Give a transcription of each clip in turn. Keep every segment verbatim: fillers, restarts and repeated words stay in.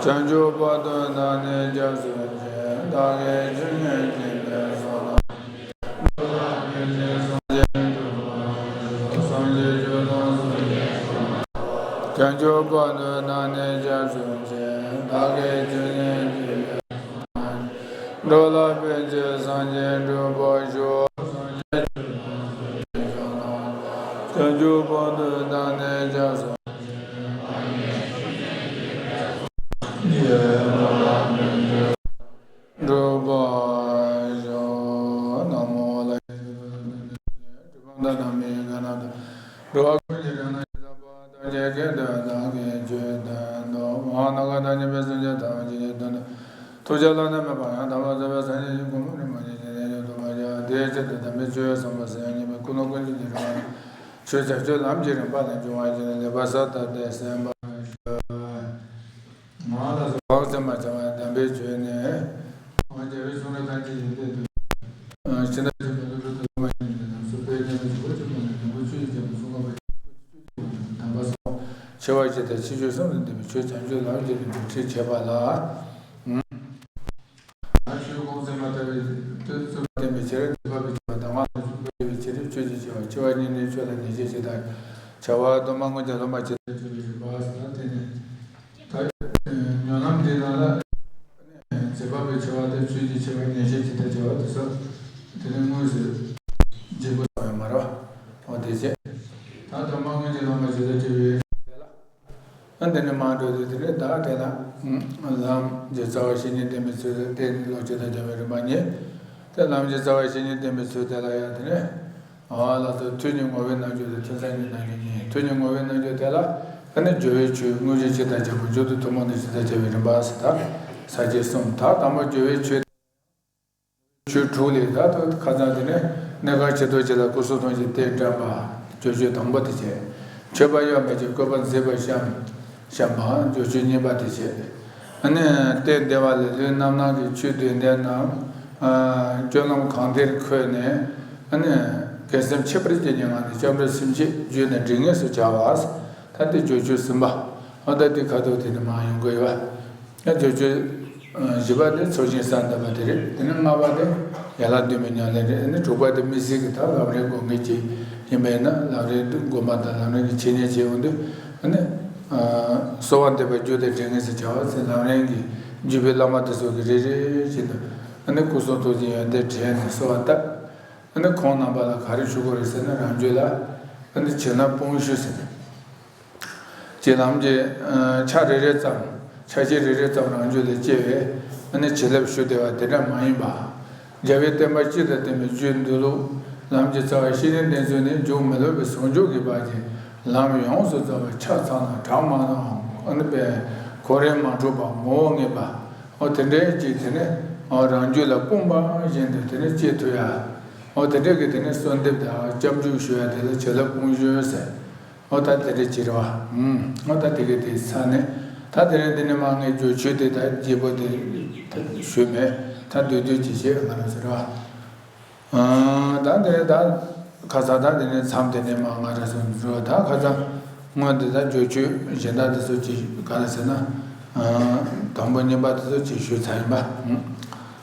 བྱང་ཆུབ་བར་དུ་བདག་ནི་སྐྱབས་སུ་མཆི། བདག་གིས་ཆོས་ཉན་བྱས་པའི་སོ་ཐམས་ཅད། འགྲོ་ལ་ཕན་ཕྱིར་སངས་རྒྱས་འགྲུབ་པར་ཤོག། སངས་རྒྱས་ཆོས་དང་ཚོགས་ཀྱི་མཆོག། བྱང་ཆུབ་བར་དུ་བདག་ནི་སྐྱབས་སུ་མཆི། བདག་གིས་ཆོས་ཉན་བྱས་པའི་སོ་ཐམས་ཅད། འགྲོ་ལ་ཕན་ཕྱིར་སངས་རྒྱས་འགྲུབ་པར་ཤོག། སངས་རྒྱས་ཆོས་དང་ཚོགས་ཀྱི་མཆོག། བྱང་ཆུབ་བར་དུ་བདག་ནི་སྐྱབས་སུ་འགྲུབ་པར་ཤོག། ན་མོ་ལ། གྲུབ་པ་དང་ནམ་མཁའི་དགའ་སྣང་དང་། འགྲོ་བ་ཀུན་གྱི་དགའ་སྣང་ཡི་དམ་པ། ཐམས་ཅད་སྐད་དུ་བདག་གིས་ཆོས་བསྟན་ཏོ། མ་ཧཱ་ནཱ་ག་དང་མཉམ་པའི་སེམས་ཅན་ཐམས་ཅད་ཀྱི་དོན་དུ། ཐུགས་བསྐྱེད་བླ་ན་མེད་པ་ཡང་དག་པར་རྫོགས་པའི་སངས་རྒྱས་ཀྱི་གོ་འཕང་རིན་པོ་ཆེ་ཇི་སྙེད་ཡོད་དོ་མ་ཁྱབ་པ། དེའི་ཆེད་དུ་དམ་པའི་ཆོས་ཟབ་མོ་ཟེར་ཡང་ཉན་པའི་ཀུན་སློང་ཀུན་སློང་གི་རིམ་པ་ནི། ཆོས་བྱང་ཆུབ་ལམ་གྱི་རིམ་པ་ལས་འབྱུང་བ་ཡིན་ནོ། ལེགས་པར་གཟབ་གཟབ་སྟེ་གསན་པར་ཞུ། མ་ལ་སོགས་སེམས་པར་བྱ་བ་དམ་པའི་ཆོས་ནི། རྒྱལ་བའི་གསུང་རབ་ཐམས་ཅད་ཡོན་ཏན་དུ། ཕྱི་ནང་གཅིག་མ་ལུས་རབ་ཏུ་བསླབ་པ་ཉིད་ཀྱི་ལམ་སོགས་པའི་སྙན་པ་ཞུ་བ་གཅིག་པུ་ནི་ལེགས་པར་ཆོས་ཀྱི་རྒྱལ་པོ་གསུང་ཁམས་པ་དམ་པ་སོགས་ཆེ་བ་བཞི་དང་ཕྱིན་ཅི་ལོག་གསུམ་དང་ལྡན་པའི་ཆོས་བྱང་ཆུབ་ལམ་གྱི་རིམ་པ་ཁྲིད་བྱེད་པ་ལ། ཆོས་ཁུངས་ཟིན་པ་ལྟ་བུའི་དུས་ཚོད་བསྟན་པའི་ཕྱིར། འཛིན་པ་པའི་བྱ་བ་གདམས་ངག་ལ་འཇུག་པའི་ཕྱིར་ཆོས་ཀྱི་ཆེ་བ། ཆེ་བ་གཉིས་ནི་ཆོས་ལ་ཉེར་ཞི་ཞེས་དང་། བྱ་བ་སྡོམ་པ་མངོན་གྱུར་སློབ་མ་ཇི་ལྟར་བྱེད་པའི་རིམ་པ་ཟེར་ན། དེ་ནི་ད་ཉོན་ལམ་འདི་ནང་ལ་འཛིན་པ་པའི་ཆེ་བ་དང་ཆོས་ཀྱི་ཆེ་བ་ཉེར་ཞི་ཇི་ལྟར་བྱེད་པ་དེ་ཚོ་དེ་ནི་དངོས་སུ་འཇིགས་པ་ཡོད་མ་རེད་པ། འོ་དེ་བྱས་ད་སྡོམ་པ་མངོན་གྱུར་སློབ་མ་ཇི་ལྟར་བྱེད་པའི། ཨ་འདི་ནས་མར་འགྲོ་དུས་དེ་ནས་བདག་དེ་ལ་ལམ་གྱི་རྩ་བ་བཤེས་གཉེན་བསྟེན་པའི་ཚུལ་དང་། དེ་ནས་བློ་སྤྱོད་དང་སྦྱོར་བའི་རིམ་པ་གཉིས། དེ་ལམ་གྱི་རྩ་བ་བཤེས་གཉེན་བསྟེན་པའི་ཚུལ་དེ་ལ་ཡང་དེ་ནས་ཨ་ལ་སོགས་ཐུན་གཉིས་བསྔོ་བའི་རྣལ་འབྱོར་དང་ཐུན་མཚམས་ཀྱི་རྣལ་འབྱོར་གཉིས། ཐུན་གཉིས་བསྔོ་བའི་རྣལ་འབྱོར་དེ་ལ་ཨ་ནི་སྦྱོར་བའི་ཆོས་དངོས་གཞི་ཇི་ལྟར་བྱ་དགོས། མཇུག་ཏུ་ཐུན་མོང་དུ་ཇི་ལྟར་བྱ་བའི་རིམ་པ་ཟེར། ད་ས་བཅད་གསུམ། ད་དང་པོ་སྦྱོར་བའི་ཆོས། ཆོས་དྲུག་ལས་ད་ལྟ་ཁ་སང་དེ་ནས་གནས་སྐབས་ཕྱི་དོན་བཅས་ལ་སྐུ་གསུང་ཐུགས་ཀྱི་རྟེན་བཀྲམ་པ། སྦྱོར་ཆོས་དང་པོ་དེ་བྱས། མཆོད་པ་གཡོ་མེད་ཀྱི་བཀོད་པ་མཛེས་པར་བཤམས་བཤམས་པའང་སྦྱོར་ཆོས་གཉིས་པ་དེ་བྱས། ཨ་ནི་རྟེན་བདེ་བ་ལས་ལུས་རྣམ་སྣང་གི་ཆོས་བདུན་ལྡན་རྣམས། ཨ་སྤྱོད་ལམ་གང་བདེར་འཁོད་ནས། ཨ་ནི་དགེ་སེམས་ཁྱད་པར་ཅན་གྱི་ངང་ནས་སྐྱབས་འགྲོ་སེམས་བསྐྱེད་བརྗོད་ནས་འབྲིང་ངེས་སུ་བྱ་བ། ད་དེ་སྦྱོར་ཆོས་གསུམ་པ། ཨ་ད་དེ་ཁ་ཐུག་དེ་ནི་མར་ཡོང་གི་ཡོད་པ། ཡང་སྦྱོར་ཆོས་བཞི་པ་དེ་ཚོགས་ཞིང་གསལ་འདེབས་པ་དེ་རེད། དེ་ནས་ལྔ་པ་དེ་ཡན་ལག་བདུན་པའི་ཉམས་ལེན་རེད། ཨ་ནི་དྲུག་པ་དེ་དམིགས་བསལ་གྱི་ད་ལམ་རིམ་སྒོམ་མཁན་ཅིག་ཡིན་པ་ཡིན་ན། ལམ་རིམ་སྒོམ་པ་དང་ལམ་རིམ་གྱི་འཆད་ཉན་བྱེད་ཡོང་དུས། ཨ་ནི་གསོལ་བ་འདེབས་པ་བརྗོད་དེ་འབྲིང་ངེས་སུ་བྱ་བ་ཟེར། ལམ་རིམ་གྱི་བརྒྱུད་པའི་བླ་མ་དེ་ཚོ་གིས་རེ་རེ་བཞིན་དུ་ཨ་ནི་སྐུ་གསུང་ཐུགས་ཀྱི་ཡོན་ཏན་དྲན་ནས་གསོལ་བ་བཏབ། ཨ་ནི་ཁོང་རྣམ་པ་ལ་ག་རེ་ཞུ་དགོས་རེད་ཟེར་ན། རང་རྒྱུད་ལ་ཨ་ནི་བྱིན་རླབས་སྤོང་ཞུ་ཟེར་ནས། རྗེ་ལམ་གྱི་ཆ་རེ་རེ་ཙམ། ཆ་ཤས་རེ་རེ་ཙམ་རང་རྒྱུད་ལ་སྐྱེ་བའི་ཨ་ནི་བྱིན་རླབས་ཞུ་བདེ་བ་དེ་འདྲ་མ་ཡིན་པ། རྒྱལ་བའི་བསྟན་པ་སྤྱི་དང་བསྟན་པའི་རྒྱུད་འདུལ་ལུགས། ལམ་གྱི་རྩ་བ་བཤེས་གཉེན་བསྟེན་ཚུལ་ནི། མཇུག་མི་སློབ་པའི་ཟུང་འཇུག་གི་བར་གྱི་ལམ་ཡོངས་སུ་རྫོགས་པ། ཆ་ཚང་ན་གྲངས་མང་ན་ཨ་ནི་པའི་གོ་རིམ་མ་འཁྲུགས་པ། ངོ་བོ་ངེས་པ། འོ་དེ་འདྲའི་ཅིག་དེ་ནི་འོ་རང་རྒྱུད་ལ་སྤུངས་པ་བཞིན་དུ་དེ་ནི་སྐྱེ་ཐུབ་ཡ། འོ་དེ་འདྲའི་གི་དེ་ནི་གསོལ་འདེབས་དང་སྐྱབས་འཇུག་ཞུ་ཡ་དེ་ལ་བྱིན་རླབས་སྤོང་ཞུ་ཟེར། འོ་ད་དེ་འདྲ་ཅིག་རེད་པ། ཨུམ། འོ་ད་དེ་གི་དེ་ཚར་ནས། ད་དེ་རིང་འདི་ནས་མར་ངས་སྦྱོར་ཆོས་དེ་ད་རྒྱས་པོ་དེ་ད་ཞུས་མེད། ད་སྡོད་སྡོད་ཅིག་བྱེད་ང་རང་ཚོ་རེད་པ། ཨ་ད་དེ་ད་ཁ་སང་ད་དེ་ནས་མཚམས་དེ་ནས་མར་ང་རང་ཚོ་འགྲོ། ད་ཁ་སང་སྔོན་དེ་ད་སྦྱོར་ཆོས་གཞན་དག་དེ་ཚོ་ཅིག་ག་རེ་ཟེར་ན། ཨ་དང་པོ་གཉིས་པ་དེ་ཚོ་ཅིག་ཞུས་ཚར་ཡིན་པ། ཨུམ།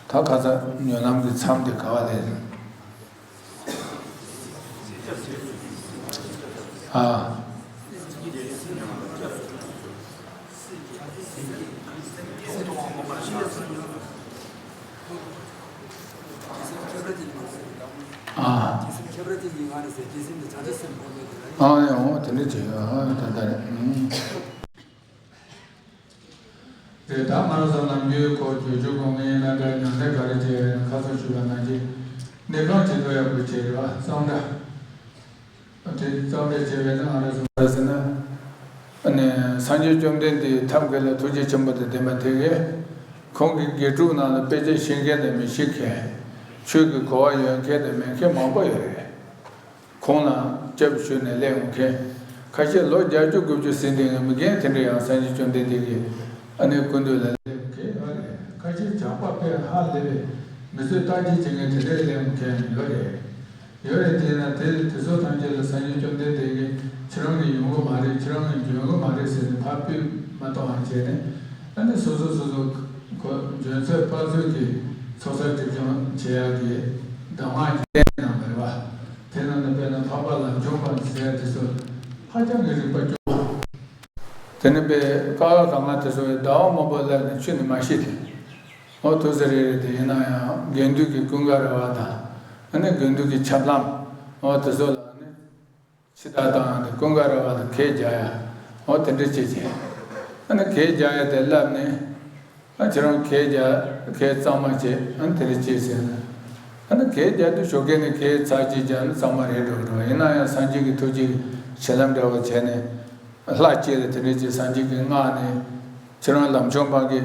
ད་ཁ་སང་ཉོན་ལམ་གྱི་མཚམས་དེ་ག་པར་སླེབས་ཡིན། ཨ། ཨ། ཨ་ཡང་དེ་འདྲ་བྱས། ཨ་ད་ད་རེད། ཨུམ། དེ་ལྟར་མ་ར་ས་ལམ་རྒྱུད་སྐོར་བརྗོད་བརྗོད་དགོས་ངེས་ན་འདྲ། ཉམས་ལེན་ག་རེ་བྱས་ཡོད་ན། ཁ་སང་ཞུས་པ་ནང་བཞིན་གནས་ཁང་ཆེ་མཐོ་ཡག་པོ་བྱས་ཡོད་པ། གཙང་སྦྲ། དེ་གཙང་སྦྲ་བྱས་པས་ན་ང་རང་ཚོ་ག་རེ་ཟེར་ན། ཨ་ནི་སངས་རྒྱས་བཅོམ་ལྡན་འདས་ཐབས་མཁས་ལ་ཐུགས་རྗེ་ཆེན་པོ་དང་ལྡན་པ་དེ་གས། ཁོང་གི་དགེ་ཕྲུག་ནང་ལ་དཔེ་ཆ་ཤེས་མཁན་དང་མི་ཤེས་མཁན། ཆོས་ཀྱི་གོ་བ་ཡོད་མཁན་དང་མེད་མཁན་མང་པོ་ཡོད་རེད། ཁོང་ལ་སྐྱབས་ཞུས་ནས་སླེབས་ཡོང་མཁན། ཁ་ཤས་ལོ་བརྒྱད་ཅུ་དགུ་བཅུ་ཟིན་བསྡད་མཁན་མི་རྒན་དེ་འདྲ་ཡང་སངས་རྒྱས་བཅོམ་ལྡན་འདས་ཀྱི་ཨ་ནི་སྐུ་མདུན་ལ་སླེབས་མཁན་ཡོད་རེད། ཁ་ཤས་ཇག་པ་དཔེ་ཧ་ལས་པའི་མི་ཚོས་བརྟག་དཔྱད་བྱེད་མཁན་དེ་འདྲ་སླེབས་མཁན་ཡོད་རེད། ཡོད་རེད། དེས་ན་དེ་དེ་ཚོ་ཐམས་ཅད་ལ་སངས་རྒྱས་བཅོམ་ལྡན་འདས་ཀྱིས་ཁྱེད་རང་གིས་ཡོང་གི་མ་རེད། ཁྱེད་རང་གིས་འཇོན་གི་མ་རེད་ཟེར་ནས་ཕར་ཕུད་མ་གཏོང་བ་བྱས་ནས། ཨ་ནི་སོ་སོ་སོ་སོ་ཁོ་འཇོན་ཚོད་དཔག་ཚོད་ཀྱི་ཚོགས་བསགས་སྒྲིབ་སྦྱང་བྱེད་ཡག་གི་གདམས་ངག་ཅིག་བསྟན་གནང་བ་རེད་བ། དེ་ནང་ནས་དཔེར་ན་འཕགས་པ་ལམ་བྱུང་བ་ཟེར་དེ་ཚོ་ཧ་ཅང་གི་རིག་པ་སྐྱོ་བ། དེ་ནི་དཔེ་ཀ་བ་ག་ང་དེ་ཚོ་ཟླ་བ་མང་པོ་སླེབས་ནས་ཆུ་ནི་མ་ཤི་དེ། འོ་དུས་ཚོད་རེ་རེ་དེ་ཡིན་ན་ཡང་དགེ་འདུན་གྱི་ཀུན་དགའ་ར་བ་དང་། ཨ་ནི་དགེ་འདུན་གྱི་ཆབ་ལམ། འོ་དེ་ཚོ་ལ་ནི། ཕྱི་ལྟར་བཏང་ཡང་དེ་ཀུན་དགའ་ར་བ་ལ་གད་རྒྱག་ཡ། འོ་དེ་འདྲ་བྱེད་ཅིང་། ཨ་ནི་གད་རྒྱག་ཡ་དེ་བསླབས་ནས། ཨ་ཁྱེད་རང་གད་རྒྱག་གད་གཙང་མ་བྱེད། ཨ་ནི་དེ་འདྲ་བྱེད་ཟེར་ན། ཨ་ནི་གད་རྒྱག་དུས་ཞོགས་ཀས་ནས་གད་ཚར་གཅིག་རྒྱག་ན་གཙང་མ་རེད་འགྲོ་འགྲོ། ཡིན་ན་ཡང་སངས་རྒྱས་ཀྱི་ཐུགས་རྗེ་གི་བྱིན་རླབས་འདྲ་བོ་བྱས་ནས། ལྷ་གཅིག་ལ་དེ་འདྲ་བྱེད། སངས་རྒྱས་ཀྱིས་མངགས་ནས་ཁྱེད་རང་ལམ་བྱུང་བ་གི།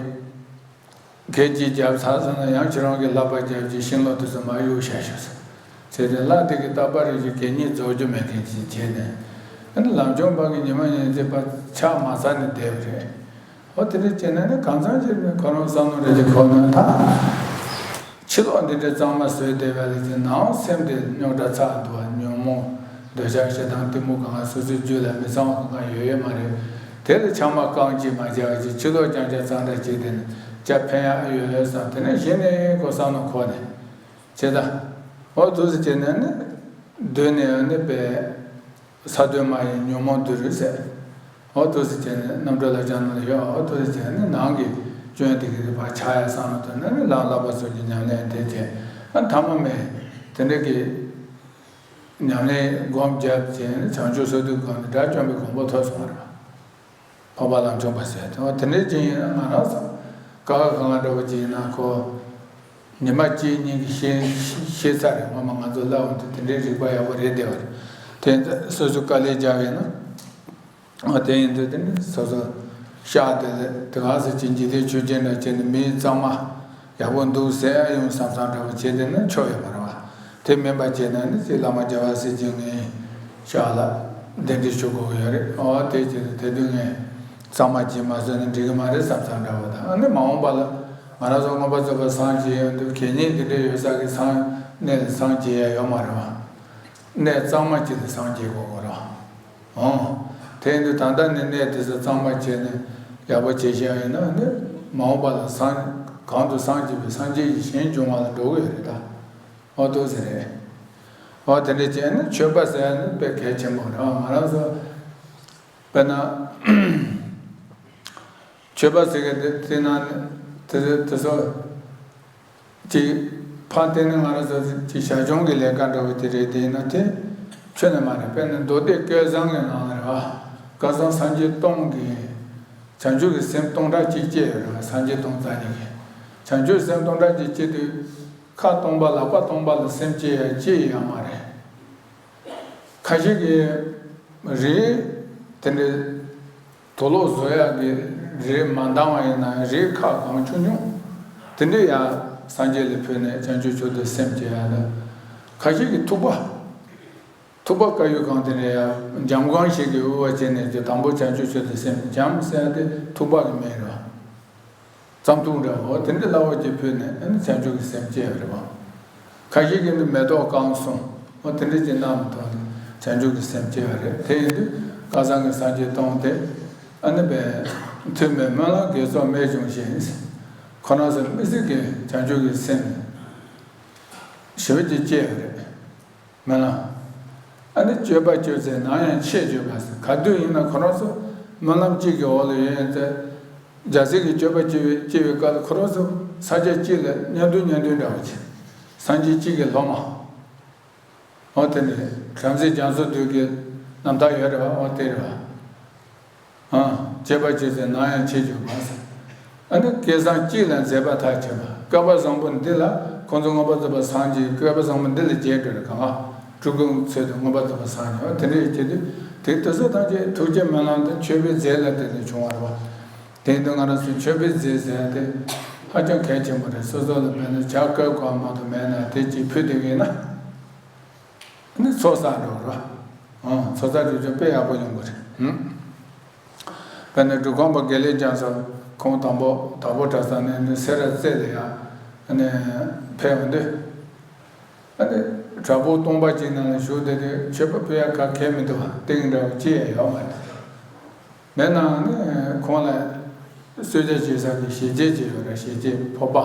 གད་ཅིག་བརྒྱབ་ཚར་སོང་ན་ཡང་ཁྱེད་རང་གི་ལག་པ་བརྒྱབ་ཀྱི་ཤིང་ལོ་དེ་ཚོ་མར་གཡུག་བཞག་ཤོག་ཟེར། བྱས་ཏེ་ལྷ་དེ་གིས་རྟག་པར་རེ་ཞིག་གད་སྙིགས་རྫོགས་རྒྱུ་མེད་མཁན་ཅིག་བྱས་ནས། ཨ་ནི་ལམ་བྱུང་བ་གི་ཉི་མ་ཉིན་མཚན་པ་ཆག་མ་ཚར་ནས་བསྡད་པ་རེད། འོ་དེ་འདྲ་བྱས་ན་ནི་གང་འཚམ་ཅིག་ནི་ཁོ་རང་བསམ་བློ་རེ་ཞིག་འཁོར་ན་ད། ཕྱི་ལོགས་འདི་འདྲ་གཙང་མ་བཟོས་བསྡད་པ་ལས་ཀྱང་ནང་སེམས་དེ་རྙོག་དྲ་ཚ་འདུག་བ། ཉོན་མོངས་འདོད་ཆགས་ཞེ་སྡང་གཏི་མུག་གང་ག་སོ་སོའི་རྒྱུད་ལ་མི་གཙང་བ་གང་ག་ཡོད་ཡོད་མ་རེད། དེ་ལ་ཆང་མ་རྐང་གཅིག་མ་བརྒྱབ་ཅིག་ཕྱི་ལོགས་རྐྱང་རྐྱང་གཙང་སྦྲ་བྱས་ཏེ་ནི་ཅ་ཕན་ཡག་ཡོད་ཡོད་བསམ། དེ་ནས་གཞི་ནས་ཁོ་བསམ་བློ་འཁོར་ནས་བྱེད་ད། འོ་དུས་སུ་བྱས་ནས་ནི་སྡོད་ནས་ནི་པས། ས་སྡོད་མ་ཡིན་ཉོན་མོངས་སྡོད་རེད་ཟེར། འོ་དུས་སུ་བྱས་ནས་རྣམ་གྲོལ་ལ་སྦྱང་ནང་ལ་ཡོད། འོ་དུས་སུ་བྱས་ནས་ནང་གི་སྐྱོན་དེ་གི་རིག་པ་ཆགས་ཡ་བསམ་བློ་བཏང་ནས་ནི་ལམ་བསླབ་པ་སོགས་ཀྱི་ཉམས་ལེན་དེ་བྱས། ཨ་ཐ་མ་མེད་དེ་འདྲ་གི་ཉམས་ལེན་སྒོམ་བརྒྱབ་བྱས་ནས་བྱང་ཆུབ་སོ་བདུན་སྒོམ་ནས་དགྲ་བཅོམ་པའི་གོ་འཕང་ཐོབ་སོང་བ་རེད་པ། འཕགས་པ་ལམ་བྱུང་བ་ཟེར་དེ་འོ་དེ་འདྲའི་ཅིག་ཡིན་ན་ང་རང་ཚོ་ཀ་བ་གང་འདྲ་བོ་ཅིག་ཡིན་ན་ཁོ། ཉི་མ་གཅིག་གཉིས་ཀྱི་ཤེས་ཤེས་ཚར་རེད། ངོ་མ་ང་ཚོ་ལབ་འོང་དུས་དེ་འདྲའི་རིག་པ་ཡག་པོ་རེད་བསྡད་པ་རེད། དེ་ཚོ་སོ་སོ་དཀའ་ལས་རྒྱག་ཡིན་ན། འོ་དེ་ཡིན་དུས་དེ་ནི་སོ་སོ་ཤག་དེ་ལས་དེ་ག་ཟེར་གྱི་འཇིག་རྟེན་ཆོས་ཅན་འདྲ་བྱས་ནས་མི་གཙང་མ་ཡག་པོ་འདུག་ཟེར་ཡོང་བསམ་བསམ་འདྲ་བོ་བྱས་དེ་ནི་ཆོག་ཡོད་མ་རེད་བ། དེ་མིན་པ་བྱས་ན་ནི་ཅིག་བླ་མ་རྒྱལ་བ་སྲས་བཅས་ངའི་ཤག་ལ་གདན་འདྲེན་ཞུ་དགོས་ཀྱི་ཡོད་རེད། འོ་དེ་བྱས་ཏེ་དེ་དུས་ངས་གཙང་མ་བྱས་མ་བཟོས་ན་འགྲིག་གི་མ་རེད་བསམ་བསམ་འདྲ་བོ་དང་། ཨ་ནི་མ་འོངས་པ་ལ་ང་རང་ཚོ་མངོན་པ་རྫོགས་པར་སངས་རྒྱས་ཡོང་དུས་གད་སྙིགས་འདི་འདྲ་ཡོད་ས་གི་སངས་གནས་ལ་སངས་རྒྱས་ཡ་ཡོད་མ་རེད་བ། གནས་གཙང་མ་ཅིག་ལ་སངས་རྒྱས་དགོས་ཀྱི་རེད། འོང་། དེ་ཡིན་དུས་ད་ལྟ་ནས་གནས་དེ་ཚོ་གཙང་མ་བྱས་ནས་ཡག་པོ་བྱེད་ཤེས་ཡིན་ན་ནི་མ་འོངས་པ་ལ་སངས་གང་དུ་སངས་རྒྱས་པའི་སངས་རྒྱས་ཀྱི་ཞིང་འབྱུང་བ་ལ་འགྲོ་གི་ཡོད་རེད་ད། འོ་དེ་ཚོ་རེད། འོ་དེ་འདྲ་བྱས་ནས་མཆོད་པ་ཟེར་ཡ་ནི་དཔེ་གལ་ཆེན་པོ་རེད། ང་རང་ཚོ་དཔེར་ན་མཆོད་པ་ཟེར་གི་དེ་དེ་ནང་ནས་དེ་དེ་ཚོ་ཅིག་ཕར་བལྟས་ན་ང་རང་ཚོ་ཅིག་ཞར་བྱུང་གི་ལས་ཀ་འདྲ་བོ་དེ་རེད། དེ་ཡིན་ན་དེ་ཁྱོན་ནས་མ་རེད། དཔེར་ན་མདོ་སྡེ་སྐལ་བཟང་གི་ནང་ལ་རེད་བ། སྐལ་བཟང་སངས་རྒྱས་སྟོང་གི་བྱང་ཆུབ་ཀྱི་སེམས་སྟོང་ཕྲག་གཅིག་སྐྱེས་ཡོད་རེད་བ། སངས་རྒྱས་སྟོང་རྩ་གཉིས་ཀྱི་བྱང་ཆུབ་སེམས་སྟོང་ཕྲག་གཅིག་སྐྱེས་དུས། ཁ་སྟོང་པ་ལག་པ་སྟོང་པ་ལ་སེམས་བསྐྱེད་ཡ་ཅི་ཡང་མ་རེད། ཁ་ཤས་ཀྱིས་རིགས་དེ་འདྲའི་དུག་ལོག་བཟོ་ཡག་གི་རིགས་མ་འདང་བ་ཡིན་ན་རིགས་ཁག་གང་བྱུང་བྱུང་དེ་འདྲའི་ཡ་སངས་རྒྱས་ལ་ཕུལ་ནས་བྱང་ཆུབ་མཆོག་ཏུ་སེམས་བསྐྱེད་ཡ་ལ། ཁ་ཤས་ཀྱིས་ཐུག་པ། ཐུག་པ་དཀར་ཡོལ་གང་དེ་འདྲ་ཡ་འཇམ་གང་ཞིག་གིས་དབུལ་བ་བྱས་ནས་ཀྱི་དང་པོ་བྱང་ཆུབ་མཆོག་ཏུ་སེམས། འཇམ་ཟེར་ཡ་དེ་ཐུག་པ་གི་མིང་རེད་བ། རྩམ་ཐུག་འདྲ་བོ་དེ་འདྲ་སླ་བོ་ཅིག་ཕུལ་ནས་ཨ་ནི་བྱང་ཆུབ་ཀྱི་སེམས་སྐྱེ་བ་རེད་བ། ཁ་ཤས་ཀྱིས་ནི་མེ་ཏོག་བཀང་གསུངས། འོ་དེ་འདྲ་ཅིག་གནང་མི་ཐོག་ནས་བྱང་ཆུབ་ཀྱི་སེམས་སྐྱེ་བ་རེད། དེ་ཡིན་དུས་སྐལ་བཟང་གི་སངས་རྒྱས་སྟོང་དེ་ཨ་ནི་པས་ཐོས་པའི་སྨོན་ལམ་དགེ་ཚོགས་རྨད་བྱུང་ཞིང་། ཁོ་རང་ཚོ་མི་སྲིད་ཀྱི་བྱང་ཆུབ་ཀྱི་སེམས་ཞེ་པོ་ཅིག་སྐྱེ་བ་རེད། སྨོན་ལམ། ཨ་ནི་སྤྱོད་པ་སྤྱོད་ཚེ་ནམ་ཡང་ཆེས་སྤྱོད་པ་ཟེར། ག་དུས་ཡིན་ན་ཁོ་རང་ཚོ་སྨོན་ལམ་གཅིག་གི་འོག་ལ་ཡོད་ཡོད་ཚེ། རྒྱལ་སྲས་ཀྱི་སྤྱོད་པ་སྤྱོད་པའི་སྤྱོད་པའི་སྐབས་ལ་ཁོ་རང་ཚོ་ས་ཆ་གཅིག་ལ་མཉམ་འདུས་མཉམ་འདུས་འདྲ་བོ་བྱེད། སངས་རྒྱས་གཅིག་གི་སློབ་མ། འོ་དེ་ནི་བྲམ་ཟེ་རྒྱ་མཚོ་བདུད་ཀྱི་རྣམ་ཐར་ཡོད་རེད་བ། འོ་དེ་རེད་བ། ཨ། སྤྱོད་པ་སྤྱོད་ཚེ་ནམ་ཡང་ཆེས་གྱུར་པ་ཟེར། ཨ་ནི་སྐལ་བཟང་གཅིག་ལ་མཛད་པ་མཐར་ཕྱིན་པ། བསྐལ་པ་བཟང་པོ་འདི་ལ་ཁོང་ཚོ་མངོན་པར་རྫོགས་པར་སངས་རྒྱས། བསྐལ་པ་བཟང་པོ་འདི་ལ་རྗེས་འགྲོ་རེ་གང་བ་སྤྲུལ་སྐུ་ཚུལ་དུ་མངོན་པར་རྫོགས་པར་སངས་རྒྱས། འོ་དེ་འདྲ་ཡི་ཆེད་དུ་དེ་དེ་ཚོ་ཐམས་ཅད་ཐུགས་རྗེ་སྨོན་ལམ་དང་མཆོད་པའི་རྫས་ལ་བརྟེན་ནས་བྱུང་བ་རེད་བ། དེ་ཡིན་དུས་ང་རང་ཚོས་མཆོད་པའི་རྫས་ཟེར་ཡ་དེ་ཧ་ཅང་གལ་ཆེན་པོ་རེད། སོ་སོ་ལ་དཔེར་ན་ཇ་བསྐོལ་དགོས་མ་གཏོགས་མེད་ན་དེ་གཅིག་ཕུལ་བསྡད་ཀྱི་ཡིན་ན། ནི་ཚོགས་བསགས་འགྲོ་རོ། ཨང་། ཚོགས་བསགས་འགྲོ་རྒྱུ་དཔེ་ཡག་པོ་ཡོང་གི་རེད། ཧུམ། དཔེར་ན་འབྲི་གུང་པ་དགེ་ལེགས་རྒྱ་མཚོ་ཁོང་དང་པོ་དྭགས་པོ་གྲྭ་ཚང་ནས་ནི་སེ་ར་རྩེ་ལ་ཡ་ནི་ཕེབས་འོང་དུས། ཨ་ནི་བྲག་ཕུག་སྟོང་པ་ཅིག་ནང་ལ་བཞུགས་བསྡད་དུས་མཆོད་པ་ཕུལ་ཡ་ག་གེ་མི་འདུག་བ། ཏིང་འདྲ་བོ་ཅི་ཡང་ཡོད་མ་རེད། མེད་ནའང་ནི་ཁོང་ལ། གསོལ་ཇ་བྱེད་ས་གི་ཞལ་ལྕེ་ཅིག་ཡོད་རེད། ཞལ་ལྕེ་ཕོར་པ།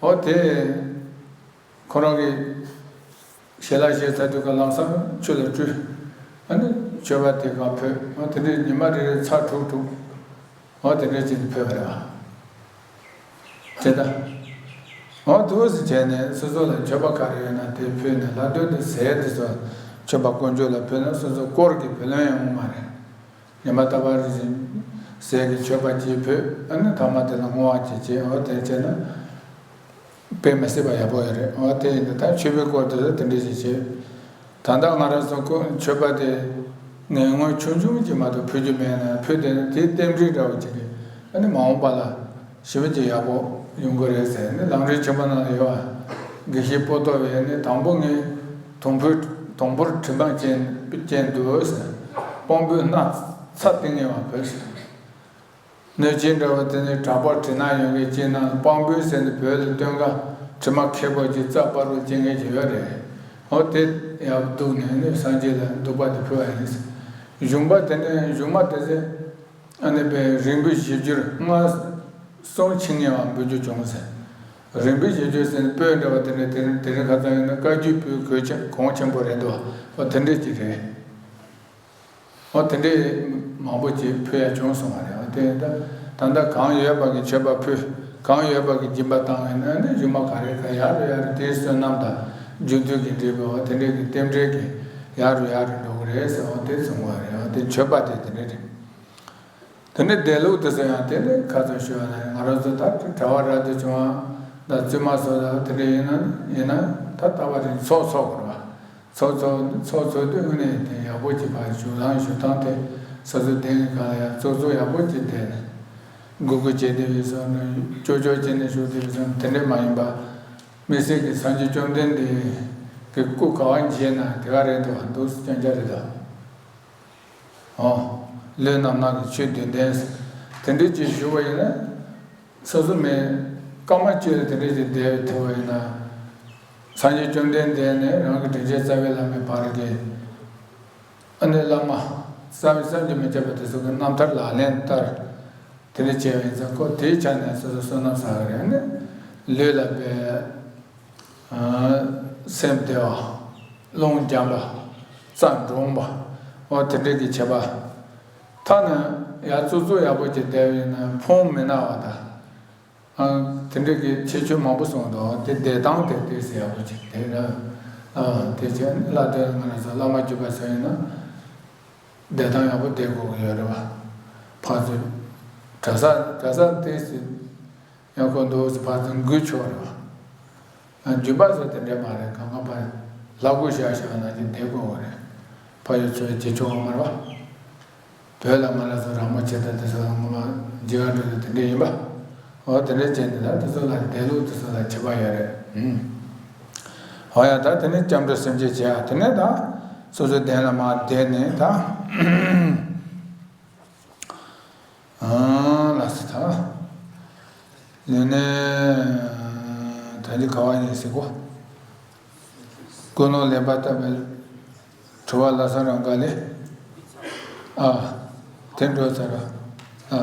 འོ་དེ་ཁོ་རང་གི་ཞལ་ལག་བཞེས་ཚར་དུས་ཀ་ལམ་སང་ཆུ་ལ་བཀྲུས། ཨ་ནི་མཆོད་པ་དེ་ག་ཕུལ། འོ་དེ་འདྲའི་ཉི་མ་རེ་རེ་ཚར་དྲུག་དྲུག་འོ་དེ་འདྲ་བྱས་ནས་ཕུལ་བ་རེད་བ། དེ་ལྟ། འོ་དུས་སུ་བྱས་ནས་སོ་སོ་ལ་མཆོད་པ་ག་རེ་ཡོད་ན་དེ་ཕུལ་ནས། ལྷ་དོན་དུ་ཟས་དེ་ཚོ་མཆོད་པ་དཀོན་མཆོག་ལ་ཕུལ་ན་སོ་སོ་དཀོར་གྱི་བུ་ལོན་ཡོང་གི་མ་རེད། ཉི་མ་རྟག་པར་ཟས་ཀྱི་མཆོད་པ་གཅིག་ཕུལ། ཨ་ནི་ཐ་མ་དེ་ལ་བསྔོ་བ་གཅིག་བྱས། འོ་དེ་བྱས་ན་དཔེ་མི་སྲིད་པ་ཡག་པོ་ཡོད་རེད། འོ་དེ་ཡིན་དུས་ད་མཆོད་པའི་སྐོར་དེ་ཚོ་དེ་འདྲ་ཞིག་བྱས། ད་ལྟ་ང་རང་ཚོ་ཁོ་མཆོད་པ་དེ་ངན་ངོན་ཆུང་ཆུང་ཅིག་མ་གཏོགས་ཕུལ་རྒྱུ་མེད་ན། ཕུལ་དེ་ན་དེའི་རྟེན་འབྲེལ་འདྲ་བོ་ཅིག་གིས་ཨ་ནི་མ་འོངས་པ་ལ་ཞེ་པོ་ཅིག་ཡག་པོ་ཡོང་གི་རེད་ཟེར་ནས། ལམ་རིམ་ཆེན་པོ་ནང་ལ་ཡོད་པ། དགེ་བཤེས་པོ་ཏོ་བས་ནི་དང་པོ་ངས་དུང་ཕོར་དུང་ཕོར་དྲི་མ་ཅན་ཅན་དུ་ཟེར། སྤང་སྤོས་སྣ་ཚ་ཏིང་ངེ་བ་ཕུལ་ཟེར། གནོད་སྦྱིན་འདྲ་བོ་དེ་ནི་དྲག་པོ་དྲི་ནག་ཡོད་མཁན་ཅིག་ན། སྤང་སྤོས་ཟེར་ནས་བོད་ལ་སྟོན་ཀ་དྲི་མ་ཁེ་པོ་ཅིག་རྩ་སྤར་བོ་སྐྱེ་མཁན་ཅིག་ཡོད་རེད། འོ་དེ་ཡར་བདུགས་ནས་ནི་སངས་རྒྱས་ལ་བདུག་པ་དེ་ཕུལ་བ་ཡིན། བཞུགས་པ་དེ་ནི་བཞུགས་མ་དེ་ཚེ་ཨ་ནི་པའི་རིང་པོའི་བཞི་འགྱུར་ལྔ་གསུམ་ཆིངས་ངེ་བ་འབུལ་རྒྱུ་བྱུང་ཟེར། རིང་པོའི་བཞི་འགྱུར་ཟེར་ནས་སྤོས་འདྲ་བོ་དེ་འདྲ། དེ་རིང་དེ་རིང་ཁ་སང་ཡིན་ན་བཀའ་བརྒྱུད་སྤོས་གོང་ཆེན་པོ་རེད་འདུག་འོ་དེ་འདྲ་ཅིག་རེད། འོ་དེ་འདྲའི་མང་པོ་ཅིག་ཕུལ་ཡ་བྱུང་སོང་བ་རེད། འོ་དེ་ད་ད་ལྟ་གང་ཡོད་པ་གི་མཆོད་པ་ཕུལ། གང་ཡོད་པ་གི་སྦྱིན་པ་བཏང་བས་ན་ནི་བཞུགས་མ་ག་རེ་ག་ཡར་རུ་ཡར་རུ་དེའི་བསོད་ནམས་དང་རྒྱུ་མཐུན་གྱི་འབྲས་བུ། འོ་དེ་འདྲའི་གི་རྟེན་འབྲེལ་གྱི་ཡར་རུ་ཡར་རུ་འགྲོ་གི་རེད་ཟེར། འོ་དེ་གསུངས་པ་རེད། འོ་དེ་མཆོད་པ་དེ་དེ་འདྲ་རེད། དེ་ནས་བཟླས་ལུགས་དེ་ཚོ་ཡང་དེ་ནས་ཁ་ཚོན་ཞུ་བ་ན། ང་རང་ཚོ་ད་གྲྭ་པ་རབ་ཏུ་བྱུང་བ་དང་བཙུན་མ་སོགས་ལ་དེ་འདྲ་ཡིན་ན་ཡིན་ན་ད་ལྟ་བ་རིང་ཚོགས་འཚོགས་དགོས་རེད་བ། ཚོགས་འཚོགས་ཚོགས་འཚོགས་དུས་དངོས་གནས་དེ་ཡག་པོ་ཅིག་ཕར་བཞུགས་སྟངས་བཞུགས་སྟངས་དེ་སོ་སོའི་གདན་གྱི་སྒང་ལ་ཡང་གཙུག་གཙུག་ཡག་པོ་ཅིག་བསྡད་ནས། སྒུར་སྒུར་བྱས་བསྡད་པའི་བཟོ་འདྲ། ཅོ་ཅོ་བྱས་ནས་བཞུགས་བསྡད་པའི་བཟོ་འདྲ། དེ་འདྲ་མ་ཡིན་པ། དམིགས་བསལ་གྱི་སངས་རྒྱས་བཅོམ་ལྡན་འདས་ཀྱི་སྐུ་ག་པར་མཇལ་ན་དེ་ག་རེད་འདུག་འདུག་སེ་སྐྱོན་ཆ་རེད་དོ། ཨོ། ལུས་རྣམ་སྣང་གི་ཆོས་བདུན་ལྡན་ཟེར། དེ་འདྲ་ཅིག་ཞུ་བ་ཡིན་ན། སོ་སོ་མི་སྐར་མ་གཅིག་ལ་དེ་འདྲ་ཅིག་བསྡད་ཐུབ་པ་ཡིན་ན། སངས་རྒྱས་བཅོམ་ལྡན་འདས་ནས་རང་གི་དྲིན་ཅན་རྩ་བའི་བླ་མའི་བར་གྱི་ཨ་ནི་བླ་མ་བསམ་བསམ་གྱིས་མི་ཁྱབ་པ་དེ་ཚོ་གི་རྣམ་ཐར་ལག་ལེན་བསྟར། དེ་འདྲ་བྱས་པ་ཡིན་ཙང་ཁོ་དེའི་ཆ་ནས་སོ་སོ་བསོད་ནམས་བསགས་ཀྱི་རེད། ཨ་ནི་ལུས་ལ་དཔེ། སེམས་བདེ་བ། རླུང་འཇམ་པ། རྩ་འགྲངས་པ། འོ་དེ་འདྲ་གི་བྱེད་པ། ཐ་ན་ཡར་གཙུག་གཙུག་ཡག་པོ་ཅིག་བསྡད་པ་ཡིན་ན་ཕུང་མི་ན་བ་དང་། ཨ། དེ་འདྲ་གི་ཁྱད་ཆོས་མང་པོ་གསུངས་འདུག་དེ་བསྡད་སྟངས་དེ་དེ་ཟེར་ཡག་པོ་ཅིག་དེ་ལ། ཨ། དེ་བྱས་ལྷ་དེ་ང་རང་ཚོ་བླ་མ་བརྒྱུད་པ་ཟེར་ཡིན་ན། བསྡད་སྟངས་ཡག་པོ་བསྡད་དགོས་ཀྱི་ཡོད་རེད་བ། ཕར་ཚུར། གྲྭ་ས་གྲྭ་ས་དེ་ཟེར། ཡང་ཁོ་འདུག་སེ་ཕར་ཚུར་འགུལ་ཆོག་རེད་བ། རྒྱུད་པ་ཚོ་དེ་འདྲ་མ་རེད། གང་ག་པར་ལྷ་སྐུ་བཞག་བཞག་ན་ཅིག་བསྡད་དགོས་པ་རེད། ཕ་ཡུལ་ཚོའི་རྗེས་ཕྱོགས་མ་རེད་བ། བོད་ལ་ང་རང་ཚོ་ར་མོ་ཆེ་དང་དེ་ཚོ་ལ་ངོ་མ་འཇིགས་པ་འགྲོ་དུས་དེ་འདྲ་ཡིན་པ། འོ་དེ་འདྲ་བྱས་ནས་ད་དེ་ཚོ་ལ་བསྡད་ལུགས་དེ་ཚོ་ལ་ཁྱད་པར་ཡོད་རེད། ཨུམ། འོ་ཡ། ད་དེ་ནས་སྐྱབས་འགྲོ་སེམས་བསྐྱེད་བྱས། དེ་ནས་ད་སོ་སོའི་གདན་ལ་མར་བསྡད་ནས་ད། ཨང་། ལགས་སོ། ད་ལས་ནས་ད་འདི་ག་བ་ཡིན་ཟེར་གོ། ཀུན་སློང་ལེགས་པར་བརྟགས་པའི་དྲི་བ་ལྷག་བསམ་རང་དགའ་ལས། ཨ། དེ་འགྲོ་ཚར་བ། ཨ།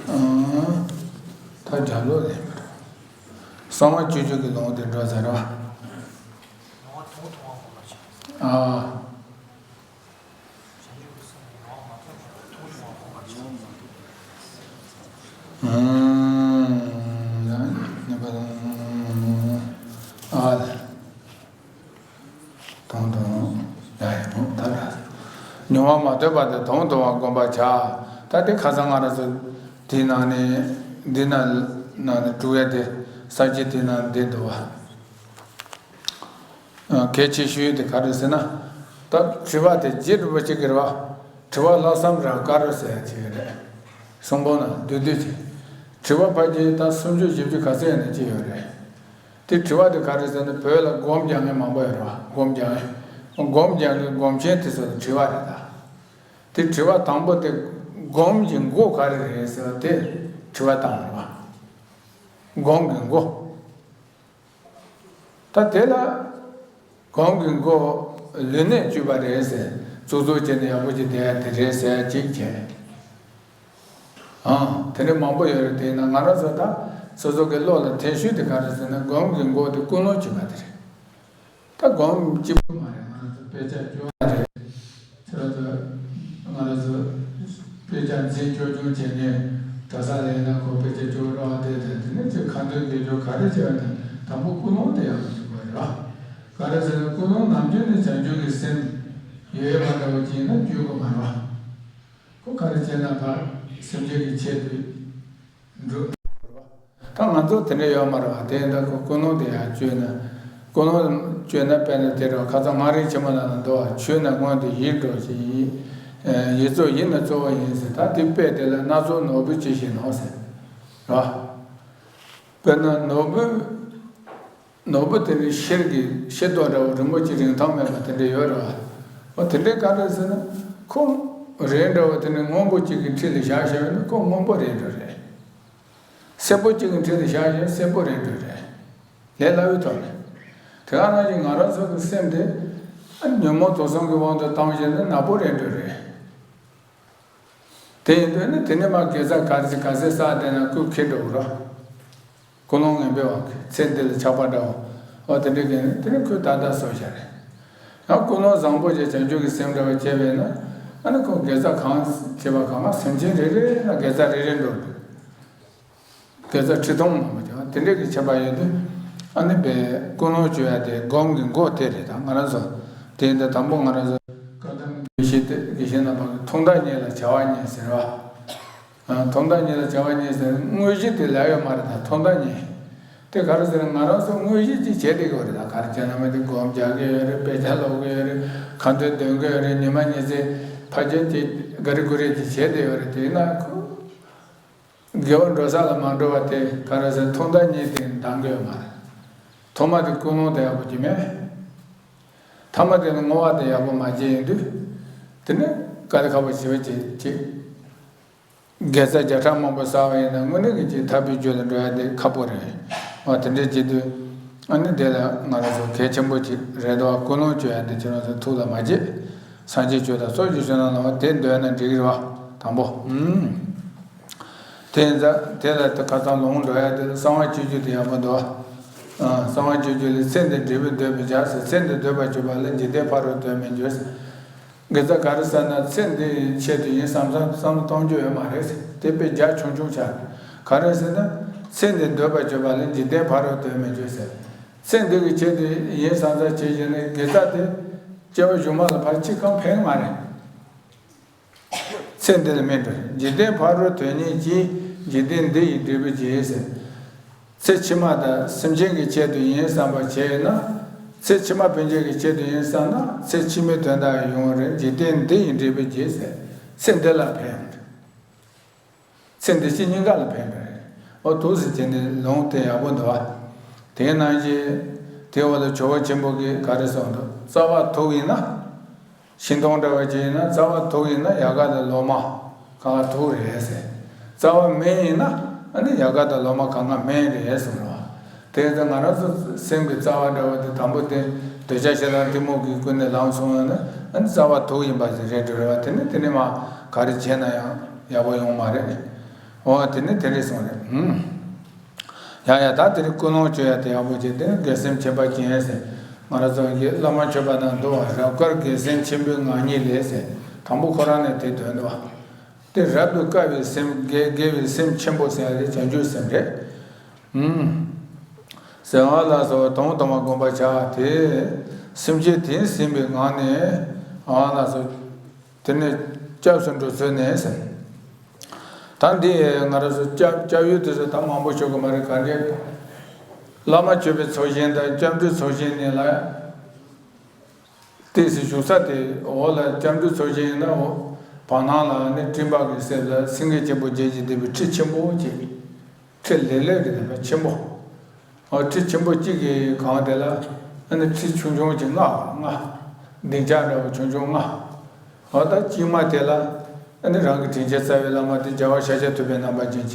ཨང་། ད་རྒྱབ་ལོག་ལས་མ་རེད། གསང་བ་སྤྱོད་བརྒྱུད་ཀྱི་ལུང་དེ་འགྲོ་ཚར་བ། ཨ། ཨ། དང་དུ་བ། ཡ་ཡ། ད་མྱོང་བ་མ་ཐོས་པ་དེ་དང་དུ་བ་བསྒོམ་པར་བྱ། ད་དེ་ཁ་སང་ང་རང་ཚོ་འདི་ནང་ནས་འདི་ནང་ནས་སྒྲུབ་ཡ་དེ་ས་བཅད་དེ་ནང་འདི་འདུག་བ། གལ་ཆེ་ཤོས་དེ་ག་རེ་ཟེར་ན། ད་དྲི་བ་དེ་རྗེ་རིན་པོ་ཆེ་གིས་རེད་བ། དྲི་བ་ལྷག་བསམ་རང་དགའ་རེད་ཟེར་ཡ་ཅིག་རེད། གསུང་འབུམ་ན་བསྡུས་བསྡུས་ཅིག་དྲི་བ་ཕལ་ཆེར་ད་སུམ་ཅུ་བཞི་བཅུ་ག་ཚོད་ཡིན་ན་ཅིག་ཡོད་རེད། དེ་དྲི་བ་དེ་ག་རེ་ཟེར་ན་བོད་ལ་སྒོམ་རྒྱག་མཁན་མང་པོ་ཡོད་རེད་བ། སྒོམ་རྒྱག་མཁན། སྒོམ་རྒྱག་མཁན་སྒོམ་ཆེན་དེ་ཚོ་ལ་དྲི་བ་རེད་ད། དེ་དྲི་བ་དང་པོ་དེ་སྒོམ་གྱི་མགོ་ག་རེ་རེད་ཟེར་བ་དེ་དྲི་བ་བཏང་རེད་བ། སྒོམ་གྱི་མགོ། ད་དེ་ལ་སྒོམ་གྱི་མགོ་ལུས་གནད་བཅུ་པ་རེད་ཟེར། གཙུག་གཙུག་བྱས་ནས་ཡག་པོ་ཅིག་བསྡད་ཡ་དེ་རེད་ཟེར་ཡ་གཅིག་བྱས། ཨང་། དེ་འདྲ་མང་པོ་ཡོད་རེད། དེ་ཡིན་ན་ང་རང་ཚོ་ད་སོ་སོ་གི་བློ་ལ་ཐེ་ཤུལ་དེ་ག་རེ་ཟེར་ན། སྒོམ་གྱི་མགོ་དེ་ཀུན་སློང་བཅོས་པ་དེ་རེད། ད་སྒོམ་གཅིག་པུ་མ་རེད། ང་རང་ཚོ་དཔེ་ཆ་བཅོ་ལྔ་རེད། ཁྱེད་རང་ཚོ་ང་རང་ཚོ་དཔེ་ཆ་འཛིན་སྐྱོར་སྐྱོང་བྱེད་མཁན་གྲྭ་ས་ལ་ཡིན་ན་ཁོ་དཔེ་ཆ་བཅོ་རོགས་བྱས་ཏེ། དེ་ནས་ཅིག་ཁ་འདོན་དགེ་སྦྱོར་ག་རེ་བྱས་པ་དང་དང་པོ་ཀུན་སློང་དེ་ཡག་པོ་བྱེད་དགོས་རེད་བ། ག་རེ་ཟེར་ན་ཀུན་སློང་ནམ་རྒྱུན་ནས་བྱང་ཆུབ་ཀྱི་སེམས་ཡོད་ཡོད་པ་འདྲ་བོ་ཅིག་ཡིན་ན་བཅོས་དགོས་མ་རེད་བ། ཁོ་ག་རེ་བྱས་ན་ཕར་སེམས་ཅན་གྱི་ཆེད་དུ་འགྲོ། ད་ང་ཚོ་དེ་འདྲ་ཡོད་མ་རེད་བ། དེ་ཡིན་ད་ཁོ་ཀུན་སློང་དེ་ཡང་བཅོས་ན། ཀུན་སློང་བཅོས་ན་དཔེར་ན་དེ་རེད་བ། ཁ་སང་མངའ་རིས་ཆེན་མོ་ལ་ན་འདུག་བ། ཆོས་ནི་སྔོན་དུ་ཡིད་འགྲོ་ཞིང་། ཡིད་ཡིད་རྩོལ་ཡིད་ནི་རྩོལ་བ་ཡིན་ཟེར། ད་དེ་དཔེ་དེ་ལ་སྣ་ཚོགས་ནོར་བུ་ཇི་བཞིན་ནོ་ཟེར་རེད་བ། དཔེར་ན་ནོར་བུ། ནོར་བུ་དེ་ནི་ཤེལ་གྱི་ཤེལ་ཏོག་འདྲ་བོ་རིང་པོ་ཅིག་རིང་ཐུང་མེད་པ་དེ་འདྲ་ཡོད་རེད་བ། འོ་དེ་འདྲའི་ག་རེ་ཟེར་ན། ཁོ་རས་འདྲ་བོ་དེ་ནི་སྔོན་པོ་གཅིག་གི་འཁྲིས་ལ་བཞག་བཞག་ཡོད་ན་ཁོ་སྔོན་པོ་རས་འགྲོ་རེད། སེར་པོ་གཅིག་གི་འཁྲིས་ལ་བཞག་བཞག་སེར་པོ་རས་འགྲོ་རེད། ལས་སླ་བོའི་ཐོག་ནས། དེ་ག་ནང་བཞིན་ང་རང་ཚོ་གི་སེམས་དེ་ཉོན་མོངས་དུག་གསུམ་གྱི་དབང་དུ་བཏང་བཞག་ན་ནག་པོ་རས་འགྲོ་རེད། དེ་ཡིན་དུས་ནི་དེ་ནས་མར་དགེ་རྩ་ག་ཚོད་ག་ཚོད་བསགས་བསྡད་ན་ཀུན་འཁྱེར་འགྲོ་གི་རེད། ཀུན་སློང་ངན་པའི་དབང་གིས་ཚེ་འདི་ལ་ཆགས་པ་འདྲ་བོ། འོ་དེ་འདྲ་གིས་ནི་དེ་ནི་ཁོས་ད་ལྟ་གསོ་བཞག་རེད། ཡང་ཀུན་སློང་བཟང་པོ་བྱས་བྱང་ཆུབ་ཀྱི་སེམས་འདྲ་བོ་སྐྱེས་པས་ན། ཨ་ནི་ཁོ་དགེ་རྩ་གང་བྱས་པ་གང་ག་སེམས་ཅན་རེ་རེ་ལ་དགེ་རྩ་རེ་རེ་འགྲོ་འདུག་དགེ་རྩ་ཁྲི་སྟོང་མང་པོ་ཀྱང་དེ་འདྲ་གི་ཁྱད་པར་ཡོད་དུས། ཨ་ནི་པའི་ཀུན་སློང་བཅོས་ཡ་དེ་སྒོམ་གྱི་མགོ་དེ་རེད། ད་ང་རང་ཚོ་དེ་ཡིན་ད་དང་པོ་ང་རང་ཚོ་བཀའ་གདམས་དགེ་བཤེས་དེ་དགེ་བཤེས་རྣམ་པ་གིས་ཐོག་མཐའ་གཉིས་ལ་བྱ་བ་གཉིས་ཟེར་བ། ཨ། ཐོག་མཐའ་གཉིས་ལ་བྱ་བ་གཉིས་ཟེར། དངོས་གཞི་དེ་ལབ་ཡོད་མ་རེད། ད་ཐོག་མཐའ་གཉིས་དེ་ག་རེ་ཟེར། ང་རང་ཚོ་དངོས་གཞི་ཅིག་བྱས་བསྡད་ཀྱི་ཡོད་རེད། ད་ག་རེ་བྱས་ན་མ་དེ་སྒོམ་རྒྱག་གི་ཡོད་རེད། དཔེ་ཆ་ཀློག་གི་ཡོད་རེད། ཁ་འདོན་འདོན་གི་ཡོད་རེད། ཉི་མ་ཉི་ཚེ་ཕལ་ཆེར་དེ་ག་རེ་གུ་རེ་ཅིག་བྱས་བསྡད་ཡོད་རེད། དེ་ཡིན་ན་ཁོ་དགེ་བ་འགྲོ་ས་ལ་མ་འགྲོ་བ་དེ་ག་རེ་ཟེར། ཐོག་མཐའ་གཉིས་དེ་འདང་གི་ཡོད་མ་རེད། ཐོག་མ་དེ་ཀུན་སློང་དེ་ཡག་པོ་ཅིག་མེད། ཐ་མ་དེ་ནི་བསྔོ་བ་དེ་ཡག་པོ་མ་བྱས་ཡིན་དུས། དེ་ནི་དཀའ་ལས་ཁག་པོ་ཞེ་པོ་ཅིག་ཅིག་དགེ་རྩ་བརྒྱ་ཕྲག་མང་པོ་བསགས་པ་ཡིན་ན་དངོས་གནས་ཀྱི་ཅིག་ཐར་པའི་རྒྱུ་ལ་འགྲོ་ཡ་དེ་ཁག་པོ་རེད། འོ་དེ་འདྲ་བྱེད་དུས། ཨ་ནི་དེ་ལ་ང་རང་ཚོ་གལ་ཆེན་པོ་ཅིག་རེད་དོ། ཀུན་སློང་བཅོས་ཡ་དེ་ཁྱེད་རང་ཚོ་ཐུགས་ལ་མ་བརྗེད། སངས་རྒྱས་ཆོས་དང་ཚོགས་ཀྱི་མཆོག་རྣམས་ལ། འོ་དེ་འདོན་ན་འགྲིག་གི་རེད་བ། དང་པོ། ཨུམ། དེ་ཡིན་ཙང་དེ་ལ་དེ་ཁ་སང་ལུང་འགྲོ་ཡ་དེ་ལ་གསང་བ་སྤྱོད་རྒྱུ་དེ་ཡག་པོ་འདུག་ཨ། གསང་བ་སྤྱོད་རྒྱུ་ལས། ཚེ་འདི་འབྲས་བུ་འདོད་པར་བྱ་ཟེར། ཚེ་འདི་འདོད་པར་གྱུར་པ་ལ། འཇིག་རྟེན་ཕ་རོལ་དོན་མི་འགྱུར་ཟེར། དགེ་རྩ་ག་རེ་ཟེར་ན། ཚེ་འདི་ཡི་ཆེད་དུ་ཡིན་བསམ་བསམ་བསམ་བློ་གཏོང་རྒྱུ་ཡོད་མ་རེད་ཟེར། དེ་དཔེ་རྒྱ་ཆུང་ཆུང་ཆགས། ག་རེ་ཟེར་ན། ཚེ་འདི་འདོད་པར་གྱུར་པ་ལ། འཇིག་རྟེན་ཕ་རོལ་དོན་མི་འགྱུར་ཟེར། ཚེ་འདི་གི་ཆེད་དུ་ཡིན་བསམ་བསམ་བྱེད་བཞིན་ནས་དགེ་རྩ་དེ་སྐྱེ་བ་གཞུག་མ་ལ་ཕར་ཅི་གང་ཕན་མ་རེད། ཚེ་འདི་ལ་སྨིན་འགྲོ། འཇིག་རྟེན་ཕ་རོལ་དོན་གཉེར་གྱིས། འཇིག་རྟེན་འདི་ཡི་འབྲས་བུ་བྱེད་ཟེར། ཚེ་ཕྱི་མ་དང་སེམས་ཅན་གྱི་ཆེད་དུ་ཡིན་བསམ་པ་བྱས་ན། ཚེ་ཕྱི་མ་ཕན་ཆད་ཀྱི་ཆེད་དུ་ཡིན་བསམ་ན། ཚེ་ཕྱི་མའི་དོན་དག་ཡོང་རེད། འཇིག་རྟེན་འདི་ཡི་འབྲས་བུ་བྱེད་ཟེར། ཚེ་འདི་ལ་ཕན། ཚེ་འདི་ཕྱི་གཉིས་ཀ་ལ་ཕན་པ་རེད། འོ་འདུག་ཟེར་བྱས་ནས་ལུང་དེ་ཡག་པོ་འདུག་བ། དེའི་ནང་བཞིན་དེའི་འོག་ལ་ཇོ་བོ་ཆེན་པོ་གིས་ག་རེ་གསུངས་འདུག་རྩ་བ་དུག་ཡིན་ན། ཤིང་སྡོང་འདྲ་བ་ཅིག་ཡིན་ན། རྩ་བ་དུག་ཡིན་ན་ཡལ་ག་དང་ལོ་མ་གང་ག་དུག་རེད་ཟེར། རྩ་བ་སྨན་ཡིན་ན། ཨ་ནི་ཡལ་ག་དང་ལོ་མ་གང་ག་སྨན་རེད་གསུངས་རེད་བ། དེ་ཡིན་ཙང་ང་རང་ཚོ་སེམས་ཀྱི་རྩ་བ་འདྲ་བ་དེ་དང་པོ་དེ་འདོད་ཆགས་ཞེ་སྡང་གཏི་མུག་གིས་ཀུན་ནས་ལངས་སོང་ཡོད་ན། ཨ་ནི་རྩ་བ་དུག་ཡིན་པ་ཞིག་རེད་འགྲོ་རེད་བ། དེ་ནི་དེ་ནི་མ་ག་རེ་བྱས་ན་ཡང་ཡག་པོ་ཡོང་མ་རེད། འོ་དེ་ནི་དེ་རེད་གསུངས་རེད། ཧུམ། ཡ་ཡ། ད་དེ་རིང་ཀུན་སློང་བཅོས་ཡ་དེ་ཡག་པོ་བྱས། དེ་ནི་དགེ་སེམས་ཆེན་པོ་ཅན་ཟེར། ང་རང་ཚོ་གི་བླ་མ་མཆོད་པ་ནང་འདུག་བ། རབ་དཀར་དགེ་སེམས་ཆེན་པོའི་ངང་ཉིད་ལས་ཟེར། དང་པོ་ཁོ་རང་ནས་དེ་འདོན་འདུག་བ། དེ་རབ་ཏུ་དཀར་བའི་སེམས། དགེ་དགེ་བའི་སེམས་ཆེན་པོ་ཟེར་ཡ་དེ་བྱང་ཆུབ་སེམས་རེད། ཨུམ། ཟེར་བ་ལ་སོགས་དང་པོ་དང་པོ་བསྒོམ་པར་བྱ་སྟེ། སེམས་བསྐྱེད་དེ་ཟིན་པའི་ངང་ནས། ཨ་ལ་སོགས། དེ་ནས་སྐྱབས་སུ་འགྲོ་ཚུལ་ནས་ཟེར། ད་འདི་ང་རང་ཚོ་སྐྱབས་སྐྱབས་ཡུལ་དེ་ཚོ་ད་མང་པོ་ཞུ་དགོས་མ་རེད། ག་འདྲའི་བླ་མ་མཆོད་པའི་ཚོགས་ཞིང་དང་སྐྱབས་འགྲོའི་ཚོགས་ཞིང་ནས་ལ། ཏོག་ཙམ་བཞུགས་ས་དེ་འོག་ལ་སྐྱབས་འགྲོའི་ཚོགས་ཞིང་ཡིན་ན། འོག་བར་སྣང་ལ་ནི་སྤྲིན་པ་གི་གསེབ་ལ་སེང་གེ་ཆེན་པོ་བརྒྱད་ཀྱིས་བཏེགས་པའི་ཁྲི་ཆེན་པོ་ཅིག་ཁྲི་ལེབ་ལེབ་རེད། དེ་ཆེན་པོ། ཨོ་ཁྲི་ཆེན་པོ་གཅིག་གི་སྒང་དེ་ལ་ཨ་ནི་ཁྲི་ཆུང་ཆུང་གཅིག་ལྔ་ལྔ། ལྡིང་ཆ་འདྲ་བོ་ཆུང་ཆུང་ལྔ། ཨོ་ད་གཅིག་མ་དེ་ལ་ཨ་ནི་རང་གི་དྲིན་ཅན་རྩ་བའི་བླ་མ་དེ་རྒྱལ་བ་ཤཱཀྱ་ཐུབ་པའི་རྣམ་པ་ཅན་བྱས།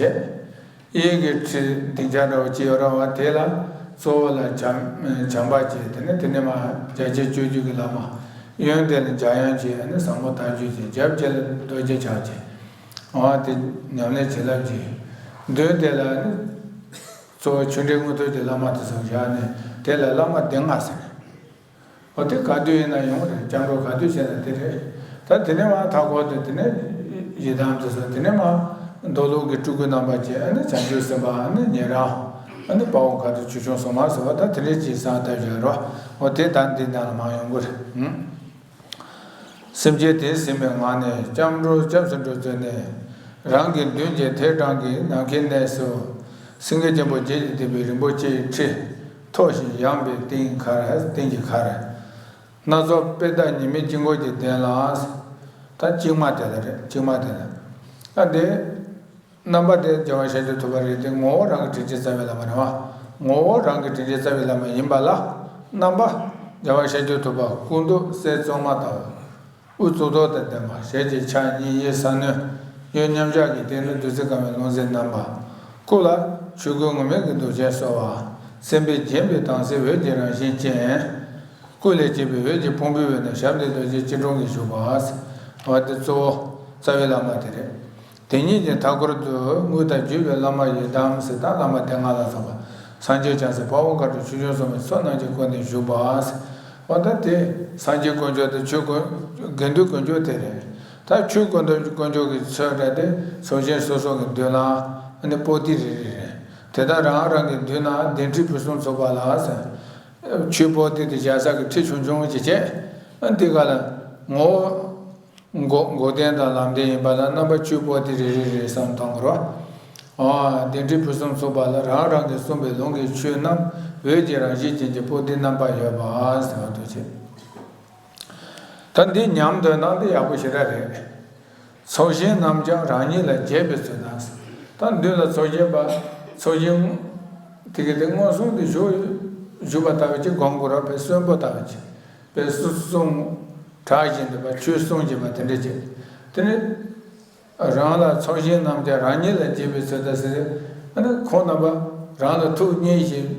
གཡས་ཀྱི་ཁྲི་ལྡིང་ཆ་འདྲ་བོ་གཅིག་ཡོད་རེད་བ། དེ་ལ་གཙོ་བོ་ལ་བྱམས་བྱམས་པ་བྱས། དེ་ནས་དེ་ནས་མར་རྒྱ་ཆེར་སྤྱོད་བརྒྱུད་ཀྱི་བླ་མ། གཡོན་དེ་ལ་འཇམ་དབྱངས་བྱས། ཨ་ནི་ཟབ་མོ་ལྟ་བརྒྱུད་བྱས། རྒྱབ་བྱས་ལ་རྡོ་རྗེ་འཆང་བྱས། འོ་དེ་ཉམས་ལེན་བྱིན་རླབས་ཀྱི་མདུན་དེ་ལ་ནི་གཙོ་བོ་ཆོས་འབྲེལ་མངོན་མཐོ་གྱི་བླ་མ་དེ་ཚོ་བཞག་ནས་དེ་ལ་བླ་མ་སྡེ་ལྔ་ཟེར། འོ་དེ་ག་དུས་ཡིན་ན་ཡོང་རེད། སྐྱབས་འགྲོ་ག་དུས་བྱས་ན་དེ་རེད། ད་དེ་ནས་མར་མཐའ་འཁོར་དུ་དེ་ནས་ཡི་དམ་དེ་ཚོ། དེ་ནས་མར་མདོ་ལུགས་ཀྱི་སྤྲུལ་སྐུ་རྣམ་པ་བཅས། ཨ་ནི་བྱང་ཆུབ་སེམས་དཔའ། ཨ་ནི་ཉན་རང་། ཨ་ནི་དཔའ་བོ་མཁའ་འགྲོ་ཆོས་སྐྱོང་སྲུང་མ་ཟེར་བ་ད་དེ་འདྲས་ཀྱི་བསམ་ཐབས་བཞག་རོགས། འོ་དེ་ད་འདི་ནང་ལ་མར་ཡོང་གི་རེད། ཨང་། སེམས་ཅན་དེ་ཟིན་པའི་ངང་ནས་སྐྱབས་འགྲོ་སྐྱབས་སུ་འགྲོ་བརྩོན་ནས། རང་གི་མདུན་གྱི་ཐེའུ་སྐྲང་གི་ནམ་མཁའི་གནས་སུ། སེང་གེ་ཆེན་པོ་བརྒྱད་ཀྱིས་བཏེགས་པའི་རིན་པོ་ཆེའི་ཁྲི། མཐོ་ཞིང་ཡངས་པའི་སྟེང་ཁར། སྟེང་གི་ཁར། སྣ་ཚོགས་པད་ཟླ་ཉི་མའི་དཀྱིལ་འཁོར་གྱིས་ལྡན་ལ། ད་གཅིག་མ་དེ་ལ་རེད། གཅིག་མ་དེ་ལ། ད་འདི་རྣམ་པ་དེ་རྒྱལ་བ་ཤཱཀྱ་ཐུབ་པ་རེད་དེ། ངོ་བོ་རང་གི་དྲིན་ཅན་རྩ་བའི་བླ་མ་རེད་བ། ངོ་བོ་རང་གི་དྲིན་ཅན་རྩ་བའི་བླ་མ་ཡིན་པ་ལ། རྣམ་པ་རྒྱལ་བ་ཤཱཀྱ་ཐུབ་པ་སྐུ་མདོག་གསེར་བཙོ་མ་ལྟ་བུ། དབུ་གཙུག་ཏོར་དང་ལྡན་པ། ཞལ་གཅིག་ཕྱག་གཉིས་གཡས་ས་གནོན། གཡོན་མཉམ་བཞག་གི་སྟེང་དུ་བདུད་རྩི་དཀར་མོའི་ལྷུང་བཟེད་བསྣམས་པ། སྐུ་ལ་ཆོས་སྐུ་ངུར་སྨྲིག་གི་མདོག་ཅན་གསོལ་བ། སེམས་དཔའི་བརྒྱན་པའི་དྭངས་གསལ་འོད་ཀྱི་རང་བཞིན་ཅན། སྐུ་ལས་སྐྱེས་པའི་འོད་ཀྱི་ཕུང་པོའི་འོད་ནི་ཞབས་འདེགས་རྡོ་རྗེ་སྐྱིལ་ཀྲུང་གིས་བཞུགས་པ། འོ་དེ་གཙོ་བོ་རྩ་བའི་བླ་མ་དེ་རེད། དེ་ཉིད་ཀྱི་མཐའ་འཁོར་དུ་དངོས་དང་བརྒྱུད་པའི་བླ་མ་ཡི་དམ་ཟེར། ད་བླ་མ་སྡེ་ལྔ་ལ་སོགས་པ། སངས་རྒྱས་བྱང་སེམས་དཔའ་བོ་མཁའ་འགྲོ་ཆོས་སྐྱོང་སྲུང་མའི་ཚོགས་རྣམས་ཀྱིས་བསྐོར་ནས་བཞུགས་པ། འོ་ད་དེ་སངས་རྒྱས་དཀོན་མཆོག་དང་ཆོས་དཀོན། དགེ་འདུན་དཀོན་མཆོག་དེ་རེད། ད་ཆོས་དཀོན་མཆོག་དཀོན་མཆོག་གི་ཚུལ་རེད་དེ། ཚོགས་ཞིང་སོ་སོ་གི་མདུན་ལ་ཨ་ནི་པོ་ཏི་རེ་རེ་རེད། དེ་དག་རང་རང་གི་མདུན་ན་གདན་ཁྲི་ཕུན་སུམ་ཚོགས་པ་ལ་ཟེར། ཆོས་པོ་ཏི་དེ་བཞག་ས་གི་ཁྲི་ཆུང་ཆུང་ཅིག་བྱས། ཨ་འདི་ག་ལ་ངོ་བོ། འགོག་འགོག་བདེན་དང་ལམ་བདེན་ཡིན་པ་ལ་རྣམ་པ་བཅུ་པོ་ཏི་རེ་རེ་རེ་བསམ་བཏང་དགོས་རེད་བ། ཨ་གདན་ཁྲི་ཕུན་སུམ་ཚོགས་པ་ལ་རང་རང་གིས་གསུངས་པའི་ལུང་གི་ཆོས་རྣམས་འོད་ཀྱི་རང་བཞིན་ཅན་གྱི་པོ་ཏིའི་རྣམ་པ་ཡོད་པ་ཟེར་བ་འདུག་ཅེས། ད་འདི་ཉམས་འདོན་ན་འདི་ཡག་པོ་ཞེ་དྲག་རེད། ཚོགས་ཞིང་རྣམས་ཀྱང་རང་ཉིད་ལ་དགྱེས་པའི་ཚུལ་དང་། ད་མདུན་ལ་ཚོགས་ཞིང་པ། ཚོགས་ཞིང་དེ་གི་དེ་མངོན་སུམ་དུ་བཞུགས་བཞུགས་པ་ལྟ་བུ་ཅིག་སྒོམ་དགོས་རེད་བ། དཔེ་གསོན་པོ་ལྟ་བུ་ཅིག། དཔེ་སུ་གསུང་གྲགས་བཞིན་དུ་བ། ཆོས་གསུང་བཞིན་པ་དེ་འདྲ་ཅིག། དེ་ནི་རང་ལ། ཚོགས་ཞིང་རྣམས་ཀྱང་རང་ཉིད་ལ་དགྱེས་པའི་ཚུལ་དང་ཟེར། ཨ་ནི་ཁོང་རྣམ་པ་རང་ལ་ཐུགས་མཉེས་ཤིང་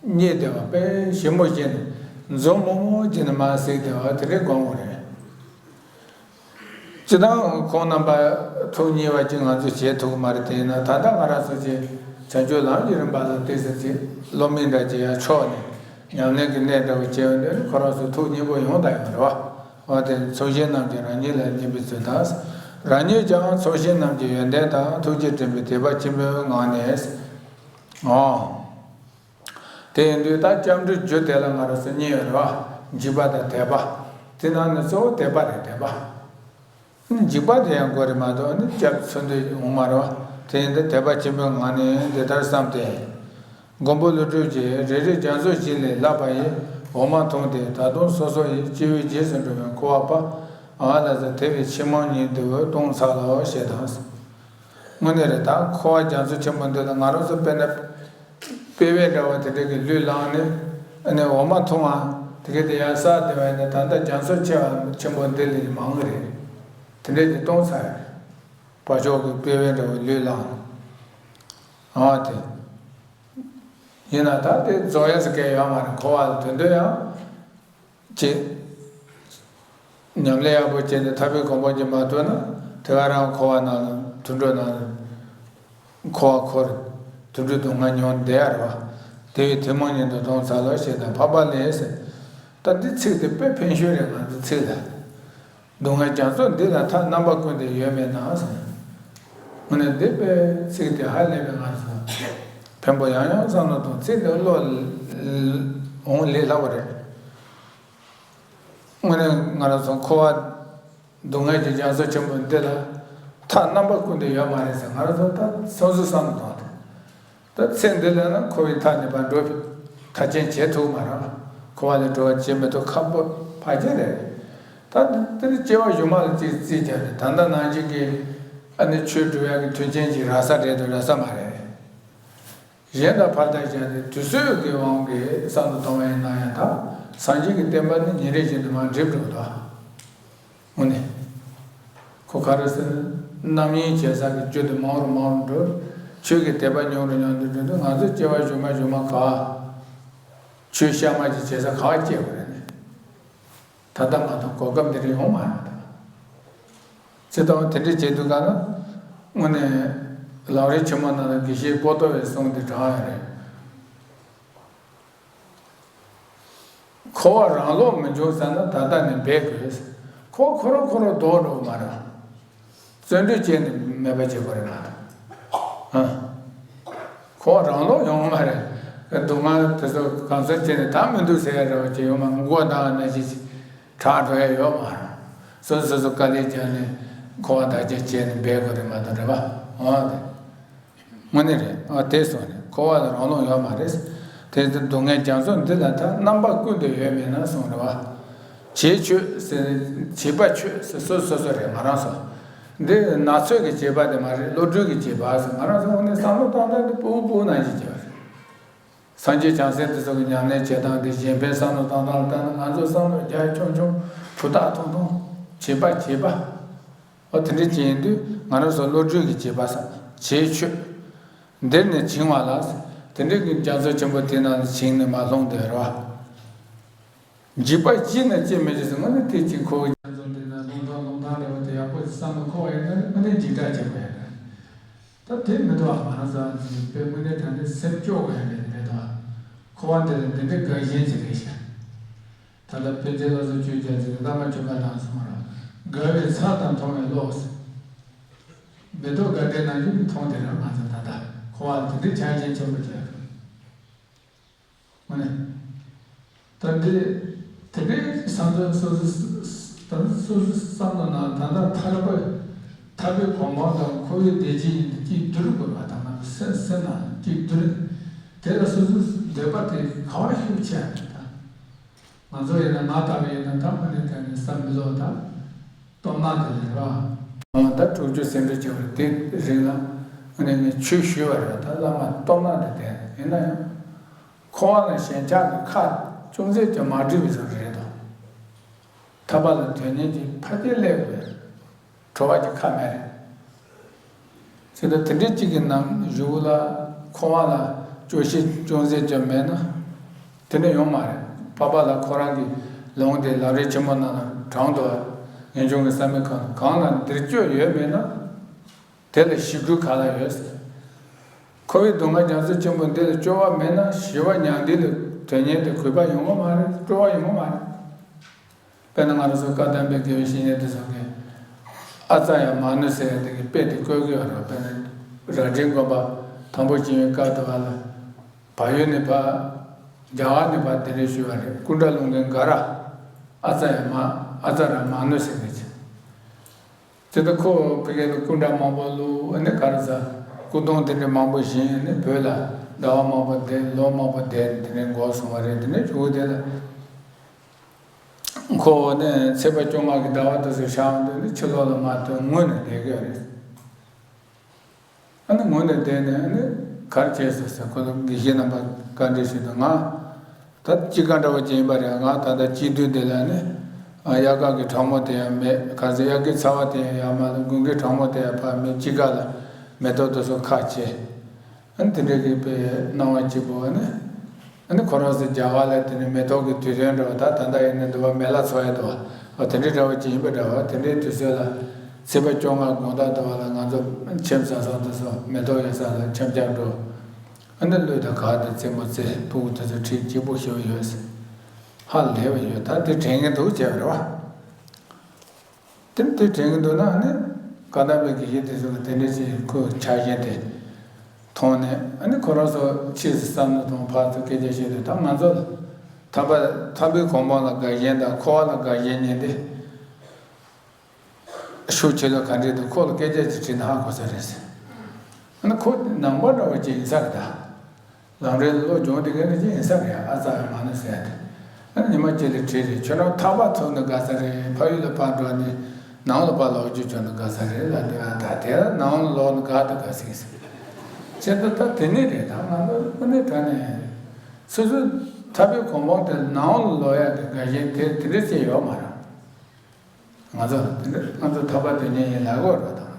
མཉེས་ཏེ་བ། དཔེ་ཞིབ་མོ་བྱས་ནས་འཛུམ་མོ་མོ་བྱས་ནས་མར་གཟིགས་ཏེ་བ། དེ་འདྲའི་སྒོམ་དགོས་རེད། སྤྱིར་བཏང་ཁོང་རྣམ་པ་ཐུགས་མཉེས་པ་ཅིག་ང་ཚོས་བྱེད་ཐུབ་ཀྱི་མ་རེད། དེ་ཡིན་ན་ད་ལྟ་ང་རང་ཚོ་ཅིག་བྱང་ཆུབ་ལམ་གྱི་རིམ་པ་ལ་ཏོག་ཙམ་ཅིག་སློབ་མིང་འདྲ་ཅིག་ཡང་ཆོག་ནས་ཉམས་ལེན་གྱི་གནས་འདྲ་བོ་བྱས་པ་འདི་ནི་ཁོ་རང་ཚོ་ཐུགས་མཉེས་པོ་ཡོང་དང་ཡོང་རེད་བ། འོ་དེ་ཚོགས་ཞིང་རྣམས་ཀྱང་རང་ཉིད་ལ་དགྱེས་པའི་ཚུལ་དང་། རང་ཉིད་ཀྱང་ཚོགས་ཞིང་རྣམས་ཀྱི་ཡོན་ཏན་དང་ཐུགས་རྗེ་དྲན་པའི་དད་པ་ཆེན་པོའི་ངང་ནས། འོ། དེ་ཡིན་དུས་ད་སྐྱབས་འགྲོའི་རྒྱུ་དེ་ལ་ང་རང་ཚོ་གཉིས་ཡོད་རེད་བ། འཇིགས་པ་དང་དད་པ། དེ་ནང་ནས་གཙོ་བོ་དད་པ་རེད། དད་པ། འཇིགས་པ་དེ་ཡང་དགོས་རེད་མ་གཏོགས་ནི་སྐྱབས་འཚོལ་འདོད་འོང་མ་རེད་བ། དེ་ཡིན་དུས་དད་པ་ཆེན་པོའི་ངང་ནས་འདི་ལྟར་བསམས་ཏེ། མགོན་པོ་ཀླུ་སྒྲུབ་ཀྱིས་རེ་རེ་རྒྱ་མཚོ་བཞི་ལས་བརླག་པ་ཡི་འོ་མ་འཐུངས་ཏེ། ད་དུང་སོ་སོ་ཡི་སྐྱེ་བོའི་རྗེས་སུ་འགྲོ་བའི་འཁོར་བ་པ། ཨ་ལ་ཟེར་དེ་བས་ཆེས་མང་ཉིད་དུ་གཏོང་འཚལ་ལོ་ཞེས་དང་། དངོས་གནས་རེད། ད་འཁོར་བ་རྒྱ་མཚོ་ཆེན་པོ་འདི་ལ་ང་རང་ཚོ་དཔེར་ན། དཔེ་བའི་འདྲ་བ་དེ་འདྲ་གི་ལུས་བླངས་ནས་ཨ་ནི་འོ་མ་འཐུང་བ་དེ་ག་དེ་ཡང་བསགས་བསྡད་པ་ཡིན་ན། ད་ལྟ་རྒྱ་མཚོ་ཆེ་བ་ཆེན་པོ་འདི་ལས་མང་གི་རེད། དེ་འདྲ་གི་གཏོང་ཚར་ཡ་རེད། བ་ཕྱོགས་ཀྱི་དཔེ་བའི་འདྲ་བ་ལུས་བླངས། ཨ་དེ་ཡིན་ན་ད་དེ་རྫོགས་ཡས་སུ་སྐད་ཡོད་མ་རེད། འཁོར་བ་ལ་དོན་དུ་ཡང་། ཅེས། ཉམས་ལེན་ཡག་པོ་བྱས་ནས་ཐར་པའི་གོ་འཕང་ཅིག་མ་ཐོབ་ན། དེ་ག་རང་འཁོར་བ་ནང་ལ་དུད་འགྲོ་ནང་ལ། འཁོར་བ་འཁོར། དུད་འགྲོའི་སྡུག་བསྔལ་མྱོང་བསྡད་ཡ་རེད་བ། དེ་བས་ཐུན་མོང་ཉིད་དུ་གཏོང་འཚལ་ལོ་ཞེས་དང་འཕགས་པ་ལས་ཟེར། ད་འདི་ཚིག་དེ་དཔེ་ཕན་ཤོས་རེད། ང་ཚོ་ཚིག་ལ། སྡུག་བསྔལ་རྒྱ་མཚོ་འདི་ལ་མཐའ་རྣམ་པ་ཀུན་ཏུ་ཡོད་མེད་ན་ཟེར། དངོས་གནས་འདི་དཔེ་ཚིག་དེ་ཧ་ལས་པའི་ང་ཚོ་ཕན་པོ་ཡང་ཡང་བསམ་བློ་གཏོང་། ཚིག་དེ་བློ་འོང་ལས་སླ་པོ་རེད། དངོས་གནས་ང་རང་ཚོ་འཁོར་བ་སྡུག་བསྔལ་གྱི་རྒྱ་མཚོ་ཆེན་པོ་འདི་ལ་མཐའ་རྣམ་པ་ཀུན་ཏུ་ཡོད་མ་རེད་ཟེར། ང་རང་ཚོ་ད་སོ་སོ་བསམ་བློ་གཏོང་དེ། ད་ཚེ་འདི་ལ་ན་འཁོར་བའི་མཐའ་ནས་ཕར་འགྲོ་མཐའ་ཅན་བྱེད་ཐུབ་མ་རེད། འཁོར་བ་ལས་གྲོལ་བ་བྱེད་མི་ཐུབ། ཁག་པོ་ཕལ་ཆེར་རེད། ད་དེ་ནི་སྐྱེ་བ་གཞུག་མ་ལ་ཅིག་རྩིས་བརྒྱབ་ནས། ད་ལྟ་ནང་བཞིན་གྱི་ཨ་ནི་ཆོས་སྒྲུབ་ཡག་གི་མཐུན་རྐྱེན་ཅིག་རག་ས་རེད་དང་རག་ས་མ་རེད། གཞན་དང་ཕར་ཐག་བཞག་སྟེ་དུས་ཚོད་ཀྱི་དབང་གིས་བསམ་བློ་གཏོང་བ་ཡིན་ན་ཡང་། ད་སངས་རྒྱས་ཀྱི་བསྟན་པ་ནི་ཉིན་རེ་བཞིན་དུ་མར་འགྲིབ་འགྲོ་གི་འདུག། དངོས་གནས། ཁོ་ག་རེ་ཟེར་ན། རྣམ་གཡེང་བྱེད་ས་གི་རྒྱུ་དེ་མང་རུ་མང་རུ་འགྲོ། ཆོས་ཀྱི་དད་པ་ཉུང་རུ་ཉུང་དུ་འགྲོ་དུས། ང་ཚོ་སྐྱེ་བ་གཞུག་མ་གཞུག་མ་ག་ཆོས་གཤའ་མ་ཅིག་བྱེད་ས་ག་བ་སྐྱེ་དགོས་རེད་ནས། ད་ལྟ་མ་གཏོགས་གོ་སྐབས་འདི་རིགས་ཡོང་མ་རེད་ད། ཇི་ལྟར་དེ་འདྲ་བྱེད་དུས་ག་ལ། དངོས་གནས་ལམ་རིམ་ཆེན་མོ་ནང་ལ་དགེ་བཤེས་པོ་ཏོ་བའི་གསུང་དེ་དྲངས་ཡོད་རེད། འཁོར་བ་རང་ལོག་མི་འབྱུང་ཟེར་ན་ད་ལྟ་ནས་འབད་དགོས། འཁོར་ཁོ་རང་ཁོ་རང་ལྡོག་འགྲོ་གི་མ་རེད། བརྩོན་འགྲུས་བྱས་ནས་མེད་པ་བྱེད་དགོས་རེད་མ་གཏོགས། ཨ། འཁོར་བ་རང་ལོག་ཡོང་གི་མ་རེད། སྡུག་བསྔལ་དེ་ཚོ་གང་ཟག་བྱས་ནས་ད་མི་འདུག་ཟེར་ཡ་འདྲ་བ་ཅིག་ཡོད་མ་རེད། མགོ་བཏང་ན་ཅིག་དྲག་འགྲོ་ཡ་ཡོད་མ་རེད། སོ་སོ་སོ་དཀའ་ལས་བརྒྱབ་ནས་འཁོར་བ་དག་ཅིག་བྱས་ནས་འབད་དགོས་རེད་མ་གཏོགས་རེད་པ། འོ་དེ། དངོས་གནས་རེད། ཨ་དེ་སོང་ནས་འཁོར་བ་ལ་རང་ལོག་ཡོད་མ་རེད། དེ་ཚོ་སྡུག་བསྔལ་རྒྱ་མཚོ་འདི་ལ་ད་རྣམ་པ་ཀུན་ཏུ་ཡོད་མེད་ན་གསུངས་རེད་བ། བྱེད་ཆོས་ཟེར་བྱེད་པ་ཆོས་ཟེར་སོ་སོ་སོ་རེད། ང་རང་ཚོ་འདི་ན་ཚོད་ཀྱི་བྱེད་པ་དེ་མ་རེད། བློ་གྲོས་ཀྱི་བྱེད་པ་ཟེར། ང་རང་ཚོ་དངོས་གནས་བསམ་བློ་བཏང་སྟངས་འདི་སྤུ་གུ་སྤུ་གུ་ནང་བཞིན་བྱེད་པ་རེད། སངས་རྒྱས་བྱང་སེམས་དེ་ཚོ་གི་ཉམས་ལེན་བྱེད་སྟངས་དེ་གཞན་ཕན་བསམ་བློ་བཏང་སྟངས་ལ་བལྟས་ན་ང་ཚོ་བསམ་བློ་རྒྱ་ཆུང་ཆུང་ཕུ་ཐག་ཐུང་ཐུང་བྱེད་པ་བྱེད་པ། ཨོ་དེ་འདྲ་ཅིག་ཡིན་དུས་ང་རང་ཚོ་བློ་གྲོས་ཀྱི་བྱེད་པ་ས་བྱེད་ཆོས་འདིར་ནི་བྱིང་བ་ལ། དེ་འདྲའི་གི་རྒྱ་མཚོ་ཆེན་པོ་དེ་ནང་ལ་བྱིང་ནས་མ་ལྷུང་སྟེ་རེད་བ། འཇིགས་པ་སྐྱེས་ན་སྐྱེ་མི་སྐྱེ་ཟེར། དངོས་གནས་དེ་ཅིག་འཁོར་བའི་རྒྱ་མཚོ་འདི་ན་ལྷུང་སྟངས་ལྷུང་སྟངས་འདྲ་བོ་དེ་ཡག་པོ་ཞིག་བསམ་བློ་འཁོར་བ་ཡིན་ན་དངོས་གནས་འཇིགས་སྐྲག་བྱེད་དགོས་ཡ་རེད། ད་དེ་མི་འདུག་ཨ། ང་རང་ཚོ་དཔེ་དངོས་གནས་དྲང་གནས་སེམས་སྐྱོ་དགོས་ཡ་རེད་རེད་དོ། འཁོར་བ་འདི་ལ་འདི་འདྲའི་དགའ་ཞེན་ཅིག་རེད་ཤག་ད་ལྟ་ཕན་ཚུན་སླར་གསོ་བཅོས་རྒྱག་ཅིག་བླ་མ་མཆོད་པ་དང་གསུངས་རོགས། དགའ་བའི་ཚལ་དང་མཐོང་བའི་བློ། མེ་ཏོག་དགའ་ལྡན་ནང་བཞིན་མཐོང་དེ་རང་ང་ཚོ་ད་ལྟ་འཁོར་བ་འདི་འདྲའི་ཆགས་ཞེན་ཆེན་པོ་ཅིག་ཨ་ནི། ད་འདི་དེ་འདྲའི་བསམ་ཚུལ་སོ་སོ་ད་སོ་སོའི་བསམ་བློ་ནང་ད་ལྟ་ཐར་པ་ཐར་པའི་གོ་འཕང་དང་འཁོར་བའི་བདེ་སྐྱིད་ཡིན་དུས་གཅིག་བསྡུར་དགོས་པ་དང་། ང་ཚོ་སེམས་སེམས་ནང་གཅིག་བསྡུར། དེ་ལ་སོ་སོའི་འདོད་པ་དེ་ག་བ་ཤུགས་ཆེ་ཨ་ནི་ད། ང་ཚོ་ཡིན་ན་ང་ལྟ་བུ་ཡིན་ན་ད་དངོས་གནས་དྲང་གནས་བསམ་མི་ལོག་ད་སྟོབས་ན་དེ་ལས་ར། ད་དྲུག་ཅུ་ཟིན་འགྲོ་བྱེད་པར་དེ་རིང་ལ་དངོས་གནས་ངས་ཆོས་ཞུས་པ་རེད། ད་བླ་མ་སྟོབས་ན་དེ་བསྟན་ཡིན་ན་ཡང་འཁོར་བ་ན་ཞེན་ཆགས་ཀྱི་ཁ་ཅུང་ཟད་ཀྱང་མ་འགྲིག་པའི་བཟོ་རེད་དོ། ཐར་པ་ལ་དོན་གཉེར་གྱི་ཕ་སྐྱེས་སླེབས་དགོས། གྲོལ་བ་གྱི་ཁ་མེད་རེད། ཚེ་འདི་དེ་འདྲའི་གཅིག་གི་ནང་བཞུགས་ལ་འཁོར་བ་ལ་སྐྱོ་ཤས་ཅུང་ཟད་ཀྱང་མེད་ན། དེ་འདྲ་ཡོང་མ་རེད། པ་ཕ་ལ་ཁོ་རང་གི་ལུང་དེ་ལམ་རིམ་ཆེན་མོ་ནང་ལ་དྲངས་འདུག་ངེས་འབྱུང་གི་བསམ་པའི་ཁམས་གང་ལ་འདིར་སྐྱོ་ཡོད་མེད་ན། དེ་ལ་ཞི་རྒོལ་ག་ལ་ཡོད་ཟེར། འཁོར་བའི་སྡུག་བསྔལ་རྒྱ་མཚོ་ཆེན་པོ་འདི་ལ་སྐྱོ་བ་མེད་ན་ཞི་བ་མྱང་འདས་ལ་དོན་གཉེར་དེ་གུས་པ་ཡོང་གི་མ་རེད། སྤྲོ་བ་ཡོང་གི་མ་རེད། དཔེར་ན་ང་རང་ཚོ་བཀའ་གདམས་པའི་དགེ་བའི་བཤེས་གཉེན་དེ་ཚོ་གིས་ཨ་ཙ་ཡ་མ་ཎི་ཟེར་ཡ་དེ་གི་དཔེ་དེ་བཀོད་ཀྱི་ཡོད་རེད། དཔེར་ན་རྭ་སྒྲེང་དགོན་པ་དང་པོ་བྱེད་པའི་སྐབས་དུ་བ་ལ་བལ་ཡུལ་ནས་ཕར་རྒྱ་གར་ནས་ཕར་གདན་འདྲེན་ཞུས་པ་རེད། སྐུ་འདྲ་སློང་མཁན་འགའ་ར་ཨ་ཙ་ཡ་མ་ཨ་ཙ་ར་མ་ཎི་ཟེར་མཁན་ཅིག་དེ་ལྟར་ཁོ་ཕ་གི་ལ་སྐུ་འདྲ་མང་པོ་བླུགས། ཨ་ནི་ག་རེ་ཟ། སྐུ་གདུང་དེ་འདྲ་མང་པོ་བཞེངས། ཨ་ནི་བོད་ལ་ཟླ་བ་མང་པོ་བསྡད། ལོ་མང་པོ་བསྡད། དེ་ནས་འགོག་སོང་བ་རེད། དེ་ནས་གཞུག་དེ་ལ་ཁོ་ནི་ཚེས་པ་བཅོ་ལྔ་གི་ཟླ་བ་དེ་ཚོ་ཤར་འོང་དུས་ནི་ཕྱི་ལོགས་ལ་མ་ཐོན། ངུས་ནས་བསྡད་ཀྱི་རེད། ཨ་ནི་ངུས་ནས་བསྡད་ནས་ཨ་ནི་ག་རེ་བྱས་སོང་ཟེར། ཁོ་ལ་དགེ་བཤེས་རྣམ་པ་བཀའ་འདྲི་ཞུས་དུས་ང་ད་དཔྱིད་ཀ་འདྲ་བོ་ཅིག་ཡིན་པ་རེད། ང་ད་ལྟ་དཔྱིད་དུས་འདི་ལ་ནི་ཨ་དབྱར་ཁ་གི་གྲང་མོ་དེ་ཡང་མེད། ག་ཚོད་དབྱར་ཁའི་ཚ་བ་དེ་ཡང་ཡོད་མ་རེད། དགུན་ཁའི་གྲང་མོ་དེ་ཡང་ཕར་མེད། དཔྱིད་ཀ་ལ་མེ་ཏོག་དེ་ཚོ་ཁ་བྱེ། ཨ་ནི་དེ་འདྲ་གི་དཔེ་སྣང་བ་སྐྱིད་པོ། ཨ་ནི་ཨ་ནི་ཁོ་རང་ཚོ་རྒྱ་གར་ལ་དེ་ནི་མེ་ཏོག་གི་དུས་སྟོན་འདྲ་བོ། ད་ད་ལྟ་ཡིན་ན་འདི་བ་མེ་ལ་འཚོ་ཡ་འདུག་བ། ཨ་དེ་འདྲ་འདྲ་བོ་ཅིག་ཡིན་པ་འདྲ་བ། དེ་འདྲའི་དུས་ཚོད་ལ་ཚེས་པ་བཅོ་ལྔ་དགོང་དག་འདི་བ་ལ་ང་ཚོ་ཁྱིམ་བཟའ་ཚང་དེ་ཚོ་མེ་ཏོག་ཡོད་ས་ལ་འཆམ་འཆམ་འགྲོ། ཨ་ནི་གླུ་དང་གར་དང་རྩེད་མོ་རྩེ། ཕྲུ་གུ་དེ་ཚོ་ཁྲིད་སྐྱིད་པོ་ཞེ་པོ་ཡོད་ཟེར། ཧ་ལས་པ་ཡོད། ད་དེ་དྲན་གྱི་འདུག་བྱས་པ་རེད་བ། དེ་དེ་དྲན་གྱི་འདུག་ན་ཨ་ནི་བཀའ་གདམས་པའི་དགེ་བཤེས་དེ་ཚོ་གི་དེ་འདྲ་ཞིག་ཁོའི་ཆགས་ཞེན་དེ་མཐོང་ནས། ཨ་ནི་ཁོ་རང་ཚོ་ཕྱིས་སུ་བསམ་བློ་གཏོང་ཕར་ཚུར་སྐད་ཆ་བཤད་དུས། ད་ང་ཚོ་ལ་ཐར་པ་ཐར་པའི་གོ་འཕང་ལ་དགའ་ཞེན་དང་འཁོར་བ་ལ་དགའ་ཞེན་ཉིན་དེ། ཤུགས་ཆེ་ལ་ག་འདྲས་འདུག་ཁོ་ལ་སྐད་ཆ་ཅིག་དྲིས་ན་ཧ་གོ་ས་རེད་ཟེར། ཨ་ནི་ཁོ་ནང་པ་འདྲ་བོ་ཅིག་ཡིན་ས་རེད་ད། ལམ་རིམ་སློབ་སྦྱོང་དེ་ག་ནས་ཅིག་ཡིན་ས་རེད། ཨ་ཙ་ཡ་མ་ཎི་ཟེར་ཡ་དེ། ཨ་ནི་ཉི་མ་གཅིག་ལ་དྲིས་རེད། ཁྱོད་རང་ཐར་པ་ཐོབ་ན་དགའ་ས་རེད། ཕ་ཡུལ་ལ་ཕར་འགྲོ་ནས་ནང་ལ་ཕར་ལོག་རྒྱུ་བྱུང་ན་དགའ་ས་རེད་ལབ་དུས། ཨ་ད་དེ་ལ་ནང་ལ་ལོག་ན་དགའ་དང་དགའ་སྲིད་ཟེར། བྱས་ཙང་ད་དེ་ནས་རེད། ད་ང་ཚོ་དངོས་གནས་དྲང་གནས་སོ་སོའི་ཐར་པའི་གོ་འཕང་དེ་ནང་ལ་ལོག་ཡ་དེ་དགའ་ཞེན་དེ་དེ་འདྲ་ཅིག་ཡོད་མ་རེད། ང་ཚོ་དེ་འདྲ་ང་ཚོ་ཐར་པ་དོན་གཉེར་ཡིན་ལབ་དགོས་རེད་ད། ང་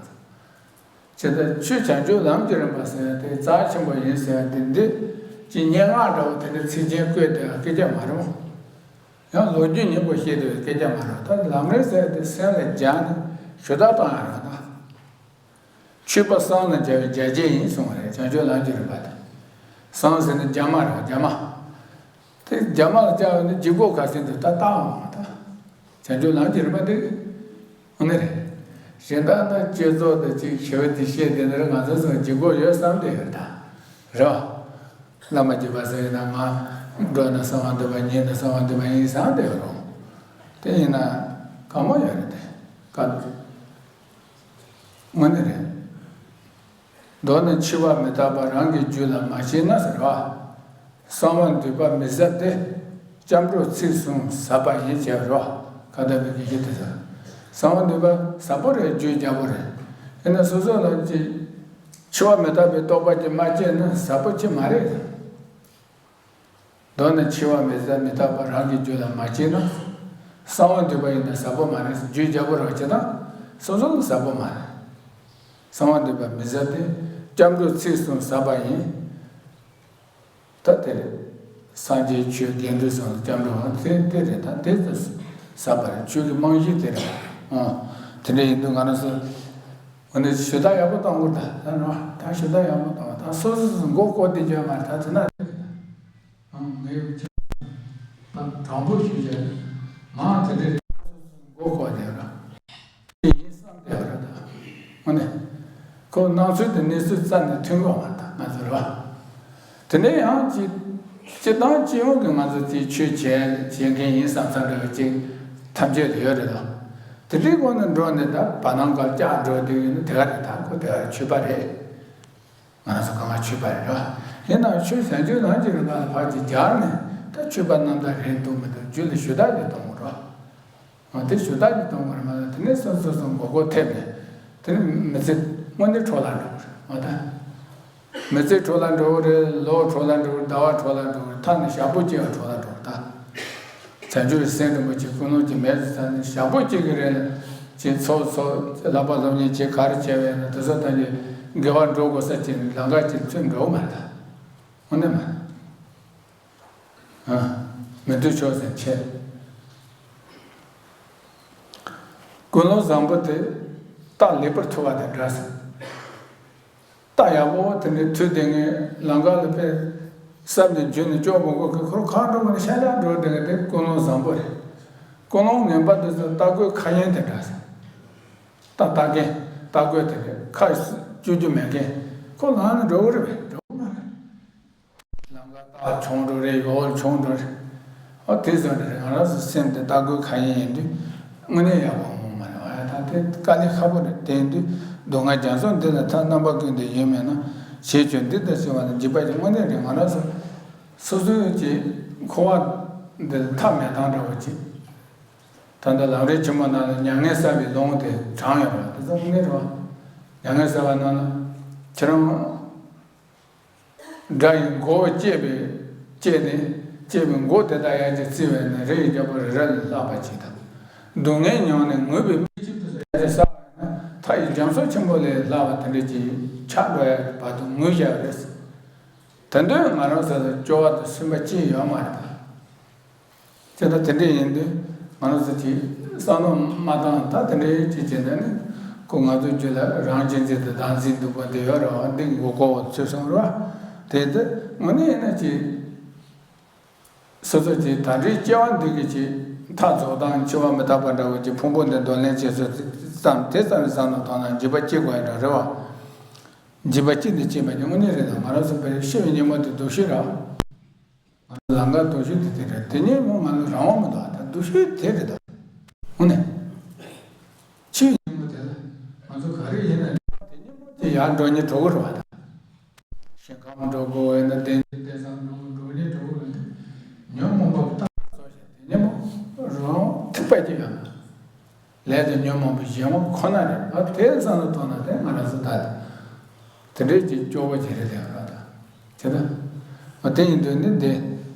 ཚོ་བྱས་ཙང་ཆོས་བྱང་ཆུབ་ལམ་གྱི་རིམ་པ་ཟེར་ཡ་དེ་རྩ་ཆེན་པོ་ཡིན་ཟེར་ཡ་དེ་འདི་ཅིག་སྙན་ངག་འདྲ་བོ་དེ་འདྲ་ཚིག་རྒྱན་བཀོད་བསྡད་ཡ་སྐད་ཆ་མ་རེད་མོ། ཡང་ལོ་རྒྱུས་སྙིང་པོ་བཤད་བསྡད་ཡ་སྐད་ཆ་མ་རེད། ད་ལམ་རིམ་ཟེར་ཡ་དེ་སེམས་ལ་སྦྱངས་ནས་ཞུ་དག་བཏང་ཡ་རེད་ད། མཆོད་པ་བསང་ལ་བྱ་བའི་རྒྱ་སྐྱེགས་ཡིན་གསུངས་པ་རེད། བྱང་ཆུབ་ལམ་གྱི་རིམ་པ་དེ། བསང་ཟེར་ན་རྒྱ་མ་རེད། རྒྱ་མ། དེ་རྒྱ་མ་ལ་བཅའ་བ་ནི་ལྗིད་ཁོག་ཁ་སེང་དུ་ད་བཏགས་འོང་བ་དང་། བྱང་ཆུབ་ལམ་གྱི་རིམ་པ་དེ་འོ་ན་རེད། གཞན་དག་ན་བསྐྱེད་རྫོགས་དང་གཅིག་ཞི་བ་དེ་བཤད་དེ་ནི་ང་ཚོ་ཚོ་ལྗིད་ཁོག་ཡོད་བསམ་དེ་ཡོད་ད། རེད་བ། བླ་མ་བརྒྱུད་པ་ཟེར་ན་ང་འགྲོ་ན་གསང་བ་འདུས་པ་ཉིད་ནི་གསང་བ་འདུས་པ་ཡིན་བསམ་དེ་ཡོད་རུང་། དེ་ཡིན་ན་དཀའ་མོ་ཡོད་རེད་དེ། དཀའ། དངོས་གནས་རེད། མདོར་ན་འཆི་བ་མི་རྟག་པ་རང་གི་རྒྱུད་ལ་མ་སྐྱེས་ན་ཟེར་བ། གསང་བ་འདུས་པ་མི་ཟབ་སྟེ། སྐྱབས་འགྲོ་ཚིག་གསུམ་ཟབ་པ་ཡིན་ཞེས་རོ། ཁ་བརྡ་པའི་དགེ་བཤེས་དེ་ཚོ། གསང་བ་འདུས་པ་ཟབ་པོ་རེད། རྒྱུད་རྒྱ་པོ་རེད། ཡིན་ན་སོ་སོ་ལ་ཅི། འཆི་བ་མི་རྟག་པའི་རྟོགས་པ་ཅིག་མ་སྐྱེས་ན་ཟབ་པོ་ཅིག་མ་རེད། མདོར་ན་འཆི་བ་མི་ཟད་མི་རྟག་པ་རང་གི་རྒྱུད་ལ་མ་སྐྱེས་ན། གསང་བ་འདུས་པ་ཡིན་ན་ཟབ་པོ་མ་རེད། རྒྱུད་རྒྱ་པོ་རང་བྱེད་དང་སོ་སོ་ལ་ཟབ་པོ་མ་རེད། གསང་བ་འདུས་པ་མི་ཟད་དེ། སྐྱབས་འགྲོ་ཚིག་གསུམ་ཟབ་པ་ཡིན། ད་དེ་རེད། སངས་རྒྱས་ཆོས་དགེ་འདུན་གསུམ་ལ་སྐྱབས་འགྲོ་བ་དེ་དེ་རེད། ད་དེ་ཚོ་ཟབ་པ་རེད། ཆོས་ཀྱི་རྨང་གཞི་དེ་རེད། ཨང་། དེ་འདྲ་ཡིན་དུས་ང་རང་ཚོ་འོ་ན་ཞུ་དག་ཡག་པོ་གཏོང་དགོས། ད་ད་ནོ་ད་ཞུ་དག་ཡག་པོ་གཏོང་། ད་སོ་སོ་སོ་མགོ་སྐོར་དེ་བརྗོད་མ་རེད། ད་དེ་ན་ཨང་། ངས་ད་དྲང་པོ་ཞུས་བྱས། མ་དེ་འདྲ་རེད། མགོ་སྐོར་བསྡད་ར། དེ་ཡིན་བསམ་བསྡད་ར། ད་དངོས་གནས་ཁོ་སྣང་ཚུལ་དང་གནས་ཚུལ་རྩ་ནས་མཐུན་གོ་མ་རེད། ད་ང་ཚོ་ར། དེ་ནས་ཡང་ཅི་སྤྱི་བཏང་སྤྱི་ཡོངས་ཀྱི་ང་ཚོ་དེ་ཆོས་བྱེད་བྱེད་མཁན་ཡིན་བསམ་བསམ་འདྲ་བ་ཅིག་ཐམས་ཅད་དུ་ཡོད་རེད་དོ། དེ་འདྲའི་སྒོ་ནས་འགྲོ་ནས་ད་བར་སྣང་གར་བཅར་འགྲོ་དུས་ཡིན་ན་དེ་ག་རེད། ད་ཁོ་དེ་ག་རེད། ཆོས་པ་རེད། ང་ཚོ་གང་ག་ཆོས་པ་རེད་ར། ཡིན་ནའང་ཆོས་བྱང་ཆུབ་ལམ་གྱི་རིམ་པ་ལ་ཕར་ཅིག་སྦྱར་ནས་ད་ཆོས་པ་རྣམ་དག་རེད་འདུག་མི་འདུག་རྒྱུད་ལ་ཞུ་དག་ཅིག་གཏོང་དགོས་ར། འོ་དེ་ཞུ་དག་ཅིག་གཏོང་དགོས་རེད་མ་གཏོགས་དེ་ནས་སོ་སོ་སོ་མགོ་སྐོར་ཐེབས་ནས་དེ་ནས་མི་ཚེ་དངོས་གནས་འཕྲོ་བརླག་འགྲོ་གི་རེད། འོ་ད། མི་ཚེ་འཕྲོ་བརླག་འགྲོ་གི་རེད། ལོ་འཕྲོ་བརླག་འགྲོ་གི་རེད། ཟླ་བ་འཕྲོ་བརླག་འགྲོ་གི་རེད། མཐའ་ནས་ཞག་པོ་གཅིག་ཡང་འཕྲོ་བརླག་འགྲོ་གི་རེད་ད། བྱང་ཆུབ་སེམས་རིན་པོ་ཆེ་ཀུན་སློང་གྱི་མེད་དུ་ཚར་ནས་ཞག་པོ་གཅིག་གི་རིང་ལ་ཅིག་ཚོགས་ཚོགས་བསླབ་པ་སློབ་གཉེར་བྱེད་ག་རེ་བྱས་པ་ཡིན་ན་དེ་ཚོ་ཐམས་ཅད་དགེ་བ་འགྲོ་དགོས་ས་ཅིག་ལམ་ཁ་ཅིག་ཚུར་འགྲོ་གི་མ་རེད་ད། དངོས་གནས་མ་རེད། ཨ། མི་འདོད་ཕྱོགས་ཟེར་ཆེ། ཀུན་སློང་བཟང་པོ་དེ་རྟགས་ལེགས་པར་ཐུབ་པ་དང་འདྲ་ཟེར། རྟགས་ཡག་པོ་དེ་འདྲའི་ཐུབ་བསྡད་མཁན་ལམ་ཁ་ལ་དཔེ་གསར་དུ་འཇུས་ནས་སྐྱོ་པོ་གོ་གི་ཁོར་ཁ་འགྲོ་བ་ནི་ཤ་ལ་འགྲོ་བསྡད་མཁན་དེ་ཀུན་སློང་བཟང་པོ་རེད། ཀུན་སློང་ངན་པ་དེ་ཚོ་རྟ་རྒོད་ཁ་གཡེང་དེ་འདྲ་ཟེར། རྟ་རྟ་མཁན་རྟ་རྒོད་དེ་རེད། ཁ་བཅུག་རྒྱུ་མེད་མཁན་ཁོ་ལངས་ནས་འགྲོ་གི་རེད་པས། འགྲོ་གི་མ་རེད། ལམ་ཁ་རྟགས་བྱུང་འགྲོ་རེད། ཡོལ་བྱུང་འགྲོ་རེད། ཨོ་དེ་ཚོ་རེད། ང་རང་ཚོ་སེམས་དེ་རྟ་རྒོད་ཁ་གཡེང་ཡིན་དུས་དངོས་གནས་ཡག་པོ་ངོ་མ་རེད། ཨ་ད་དེ་དཀའ་ལས་ཁག་པོ་རེད། དེ་ཡིན་དུས་སྡུག་བསྔལ་རྒྱ་མཚོ་འདི་ལ་མཐའ། རྣམ་པ་ཀུན་ཏུ་ཡེངས་མེད་ན། ཞེས་བརྗོད་འདི་ལྟར་གསོལ་བ་ནི། འཇིགས་པ་ཅན་དངོས་གནས་རེད། ང་རང་ཚོ་སོ་སོའི་ཀྱི་འཁོར་བ་འདི་ལ་མཐའ་མེད་སྟངས་འདྲ་བོ་ཅིག་ད་ལྟ་ལམ་རིམ་ཆེན་མོ་ནང་ལ་མྱ་ངན་བསལ་བའི་ལུང་དེ་དྲངས་ཡོད་རེད་བ། དེ་ཚོ་དངོས་གནས་རེད་བ། མྱ་ངན་བསལ་བ་ནང་ལ་ཁྱེད་རང་དགྲ་ཡི་མགོ་བོ་བཅད་པའི་བཅད་ནས་བཅད་པའི་མགོ་དེ་དག་ཡར་ཅིག་བརྩིས་པས་ན་རི་ཡི་རྒྱལ་པོ་རི་རབ་ལས་ལྷག་པ་ཅིག་དང་། སྡུག་བསྔལ་མྱོང་ནས་ངུས་པའི་མིག་གཅིག་ཏུ་ཡར་ཅིག་བསལ་བས་ན་མཐའ་ཡི་རྒྱ་མཚོ་ཆེན་པོ་ལས་ལྷག་པ་དེ་འདྲ་ཅིག་ཆགས་འགྲོ་ཡ་བར་དུ་ངུས་བཞག་རེད། དེ་དུས་ང་རང་ཚོ་ལ་སྐྱོ་བ་དང་སུན་པ་ཅི་ཡོད་མ་རེད་ད། དེ་ལྟར་དེ་འདྲ་ཡིན་དུས་ང་རང་ཚོ་གྱིས་བསམ་བློ་མ་བཏང་། ད་དེ་འདྲ་ཅིག་བྱས་ན་ནི་ཁོ་ང་ཚོའི་རྒྱུད་ལ་རང་གཅེས་འཛིན་དང་བདག་འཛིན་སྡུག་པོ་འདི་ཡོད་རེད་བ། འདི་མགོ་སྐོར་བ་ཚུད་སོང་རེད་བ། དེ་དུས་དངོས་གནས་ཡིན་ན་ཅིག་སོ་སོ་གྱིས་ད་རེས་སྐྱེ་བ་འདི་གི་ཅིག་མཐའ་རྫོགས་སྟངས་འཆི་བ་མི་རྟག་པ་འདྲ་བོ་ཅིག་ཕུང་པོ་འདི་འདོར་ལེན་བྱེད་ཚུལ་ཙམ་དེ་ཙམ་བསམ་བློ་བཏང་ན་འཇིགས་པ་སྐྱེ་དགོས་ཡ་འདྲ་རེད་བ། འཇིགས་པ་སྐྱེ་འདི་སྐྱེས་པ་ནི་དངོས་གནས་རེད་ད། ང་རང་ཚོ་དཔེར་ཤི་བའི་ཉིན་མོ་དེ་སྡུག་ཤོས་རེད། ང་ཚོ་ལམ་ཁ་སྡུག་ཤོས་དེ་དེ་རེད། དེ་ཉིན་མོ་ང་ཚོ་རང་དབང་མི་འདུག་ད་སྡུག་ཤོས་དེ་རེད་ད། དངོས་གནས། འཆི་བའི་ཉིན་མོ་དེ་ལ་ང་ཚོ་ག་རེ་ཡིན་ན་དེ་ཉིན་མོ་དེ་ཡར་འགྲོ་ཉིན་འགྲོ་གི་རེད་བ་ད། ཞིང་ཁམས་འགྲོ་དགོས་ཡིན་ན་གདན་གདན་ས་འགྲོ་འགྲོ་ཉིན་འགྲོ་གི་རེད། ཉོན་མོངས་པ་ཏག་ཏག་བཟོ་བྱས་དེ་ཉིན་མོ་རང་ཐིགས་པ་གཅིག་ཡང་ལས་དང་ཉོན་མོངས་པའི་གཞན་དབང་ཁོ་ན་རེད། ཨ་དེ་བསམ་བློ་གཏོང་ན་དེ་ང་རང་ཚོ་ད་དེ་འདྲའི་ཅིག་སྐྱོ་པོ་ཅིག་རེད་དེ་ར་ད། དེ་ད། ཨ་དེ་ཡིན་དུས་ནི་འདི་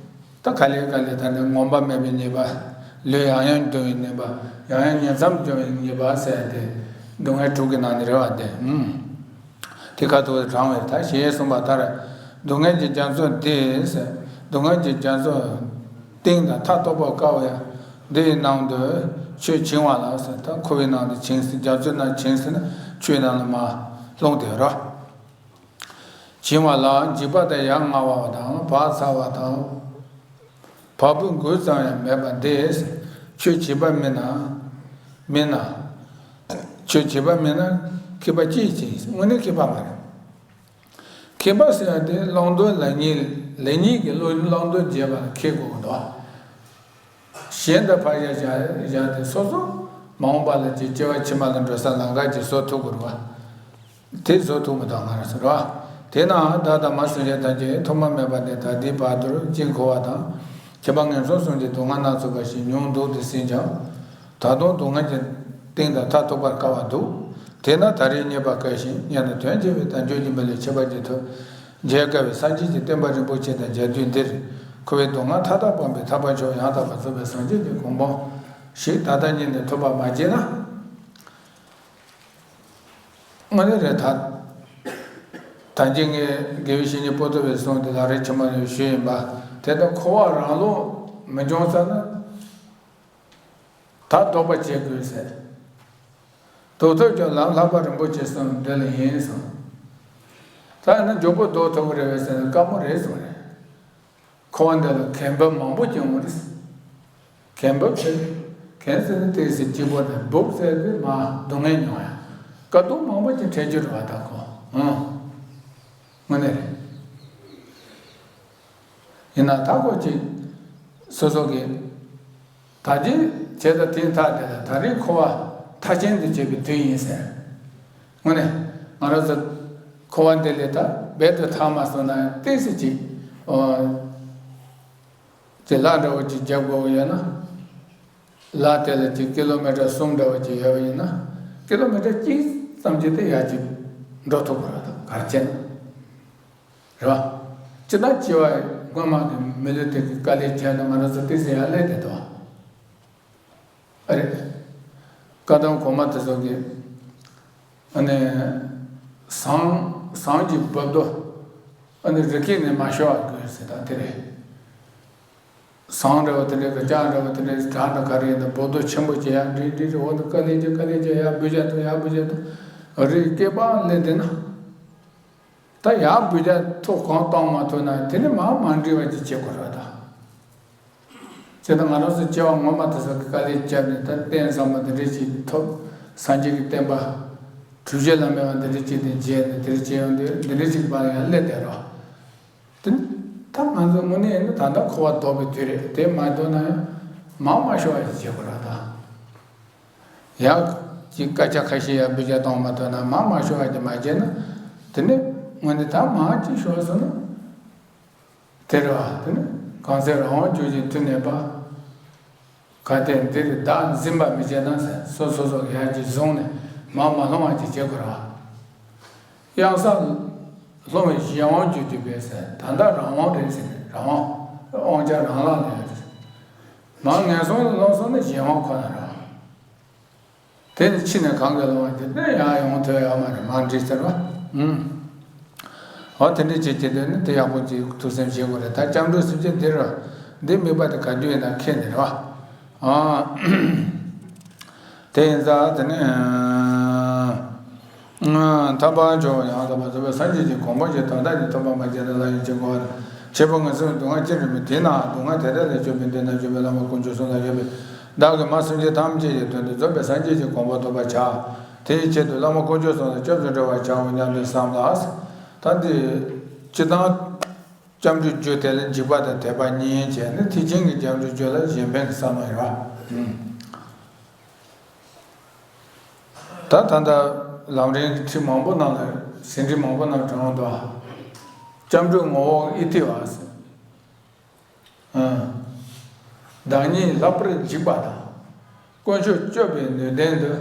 ད་ག་ལེ་ག་ལེ་ད་ནི་ངོམས་པ་མེད་པའི་ཉེས་པ། ལུས་ཡང་ཡང་གདུང་བའི་ཉེས་པ། ཡང་ཡང་ཉིང་མཚམས་སྦྱོར་བའི་ཉེས་པ་ཟེར་ཏེ་སྡུག་བསྔལ་དྲུག་གི་ནང་ནས་རེད་བ་དེ། ཨུམ། དེ་ཁ་ཐུག་དྲངས་པའི་ད་ཞེས་གསུངས་པ་ལྟར། སྡུག་བསྔལ་གྱི་རྒྱ་མཚོ་འདི་ཟེར། སྡུག་བསྔལ་གྱི་རྒྱ་མཚོ་གཏིང་དང་མཐའ་རྟོགས་པར་དཀའ་བ་ཡང་འདི་ཡི་ནང་དུ་ཆོས་བྱིང་བ་ལ་ཟེར། ད་ཁུ་བའི་ནང་དུ་བྱིང་ཟེར། རྒྱ་མཚོའི་ནང་བྱིང་ཟེར་ན་ཆུའི་ནང་ལ་མར་ ལྷུང་སྟེ་ར། བྱིང་བ་ལ་འཇིགས་པ་དང་ཡ་ང་བ་དང་བག་ཚ་བ་དང་། བ་སྤུའི་འགུལ་ཙམ་ཡང་མེད་པ་འདི། ཁྱོད་བྱིས་པ་མིན་ན། མིན་ན། ཁྱོད་བྱིས་པ་མིན་ན་མཁས་པ་ཅི་ཡིས་བྱེད། དངོས་གནས་མཁས་པ་མ་རེད། མཁས་པ་ཟེར་ཡ་དེ་བླང་དོར་ལེགས་ཉེས། ལེགས་ཉེས་ཀྱི་བློ་བླང་དོར་འབྱེད་པ་ལ་མཁས་དགོས་ཀྱི་འདུག་གཞན་དང་ཕར་བཞག་བཞག་བཞག་སྟེ་སོ་སོ་མ་འོངས་པ་ལ་ཅིག་སྐྱེ་བ་ཕྱི་མ་ལ་འགྲོ་ས་ལམ་ཁ་ཅིག་བཟོ་ཐུབ་དགོས་རེད་བ། དེ་བཟོ་ཐུབ་མི་འདུག་ང་རང་ཚོ་རེད་བ། དེས་ན་བདག་དང་མ་སེམས་ཅན་ཐམས་ཅད་ཐོག་མ་མེད་པ་ནས་ད་ལྟའི་བར་དུ་ཅི་འཁོར་བ་དང་། ཁྱད་པར་ངན་སོང་གསུམ་གྱི་སྡུག་བསྔལ་སྣ་ཚོགས་པ་ཞིག་མྱོང་འདུག་སྟེ་ཟིན་ཀྱང་། ད་དུང་སྡུག་བསྔལ་གྱི་གཏིང་དང་མཐའ་ཐུག་པར་དཀའ་བ་འདུག་དེས་ན་ད་རེས་རྙེད་པ་དཀའ་ཞིང་། རྙེད་ན་དོན་ཆེ་བས་དལ་འབྱོར་གྱི་མི་ལས་ཁྱད་པར་གྱི་ཐོབ། མཇལ་དཀའ་བའི་སངས་རྒྱས་ཀྱི་བསྟན་པ་རིན་པོ་ཆེ་དང་མཇལ་དུས་འདིར། འཁོར་བའི་སྡུག་བསྔལ་མཐའ་དག་སྤངས་པའི་ཐར་པ་མཆོག་ཡང་དག་པར་རྫོགས་པའི་སངས་རྒྱས་ཀྱི་གོ་འཕང་ཞིག་ད་ལྟ་ཉིད་ནས་ཐོབ་པར་མ་བྱས་ན། དངོས་གནས་རེད་ད། ད་གིན་ངས་དགེ་བའི་བཤེས་གཉེན་པོ་ཏོ་བའི་གསུང་དེ་ལ་རེ་ཆེན་མོ་རེ་ཞུས་ཡིན་པ། དེ་ལྟར་འཁོར་བ་རང་ལུགས་མི་འབྱུང་ས་ན། ད་ལྡོག་པ་བྱེད་དགོས་ཟེར། ལྡོག་ཐབས་ཀྱང་ལམ་ལྷག་པ་རིན་པོ་ཆེ་གསུམ་འདི་ལ་ཡིན་གསུངས། ད་ནི་མགྱོགས་པོ་ལྡོག་ཐུབ་ཀྱི་རེད་བས་ཟེར་ན་དཀའ་མོ་རེད་གསུངས་རེད། འཁོར་བ་འདི་ལ་གྱེན་འབབ་མང་པོ་ཅིག་འོང་རེད། གྱེན་འབབ་ཟེར། གྱེན་ཟེར་ན་ཏོག་ཙམ་སྐྱིད་པོ་དང་འབབ་ཟེར་དུས་མར་སྡུག་བསྔལ་མྱོང་ཡ། དཀའ་སྡུག་མང་པོ་ཅིག་འཕྲད་རྒྱུ་རེད་བ་ད་ཁོ། ཨང་། དངོས་གནས་རེད། ཡིན་ན་ད་ཁོ་ཅིག་སོ་སོ་གི། ད་གིན་བྱས་ད་དེ་ཐག་དེ་ལ་ད་རེས་འཁོར་བ་མཐའ་ཅན་དུ་བྱེད་པའི་དུས་ཡིན་ཟེར། དངོས་གནས་ང་རང་ཚོ་འཁོར་བ་འདི་ལས་ད་རྦད་དུ་ཐར་མ་སོང་ན་ཡང་ཏོག་ཙམ་ཅིག་ཨོ། ཅིག་ལ་འདྲ་བོ་ཅིག་རྒྱབ་དགོས་ཡོད་ན། ལ་དེ་ལ་ཅིག་ཀི་ལོ་མི་ཊར་གསུམ་འདྲ་བོ་ཅིག་ཡོད་པ་ཡིན་ན། ཀི་ལོ་མི་ཊར་གཅིག་ཙམ་ཅིག་དེ་ཡར་ཅིག་འགྲོ་ཐུབ་པ་རེད་ད་ག་རེ་བྱས་ན། རེད་བ། སྤྱིར་བཏང་སྐྱེ་བ་སྔོན་མ་གི་མི་ལུས་དེ་གི་དཀའ་ལས་བྱས་ན་ང་རང་ཚོ་ཏོག་ཙམ་ཡར་སླེབས་བསྡད་འདུག་བ། ཨ་རེད། བཀའ་གདམས་གོང་མ་དེ་ཚོ་གི། ཨ་ནི། ཟངས་ཟངས་ཀྱི་འབབ་རྡོ། ཨ་ནི་རི་སྐེད་ནས་མ་ཤོར་བ་དགོས་ཟེར་ད་དེ་རེད། ཟངས་འདྲ་བོ་དེ་འདྲ་གི་ལྕགས་འདྲ་བོ་དེ་འདྲ་གྲང་འདྲ་ག་རེ་ཡིན་ན་འབབ་རྡོ་ཆེན་པོ་བྱེད་ཡ་འདྲི་འདྲི་འདྲི་འོ་ན་དཀའ་ལས་བྱེད་དཀའ་ལས་བྱེད་ཡ་འབུད་བྱ་ཐུབ་ཡ་འབུད་བྱ་ཐུབ་རི་སྐེད་པར་སླེབས་བསྡད་ན། ད་ཡར་འབུད་བྱ་ཐུབ་གང་གཏོང་མ་ཐུབ་ན་དེ་ནི་མར་མ་འགྲིལ་བ་ཅིག་བྱེད་དགོས་རེད་ད། བྱས་ན་ང་རང་ཚོ་སྐྱེ་བ་སྔོན་མ་དེ་ཚོ་གི་དཀའ་ལས་བརྒྱབ་ནས་ད་རྟེན་བཟང་པོ་འདི་འདྲ་ཅིག་ཐོབ། སངས་རྒྱས་ཀྱི་བསྟན་པ། གྲུབ་ཆེན་བླ་མེད་པ་འདི་འདྲ་ཅིག་དང་མཇལ་ནས་དེ་འདྲ་བྱེད་ཡོང་དུས་འདི་འདྲ་ཅིག་གི་བར་ལ་ཡང་སླེབས་བསྡད་རོགས། དེ་ནི་ད་ང་ཚོ་དངོས་གནས་ཡིན་ན་ད་ལྟ་འཁོར་བ་ལྡོག་པའི་དུས་རེད་དེ་མ་ལྡོག་ན་ཡང་མང་མ་ཤོར་བ་ཞིག་བྱེད་དགོས་ར་ད། ཡག་ཅིག་སྐད་ཆ་ཁ་ཤས་ཡང་འབུད་རྒྱག་གཏོང་མ་ཐུབ་ན་མང་མ་ཤོར་བ་ཞིག་མ་བྱས་ན། དེ་ནི་དངོས་གནས་ད་མང་ཅིག་ཤོར་སོང་ན། དེ་རེད་བ། དེ་ནི་གང་ཚེ་རང་དབང་བསྒྱུར་ཅིང་མཐུ་གནས་པ། གལ་ཏེ་འདིར་བདག་འཛིན་པ་མི་བྱེད་ན་ཟེར་སོ་སོ་སོ་ཡར་གྱིས་བཟུང་ནས་མར་མ་ལྷུང་བ་ཅིག་བྱེད་དགོས་རེད་བ། གཡང་ས་ལྷུང་བའི་གཞན་དབང་བསྒྱུར་གྱུར་པས་ཟེར་ད་ལྟ་རང་དབང་རེད་ཟེར་ནས་རང་དབང་དབང་ཆ་རང་ལག་ལ་ཡོད་ཟེར། མར་ངན་སོང་ལ་ལྷུང་སོང་ན་གཞན་དབང་ཁོ་ན་རེད་བ། དེ་ནི་ཕྱི་ནས་གང་གིས་བླངས་ཀྱི་ནི་ཡང་ཡོང་ཐུབ་ཡོད་མ་རེད་མ་འགྲིག་ཟེར་བ། ཨུམ། འོ་དེ་འདྲ་བྱེད་ཀྱི་འདུག་ནི་དེ་ཡག་པོ་ཅིག་ཐུགས་སེམས་བཞེས་དགོས་རེད་ད་སྐྱབས་འགྲོ་སེམས་བསྐྱེད་འདི་ར་འདི་དམིགས་པ་དེ་ག་དུས་ཡིན་ན་ཁེལ་ནི་རེད་བ། ཨ། དེ་ཡིན་ཙང་དེ་ནི། ཐར་པ་མཆོག་ཡང་དག་པར་རྫོགས་པའི་སངས་རྒྱས་ཀྱི་གོ་འཕང་ཞིག་དོན་དག་ཉིད་ཐོབ་པར་མ་བྱས་ན་ལམ་ཡིན་གྱི་གོ་བ་དང་། ཁྱད་པར་ངན་སོང་གི་སྡུག་བསྔལ་ཅི་རིགས་མེད་དེས་ན་སྡུག་བསྔལ་དེ་དག་ལས་སྐྱོབ་པའི་མདུན་ན་བཞུགས་པའི་བླ་མ་དཀོན་མཆོག་གསུམ་ལ་ཡོད་པའི་བདག་གིས་མ་སེམས་ཅན་ཐམས་ཅད་ཀྱི་དོན་དུ་རྫོགས་པའི་སངས་རྒྱས་ཀྱི་གོ་འཕང་ཐོབ་པར་བྱ། དེའི་ཆེད་དུ་བླ་མ་དཀོན་མཆོག་གསུམ་ལ་སྐྱབས་སུ་འགྲོ་བར་བྱའོ་སྙམ་དུ་བསམས་ལ། ད་འདི་སྤྱིར་བཏང་སྐྱབས་འགྲོའི་རྒྱུ་དེ་ལ་འཇིགས་པ་དང་དད་པ་གཉིས་བྱས་ནས་ཐེག་ཆེན་གྱི་སྐྱབས་འགྲོའི་རྒྱུ་ལ་གཞན་ཕན་གྱི་བསམ་བློ་ཡོད་པ། ད་ད་ལྟ་ལམ་རིམ་གྱི་ཁྲིད་མང་པོ་ནང་ལ་ཟིན་བྲིས་མང་པོ་ནང་དྲངས་འདུག་སྐྱབས་འགྲོའི་ངོ་བོ་ཨི་ཐི་བ་ཟེར། བདག་ཉིད་ལྷག་པར་འཇིགས་པ་དང་། དཀོན་མཆོག་སྐྱོབ་པའི་ནུས་ལྡན་དུ།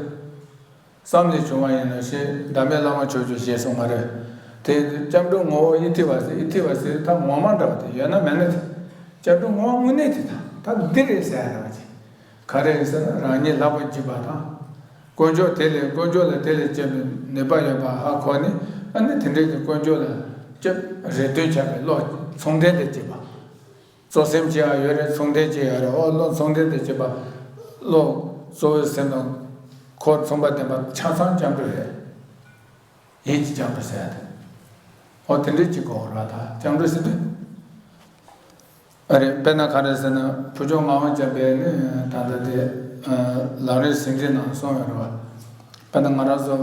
བསམ་ནས་བྱུང་བ་ཡིན་ནོ་ཞེས་བདག་མེད་བླ་མ་ཕྱོགས་སྐྱོང་ཞེས་གསུངས་པ་རེད། དེ་སྐྱབས་འགྲོའི་ངོ་བོ་ཨི་ཐི་བ་ཟེར་ཨི་ཐི་བ་ཟེར་ད་ངོ་མ་འདྲ་བ་དེ་ཡོད་ན་མེད་ན་དེ། སྐྱབས་འགྲོའི་ངོ་བོ་དངོས་གནས་དེ་ད་ད་འདི་རེད་ཟེར་ཡ་འདྲ་བ་ཅིག་ག་རེ་རེད་ཟེར་ན་རང་ཉིད་ལྷག་པར་འཇིགས་པ་དང་། དཀོན་མཆོག་དེ་ལས་དཀོན་མཆོག་ལ་དེ་ལས་སྐྱབས་པའི་ནུས་པ་ཡོད་པ་ཧ་གོ་ནས་ཨ་ནི་དེ་འདྲའི་གི་དཀོན་མཆོག་ལ་སྐྱབས་རེ་ལྟོས་བྱ་བའི་བློ་མཚུངས་ལྡན་དུ་བྱེད་པ། གཙོ་སེམས་ཅི་ཡང་ཡོད་རེད་མཚུངས་ལྡན་ཅི་ཡང་རེད་འོ་བློ་མཚུངས་ལྡན་དུ་བྱེད་པ། བློ་གཙོ་བོའི་སེམས་དང་འཁོར་མཚུངས་པ་ལྡན་པ་ཆ་ཚང་སྐྱབས་འགྲོ་རེད། ཡིད་ཀྱི་སྐྱབས་འགྲོ་ཟེར་ཡ་དེ། འོ་དེ་འདྲའི་གཅིག་གོ་ར་ད་སྐྱབས་འགྲོ་ཟེར་དུས། ཨ་རེ་དཔེར་ན་ག་རེ་ཟེར་ན་ཕུར་ལྕོག་ངག་དབང་བྱམས་པས་ནི་ད་ལྟ་དེ་ལམ་རིམ་ཟིན་བྲིས་ནང་གསུངས་ཡོད་རེད་བ། དཔེར་ན་ང་རང་ཚོ་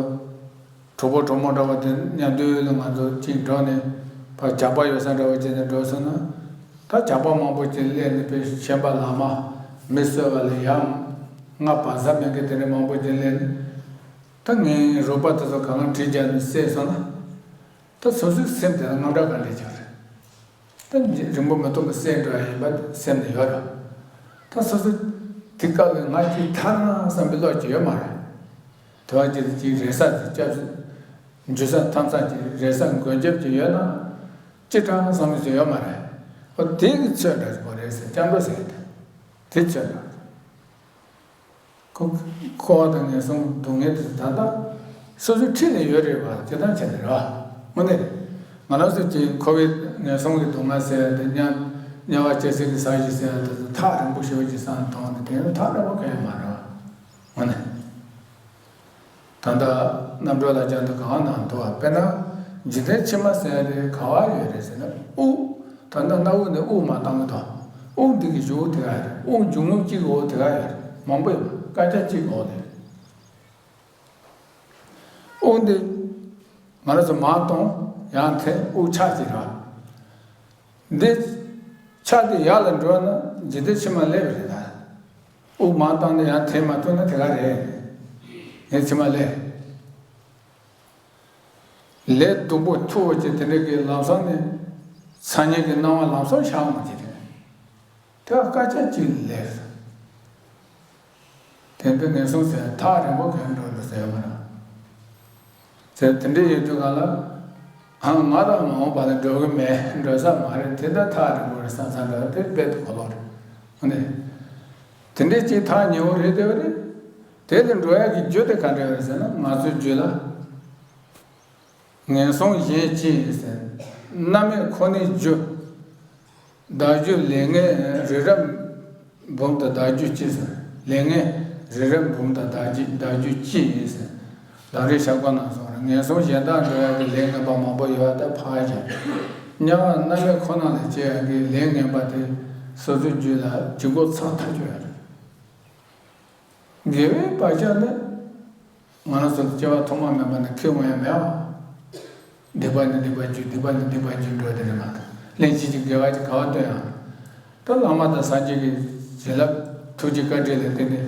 གྲོགས་པོ་གྲོགས་མོ་འདྲ་བ་དེ་མཉམ་དུ་ལ་ང་ཚོ་གཅིག་འགྲོགས་ནས་ཕར་ཇག་པ་ཡོད་ས་འདྲ་བ་བྱས་ནས་འགྲོ་སོང་ན། ད་ཇག་པ་མང་པོ་ཅིག་སླེབས་ནས་དཔེ་ཤན་པ་ལག་དམར་མི་གསོད་པ་ལ་ཡ་ང་བ་ཟ་མེད་མཁན་དེ་འདྲ་མང་པོ་ཅིག་སླེབས་ནས། ད་ངའི་རོགས་པ་དེ་ཚོ་གང་ག་གྲི་རྒྱག་ནས་བསད་སོང་ན། ད་སོ་སོའི་སེམས་དེ་ལ་དངངས་སྐྲག་ག་འདྲ་ཅིག་རེད། ད་རིང་པོ་མི་ཐོག་གི་སེམས་འགྲོ་ཡ་ཡིན་པ་སེམས་ནས་ཡོད་རེད། ད་སོ་སོ་དེ་སྐབས་ལ་ང་ཅིག་ཐར་ན་བསམ་པའི་བློ་ཅིག་ཡོད་མ་རེད། དེ་བ་ཅིག་ཅིག་རེ་ས་ཅིག་སྐྱབས་འཇུ་ས་ཐམ་ས་ཅིག་རེ་ས་མགོན་སྐྱབས་ཅིག་ཡོད་ན་ཅི་དྲག་བསམ་གི་ཅིག་ཡོད་མ་རེད། ཨོ་དེ་གི་ཚོད་འདྲ་ཅིག་གོ་རེད་ཟེར་སྐྱབས་འགྲོ་ཟེར་གི་དེ་དེ་ཚོད་འདྲ། ཁོ་འཁོར་བ་དང་ངན་སོང་སྡུག་བསྔལ་དེ་ད་ལྟ་སོ་སོའི་འཁྲིས་ནས་ཡོད་རེད་བ་ཇི་ལྟར་བྱས་ནས་རེད་བ། དངོས་གནས་ང་རང་ཚོ་གཅིག་འཁོར་བའི་ངན་སོང་གི་སྡུག་བསྔལ་ཟེར་ཡ་དེ་དམྱལ་དམྱལ་བ་སྐྱེ་སྲིད་ཀྱི་ས་གཞི་ཟེར་ཡ་དེ་ཚོ་ཐག་རིང་པོ་ཞེ་པོ་ཅིག་བསམ་མཐོང་ནས་དེ་ནི་ཐག་རིང་པོ་གང་ཡང་མ་རེད་བ། དངོས་གནས། ད་ལྟ་རྣམ་གྲོལ་ལ་སྦྱར་དུས་གང་ན་འདུག་བ། དཔེར་ན་འཇིག་རྟེན་ཕྱི་མ་ཟེར་ཡ་དེ་ག་བ་ཡོད་རེད་ཟེར་ན་དབུགས། ད་ལྟ་སྣ་བུག་ནས་དབུགས་མ་བཏང་གི་འདུག་དབུགས་འདི་གི་གཞུག་དེ་ག་རེད། དབུགས་འབྱུང་རྔུབ་གཅིག་འོག་དེ་ག་རེད། མང་པོ་ཡོད་པ་སྐར་ཆ་གཅིག་འོག་དེ་རེད། དབུགས་འདི་ང་རང་ཚོ་མར་གཏོང་ཡང་འཐེན་དབུགས་ཆག་གཅིག་རེད་བ། འདི་ཆག་དེ་ཡར་ལ་འགྲོ་ན་འཇིག་རྟེན་ཕྱི་མ་སླེབས་པ་རེད་ད། དབུགས་མར་བཏང་ནས་ཡར་འཐེན་མ་ཐུབ་ན་དེ་ག་རེད། ངས་ཕྱི་མ་སླེབས། ལས་སྡུག་པོ་མཐུ་བོ་ཅན་དེ་འདྲ་གི་ལམ་སང་ནས་མཚན་ཉིད་ཀྱི་སྣང་བ་ལམ་སང་ཤར་འོང་གི་རེད། དེ་བ་སྐར་ཆ་གཅིག་ལས། དེ་འདྲ་ངན་སོང་ཟེར་ཐག་རིང་པོ་གང་འགྲོ་འདུག་ཟེར་ཡོད་མ་རེད། ཟེར་དེ་འདྲ་ཡོད་དུས་གང་ལ། ཨང་ང་དང་མ་འོངས་པ་ལ་འགྲོ་གི་མེད་འགྲོ་ས་མ་རེད་དེ་འདྲ་ཐག་རིང་པོ་རེད་བསམ་བསམ་འདྲ་དེ་རྦད་དེ་གོ་ལོག་རེད། ཨ་ནི། དེ་འདྲ་ཅིག་ཐག་ཉེ་བོ་རེད་དེ་བ་རེད། དེ་ལ་འགྲོ་ཡག་གི་རྒྱུ་དེ་ག་འདྲ་རེད་ཟེར་ན་ང་ཚོའི་རྒྱུད་ལ། ངན་སོང་གཞན་ཅི་ཡིན་ཟེར། རྣམ་སྨིན་ཁོ་ནའི་རྒྱུ། བདག་རྒྱུ་ལས་ངན་རི་རབ་འབུམ་དང་བདག་རྒྱུ་གཅིག་ཟེར། ལས་ངན་རི་རབ་འབུམ་དང་བདག་རྒྱུ་བདག་རྒྱུ་གཅིག་ཡིན་ཟེར། ལམ་རིམ་ཞབས་ཀྱི་ནང་གསུངས་རེད། ངན་སོང་གཞན་དག་འགྲོ་ཡག་གི་ལས་ངན་པ་མང་པོ་ཡོད་པ་དེ་ཕར་བཞག་དམྱལ་བ་རྣམ་སྨིན་ཁོ་ན་ལ་སྐྱེ་ཡག་གི་ལས་ངན་པ་དེ་སོ་སོའི་རྒྱུད་ལ་ལྗིད་ཁོག་ཚ་ཐག་ཆོད་ཡོད་རེད། དགེ་བའི་བག་ཆགས་ནི། ང་རང་ཚོ་ལ་སྐྱེ་བ་ཐོག་མ་མེད་པ་ནས་ཁེ་འོང་ཡ་མེད་པ། སྡིག་པ་ནི་སྡིག་པ་བརྒྱུད་སྡིག་པ་ནི་སྡིག་པ་བརྒྱུད་འགྲོ་དེ་རེད་མ་གཏོགས་ལན་གཅིག་གི་དགེ་བ་ཅིག་ག་བ་སྟོན་ཡང་། ད་བླ་མ་དང་སངས་རྒྱས་ཀྱི་བྱིན་རླབས་ཐུགས་རྗེ་བཀའ་དྲིན་ལ་བརྟེན་ནས་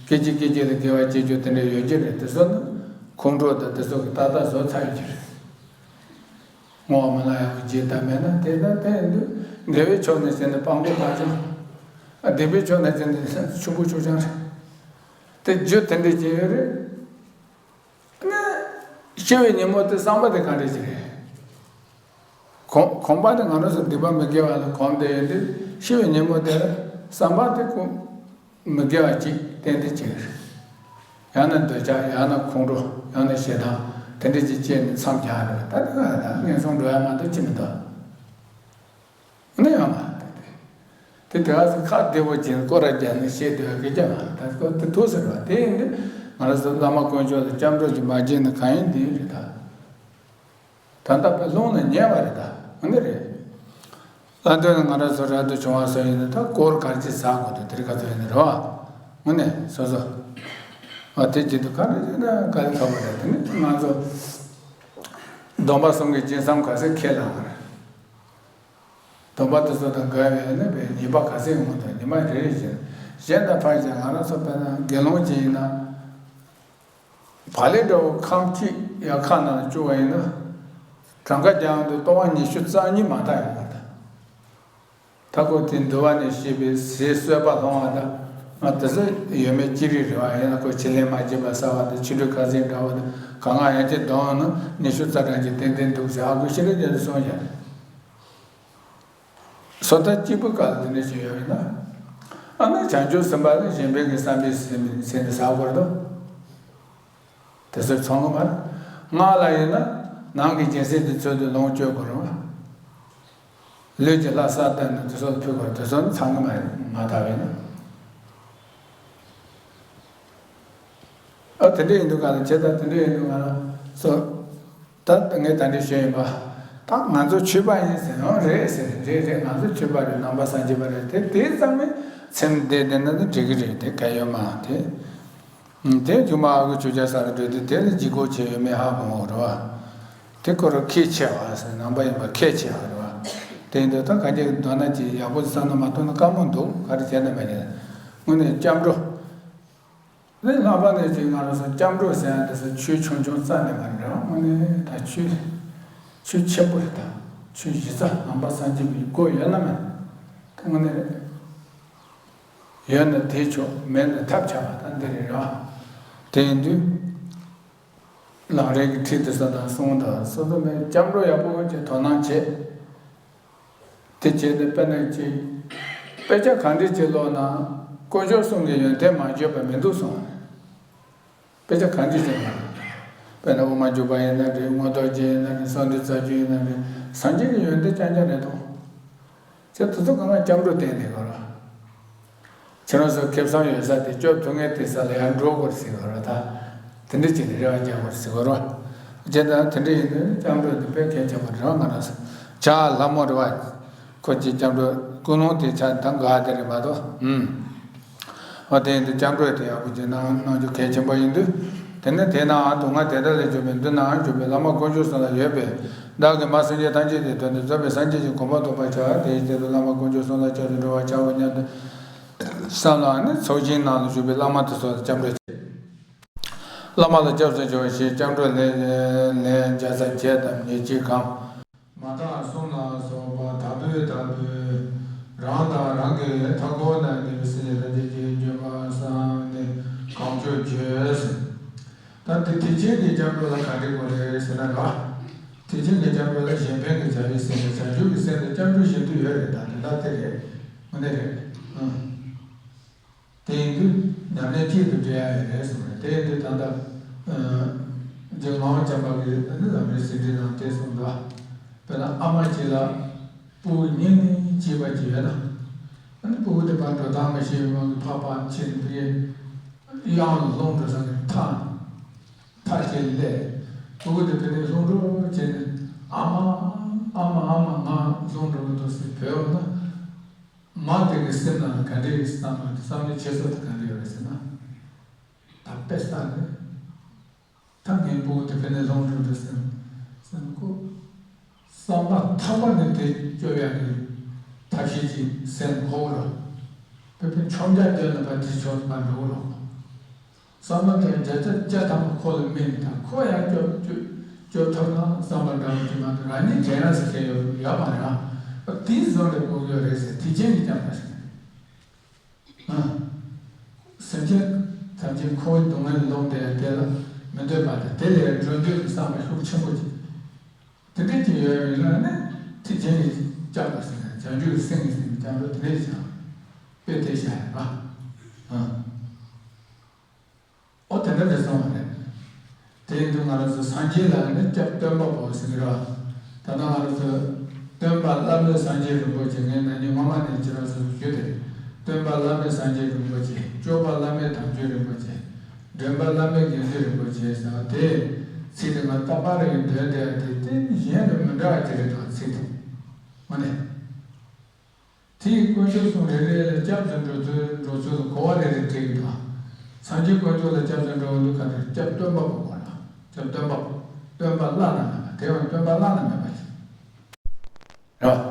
སྐད་ཅིག་སྐད་ཅིག་ལ་དགེ་བ་སྐྱེ་རྒྱུ་དེ་འདྲ་ཡོད་ཀྱི་རེད། དེ་ཚོ་ནི་ཁོང་ཁྲོ་དང་དེ་ཚོ་གི་ཏག་ཏག་བཟོ་ཚར་ཡོད་ཀྱི་རེད། བསྔོ་བ་མི་ལ་ཡང་རྗེས་ལྟ་མེད་ན་དེ་ལྟར་བསྟན་འདུག་དགེ་བའི་ཕྱོགས་ནས་བྱས་ན་སྤང་པོ་དག་ཅིང་། སྡིག་པའི་ཕྱོགས་ནས་བྱས་ན་ཆུང་པོ་ཆུང་ཆུང་རེད། དེ་རྒྱུ་དེ་འདྲ་ཅིག་ཡོད་རེད། ཤི་བའི་ཉིན་མོ་དེ་བསམ་པ་དེ་ག་འདྲ་ཅིག་རེད། གོམས་གོམས་པ་དེ་ང་རང་ཚོ་སྡིག་པ་མི་དགེ་བ་ལ་གོམས་བསྡད་ཡོད་དུས་ཤི་བའི་ཉིན་མོ་དེར་བསམ་པ་དེ་ཀུན་མི་དགེ་བ་ཅིག་ཏན་ཏན་ཅིག་རེད། ཡང་ན་འདོད་ཆགས། ཡང་ན་ཁོང་ཁྲོ། ཡང་ན་ཞེ་སྡང་། དེ་འདྲ་ཅིག་སྐྱེས་ནས་མཚམས་སྦྱར་རེད། ད་དེ་ག་ད་ངན་སོང་འགྲོ་ཡ་མ་གཏོགས་ཅི་མི་འདུག་ནི་ཡང་མ་དེ་དེ་དེ་ག་ཚོད་ཁ་བདེ་བོ་ཅན་སྐོར་ར་རྒྱག་ནས་བཤད་སྡོད་ཡ་སྐད་ཆ་མ་ད་སྐོར་དེ་ཐུག་ཟེར་བ་དེ་ཡིན་དུས་ང་རང་ཚོ་བླ་མ་དཀོན་མཆོག་དང་སྐྱབས་འགྲོ་ཅིག་མ་བྱས་ན་གང་ཡིན་དེ་རེད་ད། ད་ལྟ་བའི་ལུང་ལ་ཉེ་བ་རེད་ད། འོ་ནི་རེད། ལྷ་འདོད་ནི་ང་རང་ཚོ་རབ་ཏུ་བྱུང་བ་སོགས་ཡིན་ན་ད་སྐོར་ག་རེ་ཅིག་ཟ་དགོས་འདུག་དེ་རིགས་ག་ཚོད་ཡིན་ནི་རེད་བ། འོ་ནི་སོ་སོ། ཨ་དེ་བྱེད་དུས་ག་རེ་བྱེད་ན་ག་རེ་ཁ་བ་རེད་དེ་ནི་ང་ཚོ། སྡོམ་པ་གསུམ་གྱི་སྦྱིན་བསམ་ག་ཚོད་ཁས་བླངས་པ་རེད། སྡོམ་པ་དེ་ཚོ་དང་འགལ་བའི་ནི་བའི་ཉེས་པ་ག་ཚོད་ཡོང་གི་འདུག་ཉི་མ་རེ་རེ་བཞིན་གཞན་དང་ཕར་ཕྱིན་ང་རང་ཚོ་དཔེར་ན་དགེ་སློང་ཅིག་ཡིན་ན། བག་ལེབ་འདྲ་བོ་ཁམ་གཅིག་ཡར་ཁ་ནང་བཅུག་པ་ཡིན་ན། གྲངས་ཀ་རྒྱག་ཡོང་དུས་སྟོང་པ་ཉི་ཤུ་རྩ་གཉིས་མ་དག་ཡོང་བ་དང་། ད་ཁོ་དེ་འདུལ་བ་ནས་བཤད་པའི་ཟས་གསོལ་བ་སློང་བ་དང་། ང་དེ་ཚོ་ཡོད་མེད་ཅི་རིགས་རེད་བ། ཡིན་ན་ཁོ་ཕྱི་ལན་མ་བྱེད་པ་ཟ་བ་དང་ཕྱི་དྲོ་ཁ་ཟས་འདྲ་བོ་དང་གང་ག་ཡང་ཅི་འདོན་ཡོང་ན་ཉི་ཤུ་རྩ་གྲངས་ཀྱི་ཏན་ཏན་འདུག་ཟེར་ཨ་ཁུ་ཤི་རེ་རྒྱལ་དུ་གསུངས་བཞག་སོ་ཐར་གཅིག་པུ་སྐབས་ལ་དེ་འདྲ་ཞིག་ཡོད་པས་ན། ཨ་ནི་བྱང་ཆུབ་སེམས་དཔའ་ནི་གཞན་ཕན་གྱི་བསམ་པས་ཟིན་ཟིན་ནས་ཟ་དགོས་རེད་དོ། དེ་ཚོ་ཚང་གི་མ་རེད། སྔགས་ལ་ཡིན་ན་ནང་གི་སྦྱིན་སྲེག་དེ་ཚོ་དེ་ལོངས་སྤྱོད་དགོས་རེད་བ། ལུས་ཀྱི་ལྷ་ས་བཏབ་ནས་དེ་ཚོ་ཕུལ་དགོས་རེད། དེ་ཚོ་ནི་ཚང་གི་མ་རེད་མ་དག་པས་ན། ཨ་དེ་འདྲ་ཡིན་དུས་ག་ལ་བྱེད་ད་དེ་འདྲ་ཡིན་དུས་ང་རང་ཚོ། ད་ངས་ད་འདྲ་ཞུས་ཡིན་པ། ད་ང་ཚོ་ཆོས་པ་ཡིན་ཟེར་ཡང་རེད་ཟེར། རེད་རེད། ང་ཚོ་ཆོས་པ་རེད། ནང་པ་སངས་རྒྱས་པ་རེད། དེ་དེ་ཙམ་མིན་ཚེམས་བསྡད་བསྡད་ན་ད་འགྲིག་གི་རེད། དེ་གལ་ཡོད་མ་རེད། དེ་དེ་རྒྱུ་མ་ཨ་ཁུ་ཆོས་རྒྱལ་ས་ལ་འགྲོ་དུས་དེ་ལ་ལྗིད་ཁོག་ཆེ་ཡོད་མེད་ཧ་གོ་འོང་རེད་བ། དེ་ཁོ་རང་ཁས་འཆེ་བ་ཟེར། ནང་པ་ཡིན་པ་ཁས་འཆེ་བ་རེད་བ། དེ་ཡིན་དུས་ད་ག་འདྲ་འདོད་ན་ཅིག་ཡག་པོ་བསམ་བློ་མ་གཏོང་ན་དཀའ་མོ་འདུག་ག་རེ་བྱས་ན་མ་བྱས་ན། དངོས་གནས་སྐྱབས་འགྲོ། ནི་ལྷག་པར་ནས་ཅིག་ང་རང་ཚོ་སྐྱབས་འགྲོ་ཟེར་ཡ་དེ་ཚོ་ཆོས་ཆུང་ཆུང་རྩ་ནས་མ་རེད། དངོས་གནས་ད་ཆོས་ཆོས་ཆེན་པོ་རེད། ད་ཆོས་གཞི་རྩ་ནང་པ་སངས་རྒྱས་པའི་སྒོ་ཡོད་ན་མེད་ན། དངོས་གནས་ཡོད་ན་དེས་ཆོག་མེད་ན་ཐབས་ཆག་པ་ད་འདི་རེད་ར། དེ་ཡིན་དུས་ལམ་རིམ་གྱི་ཁྲིད་དེ་ཚོ་དང་གསུང་དང་སོ་སོ་མེད་སྐྱབས་འགྲོ་ཡག་པོ་ཅིག་དོ་སྣང་བྱེད། དེ་བྱས་ཏེ་དཔེར་ན་ཅིག་དཔེ་ཆ་གང་འདྲ་ཅིག་ཀློག་ན་དཀོན་མཆོག་གསུམ་གྱི་ཡོན་ཏན་མ་བརྗོད་པ་མི་འདུག་གསུངས། དཔེ་ཆ་གང་འདྲ་ཅིག་ཀློག་ན། དཔེར་ན་དབུ་མ་འཇུག་པ་ཡིན་ན་རེད། མངོན་རྟོགས་རྒྱན་ཡིན་ན་རེད། གསང་འདུས་རྩ་རྒྱུད་ཡིན་ན་རེད། སངས་རྒྱས་ཀྱི་ཡོན་ཏན་རྐྱང་རྐྱང་རེད་དོ། ཁྱེད་དེ་ཚོ་གང་ག་སྐྱབས་འགྲོ་བསྟན་ནས་གོ་ར། ཁྱེད་རང་ཚོ་ཁེ་བཟང་ཡོད་ས་དེ་སྐྱོབ་ཐུབ་མཁན་དེ་ས་ལ་ཡར་འགྲོ་དགོས་ཟེར་གོ་ར། ད་དེ་འདྲ་བྱས་ནས་རེ་བ་རྒྱག་དགོས་ཟེར་གོ་ར། བྱས་ཙང་དེ་འདྲ་ཡིན་དུས་སྐྱབས་འགྲོ་དེ་དཔེ་གལ་ཆེན་པོ་རེད་བ། ང་རང་ཚོ་བྱ་ལྷ་མོ་རེད་བ། ཁོ་གཅིག་སྐྱབས་འགྲོ་ཀུན་སློང་དེ་ཆ་ད་འགའ་དེ་རེད་མ་གཏོགས། ཨུམ། འོ་དེ་ཡིན་དུས་སྐྱབས་འགྲོ་དེ་ཡག་པོ་ཅིག་གནང་གནང་རྒྱུ་གལ་ཆེན་པོ་ཡིན་དུས། དེ་ནས་དེ་ནའང་དུ་ང་དེ་དག་ལས་བྱུང་བའི་འདི་ནའང་བྱུང་བའི་བླ་མ་དཀོན་མཆོག་གསུམ་ལ་ཡོད་པས། བདག་གིས་མ་སེམས་ཅན་ཐམས་ཅད་ཀྱི་དོན་དུ་རྫོགས་པའི་སངས་རྒྱས་ཀྱི་གོ་འཕང་ཐོབ་པར་བྱ། དེའི་ཆེད་དུ་བླ་མ་དཀོན་མཆོག་གསུམ་ལ་སྐྱབས་སུ་འགྲོ་བར་བྱའོ་སྙམ་དུ་བསམ་ལ་ནི་ཚོགས་ཞིང་ནང་ལ་བཞུགས་པའི་བླ་མ་དེ་ཚོ་ལ་སྐྱབས་འགྲོ་བྱེད། བླ་མ་ལ་སྐྱབས་སུ་འགྲོ་ཞེས་སྐྱབས་འགྲོ་ལན་ལན་བརྒྱ་རྩ་བརྒྱད་དང་ཉེར་གཅིག་གམ། མ་དག་གསུམ་ལ་སོགས་པ་དག་པོས་དག་པོས་རང་དང་རང་གི་མཐའ་འཁོར་ན་གནས་པའི་སེམས་ཅན་ཐམས་ཅད་ཀྱི་འབྱོན་པ་བསམས་ནས་གང་ཆོག་བརྗོད་ཟེར། ད་འདི་ཐེག་ཆེན་གྱི་སྐྱབས་འགྲོ་ལ་ག་འདྲ་དགོས་རེད་ཟེར་ན་ར། ཐེག་ཆེན་གྱི་སྐྱབས་འགྲོ་ལ་གཞན་ཕན་གྱི་བྱ་བའི་སེམས་དང་བྱང་ཆུབ་ཀྱི་སེམས་དང་སྐྱབས་འགྲོ་བཞིན་དུ་ཡོད་རེད། ད་དེ་ལྟ་དེ་རེད། དངོས་གནས་རེད། ཨང་། དེ་ཡིན་དུས་ཉམས་ལེན་གཅིག་ཏུ་འབྲེལ་ཡ་ཡོད་རེད་གསུངས་རེད། དེ་ཡིན་དུས་ད་ལྟ་རྗེ་ངག་དབང་བྱམས་པ་གིས་ནི་ལམ་རིམ་ཟིན་བྲིས་ནང་དེ་གསུངས་འདུག་དཔེར་ན་ཨ་མ་གཅིག་ལ་སྤུ་གུ་གཉིས་ནས་སྐྱེས་པ་ཅིག་ཡོད་ན། ཨ་ནི་སྤུ་གུ་དེ་ཕར་འགྲོ་སྟངས་མ་ཤེས་པའི་དབང་གིས་ཕར་ཕར་ཕྱིན་ཕ་གིའི་གཡང་ལ་ལྷུང་འགྲོ་ས་ནས་ཐག་ཐག་བཅད་སླེབས། སྤུ་གུ་དེ་ཕ་ནས་ལྷུང་འགྲོ་བྱས་ནས་ཨ་མ་ཨ་མ་ཨ་མ་ང་ལྷུང་འགྲོ་གི་འདུག་ཟེར་བོས་ན། མ་དེ་གི་སེམས་ནང་ལ་ག་འདྲའི་བསམ་བློ་དེ་བསམ་བློའི་འཁྱེར་སོ་དེ་ག་འདྲ་ཡོད་རེད་ཟེར་ན། ད་དཔེ་བསགས་ནས་ད་ངའི་སྤུ་གུ་དེ་ཕ་ནས་ལྷུང་འགྲོ་འདུག་ཟེར་ཟེར་ན་ཁོ་བསམ་པ་ཐག་པ་ནས་དེ་སྐྱོབ་ཡག་གི་ཐབས་ཤེས་ཅིག་སེམས་འཁོར་རོ། དཔེ་དཔེ་མཆོང་རྒྱ་བརྒྱབ་ནས་ཕར་དེ་ཕྱོགས་ཕར་འགྲོ་རོ། བསམ་བློ་དེ་བརྒྱ་ཆ་བརྒྱ་ཐམ་པ་ཁོ་ལ་དམིགས་ནས་ད་ཁོ་ཡང་སྐྱོབ་སྐྱོབ་སྐྱོབ་ཐུབ་ན་བསམ་པ་འདྲ་བོ་དེ་མ་གཏོགས་རང་ཉིད་དྲན་ཡག་ཟེར་མཁན་ཡོད་ཡོད་མ་རེད་ཨ། དེའི་བཟོ་འདྲ་དགོས་ཀྱི་ཡོད་རེད་ཟེར། དེ་རྐྱེན་གྱིས་ཀྱང་མ་ཟེར། ཨ། སེམས་ཅན་ཐམས་ཅད་འཁོར་བའི་སྡུག་བསྔལ་ལ་ལོག་བསྡད་ཡ་དེ་ལ་མི་འདོད་པ་དང་དེ་ལས་སྒྲོལ་འདོད་ཀྱི་བསམ་པ་ཤུགས་ཆེན་པོ་ཅིག་དེ་འདྲ་ཅིག་ཡོད་ཡིན་ན་ནི་ཐེག་ཆེན་གྱི་སྐྱབས་ལ་ཟེར་ན་བྱང་ཆུབ་ཀྱི་སེམས་ཀྱི་སེམས་ཀྱི་སྐྱབས་འགྲོ་དེ་འདྲ་ཅིག་དཔེ་དེ་བཞག་ཡ་ཨ། ཨ། ཨོ་དེ་འདྲ་རེད་གསུངས་པ་རེད། དེ་ཡིན་དུས་ང་རང་ཚོ་སངས་རྒྱས་ལ་ནི་སྐྱབས་སྟོན་པ་པོ་ཟེར་གྱི་རེད། ད་ལྟ་ང་རང་ཚོ་སྟོན་པ་བླ་མེད་སངས་རྒྱས་རིན་པོ་ཆེ་ངས་ན་ནིང་སྔོན་མ་ནས་ཁྱེད་རང་ཚོ་ཞུས་ཏེ། སྟོན་པ་བླ་མེད་སངས་རྒྱས་རིན་པོ་ཆེ། སྐྱོབ་པ་བླ་མེད་དམ་ཆོས་རིན་པོ་ཆེ། འདྲེན་པ་བླ་མེད་དགེ་འདུན་རིན་པོ་ཆེ་ཟེར་བ་དེ། ཚིག་དེ་ང་རྟག་པར་ཡིན་འདོན་བསྡད་དེ་དེ་གཞན་དང་མི་འདྲ་བ་ཅིག་རེད་དོ་ཚིག་དེ། དངོས་གནས། དེ་ཡི་དཀོན་མཆོག་གསུམ་རེ་རེ་ལ་སྐྱབས་སུ་འགྲོ་ཚུལ་འགྲོ་ཚུལ་ལ་གོ་བ་རེ་རེ་སྤྲད་ཀྱི་འདུག་སངས་རྒྱས་དཀོན་མཆོག་ལ་སྐྱབས་སུ་འགྲོ་བ་འདུག་ག་དེར་སྐྱབས་སྟོན་པ་པོ་གོ་ལ། སྐྱབས་སྟོན་པ་པོ། སྟོན་པ་བླ་ན་མེད་པ་དེ་ཡང་སྟོན་པ་བླ་ན་མེད་པ་ཞིག་རེད།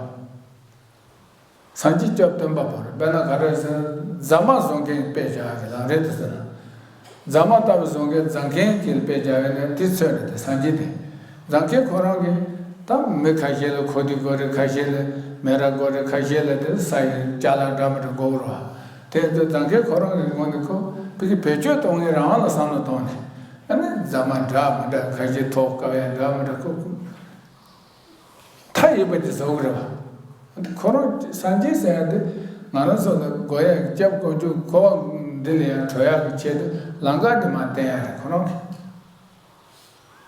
སངས་རྒྱས་སྐྱབས་སྟོན་པ་པོ་རེད། དཔེར་ན་ག་རེ་ཟེར་ན་རྫ་མ་བཟོ་མཁན་དཔེ་བཞག་གི་ལ་རེད་དུ་ཟེར་ན། རྫ་མ་ལྟ་བུ་བཟོ་མཁན་རྫ་མཁན་གྱི་དཔེ་བྱ་བའི་ནང་དེ་ཚོད་རེད་དེ་སངས་རྒྱས་དེ། རྫ་མཁན་ཁོ་རང་གིས་ད་མི་ཁ་ཤས་ལ་ཁོ་དེ་དགོས་རེད། ཁ་ཤས་ལ་མེ་ར་དགོས་རེད། ཁ་ཤས་ལ་དེ་ས་ཡི་ཅ་ལག་འདྲ་མི་འདྲ་དགོས་རེད་བ། དེ་ཚོ་རྫ་མཁན་ཁོ་རང་གི་ངོས་ནས་ཁོ་བི་གི་བེད་སྤྱོད་གཏོང་མཁན་རང་ལ་བསམ་བློ་གཏོང་ནས་ཨ་ནི་རྫ་མ་འདྲ་མི་འདྲ་ཁ་ཤས་ཐོག་དཀའ་བའི་འདྲ་མི་འདྲ་ཁོ། མཐའ་ཡས་པ་དེ་བཟོ་གི་རེད་བ། ཁོ་རང་སངས་རྒྱས་ཟེར་ཡ་དེ་ང་རང་ཚོ་ལ་དགོས་ཡ་གི་སྐྱབས་དཀོན་མཆོག་འཁོར་བ་འདི་ལས་ཡང་གྲོལ་ཡག་གི་ཆེད་དུ་ལམ་ཁ་དེ་མར་བསྟན་ཡ་རེད། ཁོ་རང་གི་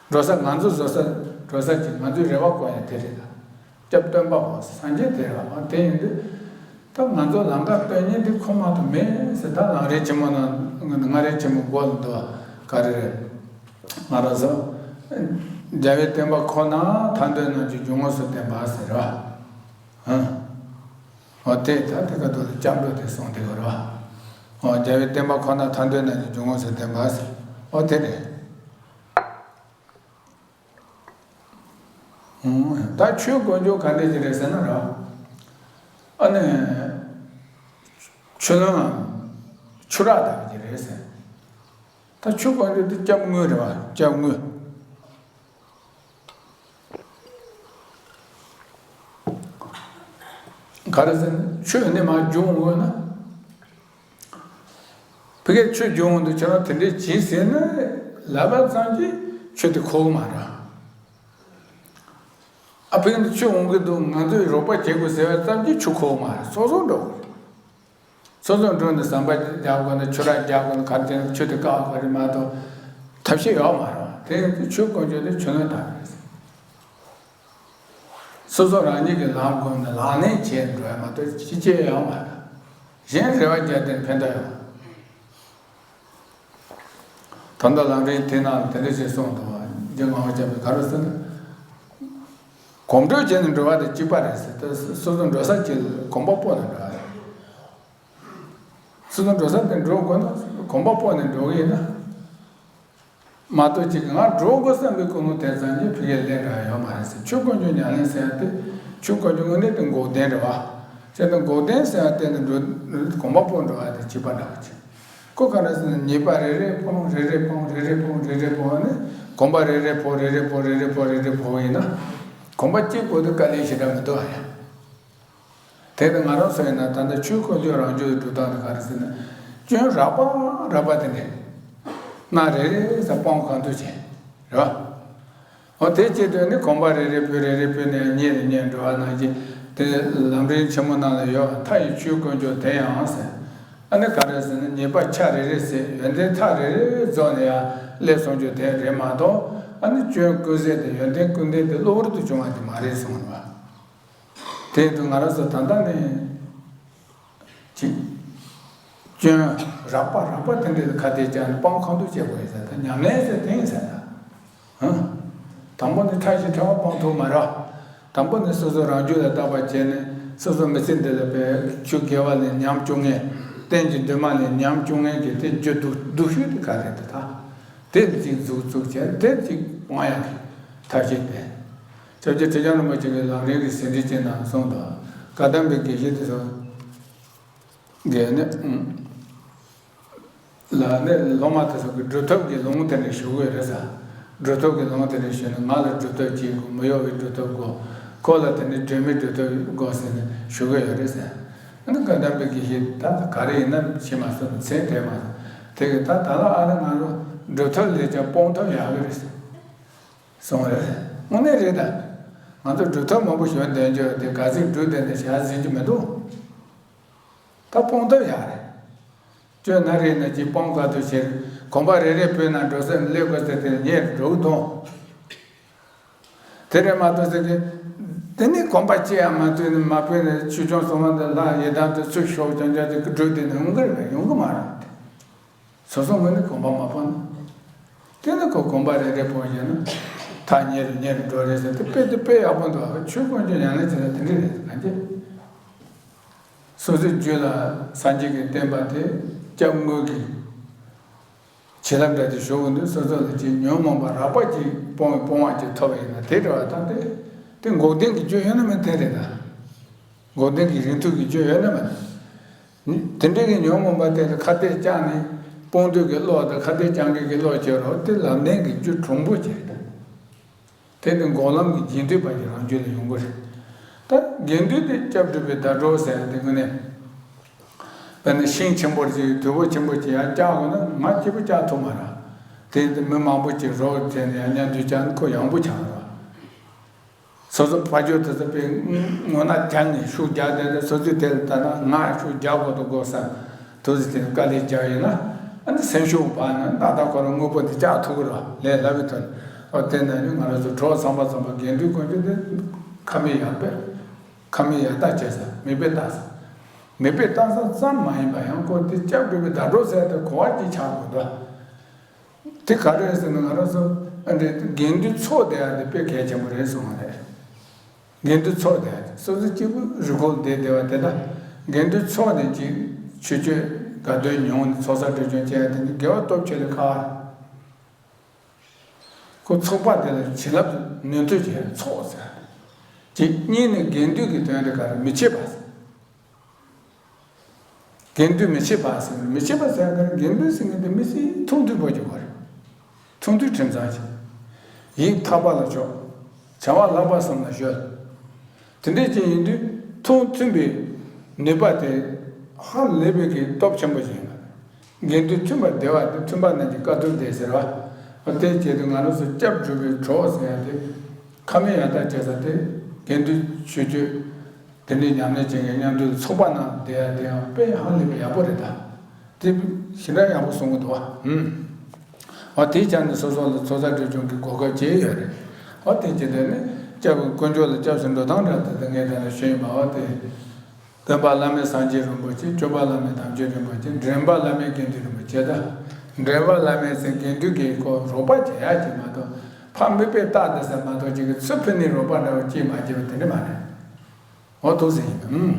འགྲོ་ས་ང་ཚོ་བཟོ་ས་འགྲོ་ས་ཅིག་ང་ཚོའི་རེ་བ་བསྐོང་ཡ་དེ་རེད་ད། སྐྱབས་སྟོན་པ་བོ་སངས་རྒྱས་དེ་རེད་བ། དེ་ཡིན་དུས་ད་ང་ཚོ་ལམ་ཁ་སྟོན་མཁན་དེ་ཁོ་མ་གཏོགས་མེད་ཟེར། ད་ལམ་རིམ་ཆེན་མོ་ནང་ལྔ་རིམ་ཆེན་མོ་མགོ་ལ་འདུག་བ་ག་རེ་རེད། ང་རང་ཚོ་ རྒྱལ་བའི་བསྟན་པ་ཁོ་ན་ཐར་འདོད་རྣམས་ཀྱི་སྦྱོར་དངོས་སུ་བསྟན་པ་ཟེར་བ། ཧང་། འོ་དེ་ད་དེ་ག་དུ་ལ་སྐྱབས་འགྲོ་དེ་གསུངས་དེ་གོ་ར། འོ་རྒྱལ་བའི་བསྟན་པ་ཁོ་ན་ཐར་འདོད་རྣམས་ཀྱི་སྦྱོར་དངོས་སུ་བསྟན་པ་ཟེར། འོ་དེ་རེད། ད་ཆོས་དཀོན་མཆོག་ག་འདྲས་ཅིག་རེད་ཟེར་ན་ར། ཨ་ནི། ཆུ་ལོང་ཆུ་རགས་དག་ཅིག་རེད་ཟེར། ད་ཆོས་དཀོན་མཆོག་དེ་སྐྱབས་དངོས་རེད་བ། སྐྱབས་དངོས། ག་རེ་ཟེར་ན་ཆོས་ནི་མར་འབྱུང་འོང་ན། ཕ་གིར་ཆོས་འབྱུང་འོང་དུས་ཁྱེད་རང་དེ་འདྲས་བྱེད་ཟེར་ན་ལབ་པ་ཙམ་གྱིས་ཆོས་དེ་འཁོར་གི་མ་རེད། ཨ་ཕ་གིར་ཆོས་འོང་གི་འདུག་ང་ཚོས་རོགས་པ་བྱེད་དགོས་ཟེར་བ་ཙམ་གྱིས་ཆོས་འཁོར་གི་མ་རེད། སོ་སོ་འགྲོ་དགོས་རེད། སོ་སོ་འགྲོ་ནས་ཟམ་པ་རྒྱག་དགོས་ན་ཆུ་རགས་རྒྱག་དགོས་ན་ག་རེ་བྱས་ན་ཆོས་དེ་བཀག་དགོས་རེད་མ་གཏོགས་ཐབས་ཤེས་ཡོད་མ་རེད། དེ་ཡིན་དུས་ཆོས་དཀོན་མཆོག་དེ་ཆུ་ལོང་དག་རེད། སོ་སོ་རང་ཉིད་ཀྱི་ལམ་བསྒོམས་ནས་ལག་ལེན་བྱས་འགྲོ་ཡ་མ་གཏོགས་ཅི་བྱེད་ཡོད་མ་རེད། གཞན་རེ་བ་རྒྱག་དེ་ཕན་ཐོགས་ཡོད། ད་ལྟ་ལམ་རིམ་དེ་ནང་དེ་འདྲ་ཞིག་གསུངས་འདུག་རྗེ་ངག་དབང་རྒྱལ་པོས་ག་རེ་ཟེར་ན། གོམ་བགྲོད་བྱས་ནས་འགྲོ་བ་དེ་གཅིག་པ་རེད་ཟེར། ད་སོ་སོ་འགྲོ་ས་གཅིག་ལ་གོམ་པ་སྤོ་ནས་འགྲོ་བ་རེད། སོ་སོ་འགྲོ་ས་དེ་འགྲོ་དགོས་ན་གོམ་པ་སྤོ་ནས་འགྲོ་གི་ཡིན་ན། མ་གཏོགས་གཅིག་གིས་ང་འགྲོ་དགོས་བསམ་པའི་ཀུན་སློང་དེ་ཙམ་གྱིས་ཕ་གིར་ལེན་འགྲོ་ཡ་ཡོད་མ་རེད་ཟེར། ཆོས་དཀོན་མཆོག་ཉམས་ལེན་ཟེར་ཡ་དེ་ཆོས་དཀོན་མཆོག་དངོས་གནས་དེ་འགོག་བདེན་རེད་བ། བྱས་ན་འགོག་བདེན་ཟེར་ཡ་དེ་ནི་འགྲོ་གོམ་པ་སྤོ་འགྲོ་བ་དེ་གཅིག་པ་འདྲ་བ་ཅིག་ཁོ་ག་འདྲ་ཟེར་ན་ཉེས་པ་རེ་རེ་སྤོང་རེ་རེ་སྤོང་རེ་རེ་སྤོང་རེ་རེ་སྤོང་ནས་གོམ་པ་རེ་རེ་སྤོ་རེ་རེ་སྤོ་རེ་རེ་སྤོ་རེ་རེ་སྤོ་ཡིན་ན། གོམ་པ་གཅིག་པོ་དེ་དཀའ་ལས་ཞེ་དྲག་མི་འདུག་ཨ་ཡ། དེ་ནི་ང་རང་ཚོ་ཡིན་ན་ད་ལྟ་ཆོས་དཀོན་མཆོག་རང་རྒྱུད་ཀྱི་སྒྲུབ་སྟངས་དེ་ག་རེ་ཟེར་ན། སྐྱོན་རགས་པ་རགས་པ་དེ་འདྲས། སྣ་རེ་རེ་ཟེར་སྤང་གང་ཐུབ་བྱས། རེད་བ། འོ་དེ་བྱེད་དུས་ནི་གོམ་པ་རེ་རེ་སྤོས་རེ་རེ་སྤོས་ནས་ཉེ་རུ་ཉེ་འགྲོ་བ་ནང་བཞིན་དེ་ལམ་རིམ་ཆེན་མོ་ནང་ལ་ཡོད། མཐའ་ཡི་ཆོས་དཀོན་མཆོག་དེ་ཡང་ཟེར། ཨ་ནི་ག་རེ་ཟེར་ན་ཉེས་པ་ཆ་རེ་རེ་ཟད་ཡོན་ཏན་མཐའ་རེ་རེ་རྫོགས་ནས་ཡང་སླེབས་སོང་རྒྱུ་དེ་རེད་མ་གཏོགས་ཨ་ནི་སྐྱོན་ཀུན་ཟད་དེ་ཡོན་ཏན་ཀུན་ལྡན་དེ་གློ་བུར་དུ་བྱུང་བ་དེ་མ་རེད་གསུངས་རེད་བ། དེ་ཡིན་དུས་ང་རང་ཚོ་ད་ལྟ་ནས་ཅིག་སྐྱོན་རགས་པ་རགས་པ་དེ་འདྲའི་ཁ་གཏད་བཅག་ནས་སྤང་གང་ཐུབ་བྱེད་དགོས་ཡིན་ཟེར། ད་ཉམས་ལེན་ཟེར་དེ་ཡིན་ཟེར་ད། ཧང་། དང་པོ་ནི་ཕྲ་ཞིང་ཕྲ་བ་སྤང་ཐུབ་མ་རེད། དང་པོ་ནི་སོ་སོ་རང་རྒྱུད་ལ་བརྟག་པ་བྱས་ནས་སོ་སོ་མི་ཚེ་འདི་ལ་བས་ཆོས་དགེ་བ་ལས་ཉམས་བཅུག་མཁན། རྟེན་གྱི་འདུན་མ་ལས་ཉམས་བཅུག་མཁན་གྱི་དེ་རྒྱུ་སྡུག་སྡུག་ཤོས་དེ་ག་རེ་རེད་ད། དེ་ལ་ཅིག་འཛུགས་བཙུགས་བྱས་དེ་ཅིག་སྤང་ཡག་གི་ཐབས་ཤེས་དེ། སྐྱབས་རྗེ་ཁྲི་བྱང་རིན་པོ་ཆེ་གིས་ལམ་རིམ་གྱི་ཟིན་བྲིས་ཅིག་ནང་གསུངས་འདུག་བཀའ་གདམས་པའི་དགེ་བཤེས་དེ་ཚོ་གིས་ནི་ལ་ནི་སློབ་མ་དེ་ཚོ་གིས་སྒྲུབ་ཐབས་ཀྱི་ལུང་དེ་འདྲ་ཞུ་གི་ཡོད་རེད་ཟེར། སྒྲུབ་ཐབས་ཀྱི་ལུང་དེ་འདྲ་ཞུས་ནས་ང་ལ་སྒྲུབ་ཐབས་གཅིག་དགོས། མི་གཡོ་བའི་སྒྲུབ་ཐབས་དགོས། ཁོ་ལ་དེ་ནི་སྒྲོན་མེའི་སྒྲུབ་ཐབས་དགོས་ཟེར་ནས་ཞུ་གི་ཡོད་རེད་ཟེར། ཨ་ནི་བཀའ་གདམས་པའི་དགེ་བཤེས་ད་ག་རེ་ཡིན་ན་ཤེས་མ་སོང་། མཚན་དྲན་མ་སོང་། དེ་གིས་ད་ད་ལ་ཨ་ནི་ང་ཚོ་སྒྲུབ་ཐབས་ལས་ཀྱང་སྤོང་ཐབས་ཡག་གི་རེད་ཟེར། སོང་རེད། དངོས་གནས་རེད་ད། ང་ཚོ་སྒྲུབ་ཐབས་མང་པོ་ཞིག་འདོན་རྒྱུ་དེ་ག་ཚོད་སྒྲུབ་བསྡད་ནས་བྱ་ཟིན་རྒྱུ་མི་འདུག་ད་སྤོང་ཐབས་ཡག་རེད། སྐྱོན་སྣ་རེ་ཡིན་ན་ཅིག་སྤང་ག་ཐུབ་བྱེད། གོམ་པ་རེ་རེ་སྤོས་ན་འགྲོ་ས་སླེབས་དགོས་ཟེར་དེ་ཉེ་རུ་འགྲོ་གི་འདུག་དེ་རེད་མ་གཏོགས་ཟེར་གི། དེ་ནི་གོམ་པ་གཅིག་ཡང་མ་སྤོས་ནས་མ་སྤོས་ནས་ཆོས་སྐྱོང་སྲུང་མ་འདི་ལྷ་ཡི་དམ་དུ་ཚུར་ཤོག་ཅང་ཅང་དེ་སྒྲུབ་བསྡད་ནས་ཡོང་གི་རེད། ཡོང་གི་མ་རེད་དེ། སོ་སོ་ངོས་ནས་གོམ་པ་མ་སྤོ་ན། དེ་ནི་ཁོ་གོམ་པ་རེ་རེ་སྤོ་བྱས་ན། ཐག་ཉེ་རུ་ཉེ་རུ་འགྲོ་རེད་ཟེར་དེ་དཔེ་དེ་དཔེ་ཡག་པོ་འདུག་ཆོས་དཀོན་མཆོག་ཉམས་ལེན་བྱེད་ན་དེ་འདྲ་རེད་གང་ཅི། སོ་སོའི་རྒྱུད་ལ་སངས་རྒྱས་ཀྱི་བསྟན་པ་དེ་སྐྱབས་དངོས་ཀྱི་བྱིན་རླབས་འདྲ་དེ་ཞུགས་འདུག་སོ་སོ་ལ་ཅིག་ཉོན་མོངས་པ་རགས་པ་ཅིག་སྤོང་བའི་སྤོང་བ་ཅིག་ཐོབ་པ་ཡིན་ན་དེ་འདྲ་བ་དང་དེ། དེ་འགོག་བདེན་གྱི་རྒྱུ་ཡོད་ན་མེད་དེ་རེད་ད། འགོག་བདེན་གྱི་རིང་ཐུང་གི་རྒྱུ་ཡོད་ན་མེད། དེ་འདྲའི་གི་ཉོན་མོངས་པ་དེ་ལ་ཁ་གཏད་བཅག་ནས་སྤོང་འདོད་ཀྱི་བློ་དང་ཁ་གཏད་བཅག་མཁན་གྱི་བློ་བྱེད་རོགས་དེ་ལམ་བདེན་གྱི་རྒྱུ་གྲུང་པོ་ཅིག་རེད། དེ་ནི་འགོག་ལམ་གྱི་དགེ་འདུན་པ་ཡི་རང་རྒྱུད་ལ་ཡོང་གི་རེད། ད་དགེ་འདུན་དེ་སྐྱབས་སྒྲུབ་པའི་ཟླ་གྲོགས་ཟེར་ཡ་དེ་དངོས་གནས། དཔེར་ན་ཤིང་ཆེན་པོ་ཅིག་དུས་པོ་ཆེན་པོ་ཅིག་ཡར་བཀྱག་དགོས་ན་ང་སྐྱིད་པོ་བཀྱག་ཐུབ་མ་རེད། དེ་ཡིན་དུས་མི་མང་པོ་ཅིག་རོགས་བྱས་ནས་ཡར་མཉམ་དུ་བཀྱག་ན་ཁོ་ཡང་པོ་ཆགས་རེད་བ། སོ་སོ་ཕ་ཇོ་དེ་ཚོ་པའི་ངོ་ན་རྒྱག་ནས་ཤུགས་རྒྱག་བསྡད་དེ་སོ་སོའི་དེ་ལ་ལྟ་ན་ང་ཤུགས་རྒྱག་དགོས་འདུག་དགོས་བསམ། དུ་ཟི་དེ་དཀའ་ལས་རྒྱག་ཡིན་ན། ཨ་ནི་སེམས་ཤུགས་བར་ན་ཏག་ཏག་ཁོ་རང་དངོས་པོ་དེ་བཅག་ཐུབ་ཀྱི་རེད་ལས་སླ་བའི་དོན། ཨོ་དེ་ན་ནི་ང་རང་ཚོ་གྲོགས་ཚང་པ་ཚང་པ་དགེ་འདུན་དཀོན་མཆོག་དེ་ཁ་མིག་ཡར་ཕྱེ། ཁ་མིག་ཡར་ལྟ་བྱས་ས་མིག་དཔེ་ལྟ་ས། མིག་དཔེ་ལྟ་ས་ཙམ་མ་ཡིན་པ་ཡང་ཁོ་དེ་སྐྱབས་སྒྲུབ་པའི་ཟླ་གྲོགས་ཟེར་དེ་གོ་བ་གཅིག་ཆགས་དགོས་འདུག་དེ་ག་རེ་རེད་ཟེར་ན། ང་རང་ཚོ་ཨ་འདྲའི་དགེ་འདུན་ཚོགས་བསྡད་ཡ་དེ་དཔེ་གལ་ཆེན་པོ་རེད་གསུངས་པ་རེད། དགེ་འདུན་ཚོགས་བསྡད་ཡ་དེ་སོ་སོ་གཅིག་པུ་རི་ཁོག་བསྡད་བསྡད་པ་དེ་དག་དགེ་འདུན་ཚོགས་ནས་ཅིག་ཆོས་སྤྱོད་དགའ་སྟོན་མྱོང་ནས་ཚོགས་བསགས་སྒྲིབ་སྦྱོང་བྱས་ཡ་དེ་ནི་དགེ་བ་སྟོབས་ཆེ་ལས་ཁག་རེད། ཁོ་ཚོགས་པ་དེ་ལ་བྱིན་རླབས་ནུས་མཐུ་ཅན་ཚོགས་ཟེར། གཅིག་གཉིས་ནི་དགེ་འདུན་གྱི་དོན་དེ་ག་རེ་མི་ཕྱེད་པ་ཟེར། དགེ་འདུན་མི་ཕྱེད་པ་ཟེར། མི་ཕྱེད་པ་ཟེར་ཡ་ག་རེ། དགེ་འདུན་ཟེར་མཁན་དེ་མི་ཚེའི་ཐུང་ཐུང་པོ་ཅིག་གོ་རེད། ཐུང་ཐུང་ཁྲིམས་གཙང་ཞིག་ཡིད་ཐག་པ་ལ་ཕྱོགས། བྱ་བ་ལྷག་པ་གསུམ་ལ་གཞོལ། དེ་འདྲས་ཅིག་ཡིན་དུས་ཐུགས་མཐུན་པའི་ནུས་པ་དེ་ཧ་ལས་པའི་གི་སྟོབས་ཆེན་པོ་ཞིག་ཡིན་པ། དགེ་འདུན་མཐུན་པར་བསྡེབས་པ་དེ་མཐུན་པ་རྣམས་ཀྱི་དཀའ་ཐུབ་བསྡེབས་ཟེར་བ། དེ་བྱས་དུས་ང་རང་ཚོ་སྐྱབས་འགྲོ་བའི་གྲོགས་ཟེར་ཡ་དེ་ཁ་མེད་ཡང་དག་བྱེད་ས་དེ་དགེ་འདུན་ཆོས་སྤྱོད་དེ་འདྲའི་ཉམས་ལེན་བྱེད་མཁན་མཉམ་དུ་ཚོགས་པ་ནང་བསྡད་ཡ་དེ་ཡང་དཔེ་ཧ་ལས་པའི་ཡག་པོ་རེད་ད། དེ་ཞེ་དྲག་ཡག་པོ་གསུང་གི་འདུག་བ། ཧུམ། འོ་དེའི་ཆ་ནས་སོ་སོ་ལ་ཚོགས་བསགས་སྒྲིབ་སྦྱོང་གི་གོ་སྐབས་བྱས་ཡོད་རེད། འོ་དེ་བྱེད་དུས་ནི་སྐྱབས་དཀོན་མཆོག་ལ་སྐྱབས་སུ་འགྲོ་སྟངས་འདྲ་དེ་ངས་དེ་ལ་ཞུས་ཡིན་པ། འོ་དེ། སྟོན་པ་བླ་མེད་སངས་རྒྱས་རིན་པོ་ཆེ། སྐྱོབ་པ་བླ་མེད་དམ་ཆོས་རིན་པོ་ཆེ། འདྲེན་པ་བླ་མེད་དགེ་འདུན་རིན་པོ་ཆེ་དང་། འདྲེན་པ་བླ་མེད་ཟེར་དགེ་འདུན་གྱི་ཁོ་རོགས་པ་བྱེད་ཡ་ཅིག་མ་གཏོགས་ཕར་མིག་དཔེ་བལྟས་བསྡད་ས་མ་གཏོགས་ཅིག་གི་ཚུར་ཕུལ་ནས་རོགས་པ་འདྲ་བོ་ཅིག་མ་བྱེད་པ་དེ་འདྲ་མ་རེད། འོ་འདུག་ཟེར་ཡིན། ཨུམ།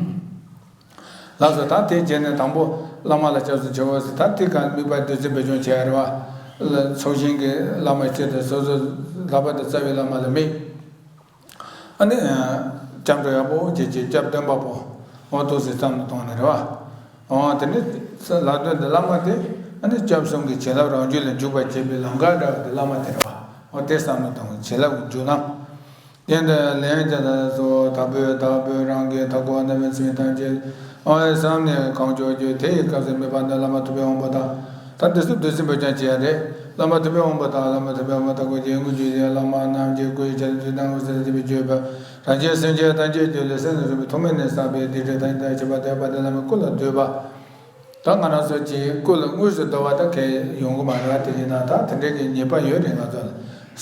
ལགས་སོ། ད་དེ་བྱས་ནས་དང་པོ་བླ་མ་ལ་སྐྱབས་སུ་མཆིའོ་ཟེར། ད་དེ་ག་དམིགས་པ་བདུད་རྩི་འབེབས་སྦྱོང་བྱེད་ཡ་རེད་བ། ཚོགས་ཞིང་གི་བླ་མ་སྤྱི་དང་སོ་སོ་ལྷག་པར་དུ་རྩ་བའི་བླ་མ་ལ་དམིགས། ཨ་ནི། སྐྱབས་འགྲོ་ཡག་པོ་བྱེད་ཀྱི་སྐྱབས་སྟོན་པ་པོ། འོ་འདུག་ཟེར་བསམ་བློ་གཏོང་ནི་རེད་བ། འོ་དེ་ནི་ལྷག་དོན་དུ་བླ་མ་དེ་ཨ་ནི་སྐྱབས་གསུམ་གྱི་བྱིན་རླབས་རང་རྒྱུད་ལ་འཇུག་པར་བྱེད་པའི་ལམ་ཁ་འདྲ་བ་དེ་བླ་མ་དེ་རེད་བ། འོ་དེ་བསམ་བློ་གཏོང་བྱིན་རླབས་ཀྱི་འཇུག་ལམ། དེ་འདྲ་ལན་ཅན་དང་སོགས་དག་པོས་དག་པོས་རང་གི་མཐའ་འཁོར་རྣམ་སྨིན་ཚིམ་ཐམས་ཅད་འོ་བསམ་ནས་གང་བྱུང་བྱུང་དེ་ཡི་སྐབས་སུ་དམིགས་པ་ནི་བླ་མ་ཐུབ་པའི་དབང་པོ་དང་། ད་འདི་ཚོ་བདུད་རྩི་འབེབས་སྦྱོང་བྱེད་ཡ་རེད། བླ་མ་ཐུབ་པའི་དབང་པོ་དང་། བླ་མ་ཐུབ་པའི་དབང་པོ་དང་སྐུ་རྗེས་སྐུ་རྗེས་བླ་མ་རྣམས་ཀྱི་སྐུའི་ཆ་ལུགས་དང་འོད་ཟེར་ལ་བརྟེན་པའི་སྤྱོད་པ། རང་གཞན་སེམས་ཅན་ཐམས་ཅད་རྒྱུད་ལ་སེམས་ནི་རུས་པའི་ཐོག་མེད་ནས་བསགས་པའི་སྡིག་སྒྲིབ་ཐམས་ཅད་ཕྱིར་བ་དེ་བ་དེ་བླ་མའི་སྐུ་ལ་འདུས་པ། ད་ང་རང་ཚོ་གྱི་སྐུ་ལ་དངོས་སུ་འདུ་བ་ད་གལ་ཡོང་གི་མ་རེད་བ། དེ་ཡིན་ན་ད་དེ་འདྲའི་གི་ཉེས་པ་ཡོད་རེད། ང་ཚོ་ལ་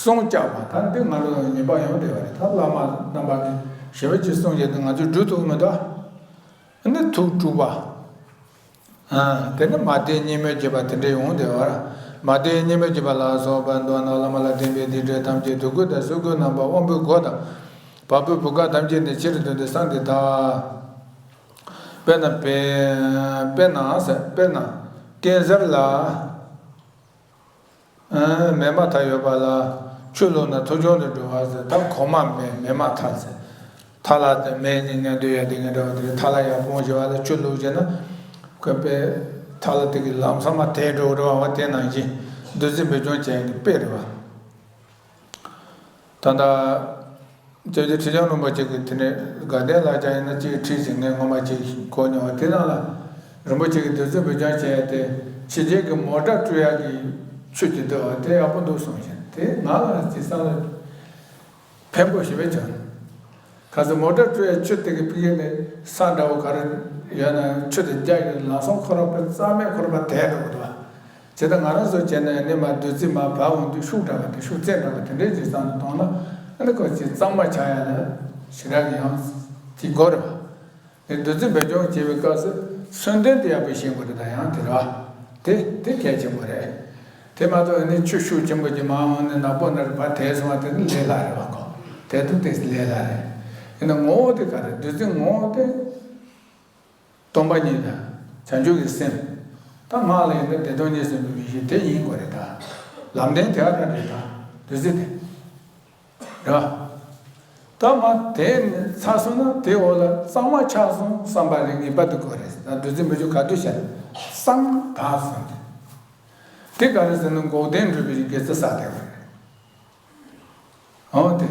སྲུང་སྐྱོབ་པ་ད་འདི་ང་ཚོ་ལ་ཉེས་པ་ཡོང་བསྡད་པ་རེད། ད་བླ་མ་རྣམ་པ་གི་ཞི་བ་གྱི་སྲུང་བྱེད་དུ་ང་ཚོས་སྒྲུབ་ཐུབ་ཀྱི་མི་འདུག་ཨ་ནི་ཐུགས་དཀྲུགས་པ། ཨ། དེ་ནི་མ་བདེ་གཉིས་མེད་བྱེད་པ་དེ་འདྲ་ཡོང་བསྡད་པ་རེད། མ་བདེ་གཉིས་མེད་བྱེད་པ་ལ་སོགས་པ་མདོར་ན་བླ་མ་ལ་བརྟེན་པའི་སྡིག་སྒྲིབ་ཐམས་ཅད་དུས་ཀུན་དང་གསོད་དགུའི་རྣམ་པ་དབང་པོའི་སྒོ་དང་བ་སྤུའི་བུ་ག་ཐམས་ཅད་ནས་ཕྱིར་ཐོན་ཏེ་སངས་ཏེ་ཐར། དཔེར་ན་དཔེ། དཔེར་ན་ཟེར། དཔེར་ན་ཀན་སར་ལ། ཨ། མེ་མ་ཐག་ཡོད་པ་ལ་ཆུ་བླུགས་ན་མཐོ་ཆུང་དུ་འགྲོ་བ་ཟེར། ད་གོང་མ་མེ་མེ་མ་ཐག་ཟེར། ཐལ་བ་དེ་མེ་ནི་མཉམ་དུ་ཡོད་དེ་ངན་འདྲ་བ་དེ་རེད། ཐལ་བ་ཡར་སྤུངས་བྱས་པ་ལ་ཆུ་བླུགས་བྱས་ན་ཁོ་པའི་ཐལ་བ་དེ་གི་ལམ་ཚང་མ་དེད་འགྲོ་འགྲོ་བ་དེ་ནང་བཞིན་བདུད་རྩི་འབེབས་སྦྱོང་བྱས་ཀྱི་དཔེ་རེད་བ། ད་ལྟ། སྐྱབས་རྗེ་ཁྲི་བྱང་རིན་པོ་ཆེ་གིས་དེ་ནས་དགའ་ལྡན་ལྷ་བརྒྱ་ཡིན་ན་གཅིག་ཁྲིད་ཟིན་ངས་སྔོན་མ་གཅིག་གོ་མྱོང་བ་དེ་ནང་ལ་རིན་པོ་ཆེ་གིས་བདུད་རྩི་འབེབས་སྦྱོང་བྱས་ཏེ་ཕྱི་རྒྱལ་གྱི་མོ་ཊ་བཀྲུ་ཡག་གི་ཆུ་དེ་འདུག་བ། དེ་ཡག་པོ་འདུག་གསུངས་ཤིང་དེ་ང་ལ་ཅིག་བསམ་བློ་ཕན་པོ་ཞེ་པོ་བྱུང་། གལ་སྲིད་མོ་ཊ་བཀྲུ་ཡག་ཆུ་དེ་གི་ཕ་གི་ནས་ས་འདྲ་བོ་ག་རེ་ཡོད་ན་ཆུ་དེ་རྒྱག་ཡོད་ལམ་སང་ཁོ་རང་པའི་རྩ་མེད་ཁོ་རང་པ་དེད་འགྲོ་གི་འདུག་བ། བྱས་ཙང་ང་རང་ཚོ་བྱས་ན་ནི་མ་བདུད་རྩི་མ་བབས་འོང་དུས་ཤུགས་དྲག་པ་དེ་ཤུགས་བཙན་དྲག་པ་དེ་འདྲའི་ཅིག་བསམ་བློ་གཏོང་ན་ཨ་ནི་ཁོ་ཅིག་གཙང་མ་ཆགས་ཡ་ལ་ཞེ་དྲག་གི་ཡང་ཅིག་དགོས་རེད་བ། དེ་བདུད་རྩི་འབེབས་སྦྱོང་བྱེད་པའི་སྐབས་སུ་མཚོན་དོན་དེ་ཡག་པོ་ཤེས་དགོས་རེད། ད་ཡང་དེ་རེད་བ། དེ་དེ་གལ་ཆེན་པོ་རེད། དེ་མ་གཏོགས་ཨ་ནི་ཆུ་ཤུགས་ཆེན་པོ་ཅིག་མར་འོང་ནས་ནག་པོ་ན་རེ་ཕར་དེད་སོང་བ་དེ་ནི་ལས་སླ་རེད་བ། ཁོ་དེ་དུས་དེ་ལས་སླ་རེད། ཡིན་ན་ངོ་བོ་དེ་ག་རེ་བདུད་རྩི་ངོ་བོ་དེ། སྟོང་པ་ཉིད་དང་བྱང་ཆུབ་ཀྱི་སེམས། ད་སྔགས་ལ་ཡིན་ན་བདེ་སྟོང་ཉིད་སེམས་དཔའི་མིག་ཤེས་དེ་ཡིན་དགོས་རེད་ད། ལམ་བདེན་དེ་ཨ་ར་རེད་ད། བདུད་རྩི་དེ། རེད་བ། ད་མ་དེ་ནི་ཚར་སོང་ན་དེ་འོག་ལ་གཙང་མ་ཆགས་སོང་བསམ་པ་རེ་ངེས་པར་དུ་དགོས་རེད། ད་བདུད་རྩི་འབེབས་སྦྱོང་ག་དུས་བྱས་ན་གཙང་མ་དག་སོང་དེ། དེ་ག་རེ་ཟེར་ན་འགོག་བདེན་སྒྲུབ་པའི་དགེ་རྩ་བསགས་བསྡད་པ་རེད། འོ་དེ།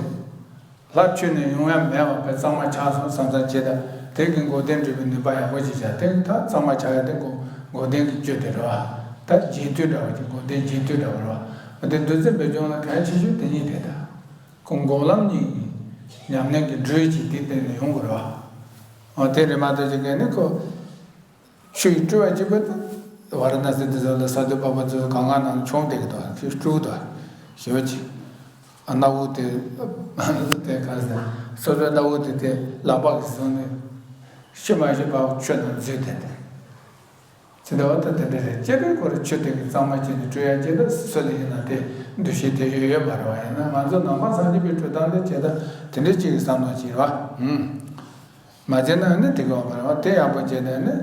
ལྷ་ཁྱོན་ནས་ཡོང་ཡ་མེད་པ་དཔེ་གཙང་མ་ཆགས་སོང་བསམ་བསམ་བྱས་ད་དེ་གི་འགོག་བདེན་སྒྲུབ་པའི་ནུས་པ་ཡག་པོ་ཞིག་བྱ། དེ་ད་གཙང་མ་ཆགས་ཡ་དེ་འགོག་འགོག་བདེན་གྱི་སྤྱོད་དེ་རེད་བ། ད་རྗེས་མཐུན་འདྲ་བ་ཅིག་འགོག་བདེན་རྗེས་མཐུན་འདྲ་བ་རེད་བ། དེ་བདུད་རྩི་འབེབས་སྦྱོང་ལ་གལ་ཆེ་ཤོས་དེ་གཉིས་རེད་ད། ཁོ་འགོག་ལམ་གཉིས་ཉམས་ལེན་གྱི་འགྲོས་ཀྱིས་དེ་བརྟེན་ནས་ཡོང་དགོས་རེད་བ། འོ་དེ་རེད་མ་གཏོགས་ཅིག་གན་ནི་ཁོ། ཆུ་ཡིས་བཀྲུ་བ་གཅིག་པུ་དེ་ཝཱ་ར་ཎ་སི་འདི་ཚོ་ལ་ས་རྡུལ་པགས་པ་ཚོ་གང་ག་ནང་མཆོང་བསྡད་ཀྱི་འདུག་ཆུ་བཀྲུ་འདུག་ཞེ་པོ་ཅིག་ཨ་སྣ་བུག་དེ་དེ་ག་རེ་ཟེར། སོ་སོའི་སྣ་བུག་དེ་དེ་ལག་པ་གིས་བཟུང་ནས་ཤི་མ་ཤི་བ་ཆུ་ནང་འཛུལ་བསྡད་དེ། དེ་འདྲ་བ་ད་དེ་འདྲ་རེད། སྤྱིར་ཁོ་རང་ཆོས་དེ་གི་གཙང་མ་བྱས་ནས་སྤྲོད་ཡ་བྱས་ན་སུ་ལ་ཡིན་ན་དེ་འདུ་ཤེས་དེ་ཡོད་ཡོད་མ་རེད་བ། ཡིན་ན་ང་ཚོ་ནང་པ་སངས་རྒྱས་པའི་སྤྲོད་སྟངས་དེ་བྱས་ད་དེ་འདྲ་ཅིག་བསམ་བློ་བྱེད་བ། ཨུམ། མ་བྱས་ན་ནི་དེ་གི་བ་མ་རེད་བ། དེ་ཡག་པོ་བྱས་ནས་ནི།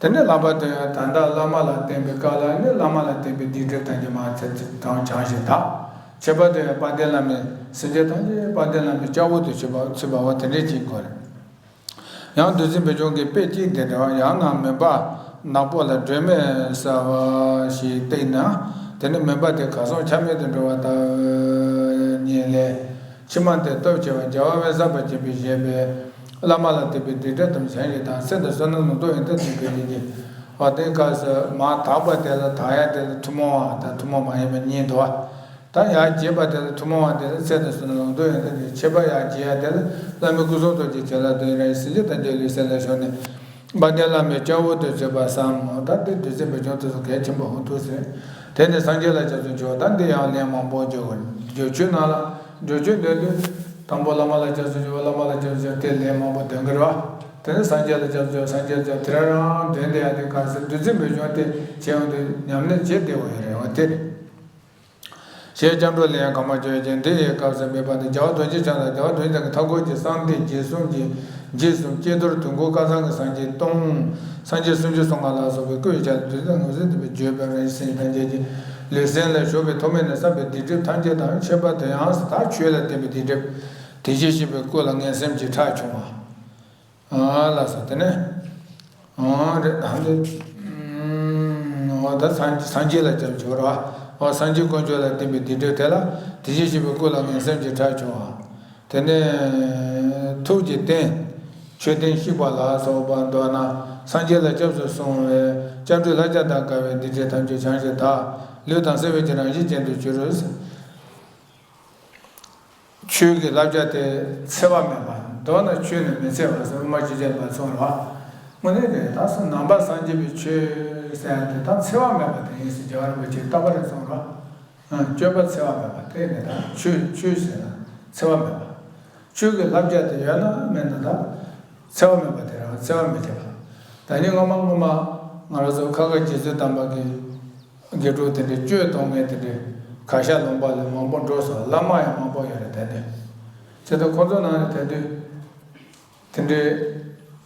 དེ་ནས་ལམ་པ་དེ་ཡང་ད་ལྟ་བླ་མ་ལ་བརྟེན་པའི་སྐབས་ལ་ནི་བླ་མ་ལ་བརྟེན་པའི་སྡིག་སྒྲིབ་ཐམས་ཅད་མར་ཚེ་ཚེ་དང་བྱང་ཞིང་དག། ཁྱད་པར་དུ་ཡང་དཔལ་ལྡན་བླ་མའི་སེམས་ཅན་ཐམས་ཅད་དཔལ་ལྡན་བླ་མའི་སྐྱབས་འོག་ཏུ་ཚུད་པ་ཚུད་པ་བ་དེ་འདྲའི་ཅིག་དགོས་རེད། ཡང་བདུད་རྩི་འབེབས་སྦྱོང་གི་དཔེ་གཅིག་དེ་འདྲ་བ། ཡང་ན་མུན་པ་ནག་པོ་ལ་སྒྲོན་མེ་གསལ་བ་ཞིག་བཏེགས་ན། དེ་ནི་མུན་པ་དེ་གར་སོང་ཆ་མེད་དུ་འགྲོ་བ་ལྟར་ཉིད་ལས། མཆི་མ་དེ་སྟོབས་ཆེ་བ་རྒྱལ་བ་དབེན་ས་པ་སྦྱིན་པས་བཞེས་པའི་བླ་མ་ལ་བརྟེན་པའི་སྡིག་སྒྲིབ་ཐམས་ཅད་བྱང་ཞིང་དག། སེམས་དང་བསོད་ནམས་ལུང་རྟོགས་ཡོན་ཏན་ཐམས་ཅད་ཀྱི་བ་དེ་སྐབས་སུ་མར་དག་པ་དེ་ལ་དག་ཡ་དེ་ལ་ཐུན་མོང་བ་དང་ཐུན་མོང་མ་ཡིན་པ་གཉིས་འདུག་བ། ད་ཡར་རྒྱས་པ་དེ་ལ་ཐུན་མོང་བ་དེ་ལ་སེམས་དང་བསོད་ནམས་ལུང་རྟོགས་ཡོན་ཏན་གྱི་ཁྱད་པར། ཡར་རྒྱས་ཡ་དེ་ལ་བླ་མའི་སྐུ་གསུང་ཐུགས་ཀྱི་བྱིན་རླབས་དང་རང་གི་སེམས་ཅན་ཐམས་ཅད་ལུས་སེམས་ལ་ཞུགས་ནས། དཔལ་ལྡན་བླ་མའི་སྐྱབས་འོག་ཏུ་ཚུད་པ་བསམ་མོ། ད་འདི་བདུད་རྩི་འབེབས་སྦྱོང་དེ་ཚོ་གལ་ཆེན་པོ་ཧུ་ཐུག་ཟེར། དེ་ནས་སངས་རྒྱས་ལ་སྐྱབས་སུ་མཆིའོ། ད་འདི་ཡང་ལན་མང་པོ་འཇོག་དགོས། སྦྱོར་ཆོས་ནང་ལ་སྦྱོར་ཆོས་འདོན་དུས་དང་པོ་བླ་མ་ལ་སྐྱབས་སུ་མཆིའོ། བླ་མ་ལ་སྐྱབས་སུ་མཆིའོ། དེ་ལན་མང་པོ་འདོན་གི་རེད་བ། དེ་ནས་སངས་རྒྱས་ལ་སྐྱབས་སུ་མཆིའོ། སངས་རྒྱས་ལ་སྐྱབས། དེ་རང་རང་འདོན་བསྡད་ཡ་དེ་ག་ཟེར། བདུད་རྩི་འབེབས་སྦྱོང་དེ་བྱས་ཡོང་དུས་ཉམས་ལེན་བྱེད་བདེ་བོ་ཡོད་རེད་བ་དེ་རེད། ཞེས་སྐྱབས་འགྲོའི་ལན་གང་མ་བརྗོད་ཅིང་། འདི་ཡི་སྐབས་སུ་འབད་པ་ནི་རྒྱལ་བ་རྡོ་རྗེ་འཆང་དང་རྒྱལ་བ་རྡོ་རྗེ་འཆང་གི་ཐབས་མཁས་ཀྱི་གསང་བདེ་རྗེས་གསུམ་གྱི་རྗེས་སུ་ཀྱེ་རྡོར་དུས་འཁོར་བསྐལ་བཟང་གི་སངས་རྒྱས་སྟོང་། སངས་རྒྱས་སུམ་ཅུ་སོ་ལྔ་ལ་སོགས་པའི་སྐུའི་ཆ་ལ་བདུད་རྩི་ངོས་བཟུང་ལྡན་པས་བརྗོད་པའི་རང་བཞིན་སེམས་ཅན་ཐམས་ཅད་ཀྱི་ལུས་སེམས་ལ་ཞུགས་པའི་ཐོག་མེད་ནས་བསགས་པའི་སྡིག་སྒྲིབ་ཐམས་ཅད་དང་། ཁྱད་པར་དུ་ཡང་ད་ཆོས་ལ་བརྟེན་པའི་སྡིག་སྒྲིབ་དེ་བཞིན་གཤེགས་པའི་སྐུ་ལ་ངན་སེམས་ཀྱི་ཁྲག་ཕྱུང་བ། ཨ་ལགས་སོ། དེ་ནས་ཨ་རེད། ད་འདི་ཨ་ད་སངས་སངས་རྒྱས་ལ་སྐྱབས་སུ་མཆིའོ། ཨ་སངས་རྒྱས་དཀོན་མཆོག་ལ་བརྟེན་པའི་སྡིག་སྒྲིབ་དེ་ལ་དེ་བཞིན་གཤེགས་པའི་སྐུ་ལ་ངན་སེམས་ཀྱི་ཁྲག་ཕྱུང་བ། དེ་ནས་ཐུགས་ཀྱི་རྟེན་མཆོད་རྟེན་བཤིག་པ་ལ་སོགས་པ་མདོར་ན་སངས་རྒྱས་ལ་སྐྱབས་སུ་སོང་བས་སྐྱབས་འགྲོའི་བསླབ་བྱ་དང་འགལ་བའི་སྡིག་སྒྲིབ་ཐམས་ཅད་བྱང་ཞིང་དག། ལུས་དང་སེལ་བའི་ཀྱི་རང་བཞིན་ཅན་དུ་འགྱུར། ཆོས་ཀྱི་བསླབ་བྱ་དེ་འཚེ་བ་མེད་པ། མདོར་ན་ཆོས་ནི་མི་འཚེ་བ་ཟེར་དབུ་མ་སྤྱོད་བྱེད་པ་གསུངས་རོ། དངོས་གནས་རེད། ད་སོ་ནང་པ་སངས་རྒྱས་པའི་ཆོས་ཟེར་ཡ་དེ་ད་འཚེ་བ་མེད་པ་དེ་ཡིན་ཟེར་རྒྱལ་བ་རིན་པོ་ཆེས་རྟག་པར་གསུངས་རོ། སྤྱོད་པ་འཚེ་བ་མེད་པ་དེ་ནི་ད་ཆོས་ཆོས་ཟེར་ན་འཚེ་བ་མེད་པ། ཆོས་ཀྱི་བསླབ་བྱ་དེ་ཡོད་ན་མེད་ན་ད་འཚེ་བ་མེད་པ་དེ་རང་འཚེ་བ་མི་བྱེད་པ། ད་ནི་སྔོན་མ་སྔོན་མ་ང་རང་ཚོ་ཁ་དགའ་རྗེ་བཙུན་དམ་པ་གི་དགེ་ཕྲུག་དེ་འདྲའི་གཅོད་གཏོང་མཁན་དེ་འདྲའི་གར་ཞ་ལུང་པ་ལ་མང་པོ་འགྲོ་སོང་། བླ་མ་ཡང་མང་པོ་ཡོད་རེད། དེ་འདྲའི་བྱས་ཙང་ཁོང་ཚོ་ནང་ནས་དེ་འདྲའི་དེ་འདྲའི་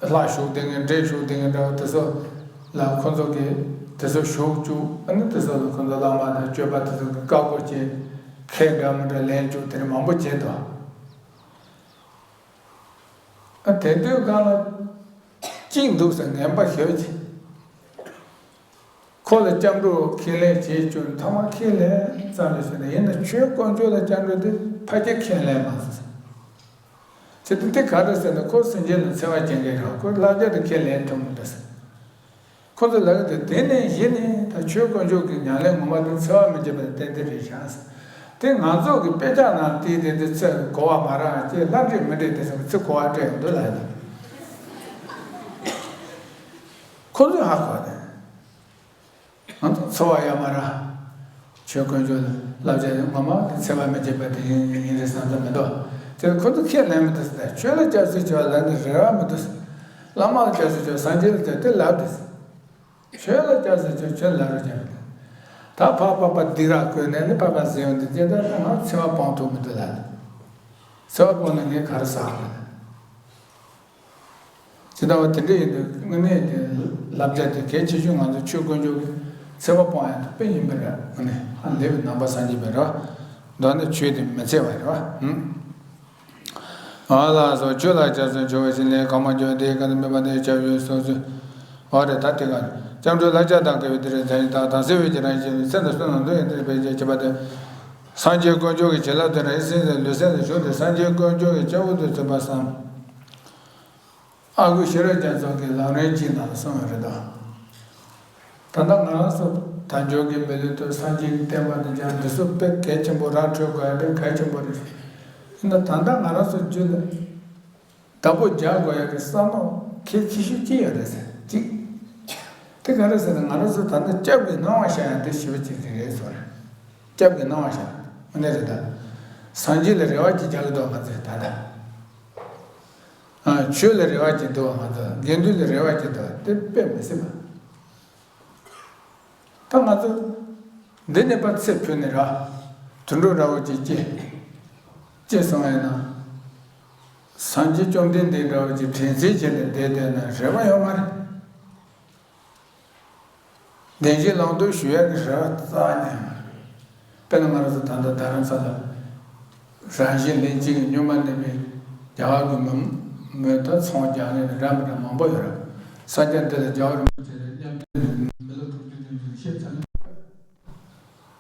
ལྷ་བཞུགས་བསྡད་མཁན་འདྲེ་བཞུགས་བསྡད་མཁན་འདྲ་བ་དེ་ཚོ་ལ་ཁོང་ཚོ་གིས་དེ་ཚོ་ཞུགས་བཅུག་ཨ་ནི་དེ་ཚོ་ལ་ཁོང་ཚོ་བླ་མ་དང་གཅོད་པ་དེ་ཚོ་གིས་བཀའ་བསྒོ་བྱས། ཁས་འདྲ་མི་འདྲ་ལེན་བཅུག་དེ་འདྲ་མང་པོ་བྱས་འདུག་ཨ་དེ་དུས་སྒང་ལ་གཅིག་འདུག་ཟེར། ངན་པ་ཞེ་པོ་ཅིག་ཁོ་ལ་སྐྱབས་འགྲོ་ཁས་ལེན་བྱེད་བཅུག་ནས་ཐ་མ་ཁས་ལེན་ཙམ་ལས་བྱུང་ནས། ཡིན་ན་ཆོས་དཀོན་མཆོག་ལ་སྐྱབས་འགྲོ་དེ་ཕལ་ཆེར་ཁས་ལེན་མ་སོང་ཟེར། བྱས་ཙང་དེ་ག་རེ་ཟེར་ན་ཁོ་སེམས་ཅན་ལ་འཚེ་བ་སྐྱེ་མཁན་རེད། ཁོ་བསླབ་བྱ་དེ་ཁས་ལེན་ཐུབ་མི་འདུག་ཟེར། ཁོ་ཚོས་ལབ་ཀྱི་འདུག་དེ་ནས་གཞི་ནས་ད་ཆོས་དཀོན་མཆོག་གི་ཉམས་ལེན་ངོ་མ་དེ་འཚེ་བ་མི་བྱེད་པ་ཏན་ཏན་རེད་ཤག་ཟེར། དེ་ང་ཚོ་གི་དཔེ་ཆ་ནང་བལྟས་ཏེ་དེ་ཚོས་གོ་བ་མ་རག་ཅེས་ལྷ་འདྲེ་མི་འདྲེ་དེ་ཚོ་གི་ཚིག་གོ་བ་སྤྲད་ཡོང་འདུག་ལབ་ཡོང་། ཁོ་ཚོས་ཧ་གོ་ནས་ང་ཚོ་འཚེ་བ་ཡོད་མ་རེད། ཆོས་དཀོན་མཆོག་ལ་བསླབ་བྱ་ངོ་མ་དེ་འཚེ་བ་མི་བྱེད་པ་དེ་ཡིན་ཡིན་རེད་བསམ་ས་མི་འདུག་དེ་ཁོ་ཚོ་ཁས་ལེན་མི་འདུག་ཟེར། ཆོས་ལ་སྐྱབས་སུ་མཆི་བ་ལབ་ནས་རེ་བ་མི་འདུག་བླ་མ་ལ་སྐྱབས་སུ་མཆི། སངས་རྒྱས་ལ་སྐྱབས་དེ་ལབ་དེ། ཆོས་ལ་སྐྱབས་སུ་མཆི། ཆོས་ལ་རོལ་རྒྱག་དེ། ད་ཕར་པགས་པ་སྡིག་ར་བསྐུལ་ནས་ནི་པགས་པ་ཟིན་ཡོང་དུས་ཀྱི་ད་ང་འཚེ་བ་སྤོང་ཐུབ་མི་འདུག་ལབ། འཚེ་བ་སྤོང་ན་ངས་ག་རེ་བསགས་པ་རེད། ཇི་ལྟ་བ་དེ་འདྲ་ཡིན་དུས་དངོས་གནས་ཀྱི་བསླབ་བྱ་དེ་གལ་ཆེ་ཤོས། ང་ཚོ་ཆོས་དཀོན་མཆོག་གི་འཚེ་བ་སྤོང་ཡ་དེ་དཔེ་ཡིན་པ་རེད། དངོས་གནས་ཧ་ལས་པའི་ནང་པ་སངས་རྒྱས་པའི་རེད་བ། མདོར་ན་ཆོས་དེ་མི་འཚེ་བ་རེད་བ། ཧུམ། ཨ་ལགས་སོ། ཆོས་ལ་སྐྱབས་སུ་མཆི་བ་ཞིག་ལས་གང་མ་འགྱུར་དེའི་ཁ་ནས་སྨོད་པ་ནི་སྐྱབས་ཡུལ་སོ་སོའི་འོ་རེད། ད་དེ་ག་སྐྱབས་འགྲོའི་བསླབ་བྱ་དང་འགལ་བའི་དེ་རེད། དེ་ཡིན་ད་དང་སེལ་བའི་ཀྱི་རང་བཞིན་སེམས་དང་བསོད་ནམས་དོན་ཡིན་དེ་བས་ཀྱི་བྱེད་པ་དེ། སངས་རྒྱས་དཀོན་མཆོག་གི་བྱིན་རླབས་དེ་རང་སེམས་དང་ལུས་སེམས་ལ་ཞུགས་ཏེ་སངས་རྒྱས་དཀོན་མཆོག་གི་སྐྱབས་འོག་ཏུ་ཚུད་པ་བསམ། ཨ་ཁུ་ཤེས་རབ་རྒྱ་མཚོ་གིས་ལམ་རིམ་གཅིག་ནང་ལ་གསུངས་ཡོད་རེད་དོ། ད་ལྟ་ང་རང་ཚོ་དལ་འབྱོར་གྱི་མི་ལུས་དུ་སངས་རྒྱས་ཀྱི་བསྟན་པ་འདི་ཀྱང་འདི་ཚོ་དཔེ་གལ་ཆེན་པོ་ར་འཕྲོད་དགོས་ཡ་དེ་གལ་ཆེན་པོ་རེད། ཡིན་ན་ད་ལྟ་ང་རང་ཚོ་རྒྱུད་ལ་བདག་པོ་རྒྱག་དགོས་ཡ་གི་བསམ་བློ་གལ་ཆེ་ཤོས་གཅིག་ཡོད་རེད་ཟེར་གཅིག་དེ་ག་རེ་ཟེར་ན་ང་རང་ཚོ་ད་ལྟ་སྐྱབས་ཀྱི་སྣང་བ་ཤར་ཡ་དེ་ཞེ་པོ་ཅིག་རེད་ཟེར། སྐྱབས་ཀྱི་སྣང་བ་ཤར་དངོས་གནས་རེད་ད། སངས་རྒྱས་ལ་རེ་བ་ཅིག་རྒྱག་གི་འདུག་ང་ཚོས་ད་ལྟ། ཨ། ཆོས་ལ་རེ་བ་ཅིག་འདུག་བ། ང་ཚོ་དགེ་འདུན་ལ་རེ་བ་ཅིག་འདུག་བ། དེ་དཔེ་མི་སྲིད་པ། ད་ང་ཚོ་འདི་ནས་ཕར་ཚེ་འཕོས་ནས་ར། དུད་འགྲོ་འདྲ་བོ་ཅིག་སྐྱེས། སྐྱེས་སོང་ཡིན་ན། སངས་རྒྱས་བཅོམ་ལྡན་འདས་འདྲ་བོ་ཅིག་དྲན་རྩིས་བྱས་ནས་བསྡད་བསྡད་ན་རེ་བ་ཡོད་མ་རེད། བདེན་བཞི་བླང་དོར་ཞུ་ཡག་གི་རེ་བ་རྩ་ནས་ཡོད་མ་རེད། དཔེར་ན་ང་རང་ཚོ་ད་ལྟ་རྡ་རམ་ས་ལ་རང་བཞིན་ལྷན་ཅིག་གི་མྱུར་མ་གནས་པའི་རྒྱལ་བ་གི་མི་མོས་ད་ཚོང་རྒྱག་མཁན་འདྲ་མི་འདྲ་མང་པོ་ཡོད་རེད། ས་ཆ་འདི་ལ་རྒྱལ་བ་རིན་པོ་ཆེ་ལ་མཉམ་འབྲེལ་ནས་མི་ལོ་དྲུག་ཅུ་བདུན་ཅུ་ཞེས་ཚང་མ།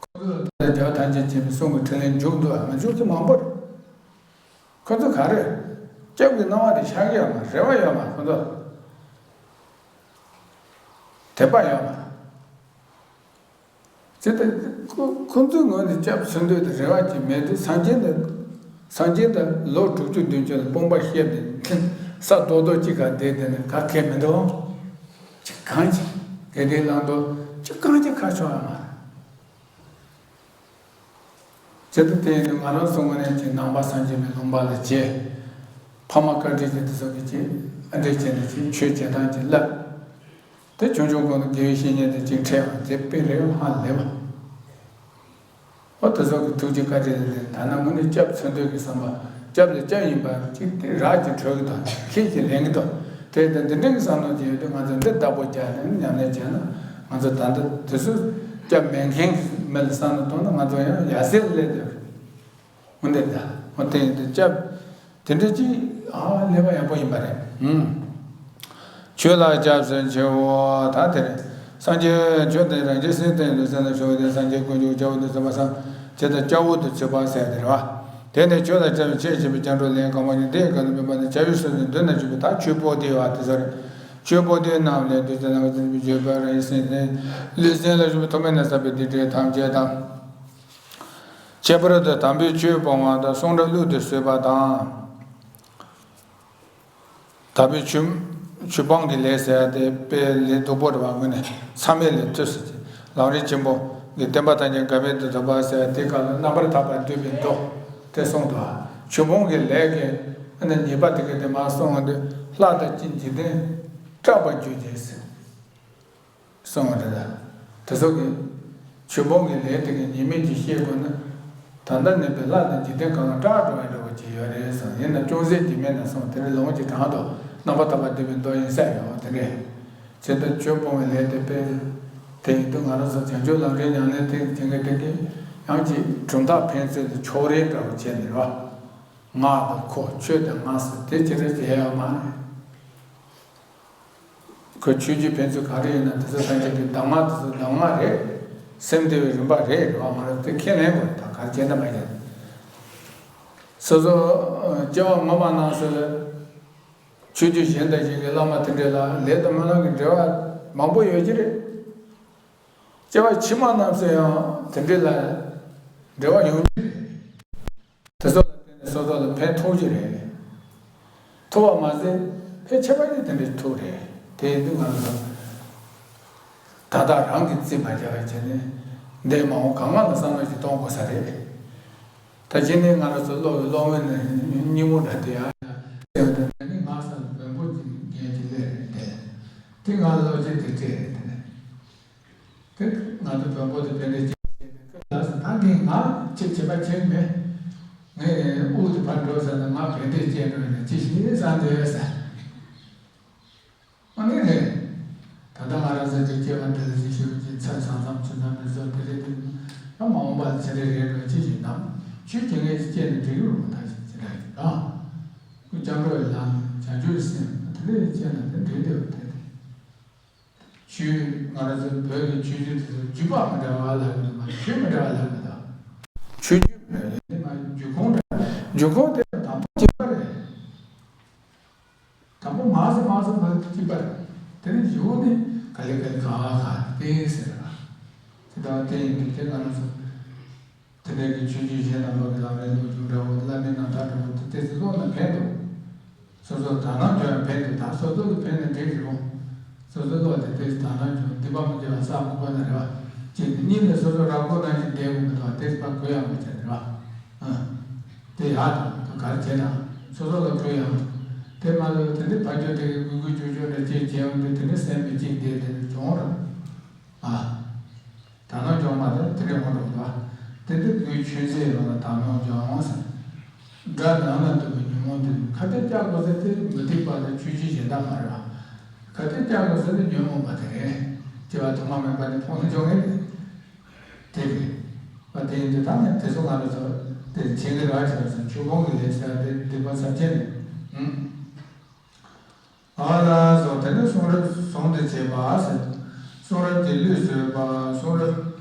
ཁོ་ཚོ་ལ་རྒྱལ་བ་ཐམས་ཅད་མཁྱེན་པའི་གསུང་གི་ཕྲིན་ལས་འཇུག་འདུག་མི་འཇུག་གི་མང་པོ་རེད། ཁོ་ཚོ་ག་རེ། སྐྱབས་ཀྱི་སྣང་བ་དེ་ཤར་གི་ཡོད་མ་རེད། རེ་བ་ཡོད་མ་རེད། ཁོ་ཚོ་དད་པ་ཡོད་མ་རེད། ཇི་ལྟར་ཁོ་ཁོ་ཚོའི་ངོས་ནས་སྐྱབས་འཚོལ་འདོད་དེ་རེ་བ་ཅིག་མེད་དུས་སངས་རྒྱས་འདི། སངས་རྒྱས་འདི་ལོ་དྲུག་ཅུ་བདུན་ཅུ་ལ་དཔུང་པ་བཤལ་ནས་ས་རྡོག་རྡོག་གཅིག་ག་བསྡད་བསྡད་ནས་ག་གེ་མི་འདུག་ཅིག་གང་ཅིག་དགེ་སྡིག་བླང་དོར་ཅིག་གང་ཅིག་ཁ་ཕྱོགས་ཡོད་མ་རེད། ཇི་ལྟར་དེ་ཡིན་དུས་ང་རང་ཚོ་ངོས་ནས་ཀྱི་ནང་པ་སངས་རྒྱས་པའི་ལུང་པ་ལ་བྱས། ཕ་མ་བཀའ་དྲིན་ཅན་དེ་ཚོ་གི་ཅིག་ཨ་འདྲས་བྱས་ནས་ཅིག་ཆོས་བྱེད་སྟངས་ཅིག་བསླབ། དེ་ཆུང་ཆུང་སྒང་དུ་དགེ་བའི་བཤེས་གཉེན་དེ་གཅིག་འཕྲད་པ་དེ་དཔེ་རེ་ཧ་ལས་པ། ཨོ་དེ་ཚོ་གི་ཐུགས་རྗེ་བཀའ་དྲིན་ལས་ད་ནང་ངོས་ནས་སྐྱབས་འཚོལ་འདོད་ཀྱི་བསམ་པ། སྐྱབས་ལ་སྐྱབས་ཡིན་པ་གཅིག་དེ་རག་ཅིག་གྲོལ་གི་འདུག་ཁྱེད་ཀྱིས་ལེན་གི་འདུག་དེ་དང་འདི་འདྲ་གི་བསམ་བློ་ཅིག་ཡོད་དུས་ང་ཚོ་འདི་བདག་པོ་རྒྱག་ནས་ཉམས་ལེན་བྱས་ན་ང་ཚོ་ད་ལྟ་དེ་ཚོ་སྐྱབས་མེད་མཁན་གྱི་མི་ལ་བསམ་བློ་གཏོང་ན་ང་ཚོ་ཡང་ཡར་སེ་སླེབས་འདུག་འོ་འདི་འདྲ། འོ་དེ་ཡིན་དུས་སྐྱབས། དེ་འདྲ་ཅིག་ཨ་ལས་པ་ཡག་པོ་ཡིན་པ་རེད། ཨུམ། ཆོས་ལ་སྐྱབས་སུ་མཆིའོ། ད་དེ་རེད། སངས་རྒྱས་ཆོས་དང་རང་རྒྱལ་སེམས་དང་ལུས་སེམས་ལ་ཞུགས་ཏེ་སངས་རྒྱས་དཀོན་མཆོག་སྐྱབས་འོག་ཏུ་ཚུད་པ་སངས་རྒྱས་དང་སྐྱབས་འོག་ཏུ་ཚུད་པ་ཟེར་དེ་རེད་བ། དེ་ནས་ཆོས་ལ་སྐྱབས་ཆེས་ཆེ་བའི་སྐྱབས་འགྲོ་ལས་གང་བ་ཉིད་དེ་ག་ནས་མེད་པ་ནི་བྱ་བའི་སོ་སོའི་མདུན་ན་བྱུང་བའི་ད་ཆོས་པོ་ཏི་བ་དེ་ཚོ་རེད། ཆོས་པོ་ཏི་རྣམས་ལས་བདུད་རྩི་ནམ་མཁའ་ལྟར་བརྗོད་པ་རང་རྒྱལ་སེམས་དང་ལུས་སེམས་ལ་ཞུགས་པའི་ཐོག་མེད་ནས་བསགས་པའི་སྡིག་སྒྲིབ་ཐམས་ཅད་དང་། ཁྱད་པར་དུ་དམ་པའི་ཆོས་སྤོང་བ་དང་གསུང་སྒྲ་གླུ་དེ་གསོད་པ་དང་། དམ་པའི་ཆོས་ཆོས་སྤོང་གི་ལས་ཟེར་ཡ་དེ་དཔེ་ལས་སྡུག་པོ་རེད་བ། དངོས་གནས་མཚམས་མེད་ལས་ཐོས་ཟེར་གྱི་ལམ་རིམ་ཆེན་པོ་གི་བསྟན་པ་ཐམས་ཅད་འགལ་མེད་དུ་ཐོབ་པ་ཟེར་ཡ་དེ་ག་ལ་རྣམ་པར་ཐར་པ་བསྡུས་པའི་མདོ་དེ་གསུངས་འདུག་ཆོས་སྤོང་གི་ལས་ཀྱི་ཨ་ནི་ཉེས་པ་དེ་ག་དེ་མར་གསུངས་འོང་དུས་ལྷ་དང་ཅི་འཇིག་རྟེན་སྐྲག་པར་འགྱུར་ཅིག་ཟེར། གསུངས་པ་རེད། དེ་ཚོ་གི་ཆོས་སྤོང་གི་ལས་དེ་གི་ཉེས་དམིགས་ཀྱི་ཤེས་དགོས་ན། ད་ལྟ་ནས་པའི་ལྷ་དང་འཇིག་རྟེན་གང་ག་སྐྲག་འགྲོ་བའི་འདྲ་བོ་ཅིག་ཡོད་རེད་གསུངས། ཡིན་ན་ཅུང་ཟད་ཀྱི་མེད་ན་གསུངས། དེ་རིང་ལོངས་ཀྱི་གྲངས་དུ་རྣམ་པར་ཐར་པ་བསྡུས་པའི་མདོ་ཡིན་ས་ཡོད་དེ་རེད། བྱས་ཙང་ཆོས་སྤོང་བའི་ལས་དེ་དཔེ། དེ་ཡིན་དུས་ང་རང་ཚོ་བྱང་ཆུབ་ལམ་རིམ་ཉམས་ལེན་དེ་བྱེད་མཁན་དེ་གི་ཡང་ཅིག་གྲུབ་མཐའ་ཕན་ཚུན་དུ་ཕྱོགས་རིས་འདྲ་བོ་བྱས་ནས་རོ། ང་དང་ཁོ་ཆོས་དང་ང་ཟེར་དེ་ཅི་རེད་བྱས་ཡོད་མ་རེད། ཁོ་ཆོས་བརྒྱུད་ཕན་ཚུན་ག་རེ་ཡིན་ན་དེ་ཚོ་ཐམས་ཅད་ཀྱི་གདམས་ངག་དེ་ཚོ་གདམས་ངག་རེད། སེམས་བདེ་བའི་རིམ་པ་རེད། རེད་བ། ང་རང་དེ་ཁས་ལེན་དགོས་རེད། ད་ག་རེ་བྱས་ན་མ་བྱས། སོ་སོ་སྐྱེ་བ་སྔོན་མ་ནང་སོ་ལ་ཆོས་བརྒྱུད་གཞན་དང་གཞན་གྱི་བླ་མ་དེ་འདྲ་ལ་ལས་དང་སྨོན་ལམ་གྱི་འབྲེལ་བ་མང་པོ་ཡོད་ཀྱི་རེད། སྐྱེ་བ་ཕྱི་མ་རྣམས་སུ་ཡང་དེ་འདྲ་ལ་འབྲེལ་བ་ཡོང་གི་རེད། དེ་ཚོ་ལ་བརྟེན་ནས་སོ་སོ་ལ་ཕན་ཐོགས་ཀྱི་རེད། ཐོགས་པ་མ་ཟད་ཕལ་ཆེ་བ་ནི་དེ་འདྲའི་ཐོགས་རེད། དེ་ཡིན་དུས་ང་ཚོ་ད་ལྟ་རང་གིས་རྩིས་མ་བྱས་པ་བྱས་ནས་འདས་མ་འོངས་གང་ག་ལ་བསམ་བློ་ཞིག་གཏོང་དགོས་ས་རེད། ད་གཞི་ནས་ང་རང་ཚོ་སློབ་པའི་སློབ་དཔོན་ནས་སྙིང་པོ་འདྲ་དེ་ཡང་ཡང་ཟེར་བ་དང་། ད་ནི་ང་ས་ལ་བོན་པོ་གྱི་རྒན་གྱི་ལས་རེད་དེ། དེ་ང་ལ་བློ་སྐྱེད་དེ་སྤྲད་རེད་དེ། དེ་ང་ཚོ་བོན་པོ་དེ་བོད་ནས་ཅི་བྱས་ནས་ཁོས་ལབ་སོང་། ད་ངས་ང་ཅི་བྱེད་པ་བྱེད་མེད། ངས་དབུགས་དེ་ཕར་འགྲོ་ཟེར་ན་ང་བོད་འདིར་སྐྱེས་འགྲོ་ཡིན་ན་ཅི་ཞིག་བསམ་འདོད་ཡོད་ཟེར། དངོས་གནས་རེད། ད་ལྟ་ང་རང་ཚོ་དེ་སྐྱེས་པ་འདི་ལ་ཅི་ཞུ་ཅི་ཚར་སང་ཙམ་ཚུན་ཙམ་མི་ཚོ་དེ་རེད་དེ། ད་མ་འོངས་པ་ལ་ཚེ་རིང་རེད་འགྲོ་ཅི་ཞིག་དང་ཆོས་སྐྱེ་མཁན་ཅིག་སྐྱེས་ནས་འགྲིག་གི་རེད་མ་ཐག་ཅིག་ཅི་འདྲ་ཡིན་དང་། སྐུ་སྐྱབས་འགྲོ་ཡི་ལམ་བྱང་ཆུབ་སེམས་དེ་རེད་སྐྱེས་ན་དེ་འགྲིག་འདོད་དེ་རེད། ཆོས་ང་རང་ཚོ་བོད་ཀྱི་ཆོས་བརྒྱུད་དེ་ཚོ་བརྒྱུད་པ་མི་འདྲ་བ་ལབ་ཀྱི་འདུག་མ་གཏོགས་ཆོས་མི་འདྲ་བ་ལབ་མི་འདུག་ཆོས་བརྒྱུད་མི་རེད་མ་བརྒྱུད་ཁུངས་འདྲ། བརྒྱུད་ཁུངས་དེ་དང་པོ་གཅིག་པ་རེད། དང་པོ་མ་ཟེར་མ་ཟེར་མ་གཅིག་པ་རེད། དེ་ནས་གཞུག་ནས་ག་ལེ་ག་ལེ་ག་བ་ག་དེ་ཟེར་ར། དེ་ལྟར་དེ་ཡིན་དུས་དེ་ང་རང་ཚོ། དེ་འདྲའི་གི་ཆོས་བརྒྱུད་གཞན་དང་མ་གི་ལམ་རིམ་ལོ་རྒྱུས་འདྲ་བོ་བླ་མའི་རྣམ་ཐར་འདྲ་བོ་དེ་ཏོག་ཙམ་ཀློག་ན་ཕན་འདུག་སོ་སོ་དག་སྣང་སྦྱོང་ཡང་ཕན་འདུག་ད་སོ་སོ་གི་ཕན་ན་འགྲིག་རེད་བོ། སོ་སོ་ཀློག་དེ་ཏོག་ཙམ་དག་སྣང་སྦྱོང་སྡིག་པ་མི་དགེ་བ་བསགས་མི་དགོས་ན་རེད་བ། ཅེས་ནི་གཉིས་ནས་སོ་སོ་རང་མགོ་ནང་བཞིན་བསྡད་དགོས་མི་འདུག་བ། ཏོག་ཙམ་ཕར་གུ་ཡངས་པོ་བྱས་ནས་རེད་བ། ཨ། དེ་ཡག་འདུག་ད་ག་རེ་བྱས་ན་སོ་སོ་ལ་གུ་ཡངས་འདུག་དེ་མ་ལོས་དེ་འདྲའི་ཕར་ཕྱོགས་དེ་གི་གུ་གུ་ཅོ་ཅོ་འདྲ་ཅིག་བྱས་ཡོང་དུས་དེ་འདྲའི་སེམས་མི་གཅིག་བསྡད་དེ་འདྲ་བྱུང་རེད། ཨ། དག་སྣང་སྦྱོང་མ་དེ་དེ་འདྲའི་ངོ་འདྲ་བ། དེ་འདྲ་དགུའི་ཆོས་མཛད་ཡོངས་ལ་དག་སྣང་སྦྱོང་ཟེར། དགྲ་ནང་ན་འདུ་བའི་ཉོན་མོངས་འདི་ཁ་གཏད་བཅག་དགོས་ཟེར་དེ་མུ་སྟེགས་པ་དང་ཆོས་བརྒྱུད་གཞན་དག་མ་རེད་བ། ཁ་གཏད་བཅག་དགོས་ཟེར་དེ་ཉོན་མོངས་པ་དེ་རེད། སྐྱེ་བ་ཐོག་མ་མེད་པ་ནས་ཕུང་ལ་འཇོག་མཁན་དེ་རེད། བ་དེ་ཡིན་དུས་ད་ནི་དེ་ཚོ་ང་རང་ཚོ་དེ་བྱེད་ཀྱི་རེད་བ། བྱས་ཙང་ཆོས་སྤོང་གི་ལས་ཟེར་དེ་སྡིག་པ་ཚབས་ཆེན་རེད། ཨ་ལ་སོགས་དེ་ནས་གསུང་རབ་ཟུང་དུ་འབྱེད་པ་ཟེར། གསུང་རབ་ཀྱི་ལུས་བཟོད་པ། གསུང་རབ་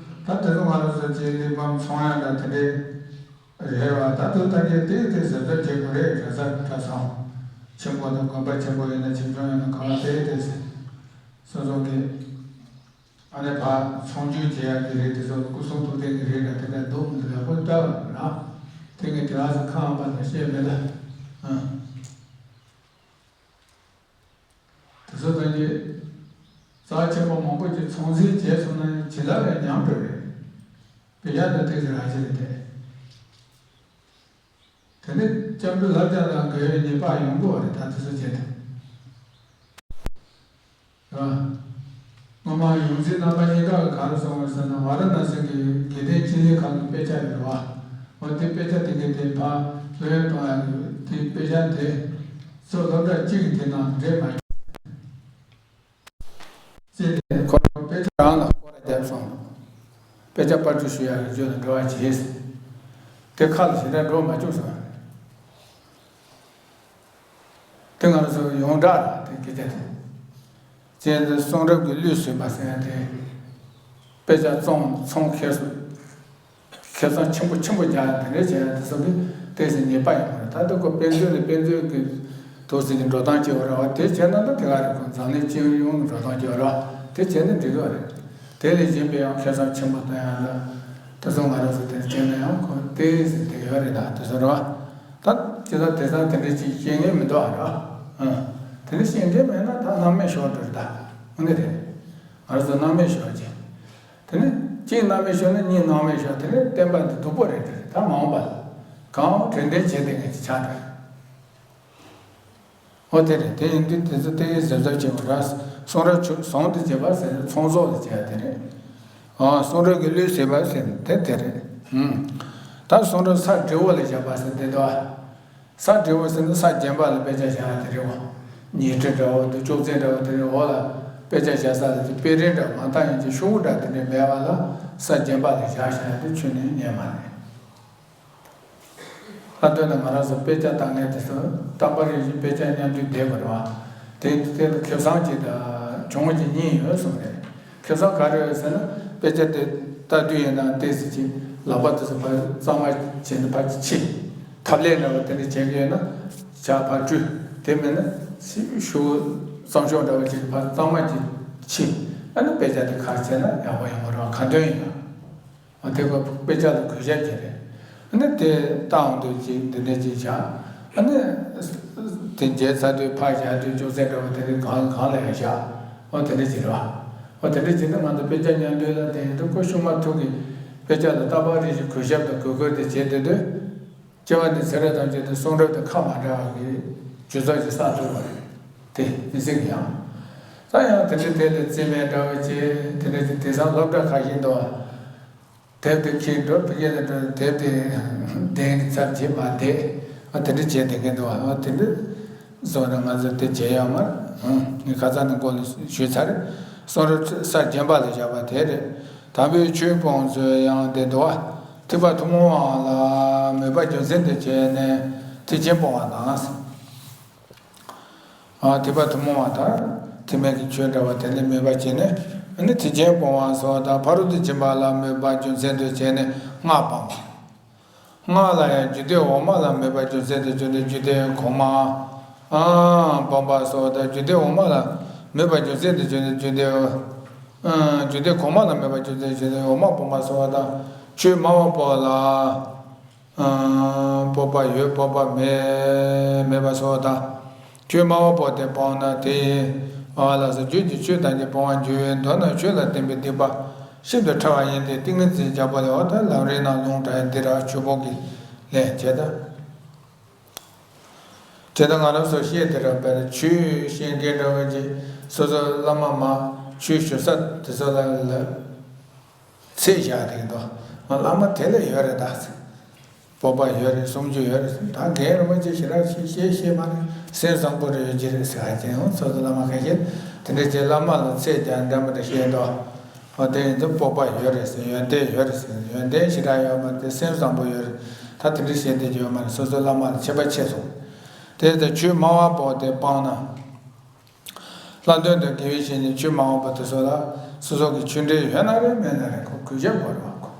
ད་དེ་ཚོ་ང་རང་ཚོ་ཅིག་གླེགས་བམ་ཚོང་ཡང་འདྲ་དེ་འདྲའི་རེད་བ། ད་དུང་ད་གིན་ཏིག་ཏིག་གཟབ་གཟབ་བྱེད་དགོས་རེད། གྲྭ་ས་གྲྭ་ཚང་ཆེན་པོ་དང་དགོན་པ་ཆེན་པོ་ཡིན་ན་ཆེ་ཆུང་ཡིན་ན་གང་ལ་ཏིག་ཏིག་ཟེར། སོ་སོ་གི་ཨ་ནེ་ཕ་ཚོང་བསྒྱུར་བྱེད་ཡག་གི་རེད། དེ་ཚོ་སྐུ་གསུང་ཐུགས་རྟེན་གྱི་རེད་ལ་དེ་འདྲ་འདུག་མི་འདུག་ཡག་པོ་ལྟ་བ་ར། དེ་ངས་དེ་རང་ཚོ་ཁ་འམ་པ་དང་བཤད་མེད་ལ། ཨ། དེ་ཚོ་ད་གི་རྩ་ཆེན་པོ་མང་པོ་ཅིག་ཚོང་རྫས་བྱས་སོང་ན་ཇི་ལྟར་ཡང་ཉམས་འགྲོ་རེད། དཔེ་ཆ་འདི་ཏིག་ཙམ་རང་བཞིན་རེད་དེ། དེ་ནི་སྐྱབས་འགྲོ་ལྷ་བརྒྱ་དང་འགལ་བའི་ཉེས་པ་ཡོང་གི་བ་རེད། ད་དེ་ཚོ་བྱས་ཏེ། རེད་བ། སྔོན་མ་ཡོངས་འཛིན་རྣམ་པ་གཉིས་ཀ་གིས་ག་རེ་གསུངས་པ་ཟེར་ན། ཝཱ་ར་ཎ་སི་གི་དགེ་ལྡན་སྤྱི་གླིང་ཁག་གི་དཔེ་ཆ་ཡོད་རེད་བ། འོ་དེ་དཔེ་ཆ་དེ་གའི་དེ་ཕར་སློབ་ཡོན་གཏོང་ཡག་གི་དེ་དཔེ་ཆ་དེ་ཚོ་སློབ་གྲྭ་གཅིག་གི་དེ་ནང་འདྲེས་མ་བྱུང་། ཅེས་ཏེ་ཁོ་རང་དཔེ་ཆ་རང་ལ་སྐོར་ར་བརྒྱབ་སོང་། དཔེ་ཆ་པར་སྐྲུན་ཞུ་ཡག་གི་རྒྱུ་ལ་འགྲོ་བ་བྱས། དེ་ཁ་ལ་ཞེ་དྲག་འགྲོ་མ་བཅུག་སོང་། དེ་ང་ཚོ་ཡོངས་གྲགས་རེད། དེ་སྐད་ཆ་དེ། ཅེས་ཏེ་གསུང་རབ་ཀྱི་ལུས་བཟོད་པ་ཟེར་ཡག་དེ། དཔེ་ཆ་བཙོང་ཚོང་ཁེ་སོ། ཁེ་བཟང་ཆེན་པོ་ཆེན་པོ་རྒྱག་དེ་འདྲ་བྱས་ཡ་དེ་ཚོ་གི་ཏོག་ཙམ་ཉེས་པ་ཡོང་གི་རེད། ད་ལྟ་ཁོ་དཔེ་མཛོད་ལ་དཔེ་མཛོད་ཀྱི་ཏོག་ཙམ་གྱི་འགྲོ་སྟངས་སྐྱེ་བ་རེད་བ། དེ་བྱས་ན་ད་དེ་ག་རེད། ཁོ་འཛམ་གླིང་སྤྱི་ཡོངས་ཀྱི་འགྲོ་སྟངས་སྐྱེ་བ་རེད་བ། དེ་བྱས་ན་འགྲིག་གི་རེད། དེ་ལས་གཞན་པའི་ཡང་ཁེ་བཟང་ཆེན་པོ་བཏོན་ཡ་ད་དེ་ཚོ་ང་རང་ཚོ་དེ་བྱས་ན་ཡང་ཁོ་ཏོག་ཙམ་དེ་ཡོད་རེད། ད་དེ་ཚོ་རེད་བ། ད་ཅི་ད་དེ་ཚང་དེ་འདྲ་ཅིག་ཤེས་མཁན་མི་འདུག་ཨ་རེད་བ། ཨ། དེ་འདྲ་ཤེས་མཁན་མེད་ན་ད་སྣང་མེད་ཤོར་འགྲོ་རེད། ད་འོ་ན་རེད། ང་རང་ཚོ་སྣང་མེད་ཤོར་ཅིག་དེ་ནས་གཅིག་སྣང་མེད་ཤོར་ན་གཉིས་སྣང་མེད་ཤོར། དེ་ནས་བསྟན་པ་འདི་སྡུག་པོ་རེད། དེ་ད་མ་འོངས་པ་ལ་གང་དྲན་དྲན་བྱེད་བསྡད་མཁན་ཅིག་ཆགས་འགྲོ། འོ་དེ་རེད། དེ་ཡིན་དུས་དེ་ཚོ་དེ་གཟབ་གཟབ་བྱེད་དགོས་ར། གསུང་རབ་ཆོས་ཟུང་དུ་འབྱེད་པ་ཟེར་ན་ཚོང་ཟོག་ལ་བྱེད་ཡ་དེ་རེད། ཨ། གསུང་རབ་ཀྱི་ལུས་བཟོད་པ་ཟེར་ན་དེ་དེ་རེད། ཨུམ། ད་གསུང་རབ་ས་འབྲས་བུ་ལ་བཞག་པ་ཟེར་དེ་འདུག་ཨ། ས་འབྲས་བུ་ཟེར་ན་ས་བརྒྱན་པ་ལ་དཔེ་ཆ་བཞག་ཡ་དེ་རེད་བ། ཉི་ཁྲི་འདྲ་བོ་འདུག་ཅོག་ཙེ་འདྲ་བོ་དེ་རེད། འོག་ལ་དཔེ་ཆ་བཞག་ས་ལ་དེ་དཔེ་རིས་འདྲ་མ་བཏང་ཡིན་གྱི་ཤོག་བུ་འདྲ་དེ་འདྲ་མེད་པ་ལ་ས་བརྒྱན་པ་ལ་བཞག་བཞག་ཡ་དེ་ཁྱོན་ནས་ཉན་མ་རེད། ལྷག་དོན་ནི་ང་རང་ཚོ་དཔེ་ཆ་ལྟ་མཁན་དེ་ཚོ་རྟག་པར་རེ་བཞིན་དཔེ་ཆ་མཉམ་འཇོག་བསྡད་དགོས་རེད་བ། དེ་དེ་ལ་ཁེ་བཟང་གཅིག་དང་གྱོང་གཅིག་གཉིས་ཡོད་གསུངས་རེད། ཁེ་བཟང་ག་རེ་ཡོད་ཟེར་ན། དཔེ་ཆ་དེ་ལྟ་དུས་ཡིན་ན་ཏོག་ཙམ་ཅིག་ལག་པ་དེ་ཚོ་ཕར་གཙང་མ་བྱས་ནས་ཕར་ཕྱིས། ཐབ་ལས་འདྲ་བ་དེ་འདྲ་བྱེད་ཀྱི་ཡོད་ན་ཇ་ཕར་བཀྲུས། དེ་མིན་ན་ཤོག་གཙང་ཤོག་འདྲ་བ་བྱས་ནས་ཕར་གཙང་མ་ཅིག་ཕྱིས། ཨ་ནི་དཔེ་ཆ་དེ་ཁ་བྱས་ན་ཡག་པོ་ཡོང་གི་རེད་བ། གང་དོན་ཡིན་ན། ཨ། དེ་ཁོ་དཔེ་ཆ་ལ་གུས་ཞབས་བྱས་རེད། ཨ་ནི་དེ་ལྟ་འོང་དུས་ཅིག་འདི་འདྲ་ཅིག་བཞག་ཨ་ནི་དེ་མཇལ་ཚར་དུས་ཕར་བཞག་དུས་ཅོག་ཙེ་འདྲ་བོ་དེ་འདྲ་སྒང་སྒང་ལ་ཡང་བཞག་འོ་དེ་འདྲ་ཅིག་རེད་བ། འོ་དེ་འདྲ་ཅིག་ནི་ང་ཚོ་དཔེ་ཆ་མཉམ་འདུས་ལ་དེ་ཡིན་དུས་ཁོ་ཤུགས་མ་ཐུག་གི་དཔེ་ཆ་ལ་རྟག་པར་རེ་བཞིན་གུས་ཞབས་དང་གུས་བཀུར་དེ་བྱེད་བསྡད་དུས། སྐྱེ་བ་འདི་ཚེ་རབས་ཐམས་ཅད་དུ་གསུང་རབ་དང་ཁ་མ་བྲལ་བ་གི་རྒྱུ་ཚོགས་ཀྱི་བསགས་ཐུབ་པ་རེད། དེ་མི་ཚེ་གི་ཡང་། ད་ཡང་དེ་འདྲ་དེ་ལ་རྩིས་མེད་འདྲ་བོ་བྱས། དེ་འདྲ་དེ་དེང་སང་སློབ་གྲྭ་ཁག་བཞིན་དུ་དེབ་དེ་ཁྱེར་འགྲོ་ཕ་གི་ལ་འགྲོ་དེབ་དེ་གདན་གྱི་ཚབ་བྱེད་མ་བསྡད། ཨ་དེ་འདྲ་བྱས་བསྡད་མཁན་འདུག་ཨ་དེ་འདྲ་བཟོ་ན་ང་ཚོ་དེ་བྱས་ཡོད་མ་རེད། ངས་ཁ་སང་ནས་མགོ་ལ་ཞུས་ཚར་རེད། གསུང་རབ་ས་བརྒྱན་པ་ལ་བཞག་པ་དེ་རེད། དམ་པའི་ཆོས་སྤོང་ཚུལ་ཡང་དེ་འདུག་ཨ། ཐེག་པ་ཐུན་མོང་བ་ལ་མོས་པ་རྒྱུ་མཚན་དུ་བྱས་ནས་ཐེག་ཆེན་སྤོང་བ་དང་། ཨ། ཐེག་པ་ཐུན་མོང་བ་དང་ཐེག་དམན་གྱི་ཆོས་འདྲ་བ་དེ་ལ་མོས་པ་བྱས་ནས་ཨ་ནི་ཐེག་ཆེན་སྤོང་བ་སོགས་དང་ཕ་རོལ་ཏུ་ཕྱིན་པ་ལ་མོས་པ་རྒྱུ་མཚན་དུ་བྱས་ནས་སྔགས་སྤང་བ། སྔགས་ལ་ཡང་རྒྱུད་སྡེ་འོག་མ་ལ་མོས་པ་རྒྱུ་མཚན་དུ་བྱས་ནས་རྒྱུད་སྡེ་གོང་མ་སྤང་བ་སོགས་དང་། རྒྱུད་སྡེ་འོག་མ་ལ་མོས་པ་རྒྱུ་མཚན་དུ་བྱས་ནས་རྒྱུད་སྡེ་རྒྱུད་སྡེ་གོང་མ་ལ་མོས་པ་རྒྱུ་མཚན་དུ་བྱས་ནས་འོག་མ་སྤོང་བ་སོགས་དང་། ཆོས་སྨྲ་བ་པོ་ལ་སྤོབས་པ་ཡོད་སྤོབས་པ་མེད་མེད་པ་སོགས་དང་། ཆོས་སྨྲ་བ་པོ་དེ་སྤངས་ན་དེ་ཡི་ཨ་ལགས་སོ། རྒྱུད་ཀྱི་ཆོས་ཐམས་ཅད་སྤོང་བར་འགྱུར་བས། མདོར་ན་ཆོས་ལ་བརྟེན་པའི་སྡིག་པ་ཤིན་ཏུ་ཕྲ་བ་ཡིན་ཏེ། ཏིང་ངེ་འཛིན་རྒྱལ་པོ་ལས། འོ་ད་ལམ་རིམ་རྣམས་ལུང་དྲངས་འདི་ར་ཆོས་སྤོང་གི་ལན་བྱེད་ད། དེ་ལྟར་ང་རང་ཚོ་བཤད་དེ་ར་བས་ཆོས་བཤད་མཁན་འདྲ་བོ་ཅིག་སོ་སོ་བླ་མ་མ་ཆོས་ཞུ་ས་དེ་ཚོ་ལ་ལ། ཚད་བཞག་དེ་འདུག་བླ་མ་དེ་ལ་ཡོད་རེད་ད། སྤོབས་པ་ཡོད་རེད། སུམ་ཅུ་ཡོད་རེད། ད་རྒན་རིན་པོ་ཆེ་ཞེ་དྲག་ཤེས་ཤེས་ཤེས་མ་རེད། སེམས་བཟང་པོ་རེ་ཡོད་ཀྱི་རེད་ཟེར་བ་ཅན་ཡང་སོ་སོ་བླ་མ་ཁ་ཤས་དེ་འདྲ་བྱས་བླ་མ་ལ་ཚད་རྒྱག་འདྲ་མི་འདྲ་བཤད་འདུག་འོ་དེ་ཡིན་ཙང་སྤོབས་པ་ཡོད་རེད་ཟེར། ཡོན་ཏན་ཡོད་རེད་ཟེར། ཡོན་ཏན་ཞེ་དྲག་ཡོད་མ་རེད། སེམས་བཟང་པོ་ཡོད་རེད། ད་དེ་འདྲ་བཤད་བསྡད་ཀྱི་ཡོད་མ་རེད། སོ་སོ་བླ་མ་ལ་ཆད་པ་ཆད་སོང་། དེ་ལྟར་ཆོས་སྨྲ་བ་པོ་དེ་སྤངས་ན། ལྷག་དོན་དུ་དགེ་བའི་བཤེས་གཉེན་ཆོས་སྨྲ་བ་པོ་དེ་ཚོ་ལ་སོ་སོ་གི་ཆོས་འབྲེལ་ཡོད་ན་རེད། མེད་ན་རེད། ཁོ་གུས་ཞབས་དགོས་རེད་བ། ཁོ་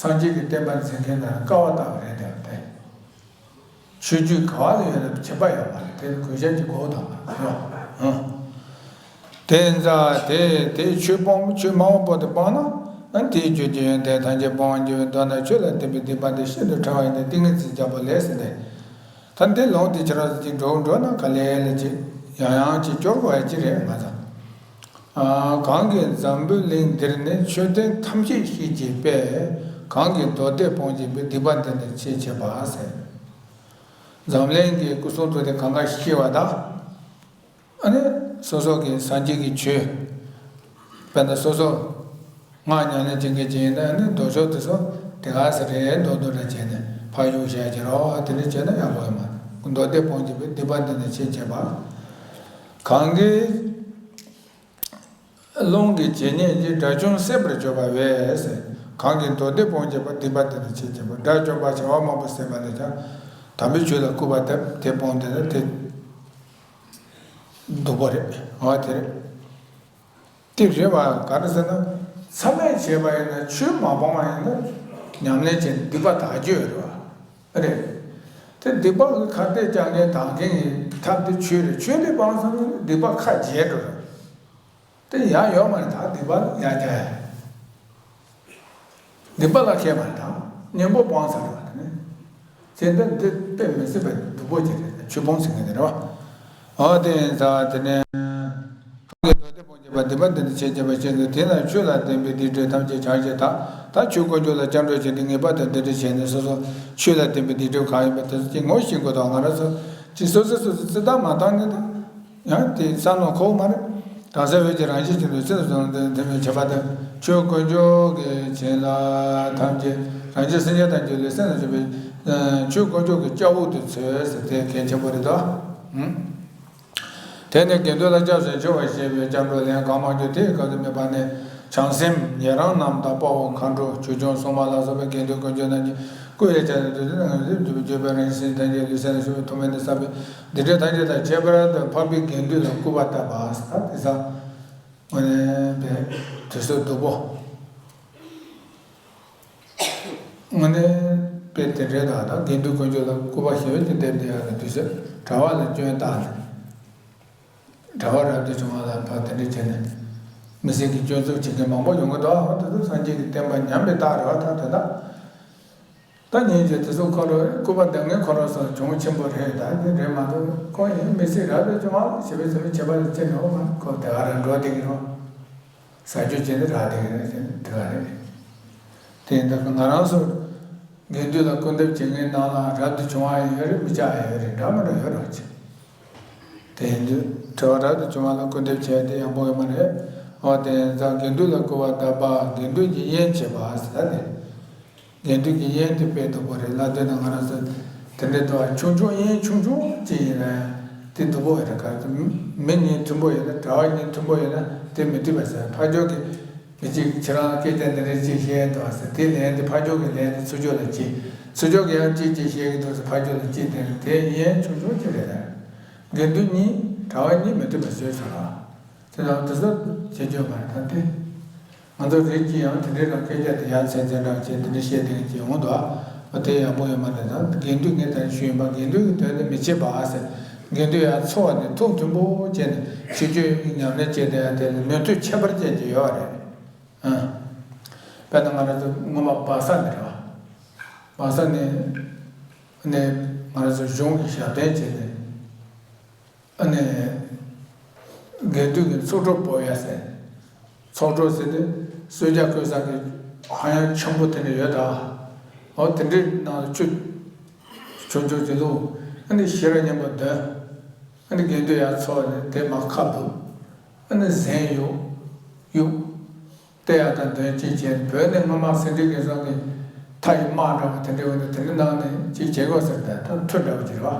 སངས་རྒྱས་ཀྱི་བསྟན་པ་འཛིན་མཁན་དང་ཀ་བ་ལྟ་བུ་རེད་དེ། དེ་ཆོས་བརྒྱུད་ག་བ་ལ་ཡོད་ན་ཁྱད་པར་ཡོད་མ་རེད། དེ་གུས་ཞབས་ཀྱི་སྒོ་དང་མ་རེད་བ། དེ་ཡིན་ཙང་དེ་དེ་ཆོས་སྤོང་། ཆོས་སྨྲ་བ་པོ་དེ་སྤངས་ན། དེས་བརྗོད་ཀྱི་ཡོན་ཏན་ཐམས་ཅད་སྤོང་བར་འགྱུར་བས། མདོར་ན་ཆོས་ལ་བརྟེན་པའི་སྡིག་པ་འདི་ཤིན་ཏུ་ཕྲ་བ་ཡིན་ཏེ། ཏིང་ངེ་འཛིན་རྒྱལ་པོ་ལས་ཟེར་ཏེ། ད་འདི་ལུང་དེ་ཁྱེད་རང་ཚོ་ཅིག་འགྲོ་འགྲོ་ན་ག་ལེ་ལེ་ཅིག་ཡང་ཡང་ཅིག་སྐྱོར་དགོས་ཡ་ཅི་རེད་ང་ཚོ། ཨ། གང་གིས་འཛམ་བུའི་གླིང་འདིར་ནི། མཆོད་རྟེན་ཐམས་ཅད་བཤིག་བགྱིས་པས། གང་གིས་མདོ་སྡེ་སྤོང་བགྱིད་པའི། སྡིག་པ་འདི་ནི་ཆེས་ཆེ་བ་ཟེར། འཛམ་གླིང་གི་སྐུ་གསུང་ཐུགས་དེ་གང་ག་བཤིག་པ་དང་། ཨ་ནི་སོ་སོ་གི་སངས་རྒྱས་ཀྱི་ཆོས། དཔེར་ན་སོ་སོ་སྔགས་ཉམས་ལེན་བྱེད་མཁན་ཅིག་ཡིན་ན། ཨ་ནི་མདོ་ཕྱོགས་དེ་ཚོ་དེ་ག་ས་རེད་མདོར་བསྡུས་འདྲ་བྱས་ནས་ཕར་བཞུགས་བྱས་ཀྱི་རོགས། དེ་འདྲ་བྱས་ན་ཡག་པོ་ཡོད་མ་རེད། མདོ་སྡེ་སྤོང་བགྱིད་པའི། སྡིག་པ་འདི་ནི་ཆེས་ཆེ་བ། གང་གིས་རླུང་གི་བྱེད་ཉེས་ཀྱི། དགྲ་བཅོམ་སྲེག་པར་གྱུར་པ་བས་ཟེར། གང་གིས་མདོ་སྡེ་སྤོང་བགྱིད་པའི། སྡིག་པ་འདི་ནི་ཆེས་ཆེ་བ། དགྲ་བཅོམ་པ་བྱེ་བ་མང་པོ་སྲེག་པ་ནས་ཀྱང་། དམ་པའི་ཆོས་ལ་སྐུར་པ་བཏབ། དེ་སྤོང་དེ་ནི་དེ་སྡུག་པོ་རེད། འོ་དེ་རེད། དེ་རེད་བ། ག་རེ་ཟེར་ན། མཚམས་མེད་བྱས་པ་ཡིན་ན། ཆོས་མ་སྤངས་པ་ཡིན་ན་ཉམས་ལེན་བྱས་ནས་སྡིག་པ་དག་རྒྱུ་ཡོད་རེད་བ། རེད། དེ་སྡིག་པ་གི་ཁ་གཏད་བཅག་མཁན་དག་མཁན་གྱི་ཐབས་དེ་ཆོས་རེད། ཆོས་དེ་སྤངས་སོང་ན་སྡིག་པ་ཁ་འབྱེད་འགྲོ་རེད། དེ་ཡག་ཡོད་མ་རེད། ད་སྡིག་པ་ཡར་རྒྱག་ཡ། སྡིག་པ་ལ་ཁེལ་མ་རེད། ད་གཉེན་པོ་སྤངས་ཚར་རེད་བ། དེ་ནས་ཚེ་འདི་འདི་དཔེ་མི་སྲིད་པའི་སྡུག་པོ་ཅིག་རེད། ཆོས་སྤོང་ཟེར་མཁན་དེ་རེད་བ། འོ་དེ་ཡིན་ཙང་དེ་ནས། གང་གིས་མདོ་སྡེ་སྤོང་བགྱིད་པའི། སྡིག་པ་འདི་ནི་ཆེས་ཆེ་བ་ཞེས་སོ། དེས་ན་ཆོས་ལ་བརྟེན་པའི་སྡིག་སྒྲིབ་ཐམས་ཅད་བྱང་ཞིང་དག། ད་ཆོས་དཀོན་མཆོག་ལ་སྐྱབས་འགྲོ་བྱས་ཏེ་ངེས་པར་དུ་འདི་འདྲ་བྱས་ནས་སོ་སོ་ཆོས་ལ་བརྟེན་པའི་སྡིག་སྒྲིབ་གང་ཡིན་པ་དེ་ཚོ་ཅིག་ངོ་ཤེས་དགོས་དང་། ང་རང་ཚོ་ཅིག་སོ་སོ་སོ་སོ་རྩིས་བཏང་མ་བཏང་ནས་ད། ཡང་དེ་བསམ་བློ་འཁོར་མ་རེད། གང་ཟག་འོད་ཀྱི་རང་བཞིན་གྱི་ལུས་སེམས་སོགས་དེ་དེ་མོའི་ཁྱད་པར་དང་། ཆོས་དཀོན་མཆོག་གི་བྱིན་རླབས་ཐམས་ཅད་རང་རྒྱལ་སེམས་ཅན་ཐམས་ཅད་ལུས་སེམས་ལ་བྱུང་བའི་ཆོས་དཀོན་མཆོག་གི་སྐྱབས་འོག་ཏུ་འཚོལ་ཟེར་དེ་གལ་ཆེན་པོ་རེད་དོ། དེ་ནས་དགེ་འདུན་ལ་སྐྱབས་སུ་མཆིའོ་ཞེས་པའི་སྐྱབས་འགྲོ་ལན་གང་མང་བརྗོད། དེའི་སྐབས་སུ་དམིགས་པ་ནི། བྱང་སེམས་ཉན་རང་རྣམས་དང་། དཔའ་བོ་མཁའ་འགྲོ་ཆོས་སྐྱོང་སྲུང་མ་ལ་སོགས་པའི་དགེ་འདུན་དཀོན་མཆོག་རྣམས་ཀྱི་སྐུ་ཡི་ཆ་ནས་བསྡུས་ཏེ། ནང་བཞིན་བརྗོད་པའི་རང་བཞིན་ཐམས་ཅད་ལུས་སེམས་ལ་བྱུང་བའི་ཐོག་མེད་ནས་བསགས་པའི་སྡིག་སྒྲིབ་ཐམས་ཅད་དང་ཁྱད་པར་དུ་འཕགས་པའི་དགེ་འདུན་ལ་སྐུར་པ་བཏབ་པ། ད་དེ་ས་དངོས་གནས་པའི་དུས་ཚོད་སྡུག་པོ། དངོས་གནས་དཔེ་དེ་འདྲའི་དག་དང་། དགེ་འདུན་དཀོན་མཆོག་ལ་སྐུར་པ་ཞེ་པོ་ཅིག་འདེབས་བསྡད་ཡག་གི་དུས་ཚོད། གྲྭ་པ་ལ་སྐྱོན་བཏགས་ནས། གྲྭ་པ་རབ་ཏུ་བྱུང་བ་ལ་ཕར་དེ་འདྲ་བྱས་ནས་མི་སེར་གྱི་སྐྱོན་འཛུགས་བྱེད་མཁན་མང་པོ་ཡོང་གི་འདུག་ཨ་དེ་ཚོ་སངས་རྒྱས་ཀྱི་བསྟན་པ་ཉམས་པའི་རྟགས་རེད་བ། ད་དེ་དག་ད་ཉིན་བྱེད་དེ་ཚོ་ཁོ་རང་སྐུར་པ་འདེབས་མཁན་ཁོ་རང་ཚོ་གྱོང་ཆེན་པོ་རེད། ད་དེ་རེད་མ་གཏོགས་ཁོ་ཡིན་མི་སྲིད་རབ་ཏུ་བྱུང་བ་ཞེ་པོ་ཞེ་པོ་བྱེད་པ་ལ་ཅི་ནས་འོ་མ་ཁོ་དེ་ག་རང་འགྲོ་བསྡད་ཀྱི་རེད། ཟ་རྒྱུ་བྱས་ནས་རག་བསྡད་ཀྱི་རེད། དེ་ག་རེད། དེ་ཡིན་ད་ང་རང་ཚོ་དགེ་འདུན་ལ་སྐུར་འདེབས་བྱེད་མཁན་ནང་ལ་རབ་ཏུ་བྱུང་བ་ཡང་ཡོད་རེད། མི་ཆགས་ཡང་ཡོད་རེད། འདྲ་མི་འདྲ་ཡོད་རེད་བ། དེ་ཡིན་དུས་གྲྭ་པ་རབ་ཏུ་བྱུང་བ་ལ་སྐུར་འདེབས་བྱས་ཏེ་ཡག་པོ་ཡོད་མ་རེད། འོ་དེ་ཡིན་ཙང་དགེ་འདུན་ལ་སྐུར་པ་བཏབ་པ། དགེ་འདུན་གྱི་དབྱེན་བྱེད་པ་ཟེར་ད་དེ། དགེ་འདུན་གྱི་དབྱེན་དེ་དཔེ་སྡུག་པོ་རེད། ལ་དེ་ན་ང་རང་ཚོ་དེ་འདྲའི་འདུག་བ། ཆུང་ཆུང་དབྱེན་ཆུང་ཆུང་ཅིག་ཡིན་ན་དེ་སྡུག་པོ་རེད། ག་རེ་མི་གཉིས་མཐུན་པོ་ཡོད་ན། གྲྭ་པ་གཉིས་མཐུན་པོ་ཡོད་ན་དེ་མི་འགྲིག་པ་ཟེར། ཕར་ཕྱོགས་ཀྱི་མི་གཅིག་ཁྱེད་རང་སྐད་ཆ་འདི་འདྲ་ཅིག་བཤད་འདུག་ཟེར། དེ་ལན་དེ་ཕར་ཕྱོགས་ཀྱི་ལན་དེ་ཚུར་ཕྱོགས་ལ་གཅིག་ཚུར་ཕྱོགས་ཀྱི་ཡང་གཅིག་ཅིག་བཤད་ཀྱི་འདུག་ཟེར། ཕར་ཕྱོགས་ལ་གཅིག་དེ་དེ་དབྱེན་ཆུང་ཆུང་ཅིག་རེད། དགེ་འདུན་གཉིས་གྲྭ་པ་གཉིས་མི་མཐུན་པ་བཟོས་སོང་ལ། དེ་དང་དེ་ཚོ་བྱེད་རྒྱུ་མ་རེད། ད་དེ་ང་ཚོ་རིགས་ཀྱི་ཡང་དེ་འདྲའི་རང་སྐད་ཆ་དེ་ཡ་མཚན་མཚན་འདྲ་བྱས་དེ་འདྲ་བཤད་དེ་ཅིག་འོང་འདུག་ཨ། དེ་ཡག་པོ་ཡོད་མ་རེད། ད་དགེ་འདུན་ངས་ད་ཞུས་ཡིན་པ། དགེ་འདུན་གྱི་དོན་དུ་མི་བྱེད་པ་ཟེར། དགེ་འདུན་ཡང་འཚོ་བ་ནི་ཐུགས་མཐུན་པོ་བྱས་ནས་ཆོས་སྤྱོད་ཉམས་ལེན་བྱས་བསྡད་ཡ་དེ་ལ་ནུས་མཐུ་ཁྱད་པར་ཅན་ཅིག་ཡོད་རེད། ཨ། དཔེར་ན་ང་རང་ཚོ་སྔོན་མ་སྦ་ས་ནས་རེད་བ། སྦ་ས་ནས་ནས་ང་རང་ཚོ་གཞུང་གི་ཞབས་བརྟན་བྱས་ནས། ཨ་ནི། དགེ་འདུན་གྱི་ཚོགས་གྲོགས་སྤོ་ཡ་ཟེར། ཚོགས་གྲོགས་ཟེར་ཏེ་གསོལ་ཇ་བསྐོལ་ས་གི་ཧ་ཡང་ཆེན་པོ་དེ་འདྲ་ཡོད་ད། འོ་དེ་འདྲའི་ནང་ལ་ཆུ་ཆུང་ཆུང་ཅིག་བླུགས། ཨ་ནི་ཤེས་རབ་སྙིང་པོ་འདོན། ཨ་ནི་དགེ་འདུན་ཡར་ཚོགས་ནས་དེ་མར་ཁ་ཕབ། ཨ་ནི་གཟན་གཡུག་གཡུག་སྟེར་ཡག་དང་དོན་གཅིག་བྱས། བོད་ནས་སྔོན་མ་སེ་འབྲས་དགེ་སོང་གི་མཐའ་ཡི་དམག་འདྲ་བ་དེ་འདྲ་ཡོད་ན་དེ་འདྲ་གནང་ནས་ཅིག་བྱེད་དགོས་ཟེར་ཏེ་ད་མཐུ་འདྲ་བ་ཅིག་རེད་བ།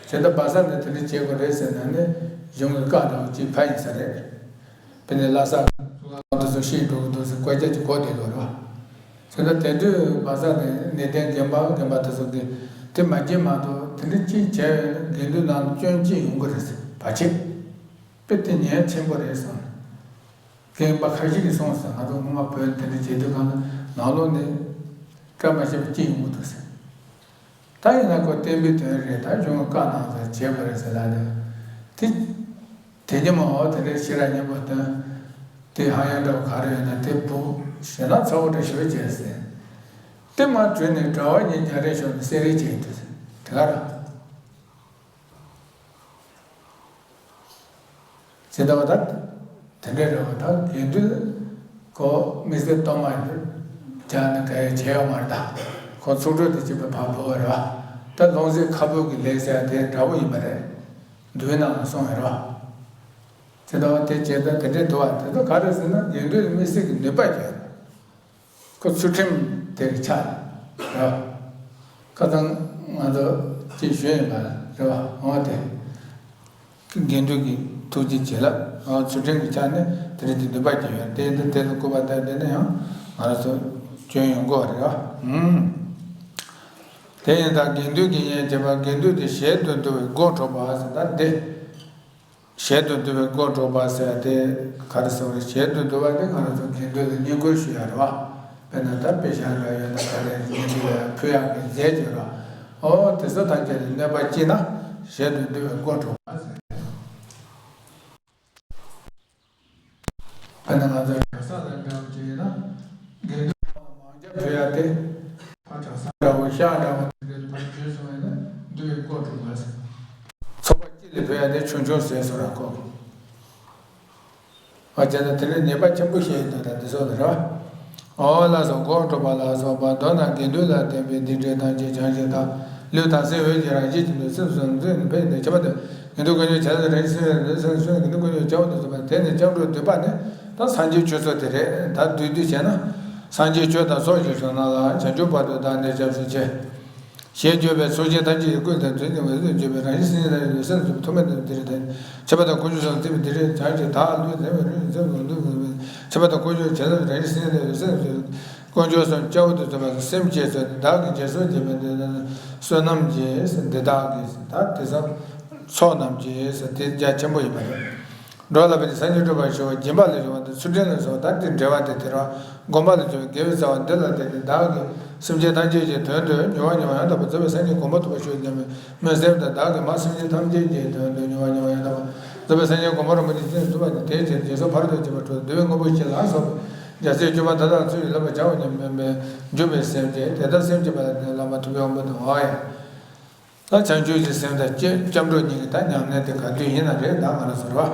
བྱས་ད་སྦ་ས་ནས་དེ་འདྲ་བྱེད་དགོས་རེད་ཟེར་ན་ནི་གཞུང་གི་བཀའ་འདྲ་བ་ཅིག་ཕན་ཡིན་ས་རེད། དཔེར་ན་ལྷ་ས་གི་ཚོ་ཁག་དེ་ཚོ་ཤི་འགྲོ་གི་འདུག་ཟེར་བཀའ་རྒྱ་ཅིག་གོ་བསྡད་ཡོད་རེད་བ། བྱས་ད་དེ་དུས་སྦ་ས་ནས་གནས་བརྟན་རྒན་པ་རྒན་པ་དེ་ཚོ་གིས་དེ་མ་བྱེད་མ་གཏོགས་དེ་འདྲ་ཅིག་བྱས་ཡོད་ན་དགེ་འདུན་ནང་སྐྱོན་ཅིག་ཡོང་གི་རེད་ཟེར་བ་བྱེད། དཔེ་དེ་ཉེན་ཆེན་པོ་རེད་བསམ། རྒན་པ་ཁ་ཤས་ཀྱིས་གསུངས་སོང་། ང་ཚོ་སྔོན་མ་བོད་དེ་འདྲ་བྱེད་དུས་སྒང་ལ་ནང་ལོགས་ནས་བཀའ་མ་བཞེས་པ་ཅི་ཡོང་གི་འདུག་ཟེར། ད་ཡིན་ན་ཁོ་བསྟན་པའི་དོན་རེད། ད་གཞུང་གི་བཀའ་གནང་ཚར་བྱེད་དགོས་རེད་ཟེར་ལབ་ནས་དེ་དེ་ཉིན་མ་འོ་དེ་འདྲའི་ཤེས་རབ་སྙིང་པོ་སྟོན། དེ་ཧ་ཡང་འདྲ་བ་ག་རེ་ཡོད་ན་དེ་བུ་ཞེ་ན་ཚ་བོ་འདྲ་ཞིག་བྱས་ཟེར། དེ་མ་གྲོལ་ནས་གྲྭ་བ་གཉིས་རྒྱ་རས་ཤོར་ནས་གསེར་རས་བྱས་འདུག་ཟེར། དེ་ག་ར། ཇི་ལྟ་བ་དང་། དེ་འདྲའི་རེ་བ་དང་དགེ་འདུན་ཁོ་མི་སེར་གཏོར་མ་ཡིན་པར་སྦྱར་ནས་ག་ཡེ་བྱས་ཡོད་མ་རེད་ད། ཁོ་ཚོགས་གྲོལ་དུ་ཕྱིན་པའི་བར་བོར་བ་རེད་བ། ད་ལྷུང་བཟེད་ཁ་སྦུབ་ཀྱི་ལས་ཟེར་ཡ་དེ་འདྲ་བོ་ཡིན་པ་རེད། མདོའི་ནང་ལ་གསུངས་ཡོད་རེད་བ། ཇི་ལྟ་བ་དེ་བྱས་ད་དེ་འདྲའི་འདུག་བ། དེ་ཚོ་ག་རེ་ཟེར་ན་དགེ་འདུན་མི་སེར་གྱི་ནུས་པ་ཡོད། ཁོ་ཚུལ་ཁྲིམས་དེ་གི་ཆ་རེད། ཁ་སང་ང་ཚོ་ཅིག་ཞུས་ཡིན་པ་རེད་བ། འོ་དེ་དགེ་འདུན་གྱི་ཐུགས་རྗེ་བྱིན་རླབས། འོ་ཚུལ་ཁྲིམས་ཀྱི་ཆ་ནས་དེ་རིང་དེ་ནུས་པ་ཅིག་ཡོད། དེ་འདི་དེ་ལ་སྐུར་པ་བཏབ་བསྡད་ན་ཡང་ང་རང་ཚོ་སྐྱོན་ཡོང་གི་རེད་བ། ཨུམ། དེ་ཡིན་ད་དགེ་འདུན་གྱི་ཡན་ཆད་པ་དགེ་འདུན་དེ་ཞལ་དུ་འདུ་བའི་སྒོ་འཕྲོག་པ་ཟེར་ད་འདི། ཞལ་དུ་འདུ་བའི་སྒོ་འཕྲོག་པ་ཟེར་ཏེ་ག་རེ་ཟེར་བ་རེད། ཞལ་དུ་འདུ་བ་ནི་ང་རང་ཚོ་དགེ་འདུན་ལ་བསྙེན་བཀུར་ཞུ་ཡ་རེད་བ། དཔེར་ན་ད་དཔེ་བཞག་ལ་ཡོད་ན་ག་རེ་དགེ་འདུན་ལ་ཕུལ་ཡག་གི་རྫས་ཀྱི་རེད་བ། འོ་དེ་ཚོ་ཐམས་ཅད་ལ་གནོད་པ་སྐྱེལ་ན་ཞལ་དུ་འདུ་བའི་སྒོ་འཕྲོག་པ་ཟེར། དཔེར་ན་ང་ཚོ་གྲྭ་ས་ལ་འདྲ་བ་ཅིག་ཡིན་ན་དགེ་འདུན་མང་ཇ་ཕུལ་ཡ་དེ། ཕར་གྲྭ་ས་འདྲ་བོ་ཤག་འདྲ་བོ་དེ་འདྲའི་ཕར་བྱོན་སོང་བས་ན་འདུ་བའི་སྒོ་འཕྲོག་པ་ཟེར། ཚོགས་པ་གཅིག་ལ་ཕུལ་ཡ་དེ་ཆུང་ཆུང་ཟེར་སོང་ར་ཁོ། བ་བྱས་ན་དེ་ནི་ཉེས་པ་ཆེན་པོ་ཞིག་ཡིན་འདུག་ད་འདི་ཚོ་ལ་རེད་བ། འོ་ལ་སོགས་སྒོ་འཕྲོག་པ་ལ་སོགས་པ་མདོར་ན་དགེ་འདུན་ལ་བརྟེན་པའི་སྡིག་སྒྲིབ་ཐམས་ཅད་བྱང་ཞིང་དག། ལུས་དང་སེམས་འོད་ཀྱི་རང་བཞིན་གྱི་ནུས་སེམས་སུ་འཛིན་པས་ནི་ཁྱད་པར་དུ་དགེ་འདུན་དཀོན་མཆོག་བྱ་ལ་རེ་ཞིག་སེམས་ཡོད་ནི་སེམས་ཤུགས་དགེ་འདུན་དཀོན་མཆོག་བྱ་བ་དུ་སོགས་པ་དེ་ནི་སྐྱབས་འགྲོ་འདུས་པ་ནི། ད་སངས་རྒྱས་ཆོས་ཚོགས་དེ་རེད། ད་བསྡུས་བསྡུས་བྱས་ན། སངས་རྒྱས་ཆོས་དང་ཚོགས་ཀྱི་གཞུང་རྣམས་ལ་བྱང་ཆུབ་བར་དུ་བདག་ནི་སྐྱབས་སུ་མཆི། ཞེས་བརྗོད་པའི་ཚོགས་ཆེན་ཐམས་ཅད་ཀྱི་ཀུན་དང་དོན་གཉིས་པའི་ཚུལ་བརྗོད་པའི་རང་བཞིན་སེམས་ཉིད་དང་ཡོད་སེམས་སུ་ཐུགས་མེད་དུ་འདིར་ཐལ། ཁྱབ་པ་དང་དཀོན་མཆོག་གསུམ་བརྩེགས་པའི་འདི་རེད། བྱང་ཆུབ་བདག་ལུས་ལྡན་པའི་ལུས་སེམས་ལུས་ལྡན་པའི་ཁྱབ་པ་དང་དཀོན་མཆོག་བྱིན་རླབས་རང་བཞིན་སེམས་ཉིད་དང་ཡོད་སེམས་སུ་དཀོན་མཆོག་གསུམ་སྐྱབས་འོག་ཏུ་འཛིན་པ་སེམས་བསྐྱེད་ཚུལ་བདག་གིས་རྗེས་སུ་བགྱིས་པའི་འདི་དག་བསོད་ནམས་ཀྱིས་འདི་དག་གིས་ད་དེ་ཚོ་ཚོགས་རྣམས་ཀྱིས་དེ་རྒྱ་ཆེན་པོ་ཡིན་པ་རེད། འགྲོ་ལ་ཕན་ཕྱིར་སངས་རྒྱས་འགྲུབ་པར་ཤོག་སྦྱིན་པ་ལ་སྦྱོར་བ་དང་ཚུལ་ཁྲིམས་ལ་སྦྱོར་བ་དང་དེའི་འབྲེལ་བ་དེ་དེར་བ་སྒོམ་པ་ལ་སྦྱོར་བའི་དགེ་བའི་རྩ་བ་འདི་ལ་བརྟེན་ནས་བདག་གིས་སེམས་ཅན་ཐམས་ཅད་ཀྱི་དོན་དུ་མྱུར་བ་མྱུར་བ་ཡང་དག་པར་རྫོགས་པའི་སངས་རྒྱས་གོ་འཕང་ཐོབ་པར་ཤོག་སྙམ་པའི་སྨོན་སེམས་དང་། བདག་གིས་མ་སེམས་ཅན་ཐམས་ཅད་ཀྱི་དོན་དུ་མྱུར་བ་མྱུར་བ་ཡང་དག་པར་རྫོགས་པའི་སངས་རྒྱས་གོ་འཕང་རིན་པོ་ཆེ་ཅི་ནས་ཐོབ་པ་དེ་དེའི་ཕྱིར་རྗེས་སུ་ཕ་རོལ་ཏུ་ཕྱིན་པ་དྲུག་འདུལ་བའི་དངོས་པོ་བཞི་ལ་སོགས་པའི་རྒྱལ་སྲས་སྤྱོད་པ་དེ་དག་ཚུལ་བཞིན་བསླབ་པར་བྱའོ་སྙམ་པའི་འཇུག་པའི་སེམས་ཀྱིས་དེ་ལྟར་སེམས་བསྐྱེད་པ་ལ་བརྟེན་བླ་མ་ཐུབ་པའི་དབང་པོ་དང་འོ་ཡ། ད་བྱང་ཆུབ་ཀྱི་སེམས་དང་སྐྱབས་སྐྱབས་འགྲོ་གཉིས་ཀྱི་ད་ཉམས་ལེན་དེ་ག་དུས་ཡིན་ན་རེད། ད་ང་རང་ཚོར་བ།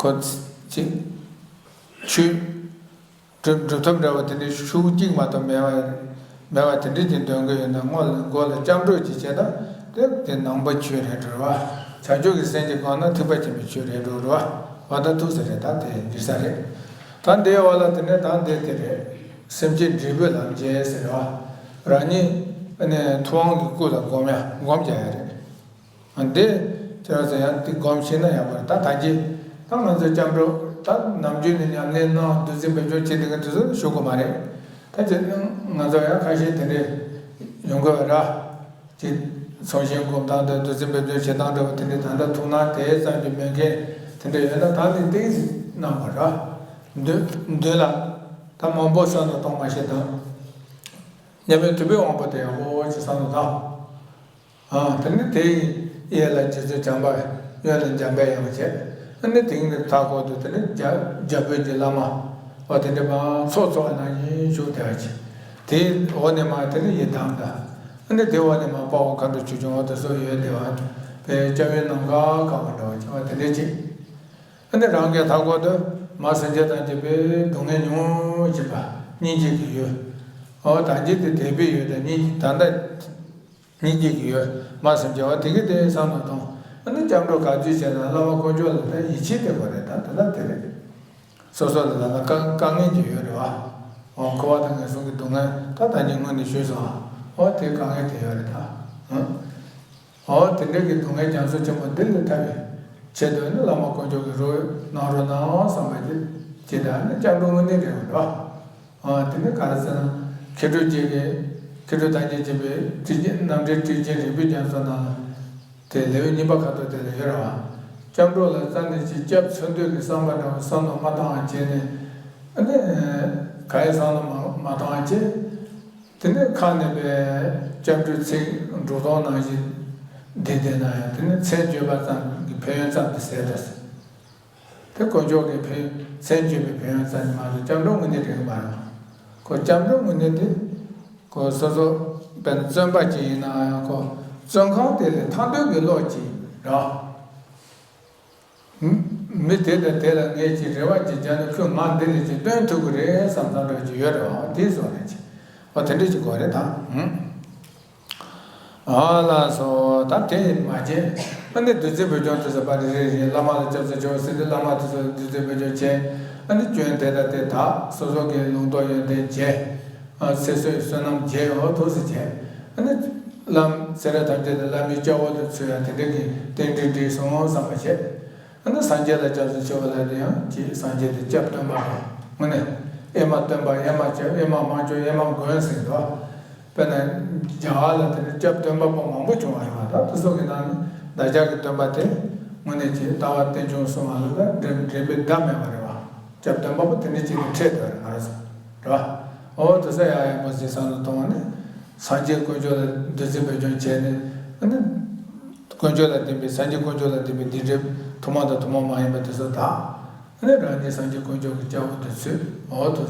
ཁོ་ཅིག་ཆོས་སྒྲུབ་སྒྲུབ་ཐབས་འདྲ་བ་དེ་འདྲའི་ཤུགས་གཅིག་མ་གཏོགས་མེད་པ་མེད་པ་དེ་འདྲ་ཅིག་འདོན་གི་ཡོད་ན། སྔོན་ལ་མགོ་ལ་སྐྱབས་འགྲོ་ཅིག་བྱས་ན་དེ་དེ་ནང་པ་ཆོས་རེད་འགྲོ་བ། བྱང་ཆུབ་ཀྱི་སེམས་ཀྱིས་གང་ན་ཐེག་པ་ཆེན་པོའི་ཆོས་རེད་འགྲོ་བ། འོ་ད་ཐུག་ས་རེད། ད་དེ་འགྲིག་ས་རེད། ད་འདིའི་འོག་ལ་དེ་ནས་ད་འདི་དེ་རེད། སེམས་བསྐྱེད་འབྲས་བུ་ལམ་བྱེད་ཟེར་བ། རང་ཉིད་ཨ་ནི་ཐུབ་དབང་གི་སྐུ་ལ་སྒོམ་ཡ་སྒོམ་རྒྱག་ཡ་རེད། འདི་ཁྱེད་རང་ཚོ་ཡང་འདི་སྒོམ་ཤེས་ན་ཡག་པོ་རེད། ད་ད་གིན་ད་ང་ཚོ་སྐྱབས་འགྲོ་ད་ནམ་རྒྱུན་ནས་ཉམས་ལེན་གནང་བདུད་རྩི་འབེབས་སྦྱོར་བྱེད་བསྡད་མཁན་དེ་ཚོ་ཞུ་དགོས་མ་རེད། ད་ཁྱེད་ང་ཚོ་ཡང་ཁ་ཤས་དེ་འདྲས་ཡོང་གི་རེད། ཅིག་ཚོགས་ཞིང་སྒོམ་སྟངས་དང་བདུད་རྩི་འབེབས་སྦྱོར་བྱེད་སྟངས་འདྲ་བོ་དེ་འདྲས་ད་ལྟ་ཐུགས་སྣང་དེ་ཙམ་གྱིས་མེད་མཁན་དེ་འདྲས་ཡོད་ན་ད་ནི་ཏིག་ཙམ་གནང་དགོས་ར། མདུན་མདུན་ལ་ད་མང་པོ་བསམ་བློ་གཏོང་མ་ཤེས་དང་། མཉམ་མེད་དུད་འགྲོའི་དབང་པོ་དེ་ཡག་པོ་ཅིག་བསམ་བློ་བཏང་། ཨ་དེ་ནི་དེ་ཡི་གཡས་ལ་རྗེ་བཙུན་བྱམས་པ། གཡོན་ལ་འཇམ་དཔལ་དབྱངས་བྱས། ཨ་ནི་དེང་ནི་མཐའ་འཁོར་དུ་དེ་ནི་རྒྱ་རྒྱ་བོད་ཀྱི་བླ་མ་བ་དེ་འདྲ་མ་ཚོགས་ཚོགས་ནང་བཞིན་བཞུགས་བསྡད་པ་ཅིག་དེའི་འོག་ནས་མར་དེ་ནི་ཡི་དམ་དང་། ཨ་ནི་དེའི་འོག་ནས་མར་དཔའ་བོ་མཁའ་འགྲོ་ཆོས་སྐྱོང་འོ་དེ་ཚོ་ཡོད་བསྡད་པ། དཔེ་སྐྱབས་ཡུལ་ནམ་མཁའ་གང་བ་འདྲ་བ་ཅིག་བ་དེ་འདྲ་ཅིག་ཨ་ནི་རང་གི་མཐའ་འཁོར་དུ་མ་སེམས་ཅན་ཐམས་ཅད་པའི་སྡུག་བསྔལ་མྱོང་བཞིན་པ་སྙིང་རྗེ་གི་ཡུལ། འོ་ད་འཇིག་དེ་དད་པའི་ཡུལ་དང་སྙིང་ད་ལྟ་སྙིང་རྗེ་གི་ཡུལ་མ་སེམས་ཅན་བ་དེ་གི་དེ་བསམ་བློ་གཏོང་། ཨ་ནི་སྐྱབས་འགྲོ་ག་དུས་བྱས་ན་བླ་མ་དཀོན་མཆོག་ལ་ད་ཡིད་ཆེས་དེ་དགོས་རེད། ད་དེ་ལ་དེ་རེད། སོ་སོ་ལ་ད་ལྟ་དཀའ་དཀའ་ངལ་ཅིག་ཡོད་རེད་བ། འོ་འཁོར་བ་དང་ངན་སོང་གི་སྡུག་བསྔལ་ད་ད་གིན་སྔོན་ནས་ཞུས་སོང་། འོ་དེ་དཀའ་ངལ་དེ་ཡོད་རེད་ད། ཨང་། འོ་དེ་འདྲ་གི་སྡུག་བསྔལ་རྒྱ་མཚོ་ཆེན་པོ་འདི་ལས་ཐར་བའི་ཆེད་དུ་ནི་བླ་མ་དཀོན་མཆོག་གིས་རོགས་གནང་རོགས་གནང་བསམ་པ་ཅིག་ཅིག་དང་ནི་སྐྱབས་འགྲོ་དངོས་གནས་རེད་བ། ཨང་། དེ་ནི་ག་རེ་ཟེར་ན། མཁས་གྲུབ་རྗེ་གིས་མཁས་གྲུབ་ཐམས་ཅད་མཁྱེན་པའི་ཁྲིད་ཆེན་རྣམ་འགྲེལ་ཁྲིད་ཆེན་རིགས་པའི་རྒྱ་མཚོ་ནང་ལ། དེ་ལེའུ་གཉིས་པ་ཁ་ཐོག་དེ་ལ་ཡོད་རེད་བ། སྐྱབས་འགྲོ་ལ་རྩ་ནས་ཅིག་སྐྱབས་འཚོལ་འདོད་ཀྱི་བསམ་པ་འདྲ་བོ་བསམ་བློ་མ་བཏང་བ་བྱས་ནས། ཨ་ནི། ག་ཡེ་བསམ་བློ་མ་མ་བཏང་བ་བྱས། དེ་ནས་ཁ་ནས་པའི་སྐྱབས་འགྲོའི་ཚིག་འགྲོ་སྟངས་ནང་བཞིན་འདི་བསྡད་ན་ཡང་དེ་ནི་མཚན་བརྗོད་པ་ཙམ་གྱི་ཕན་ཡོན་ཙམ་དུ་ཟད་ད་ཟེར། དེ་དཀོན་མཆོག་གི་ཕན་མཚན་བརྗོད་པའི་ཕན་ཡོན་ཙམ་ཞིག་མ་གཏོགས་སྐྱབས་འགྲོ་དངོས་གནས་འགྲིག་གི་མ་རེད། ཁོ་སྐྱབས་འགྲོ་དངོས་གནས་དེ་ཁོ་སོ་སོ་དཔེར་ན་བཙོན་པ་ཅིག་ཡིན་ན་ཡང་ཁོ་བཙོན་ཁང་དེ་ལས་ཐར་འདོད་ཀྱི་བློ་ཅིག་རེད། མི་དེ་དང་དེ་ལ་ངས་ཅིག་རེ་བ་ཅིག་བརྒྱབ་ན་ཁོས་ང་འདི་ལས་ཅིག་བཏོན་ཐུབ་ཀྱི་རེད་བསམ་བསམ་འདྲ་ཅིག་ཡོད་རེད་བ། དེའི་བཟོ་ནས་ཅིག་འོ་དེ་འདྲ་ཅིག་དགོས་རེད་ད། ཨ་ལགས་སོ། ད་དེ་མ་བྱས། ཨ་ནི་བདུད་རྩི་འབུལ་སྐྱོང་དེ་ཚོ་པར་རེ་རེ་རེ་བླ་མ་ལ་སྐྱབས་སུ་མཆིའོ་ཟེར་ཏེ་བླ་མ་དེ་ཚོ་བདུད་རྩི་འབུལ་སྐྱོང་བྱས། ཨ་ནི་སྐྱོན་དེ་དང་དེ་དག་སོ་སོ་གི་ལུང་རྟོགས་ཡོན་ཏན་བརྗེ། ཨ་ཚེ་བསོད་བསོད་ནམས་བརྗེ་འོ་ཐུགས་སུ་བྱས། ཨ་ནི་བླ་མ་ཚེ་རབས་ཐམས་ཅད་དུ་བླ་མའི་སྐྱབས་འོག་ཏུ་ཚུད་ཡ་དེ་འདྲ་གི་རྟེན་འབྲེལ་འགྲིག་སོང་བསམ་པ་བྱས། ཨ་ནི་སངས་རྒྱས་ལ་སྐྱབས་སུ་མཆི་བ་ལ་དེ་ཡང་ཅིག་སངས་རྒྱས་དེ་སྐྱབས་སྟོན་པ་རེད། དངོས་གནས་ཨེ་མ་སྟོན་པ་ཨེ་མ་སྐྱབས་ཨེ་མ་དམར་མཆོད་ཨེ་མ་མགོན་ཟེར་འདུག་དཔེར་ན་རྒྱ་གར་ལ་དེ་ནི་སྐྱབས་སྟོན་པ་པོ་མང་པོ་བྱུང་བ་རེད་བ། ད་དེ་ཚོ་གི་ནང་ནས་བདག་ཅག་གི་སྟོན་པ་དེ་དངོས་གནས་ཀྱི་ལྟ་བ་རྟེན་འབྱུང་གསུམ་མ་ལ་ད་འགྲན་འགྲན་པའི་ཟླ་མེད་པ་རེད་བ། སྐྱབས་སྟོན་པ་པོ་དེ་འདྲ་ཅིག་གི་འཕྲད་དེ་རེད་ང་རང་ཚོ་རེད་བ། འོ་དེ་ཚོ་ཡག་ཡག་པོ་ཟིག་བསམ་བློ་གཏོང་བ་ནི་སངས་རྒྱས་དཀོན་མཆོག་ལ་བདུད་རྩི་འབུལ་སྐྱོང་བྱས་ནས་ཨ་ནི། དཀོན་མཆོག་ལ་བརྟེན་པའི་སངས་རྒྱས་དཀོན་མཆོག་ལ་བརྟེན་པའི་སྡིག་སྒྲིབ་ཐུན་མོང་དང་ཐུན་མོང་མ་ཡིན་པ་དེ་ཚོ་དག་ཨ་ནི་རང་ཉིད་སངས་རྒྱས་དཀོན་མཆོག་གི་སྐྱབས་འོག་ཏུ་ཚུད། འོ་དོ།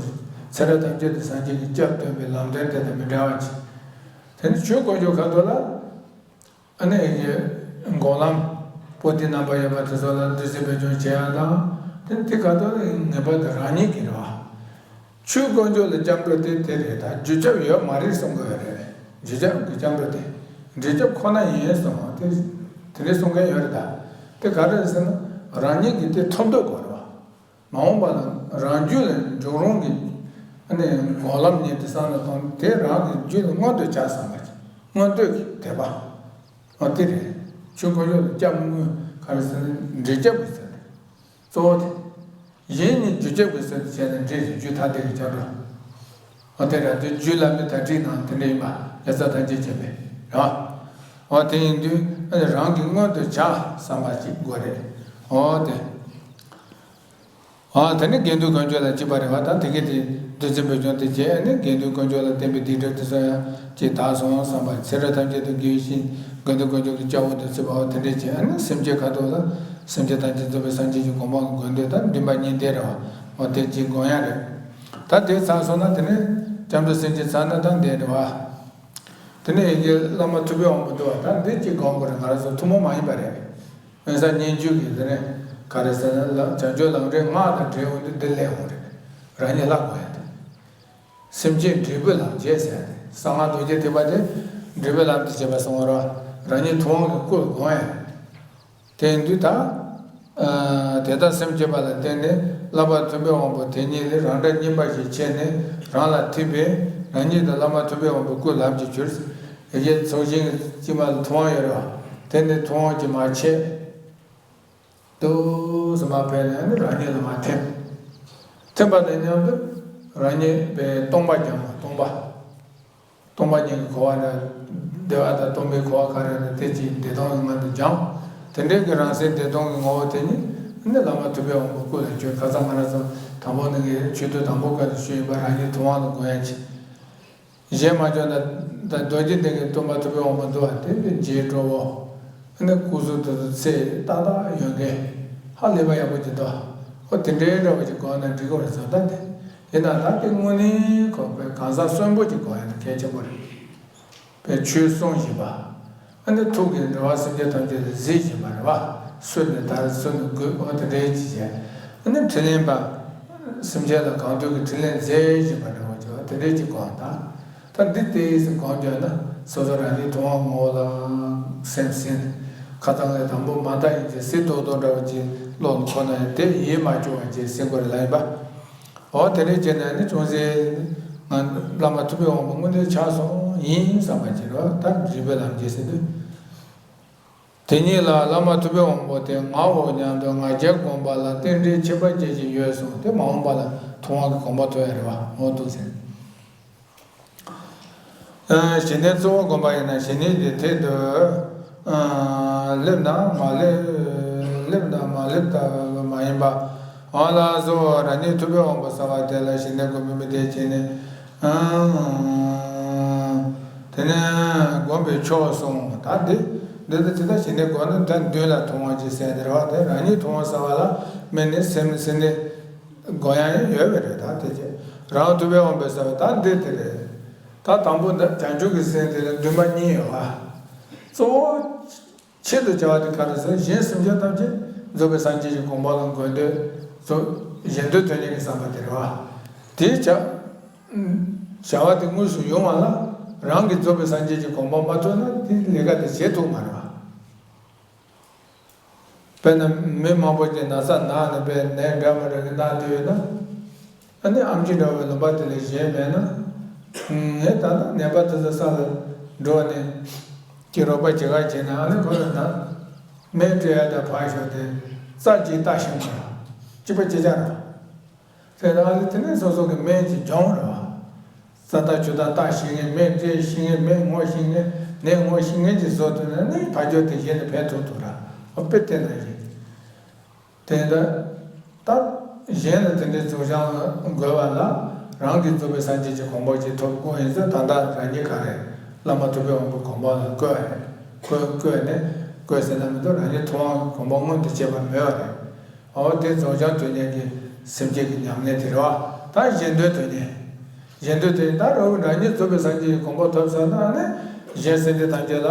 ཚེ་རབས་ཐམས་ཅད་དུ་སངས་རྒྱས་ཀྱི་སྐྱབས་སྟོན་པའི་ལམ་སྟོན་དེ་དང་མི་འདྲ་བ་ཅིག་དེ་ནི་ཆོས་དཀོན་མཆོག་ཁ་ཐོག་ལ་ཨ་ནི་ཡི་གེ་འགོག་ལམ་པོ་ཏི་རྣམ་པར་དབྱེ་བ་དེ་ཚོ་ལ་བདུད་རྩི་འབུལ་སྐྱོང་བྱེད་ཡ་དང་དེ་དེ་ཁ་ཐོག་ལ་ངེས་པར་དུ་རང་ཉིད་ཀྱི་རེད་བ། ཆོས་དཀོན་མཆོག་ལ་སྐྱབས་འགྲོ་དེ་དེ་རེད་ད། རྒྱུ་སྐྱབས་ཡོད་མ་རེད་གསུང་གི་ཡོད་རེད། རྒྱུ་སྐྱབས་ཀྱི་སྐྱབས་འགྲོ་དེ་འབྲས་སྐྱབས་ཁོ་ན་ཡིན་གསུང་བ་དེ་དེ་འདྲའི་གསུང་མཁན་ཡོད་རེད་ད། དེ་ག་རེ་རེད་ཟེར་ན་རང་ཉིད་ཀྱིས་དེ་ཐོབ་འདོད་དགོས་རེད་བ། མ་འོངས་པ་ལ་རང་རྒྱུད་ལ་འཇུག་རུང་གི་ཨ་ནི་འགོག་ལམ་ཉིད་དུ་བསམ་བློ་གཏོང་དེ་རང་གི་རྒྱུད་ལ་མངོན་དུ་བྱ་བསམ་པ་ཅིག་མངོན་འདོད་ཀྱི་དད་པ། འོ་དེ་རེད། ཆོས་དཀོན་མཆོག་ལ་སྐྱབས་དངོས་ག་རེ་ཟེར་ན་འབྲས་སྐྱབས་ཀྱི་ཟེར་རེད། གཙོ་བོ་དེ། གཞན་ནི་རྒྱུ་སྐྱབས་ཀྱི་ཚུལ་དུ་བྱས་ནས་འབྲས་རྒྱུ་ཐ་དད་ཀྱི་སྐྱབས་འགྲོ། འོ་དེ་རང་དོན་རྒྱུད་བླ་མའི་དར་ཁྲིད་ནང་དེ་འདྲ་ཡིན་པ་ཡ་ཚ་ཐམས་ཅད་མཁྱེན་པས་རེད། འོ་དེ་ཡིན་དུས་ཨ་ནི་རང་གི་མངོན་དུ་བྱ་བསམ་པ་ཅིག་དགོས་རེད། འོ་དེ། འོ་དེ་ནི་དགེ་འདུན་དཀོན་མཆོག་ལ་གཅིག་པ་རེད་བ། ད་དེ་གས་དེ་བདུད་རྩི་འབུལ་སྐྱོང་དེ་བྱས་ཨ་ནི་དགེ་འདུན་དཀོན་མཆོག་ལ་བརྟེན་པའི་སྡིག་སྒྲིབ་དེ་ཚོ་ཡང་ཅིག་དག་སོང་བསམ་པ་ཚེ་རབས་ཐམས་ཅད་དུ་དགེ་བའི་བཤེས་དགེ་འདུན་དཀོན་མཆོག་གི་སྐྱབས་འོག་ཏུ་ཚུད་པའོ་དེ་འདྲས་བྱས་ཨ་ནི་སེམས་ཅན་ཁ་ཐོག་ལ། སེམས་ཅན་ཐམས་ཅད་རྫོགས་པའི་སངས་རྒྱས་ཀྱི་གོ་འཕང་གི་དགོས་འདོད་དང་འདུན་པ་གཉིས་ལྡན་རེད་བ། འོ་དེ་གཅིག་དགོངས་ཡ་རེད། ད་དེ་ཚར་སོང་ན་དེ་ནས་སྐྱབས་འགྲོ་སེམས་བསྐྱེད་ཚར་ན་ད་འདི་རེད་བ། དེ་ནས་ཡིན་གྱི་བླ་མ་ཐུབ་པའི་དབང་པོ་འདུག་བ། ད་འདི་གཅིག་དགོངས་དགོས་རེད། ང་རང་ཚོ་ཐུན་མོང་མ་ཡིན་པ་རེད། དབེན་ས་སྙན་བརྒྱུད་ཀྱི་དེ་ནས་ག་རེ་ཟེར་ན་ལ་བྱང་ཆུབ་ལམ་རིམ་ལྔ་དང་འབྲེལ་འོང་དུས་འདི་ལས་འོང་རེད། རང་ཉིད་ལྷ་དགོངས་ཡ་དེ། སེམས་བསྐྱེད་འབྲས་བུའི་ལམ་བྱེད་ཟེར་ཏེ། གསང་སྔགས་རྡོ་རྗེ་ཐེག་པ་དེ་འབྲས་བུའི་ལམ་དུ་བྱེད་པ་གསུང་བ་རེད། རང་ཉིད་ཐུབ་དབང་གི་སྐུ་ལ་དགོངས་ཡ། དེ་ཡིན་དུས་ད། ཨ་དེ་ལྟར་སེམས་བསྐྱེད་པ་ལ་བརྟེན་ནས་བསླབ་པ་མཐུན་པའི་དབང་པོ་དེ་ཉིད་ལས་རང་སྒྲ་སྙན་པ་ཞིག་མཁྱེན་ནས་རང་ལ་ཐིམ་པས་རང་ཉིད་དུ་བསླབ་པ་མཐུན་པའི་དབང་པོ་སྐུའི་ལམ་གྱིས་གྱུར། ཡེ་ཤེས་ཚོགས་ཞིང་གི་དཀྱིལ་མ་ལ་ཐུབ་དབང་ཡོད་རེད་བ། དེ་ནི་ཐུབ་དབང་གིས་མར་ཆད། དུ་སུ་མ་ཕེབས་ནས་ནི་རང་ཉིད་ལ་མ་ཐིམ། ཐིམ་པ་དང་མཉམ་དུ་རང་ཉིད་པའི་སྟོང་པ་སྦྱངས་པ་སྟོང་པ། སྟོང་པ་ཉིད་ཀྱི་གོ་བ་ནི་བདེ་བ་དང་སྟོང་པའི་གོ་བ་ག་རེ་ནི་དེ་ཅིག་བདེ་སྟོང་གི་ངང་དུ་སྦྱངས། དེ་འདྲའི་གི་རང་སེམས་བདེ་སྟོང་གི་ངོ་བོ་དེ་ཉིད་ནི་བླ་མ་ཐུབ་པའི་དབང་པོ་སྐུ་ལ་གྱུར། ཁ་སང་ང་རང་ཚོ་དང་པོ་ནི་ངས་ཆོས་དུས་དང་པོ་སྐབས་སུ་ཞུས་ཡིན་པ་རང་ཉིད་ཐུབ་དབང་དུ་དགོངས་ཡ་ཆེ། གཞན་མ་བྱུང་ན་ད་རྡོ་རྗེ་གདན་གྱི་སྟོན་པ་ཐུབ་པའི་དབང་པོ་འདུག་བ། དེ་ནི་རྗེ་གྲོལ་བོ། ཨ་ནི་སྐུ་གཟུགས་དེ་ཚོ་ཚེ་ཏག་ཏག་ཡོད་མཁན། ཧ་ལས་པ་ཡག་པོ་ཅིག་འདུག་ཨོ་དེ་འདྲའི་འདྲ་བོ་ཅིག་དགོངས་ན་འགྲིག་གི་རེད་བསམ། ད་དེ་ཡིན་ན་ད་དེ་དངོས་གནས་ཁོ་པའི་གང་ཟག་གསོན་པོ་ཅིག་དགོངས་ཡ་དེ་གལ་ཆེན་པོ་རེད། པའི་ཆོས་གསུང་བཞིན་པ། ཨ་ནི་ཐུགས་ཀྱི་འགྲོ་བ་སེམས་ཅན་ཐམས་ཅད་ལ་གཟིགས་བཞིན་པ་རེད་བ། སུ་ནི་དར་སུ་ནི་རྒུད་ཨོ་དེ་འདྲའི་ཅིག་བྱས། ཨ་ནི་འཕྲིན་ལས་པ། སེམས་ཅན་ལ་གང་འདོད་ཀྱི་འཕྲིན་ལས་མཛད་བཞིན་པ་འདྲ་བོ་ཅིག་ཨོ་དེ་འདྲའི་ཅིག་དགོངས་དང་། ད་འདི་ལྟའི་སེམས་གང་བྱས་ན་སོ་སོ་རང་ཉིད་ཐུབ་དབང་ངོ་བོ་ལ་སེམས་ཟིན། ཁ་སང་ལས་དང་པོ་མ་མཐའ་ཡིན་ཅེས་སྲིད་ཏོག་ཏོག་འདྲ་བ་ཅིག་ཀློག་ཁོ་ན་དེ་ཡིད་མ་སྐྱོ་བ་ཅིག་སེམས་ཁོ་རེ་ལ་ཡིན་པ། འོ་དེ་འདྲའི་བྱས་ནས་ནི་ཅུང་ཟད་ང་བླ་མ་ཐུབ་པའི་དབང་པོ་དངོས་གནས་ཆགས་སོང་ཡིན་བསམ་པ་ཅིག་རོ། ད་རིག་པའི་ལམ་གྱིས་ཟེར་དུས། དེ་ཉིད་ལ་བླ་མ་ཐུབ་པའི་དབང་པོ་དེ་ངའོ་སྙམ་དུ་ང་རྒྱལ་སྒོམ་པ་ལ་རྟེན་འབྲེལ་ཁྱད་པར་ཅན་ཞིག་ཡོད་གསུངས་ཏེ་མ་འོངས་པ་ལ་ཐུབ་དབང་གི་གོ་འཕང་ཐོབ་ཡ་རེད་བ། འོ་འདུག་ཟེར། གཞི་གནས་གཙོ་བོ་སྒོམ་པ་ཡིན་ན་གཞི་གནས་དེ་ཐད་དུ་སླེབས་ན་མ་སླེབས་སླེབས་ན་མ་སླེབས་ལྟ་བུ་མ་ཡིན་པ། འོ་ལགས་སོ། རང་ཉིད་ཐུབ་པའི་དབང་པོ་གསལ་བ་དེ་ལ་གཞི་གནས་སྒོམ་པའི་མི་དེ་བྱས་ནས། དེ་ནས་སྒོམ་པའི་ཕྱོགས་གསུངས། ད་འདི་འདི་ལྟ་ཇི་ལྟར་ཞིག་ནས་སྒོམ་ན་ད་མདུན་ལ་ཐུབ་དབང་ཅིག་གསལ་འདིར་བ་དེ་རང་ཉིད་ཐུབ་དབང་གསལ་བ་ལ་དམིགས་ནས་སེམས་སེམས་ནས་སྒོམ་ཡ་ཡང་ཡོད་པ་རེད། ད་དེ་ཅི་རང་ཐུབ་པའི་དབང་པོས་གསལ་བ་ད་འདི་དེ་རེད། ད་དང་པོ་འདི་བྱང་ཆུབ་ཀྱི་སེམས་དེ་ལ་འདུན་པ་གཉིས་ཡོད་པ། གཙོ་བོ། ཆེད་དུ་བྱ་བ་དེ་ག་རེ་ཟེར་གཞན་སེམས་ཅན་ཐམས་ཅད་རྫོགས་པའི་སངས་རྒྱས་ཀྱི་གོ་འཕང་ལ་འགོད་འདོད་གཙོ་གཞན་དོན་དོན་གཉེར་གྱི་བསམ་པ་དེ་རེད་བ། དེའི་བྱ་བྱ་བ་དེ་དངོས་སུ་ཡོང་བ་ལ་རང་གིས་རྫོགས་པའི་སངས་རྒྱས་ཀྱི་གོ་འཕང་མ་ཐོབ་ན་དེ་ལས་ཀ་དེ་བྱེད་ཐུབ་མ་རེད་བ། དཔེར་ན་མི་མང་པོ་ཅིག་ན་ཚ་ན་ནས་པའི་ནད་འདྲ་མི་འདྲ་གི་ན་དེ་ཡོད་ན། ཨ་ནི་ཨམ་ཆི་འདྲ་བའི་ལུང་པ་དེ་ལ་བཞེས་མེད་ན། ངས་ད་ལྟ་ནད་པ་དེ་ཚོ་ས་ལ་འགྲོ་ནས་ཀྱི་རོགས་པ་བྱེད་ག་བྱས་ན་ཨ་ནི་ཁོ་ལ་ད་སྨན་སྤྲད་ཡ་ད་ཕར་ཞོག་དེ་རྩ་གཅིག་ལྟ་ཤེས་མ་རེད། གཅིག་པ་གཅིག་རྐྱང་རེད། དེ་ལ་ཨ་ནི་དེ་ནས་སོ་སོ་གི་སྨན་གྱི་སྦྱོང་རེད་བ། རྩ་ལྟ་ཆུ་ལྟ་ལྟ་ཤེས་མཁན་སྨན་སྤྲད་ཤེས་མཁན་སྨན་ངོ་ཤེས་མཁན་ནད་ངོ་ཤེས་མཁན་གྱི་བཟོ་ཐུབ་ན་ནི་ཕ་ཇོ་དེ་གཞན་ལ་ཕན་ཐོགས་ཐུབ་ར། ཨ་དཔེ་དེ་ན་ཡིན། དེ་ལྟར་ད་གཞན་ལ་དེ་འདྲའི་རྫོགས་བྱང་འགོད་པ་ལ་རང་གིས་རྫོགས་པའི་སངས་རྒྱས་ཀྱི་གོ་འཕང་ཅིག་ཐོབ་དགོས་ཡིན་ཙང་ད་ལྟ་རང་ཉིད་ག་རེ་བླ་མ་ཐུབ་པའི་དབང་པོའི་གོ་འཕང་ལ་བཀོད་རེད། བཀོད་བཀོད་ནས་བཀོད་ཟེར་ན་མི་འདུག་རང་ཉིད་ཐུབ་དབང་གི་གོ་འཕང་མངོན་དུ་བྱེད་པ་མེད་པ་རེད། འོ་དེ་རྫོགས་བྱང་དོན་གཉེར་གྱི་སེམས་བསྐྱེད་ཀྱི་ཉམས་ལེན་དེ་རེད་བ། ད་གཞན་དོན་དོན་གཉེར། གཞན་དོན་དེ་ད་རང་རང་ཉིད་རྫོགས་པའི་སངས་རྒྱས་ཀྱི་གོ་འཕང་ཐོབ་ཚར་ན་ནི་གཞན་སེམས་ཅན་ཐམས་ཅད་ལ་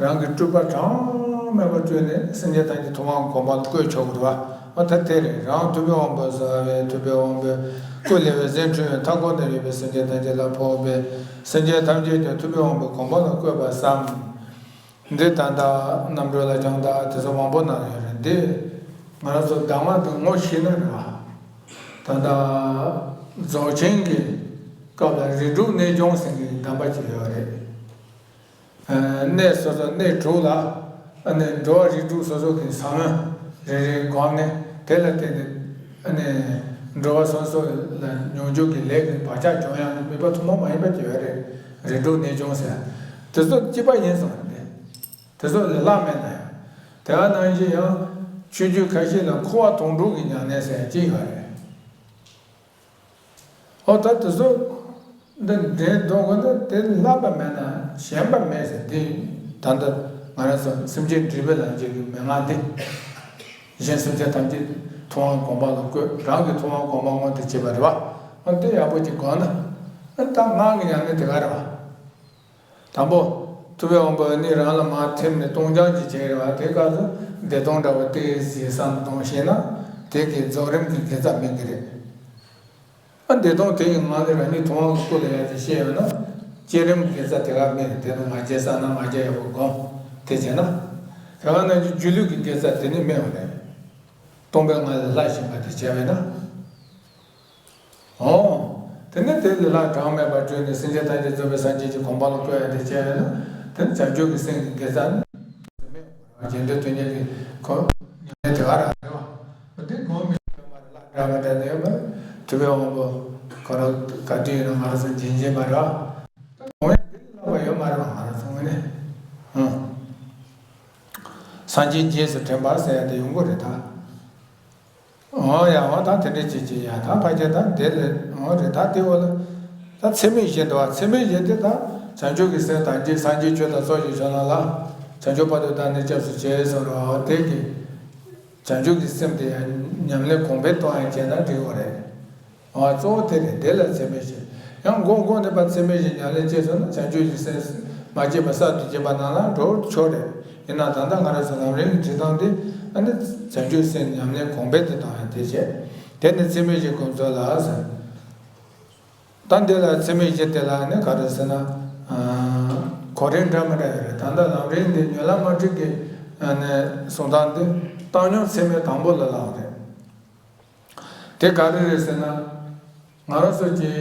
རང་གི་སྤྲུལ་པ་གྲངས་མེད་པ་སྤྲུལ་ནས་སེམས་ཅན་ཐམས་ཅད་ཐུབ་དབང་གི་གོ་འཕང་བཀོད་ཆོག་གི་རེད་བ། འོ་ད་དེ་རེད། རང་ཐུབ་པའི་དབང་པོས་གསལ་བའི་ཐུབ་པའི་དབང་པོས་སྐུ་ལེགས་པའི་སེམས་འཁྲུལ་བའི་མཐའ་འཁོར་ན་ཡོད་པའི་སེམས་ཅན་ཐམས་ཅད་ལ་ཕོག་པས་སེམས་ཅན་ཐམས་ཅད་ཀྱང་ཐུབ་པའི་དབང་པོའི་གོ་འཕང་ལ་བཀོད་པར་བསམ། འདི་ད་ལྟ་རྣམ་གྲོལ་ལ་སྦྱང་བརྡར་དེ་ཚོ་མང་པོ་གནང་ཡོད་རེད་དེ། ང་རང་ཚོ་གདམས་ངག་དེ་ངོ་ཤེས་ན་རེད་བ། ད་ལྟ་རྫོགས་ཆེན་གྱི་སྐབས་ལ་རིགས་དྲུག་གནས་སྦྱོང་ཟེར་མཁན་གྱི་གདམས་པ་ཅིག་ཡོད་རེད། གནས་སོ་སོ་གནས་དྲུག་ལ་ཨ་ནི་འགྲོ་བ་རིགས་དྲུག་སོ་སོ་གི་ཟབ་མོ་རེ་རེ་བསྒོམས་ནས་དེ་ལ་བརྟེན་ནས་ཨ་ནི་འགྲོ་བ་སོ་སོ་ལ་མྱོང་འགྱུར་གྱི་ལས་ཀྱི་བག་ཆགས་སྦྱོང་ཡག་ནི་དམིགས་པ་ཐུན་མོང་མ་ཡིན་པ་ཅིག་ཡོད་རེད། རིགས་དྲུག་གནས་སྦྱོང་ཟེར། དེ་ཚོ་གཅིག་པ་ཡིན་གསུངས་རེད། དེ་ཚོ་ལས་སླ་མེད་ན་ཡང་། དེ་ག་ནང་བཞིན་ཡང་ཆོས་བརྒྱུད་ཁ་ཤས་ལ་འཁོར་བ་དོན་དྲུག་གི་ཉམས་ལེན་ཟེར་ཡག་ཅིག་ཡོད་རེད། ཨོ་ད་དེ་ཚོ་འདི་འདྲའི་འདོན་དགོས་ན་དེ་བསླབ་པ་མེད་ན་ཞན་པ་མེད་ཟེར། དེ་ད་ལྟ་ང་རང་ཚོ་སེམས་བསྐྱེད་འདྲིས་པའི་ལམ་བྱེད་ཀྱི་མན་ངག་འདི། གཞན་སེམས་ཅན་ཐམས་ཅད་ཐུབ་དབང་གོ་འཕང་ལ་བཀོད། རང་གི་ཐུབ་དབང་གོ་འཕང་མངོན་དུ་བྱེད་པ་རེད་བ། ཨོ་དེ་ཡག་པོ་ཅིག་གོ་ན། ཨ་ད་ངག་གི་ཉམས་ལེན་དེ་ག་རེད་བ། དང་པོ། ཐུབ་པའི་དབང་པོ་ནི་རང་ལ་མར་ཐིམ་ནས་སྟོང་སྦྱང་ཅིག་བྱས་རེད་བ། དེ་སྐབས་སུ་བདེ་སྟོང་འདྲ་བོ་དེ་གཟིགས་བསམ་གཏོང་ཤེས་ན་དེ་གི་རྫོགས་རིམ་གྱི་དགེ་རྩ་སྨིན་གྱི་རེད། ཨ་བདེ་སྟོང་དེ་ཡི་ངང་ལས་རང་ཉིད་ཐུབ་དབང་གི་སྐུ་ལ་ཡར་ཅིག་བཤད་ཡོད་ན། བསྐྱེད་རིམ་གྱི་དགེ་རྩ་དེ་ག་སྨིན་རེད། དེ་ནི་ང་རྒྱལ་བསགས་ན་ང་རྒྱལ་ཡག་པོ་སྒོམ། དེ་བྱས་ན། དེ་ག་ནང་བཞིན་སྒྱུ་ལུས་ཀྱི་དགེ་རྩ་དེ་ནི་སྨིན་པ་རེད། སྟོང་པའི་ངང་ལས་ལྷར་ཞེན་པ་དེ་བྱས་པས་ན། འོ། དེ་ནས་དེ་ལས་ལྷ་གྲངས་མེད་པ་སྤྲུལ་ནས་སེམས་ཅན་ཐམས་ཅད་རྫོགས་པའི་སངས་རྒྱས་ཀྱི་གོ་འཕང་ལ་བཀོད་ཡ་དེ་བྱས་ན། དེ་ནི་བྱང་ཆུབ་ཀྱི་སེམས་ཀྱི་དགེ་རྩ་ནི། རྗེས་ཟློས་དོན་གཉེར་གྱི་གོ་ཉམས་ལེན་དེ་ག་རང་རེད་བ། དེ་གོང་མི་ཡོད་མ་རེད། ལྷ་འདྲ་མི་འདྲ་དེ་ཡོད་མ་རེད། ཐུབ་པའི་དབང་པོ་ཁོ་རང་ག་དུས་ཡིན་ན་ང་རང་ཚོ་འཛིན་གྱིན་མ་རེད་བ། གོང་ཡ་དེ་ལ་བསླབ་པ་ཡོད་མ་རེད་བ། ང་རང་ཚོ་དངོས་གནས། ཧུམ། སངས་རྒྱས་རྗེས་སུ་དྲན་པ་ཟེར་ཡ་དེ་ཡོང་གི་རེད་ད། འོ་ཡ། འོ་ད་དེ་འདྲས་བྱེད་ཀྱི་ཡ། ད་ཕལ་ཆེར་ད་དེ་ལས་འོ་རེད། ད་དེ་འོ་ལ་ད་ཚད་མེད་བཞི་འདུག་བ། ཚད་མེད་བཞི་དེ་ད་བྱང་ཆུབ་ཀྱི་སེམས་དང་། སངས་རྒྱས་ཆོས་དང་ཚོགས་ཀྱི་མཆོག་རྣམས་ལ་བྱང་ཆུབ་བར་དུ་བདག་ནི་སྐྱབས་སུ་མཆི་གསུངས་རེད་བ། དེ་གི་བྱང་ཆུབ་ཀྱི་སེམས་དེ་ཡང་ཉམས་ལེན་གོང་འཕེལ་གཏོང་ཡ་བྱས་ན་འགྲིག་གི་རེད། འོ་གཙོ་བོ་དེ་རེད། དེ་ལ་ཚད་མེད་བཞི། ཡང་མགོ་མགོ་ནས་ཕར་ཚད་མེད་བཞི་ཉམས་ལེན་བྱས་སོང་ན་བྱང་ཆུབ་ཀྱི་སེམས་མ་སྐྱེས་པ་གསར་དུ་སྐྱེས་པ་རྣམས་ལ་འགྲོ་ཆོག་རེད། ཡིན་ནའང་ད་ལྟ་ང་རང་ཚོ་ལམ་རིམ་གྱི་བྱེད་སྟངས་དེ་ཨ་ནི་བྱང་ཆུབ་སེམས་ཉམས་ལེན་གོང་འཕེལ་དུ་གཏོང་ཡ་དེ་བྱས། དེ་ནི་ཚད་མེད་བཞི་སྒོམ་ཚུལ་ལ་ཟེར། ད་འདི་ལ་ཚད་མེད་བཞི་དེ་ལ་ནི་ག་རེ་ཟེར་ན། གོ་རིམ་འདྲ་མི་འདྲ་ཡོད་རེད། ད་ལྟ་ལམ་རིམ་འདི་སྨོན་ལམ་མ་ཁྲིད་ཀྱི་ ནས་གསུང་སྟངས་འདི་བཏང་སྙོམས་ཚད་མེད་དང་པོ་ལ་ལབ་པ་རེད། དེ་ག་རེ་རེད་ཟེར་ན། ང་རང་ཚོ་གི་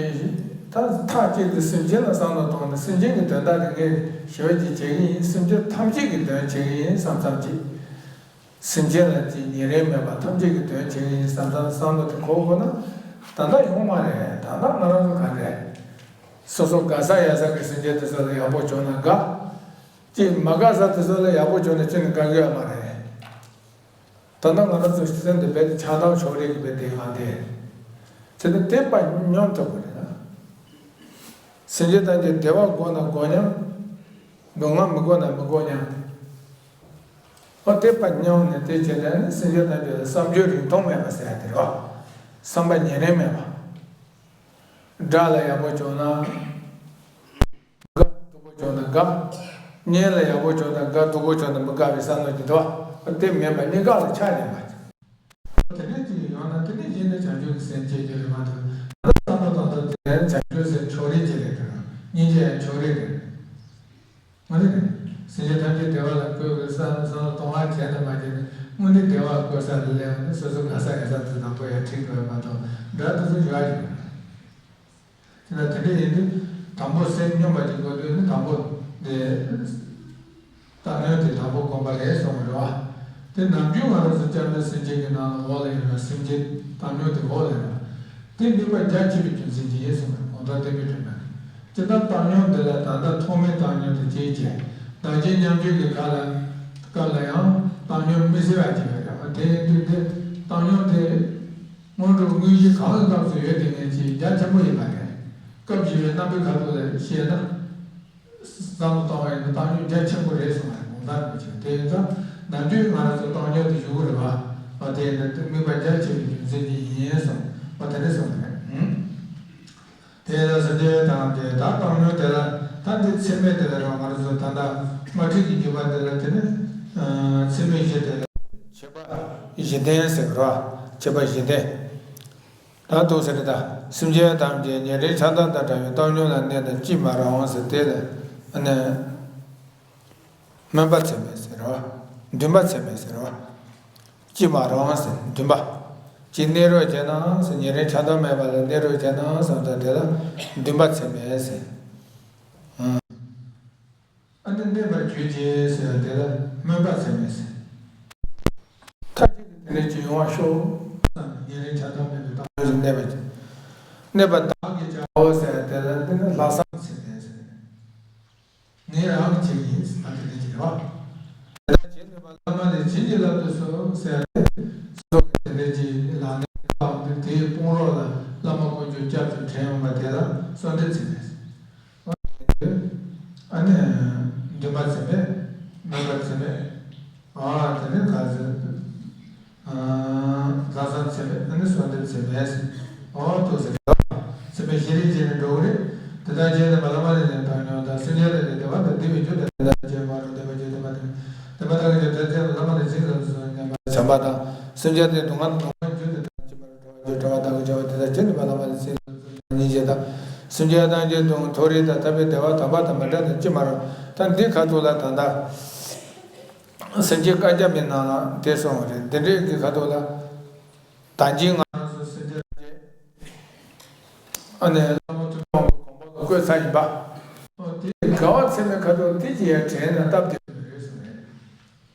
ད་མཐའ་གཅིག་ཏུ་སེམས་ཅན་ལ་བསམ་བློ་བཏང་ནས་སེམས་ཅན་གྱི་དོན་དག་དེ་ངས་ཞེ་པོ་ཅིག་བྱེད་ཀྱི་ཡིན། སེམས་ཅན་ཐམས་ཅད་ཀྱི་དོན་བྱེད་ཀྱི་ཡིན་བསམ་བསམ་ཅིག་སེམས་ཅན་ལ་ཅིག་ཉེ་རིང་མེད་པ་ཐམས་ཅད་ཀྱི་དོན་བྱེད་ཀྱི་ཡིན་བསམ་བསམ་བསམ་བློ་དེ་འཁོར་དགོས་ན། ད་ལྟ་ཡོང་མ་རེད། ད་ལྟ་ང་རང་ཚོ་ག་རེ། སོ་སོ་དགའ་ས་ཡ་ས་གི་སེམས་ཅན་དེ་ཚོ་ལ་ཡག་པོ་བྱུང་ན་དགའ། ཅིག་མ་དགའ་ས་དེ་ཚོ་ལ་ཡག་པོ་བྱུང་ན་ཅི་ནས་དགའ་གི་ཡོད་མ་རེད། ད་ལྟ་ང་རང་ཚོ་སེམས་དེ་རྦད་དེ་ཆགས་སྡང་ཕྱོགས་རིས་ཀྱི་རྦད་དེ་ཡང་དེ། དེ་ནི་དེ་དཔའ་སྙོམས་ཐུབ་པ་རེད་ན། སེམས་ཅན་ཐམས་ཅད་བདེ་བ་དགོས་ན་དགོས་མཉམ། སྡུག་བསྔལ་མི་དགོས་ན་མི་དགོས་མཉམ། ཨོ་དེ་དཔའ་སྙོམས་ནས་དེ་བྱས་ནས་ནི་སེམས་ཅན་ཐམས་ཅད་ལ་བསམ་སྦྱོར་རིང་ཐུང་མེད་པ་ཟེར་ཡ་དེ་རེད་བ། བསམ་པ་ཉེ་རིང་མེད་པ། དགྲ་ལ་ཡག་པོ་བྱུང་ན། དགའ། སྡུག་པོ་བྱུང་ན་དགའ། གཉེན་ལ་ཡག་པོ་བྱུང་ན་དགའ། སྡུག་པོ་བྱུང་ན་མི་དགའ་བའི་བསམ་བློ་ཅིག་འདུག་པ། དེ་མེད་པ་གཉིས་ཀ་ལ་ཆགས་ནས་པ། དེ་འདྲ་ཅིག་ཡོང་ན་དེ་འདྲ་ཡིན་ན་བྱང་ཆུབ་ཀྱི་སེམས་སྐྱེ་རྒྱུ་རེད་མ་གཏོགས། ད་བསམ་བློ་གཏོང་ཐབས་དེ་བྱང་ཆུབ་སེམས་ཕྱོགས་རིས་ཅིག་རེད་དེ། སྙིང་རྗེ་ཡང་ཕྱོགས་རིས་རེད། དངོས་གནས་རེད། སེམས་ཅན་ཐམས་ཅད་བདེ་བ་ལ་བཀོད་དགོས་བསམ་བསམ་བློ་གཏོང་བ་བྱས་ན་མ་བྱས་ན་དངོས་གནས་བདེ་བ་བཀོད་ས་ལ་སླེབས་པ་ནི་སོ་སོ་དགའ་ས་ཡ་ས་དེ་དང་པོ་ཡར་ཁྲིད་དགོས་མ་གཏོགས་དགྲ་དེ་ཚོ་ཡོད་ཨ་ཡོད། དེ་ལ་དེ་འདྲ་ཡིན་དུས་དང་པོ་སེམས་སྙོམས་པ་ཅིག་དགོས་དུས་ནི་དང་པོ་དེ། བཏང་སྙོམས་དེ་དང་པོ་སྒོམ་པ་རེད་གསུངས་པ་རེད་བ། དེ་ནམ་རྒྱུན་ང་རང་ཚོ་སྐྱབས་གནས་སེམས་བསྐྱེད་ཀྱི་ནང་ལ་འོག་ལ་ཡོད་པ་སེམས་བསྐྱེད་བཏང་སྙོམས་དེ་འོག་ལ་ཡོད་པ། དེ་དམིགས་པ་རྒྱ་ཆེ་བའི་རྒྱུ་མཚན་གྱིས་ཡིན་གསུངས་པ་རེད། གོང་དུ་བསྟན་པའི་དོན་དག་གིས། ཇི་ལྟར་བཏང་སྙོམས་འདི་ལ་ད་ལྟ་ཐོག་མའི་བཏང་སྙོམས་དེ་བྱེད་ཅེས་བདག་བསྐྱེད་མཉམ་སྤྱོད་ཀྱི་སྐབས་ལ་སྐབས་ལ་ཡང་བཏང་སྙོམས་མི་སྲིད་པ་ཅིག་ཡོད་རེད་བ། དེ་ཡིན་དུས་འདི་བཏང་སྙོམས་དེ་སྔོན་འགྲོ་དངོས་གཞི་གང་གི་སྐབས་སུ་ཡོད་དེ་ངེས་ཅིག་རྒྱ་ཆེན་པོ་ཡིན་པ་རེད། སྐབས་བཞི་པའི་རྣམ་པའི་ཁ་ཐུག་ལ་བཤད་ན། བསམ་བློ་བཏང་བ་ཡིན་ན་བཏང་སྙོམས་རྒྱ་ཆེན་པོ་རེད་གསུངས་པ་རེད། གོང་དག་རིན་པོ་ཆེས། དེ་ཡིན་ཙང་ནམ་རྒྱུན་ང་རང་ཚོ་བཏང་སྙོམས་དེ་ཞུ་གི་རེད་བ། ཨ་དེ་ཡིན་ན་དམིགས་པ་རྒྱ་ཆེ་བའི་རྒྱུ་མཚན་གྱིས་ཡིན་གསུངས་པ་དེ་འདྲ་གསུངས་པ་རེད། དེ་ལ་སེམས་ཅན་དང་དེ་དག་བཏང་སྙོམས་དེ་ལ་ད་འདི་ཚད་མེད་དེ་ལ་རང་ང་རང་ཚོ་ད་ལྟ་དམར་ཁྲིད་ཀྱི་བརྒྱུད་པ་འདི་ལ་དེ་ནི་ཚད་མེད་བཞི་དེ་ལ་བྱེད་པ་བཞི་ལྡན་ཟེར་གི་རེད་བ། བྱེད་པ་བཞི་ལྡན། ད་འདུག་ཟེར་ད། སེམས་ཅན་ཐམས་ཅད་ཉེ་རིང་ཆགས་སྡང་དང་བྲལ་བའི་བཏང་སྙོམས་ལ་གནས་དང་ཅི་མ་རུང་ཟེར་དེ་ལ་ཨ་ནི། སྨོན་པ་ཚད་མེད་ཟེར་རོ། འདུན་པ་ཚད་མེད་ཟེར་རོ། ཅི་མ་རུང་ཟེར་འདུན་པ། ཅི་གནས་རོགས་བྱས་ན་ཟེར། ཉེ་རིང་ཆགས་སྡང་མེད་པ་ལ་གནས་རོགས་བྱས་ན་བསམ་ད་དེ་ལ་འདུན་པ་ཚད་མེད་ཟེར། ཨ་ནི་གནས་པར་གྱུར་ཅིག་ཟེར་བ་དེ་ལ་སྨོན་པ་ཚད་མེད་ཟེར། མཐའ་གཅིག་ཏུ་དེ་འདྲ་ཅིག་ཡོང་བ་ཤོག་ཉེ་རིང་ཆགས་སྡང་མེད་པའི་བཏང་སྙོམས་སུ་གནས་པ་ཅིག་གནས་པ་བདག་གིས་བྱའོ་ཟེར་བ་དེ་ལ་འདི་ནི་ལྷག་བསམ་ཚད་མེད་ཟེར། ངས་རང་གིས་བྱེད་ཀྱི་ཡིན་ཟེར་ན་དེ་འདྲ་ཅིག་རེད་བ། དེ་ལྟར་བྱས་ནུས་པ་བླ་མ་ལས་བྱིན་གྱིས་བརླབ་ཏུ་གསོལ་ཟེར་ཏེ། སོ་སོ་གིས་དེ་འདྲ་ཅིག་ལག་ལེན་བསྟར་བ་འདི་དེའི་དཔུང་རོགས་ལ་བླ་མ་དཀོན་མཆོག་སྐྱབས་སུ་དྲན་ཡོང་བ་དེ་ལ་གསོལ་འདེབས་ཚིག་མེད། ཨ་ནི་འདུན་པ་ཚད་མེད། སྨོན་པ་ཚད་མེད། ཨ་དེ་ནི་ག་ཟེར། ལྷག་བསམ་ཚད་མེད། ཨ་ནི་གསོལ་འདེབས་ཚད་མེད། ཨོ་ཐུགས་སེམས་ཚད་མེད་ཤེས་རིག་བྱས་ནས་འགྲོ་གི་རེད། དེ་ལྟར་བྱས་ནས་བླ་མ་ལས་ནས་བཏང་སྙོམས་དང་སེམས་ཅན་ལས་ནས་བདེ་བ་དང་བདེ་བའི་རྒྱུ་དང་དེ་ལྟར་བྱས་མ་རུང་བདེ་བ་རྒྱུ་དེ་མ་དེ་དེ་མ་ཐག་གི་རྒྱུ་དེ་ཚེ་བླ་མ་ལས་ཚིག་ལ་སོགས་ཉམས་པ་བྱམས་པ་དང་སེམས་ཅན་དེ་སྡུག་བསྔལ་སྡུག་བསྔལ་རྒྱུ་དེ་དང་ཅི་མ་རུང་བྲོ་བ་རྒྱུ་བྲོ་བ་དག་གི་བྱ་བ་དེ་ལྟར་བྱས་ནས་བླ་མ་ལས་ཚིག་ལ་སོགས་སྙིང་རྗེ་དང་སེམས་ཅན་དང་དེ་དུང་མཐོ་རིས་དང་ཐར་པའི་བདེ་བ་དམ་པ་དང་མི་འབྲལ་དང་ཅི་མ་རུང་ད་འདི་ཁ་ཐུག་ལ་ད་ལྟ། སེམས་ཅན་བཀའ་རྒྱ་མའི་ནང་ལ་དེ་གསུངས་པ་རེད། འདི་འདྲའི་གི་ཁ་ཐུག་ལ། ད་གིན་ང་རང་ཚོ་སེམས་ཅན་ཨ་ནི་བླ་མ་ཐུབ་དབང་གི་དགོངས་པ་ལ་བཀོད་ཚར་ཡིན་པ། ཨོ་དེ་དགའ་བ་ཚད་མེད་ཁ་ཐུག་དེ་ཅི་ཡང་དྲན་ན་སྟབས་བདེ་མི་རེད་གསུངས་རེད།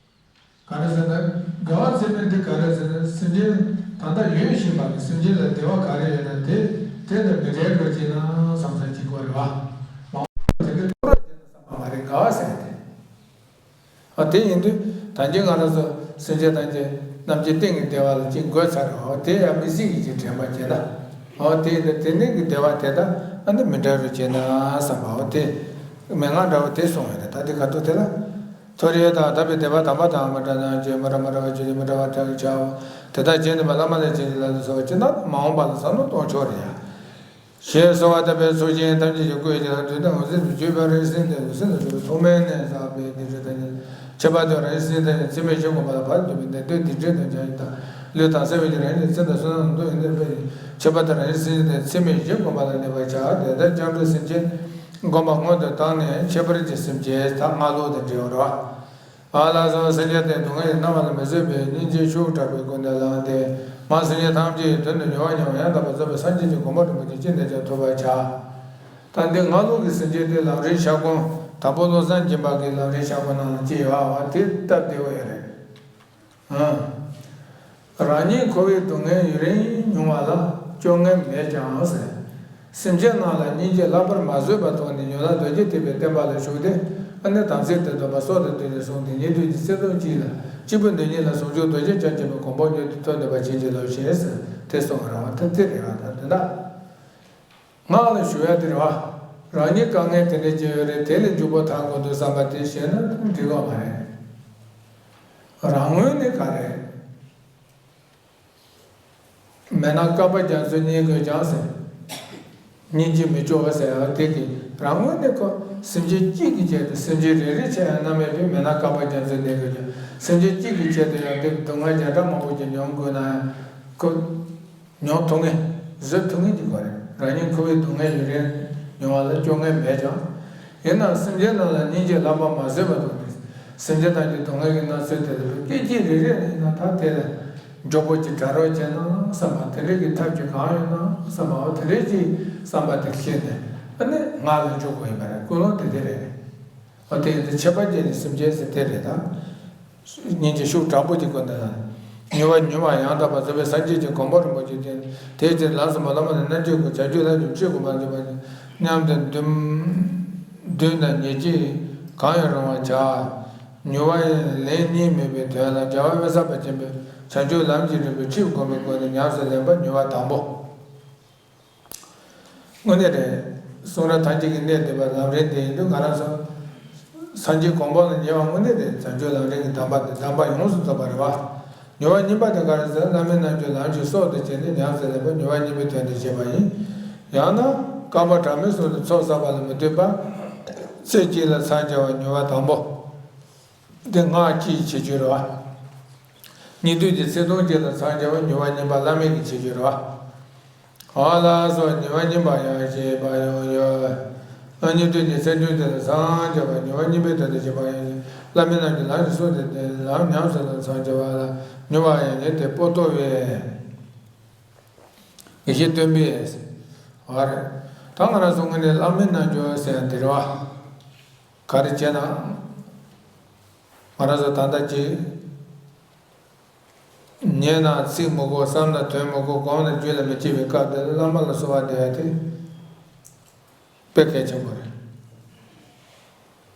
ག་རེ་ཟེར་ན་དགའ་བ་ཚད་མེད་འདི་ག་རེ་ཟེར་ན་སེམས་ཅན་ད་ལྟ་ཡོད་བཞིན་པ་གི་སེམས་ཅན་ལ་བདེ་བ་ག་རེ་ཡོད་ན་དེ་དེ་ལ་མི་འབྲལ་དགོས་ཅེ་ན་བསམ་ས་གཅིག་པོ་རེད་བ། མང་པོ་དེ་འདྲའི་ཐོག་རོགས་བྱས་ན་བསམ་པ་མ་རེད་དགའ་བ་ཟེར་ཏེ། ཨ་དེ་ཡིན་དུས་ད་གིན་ང་རང་ཚོ་སེམས་ཅན་ཐམས་ཅད་རྣམས་ཀྱི་སྟེང་གི་བདེ་བ་ལ་ཅིག་འགོད་ཚར་རེད་བ། དེ་ཡང་མི་སྲིད་ཀྱི་ཅིག་དྲན་པ་བྱས་ན། ཨོ་དེ་ཡིན་དུས་དེ་ནས་ཀྱི་བདེ་བ་དེ་དག་ཨ་ནི་མི་འབྲལ་རོགས་བྱས་ན་བསམ་པ་ཨོ་དེ་མན་ངག་འདྲ་བོ་དེ་གསུངས་ཡོད་རེད། ད་དེ་ག་ཐུག་དེ་ལ། མཐོ་རིས་དང་ཐར་པའི་བདེ་བ་དམ་པ་དང་མི་འབྲལ་ན་བརྗོད་མི་འབྲལ་མི་འབྲལ་བ་བརྗོད་ཀྱི་མི་འབྲལ་བ་བྲལ་བའི་ཆའོ། དེ་དག་བྱས་ནས་བླ་མ་ལས་བྱིན་གྱིས་བརླབ་ཏུ་གསོལ་བ་ཅི་ལྟར་མ་འོངས་པ་ལ་བསམ་བློ་གཏོང་ཕྱོགས་རེད་ཡ། ཞེས་གསོལ་བ་བཏབ་པས་ཚོགས་ཞིང་ཐམས་ཅད་ཀྱི་སྐུ་ཡི་ཕྱི་ནང་དུས་དང་འོད་གསལ་དུ་གྱུར་པའི་རང་བཞིན་དེ་འོད་གསལ་དུ་གྱུར་པའི་ཐོག་མའི་གནས་ས་པའི་སྡིག་སྒྲིབ་དང་ཉེ་ཁྱད་པར་དུ་རང་བཞིན་དེ་ཚད་མེད་བཞི་བསྒོམ་པ་ལ་ཕར་འདུས་པའི་ནད་གདོན་སྡིག་སྒྲིབ་དང་བྱ་ཡི་དང་ལུས་དང་སེམས་ཀྱི་རང་བཞིན་ཚེ་དང་བསོད་ནམས་མདོ་ཡི་གནས་པའི་ཁྱད་པར་དུ་རང་བཞིན་དེ་ཚད་མེད་བཞི་བསྒོམ་པ་ལ་གནས་པར་བྱ། དེ་ལྟར་སྐྱབས་འགྲོ་སེམས་བསྐྱེད་བསྒོམ་པ་སྔོན་དུ་བཏང་ནས་ཁྱད་པར་གྱི་སེམས་བསྐྱེད་ད་སྔགས་ལུགས་དང་འབྲེལ་བ་རེད་བ། ཨ་ལགས་སོ། སེམས་ཅན་དེ་སྡུག་བསྔལ་གྱི་རྣམ་པ་ལ་མི་བཟོད་པའི་སྙིང་རྗེ་ཤུགས་དྲག་པོས་ཀུན་ནས་བསླངས་ཏེ། མ་སེམས་ཅན་ཐམས་ཅད་ཀྱི་དོན་དུ་མྱུར་བ་མྱུར་བ་ཡང་དག་པར་རྫོགས་པའི་སངས་རྒྱས་ཀྱི་གོ་འཕང་རིན་པོ་ཆེ་ཅི་འདོད་ཀྱང་ཐོབ་པར་བྱ། ད་འདི་སྔགས་ལུགས་ཀྱི་སེམས་ཅན་དེ་ལམ་རིམ་ཞབས་དགོངས་དང་པོ་བློ་བཟང་སྦྱིན་པ་གི་ལམ་རིམ་ཞབས་དགོངས་ནང་ལ་ཅི་ཡོད་པ་དེ་སྟབས་བདེ་བོ་ཡོད་རེད། ཨང་། རང་ཉིད་འཁོར་བའི་སྡུག་བསྔལ་ཡུན་རིང་མྱོང་བ་ལ་སྐྱོ་ངལ་མེད་ཀྱང་ཟེར། སེམས་ཅན་རྣམས་ལ་སྙིང་རྗེ་ལྷག་པར་མ་བཟོད་པ་ཐོག་ནས་མྱུར་ལམ་རྡོ་རྗེ་ཐེག་པའི་བསྟན་པ་ལ་ཞུགས་ཏེ། ཨ་ནི་དམ་ཚིག་ཏུ་འདུག་པ་སྲོག་ཏུ་བཏུད་ནས་བཟུང་སྟེ་ཉན་ཐོས་ཀྱི་ཚེ་ཐུབ་གཅིག་ལ་གཅིག་པུ་འདི་ཉིད་ལ་ཟུང་འཇུག་རྡོ་རྗེ་འཆང་ཆེན་པོའི་གོ་འཕང་མྱུར་དུ་ཐོབ་ནུས་པ་བྱིན་གྱིས་རློབས་ཤིག་ཟེར་དེ་གསུངས་པ་རེད་བ། ད་དེ་རེད་བ། ད་དེ་འདྲ། སྔགས་ལ་ཞུགས་ཡ་དེ་རེད་བ། རང་ཉིད་དཀའ་ངལ་དེ་འདྲ་ཅིག་ཡོད་རེད། དེ་ལས་མགྱོགས་པོ་ཐར་དགོས་འདུག་བསམ་པ་དེ་བཤད་ན་འགྲིག་གི་མ་རེད། རང་ངོས་ནས་ག་རེ། མེད་ན་བསྐལ་པ་རྒྱ་མཚོ་རྙེད་དགོས་ཀྱང་ཟེར། སྙིང་རྗེ་མི་སྐྱོ་བ་ཟེར་ཡ་དེ་གིས་རང་ངོས་ནས་ཁོ་སེམས་ཅན་གཅིག་གི་ཆེད་དུ། སེམས་ཅན་རེ་རེ་ཆེད་ཡང་རྣམ་མེད་པའི། མེད་ན་བསྐལ་པ་རྒྱ་མཚོ་རྙེད་དགོས་ཀྱང་། སེམས་ཅན་གཅིག་གི་ཆེད་དུ་ཡང་དེ་སྡུག་བསྔལ་བརྒྱ་ཕྲག་མང་པོ་ཅིག་མྱོང་དགོས་ན་ཡང་ཁོ། མྱོང་ཐུབ་ངེས། བཟོད་ཐུབ་ངེས་ཀྱི་སྐོར་རེད། རང་ཉིད་འཁོར་བའི་སྡུག་བསྔལ་ཡུན་རིང་མྱོང་བ་ལ་སྐྱོ་ངལ་མེད་ཀྱང་། ཡིན་ནའང་སེམས་ཅན་རྣམས་ལ་སྙིང་རྗེ་ལྷག་པར་མ་བཟོད་པ་དང་ནི། སེམས་ཅན་རྣམས་ཀྱི་སྡུག་བསྔལ་གྱི་མནར་གཅོད་དེ་ལ་སྐད་ཅིག་རེ་རེ་ཡིན་ན་ད་དེ་ལ་མགྱོགས་པོ་ཅིག་དྲག་རོགས་བྱས་ན་བསམ་པ་དེ་འདྲ་གི་ཐབས་ཀྱི་གང་ཡོད་ན་བསམ་པའོ། དེ་འདྲ་ཅིག་བསམ་པ་དེ་ཤེས་ནས་ཨ་ནི་ངག་ལ་འཇུག་དགོས་ཡིན་པ་རེད། ཀུན་སློང་དེ་དེ་རེད། འོ་དེ་ཡིན་ཚེ་ཁྱད་པར་ཅན་གྱི་སེམས་ཅན་ཟེར་དེ་རེད་ད། སྙིང་རྗེ་ཤུགས་དྲག་པོ་ཅིག་དགོས་འདུག་ལ། མྱུར་བ་མྱུར་བ་ཡང་དག་པར་རྫོགས་པའི་སངས་རྒྱས་ཀྱི་གོ་འཕང་རིན་པོ་ཆེ་ཅན། དེའི་ཕྱིར་ལམ་ཟབ་མོ་བླ་མ་ལ་རྣལ་འབྱོར་དགོས། བྱང་ཆུབ་ལམ་གྱི་ཆོས་ཀུན་མ་འཛིན་པ་སྙམ་དུ་འདུན། འདུན་དང་ཉེར་གཅིག་གང་ཡང་རུང་བར་བྱ། མྱུར་བ་ལན་གཉིས་སྨོས་པའི་དོན་ལ། རྒྱལ་བ་དབེན་ས་པ་ཆེན་པོས་བྱང་ཆུབ་ལམ་གྱི་རིམ་པའི་ཁྲིད་བསྒོམ་པའི་སྒོ་ནས་ཉམས་སུ་ལེན་པ་མྱུར་བ་དང་པོ། དངོས་གནས་རེད། གསུང་རབ་ཐམས་ཅད་ཀྱི་གནད་བསྡུས་པ་ལམ་རིམ་དེ་ཡིན་དུས་ང་རང་ཚོ་སངས་རྒྱས་གོ་འཕང་ལ་ཉེ་བ་དངོས་གནས་རེད། བྱང་ཆུབ་ལམ་རིམ་གྱི་གདམས་པ་དེ་གདམས་པ་ཡོངས་སུ་རྫོགས་པ་རེད་བ། མྱུར་བ་གཉིས་པ་དེ་ག་རེ་ཟེར། བླ་མའི་རྣལ་འབྱོར་ལམ་གྱི་སྲོག་ཏུ་བྱས་ནས་ཉམས་སུ་ལེན་པ་མྱུར་བ་གཉིས་པའི་དོན་དུ་བྱེད་པ་ཡིན། ཡང་ན་བསྐལ་པ་གྲངས་མེད་གསུམ་དུ་ཚོགས་བསགས་པ་ལ་མི་ལྟོས་པར་ཚེ་གཅིག་ལ་འཚང་རྒྱ་བ་མྱུར་བ་དང་པོ། འདི་སྔགས་ཀྱི་བྱེད་སྤྱོད་རེད་བ། ཉན་ཐོས་ཀྱི་ཚེ་ཐུབ་གཅིག་ལ་འཚང་རྒྱ་བ་མྱུར་བ་གཉིས་པ་བླ་མེད་ཀྱི་བྱེད་སྤྱོད་རེད་བ། འོ་ལགས་སོ། མྱུར་བ་གཉིས་པ་ཡང་བྱེད་པ་ཡང་ཡོད། ཨ་ཉན་ཐོས་ཀྱི་ཚེ་ཐུབ་གཅིག་ལ་འཚང་རྒྱ་བ་མྱུར་བ་གཉིས་པའི་དོན་དུ་བྱེད་པ་ཡང་བྱེད། བླ་མའི་རྣལ་འབྱོར་ལམ་གྱི་སྲོག་ཏུ་བྱས་ནས་ལམ་ཉམས་སུ་ལེན་འཚང་རྒྱ་བ་ལ་མྱུར་བ་ཡང་བྱེད་དེ་པོ་ཏོ་བས། དགེ་བཤེས་སྟོན་པས། འོ་རེད། ད་ང་རང་ཚོ་དངོས་གནས་བླ་མའི་རྣལ་འབྱོར་ཟེར་ཡ་འདི་རེད་བ། ག་རེ་བྱས་ན། ང་རང་ཚོ་ད་ལྟ་ཅིག་ཉན་ན་ཚིག་མི་གོ། བསམ་ན་དོན་མི་གོ། སྒོམ་ན་རྒྱུད་ལ་མི་སྐྱེ་བའི་སྐབས་དེ་ལ་བླ་མ་ལ་གསོལ་བ་འདེབས་ཡ་དེ་དཔེ་གལ་ཆེན་པོ་རེད།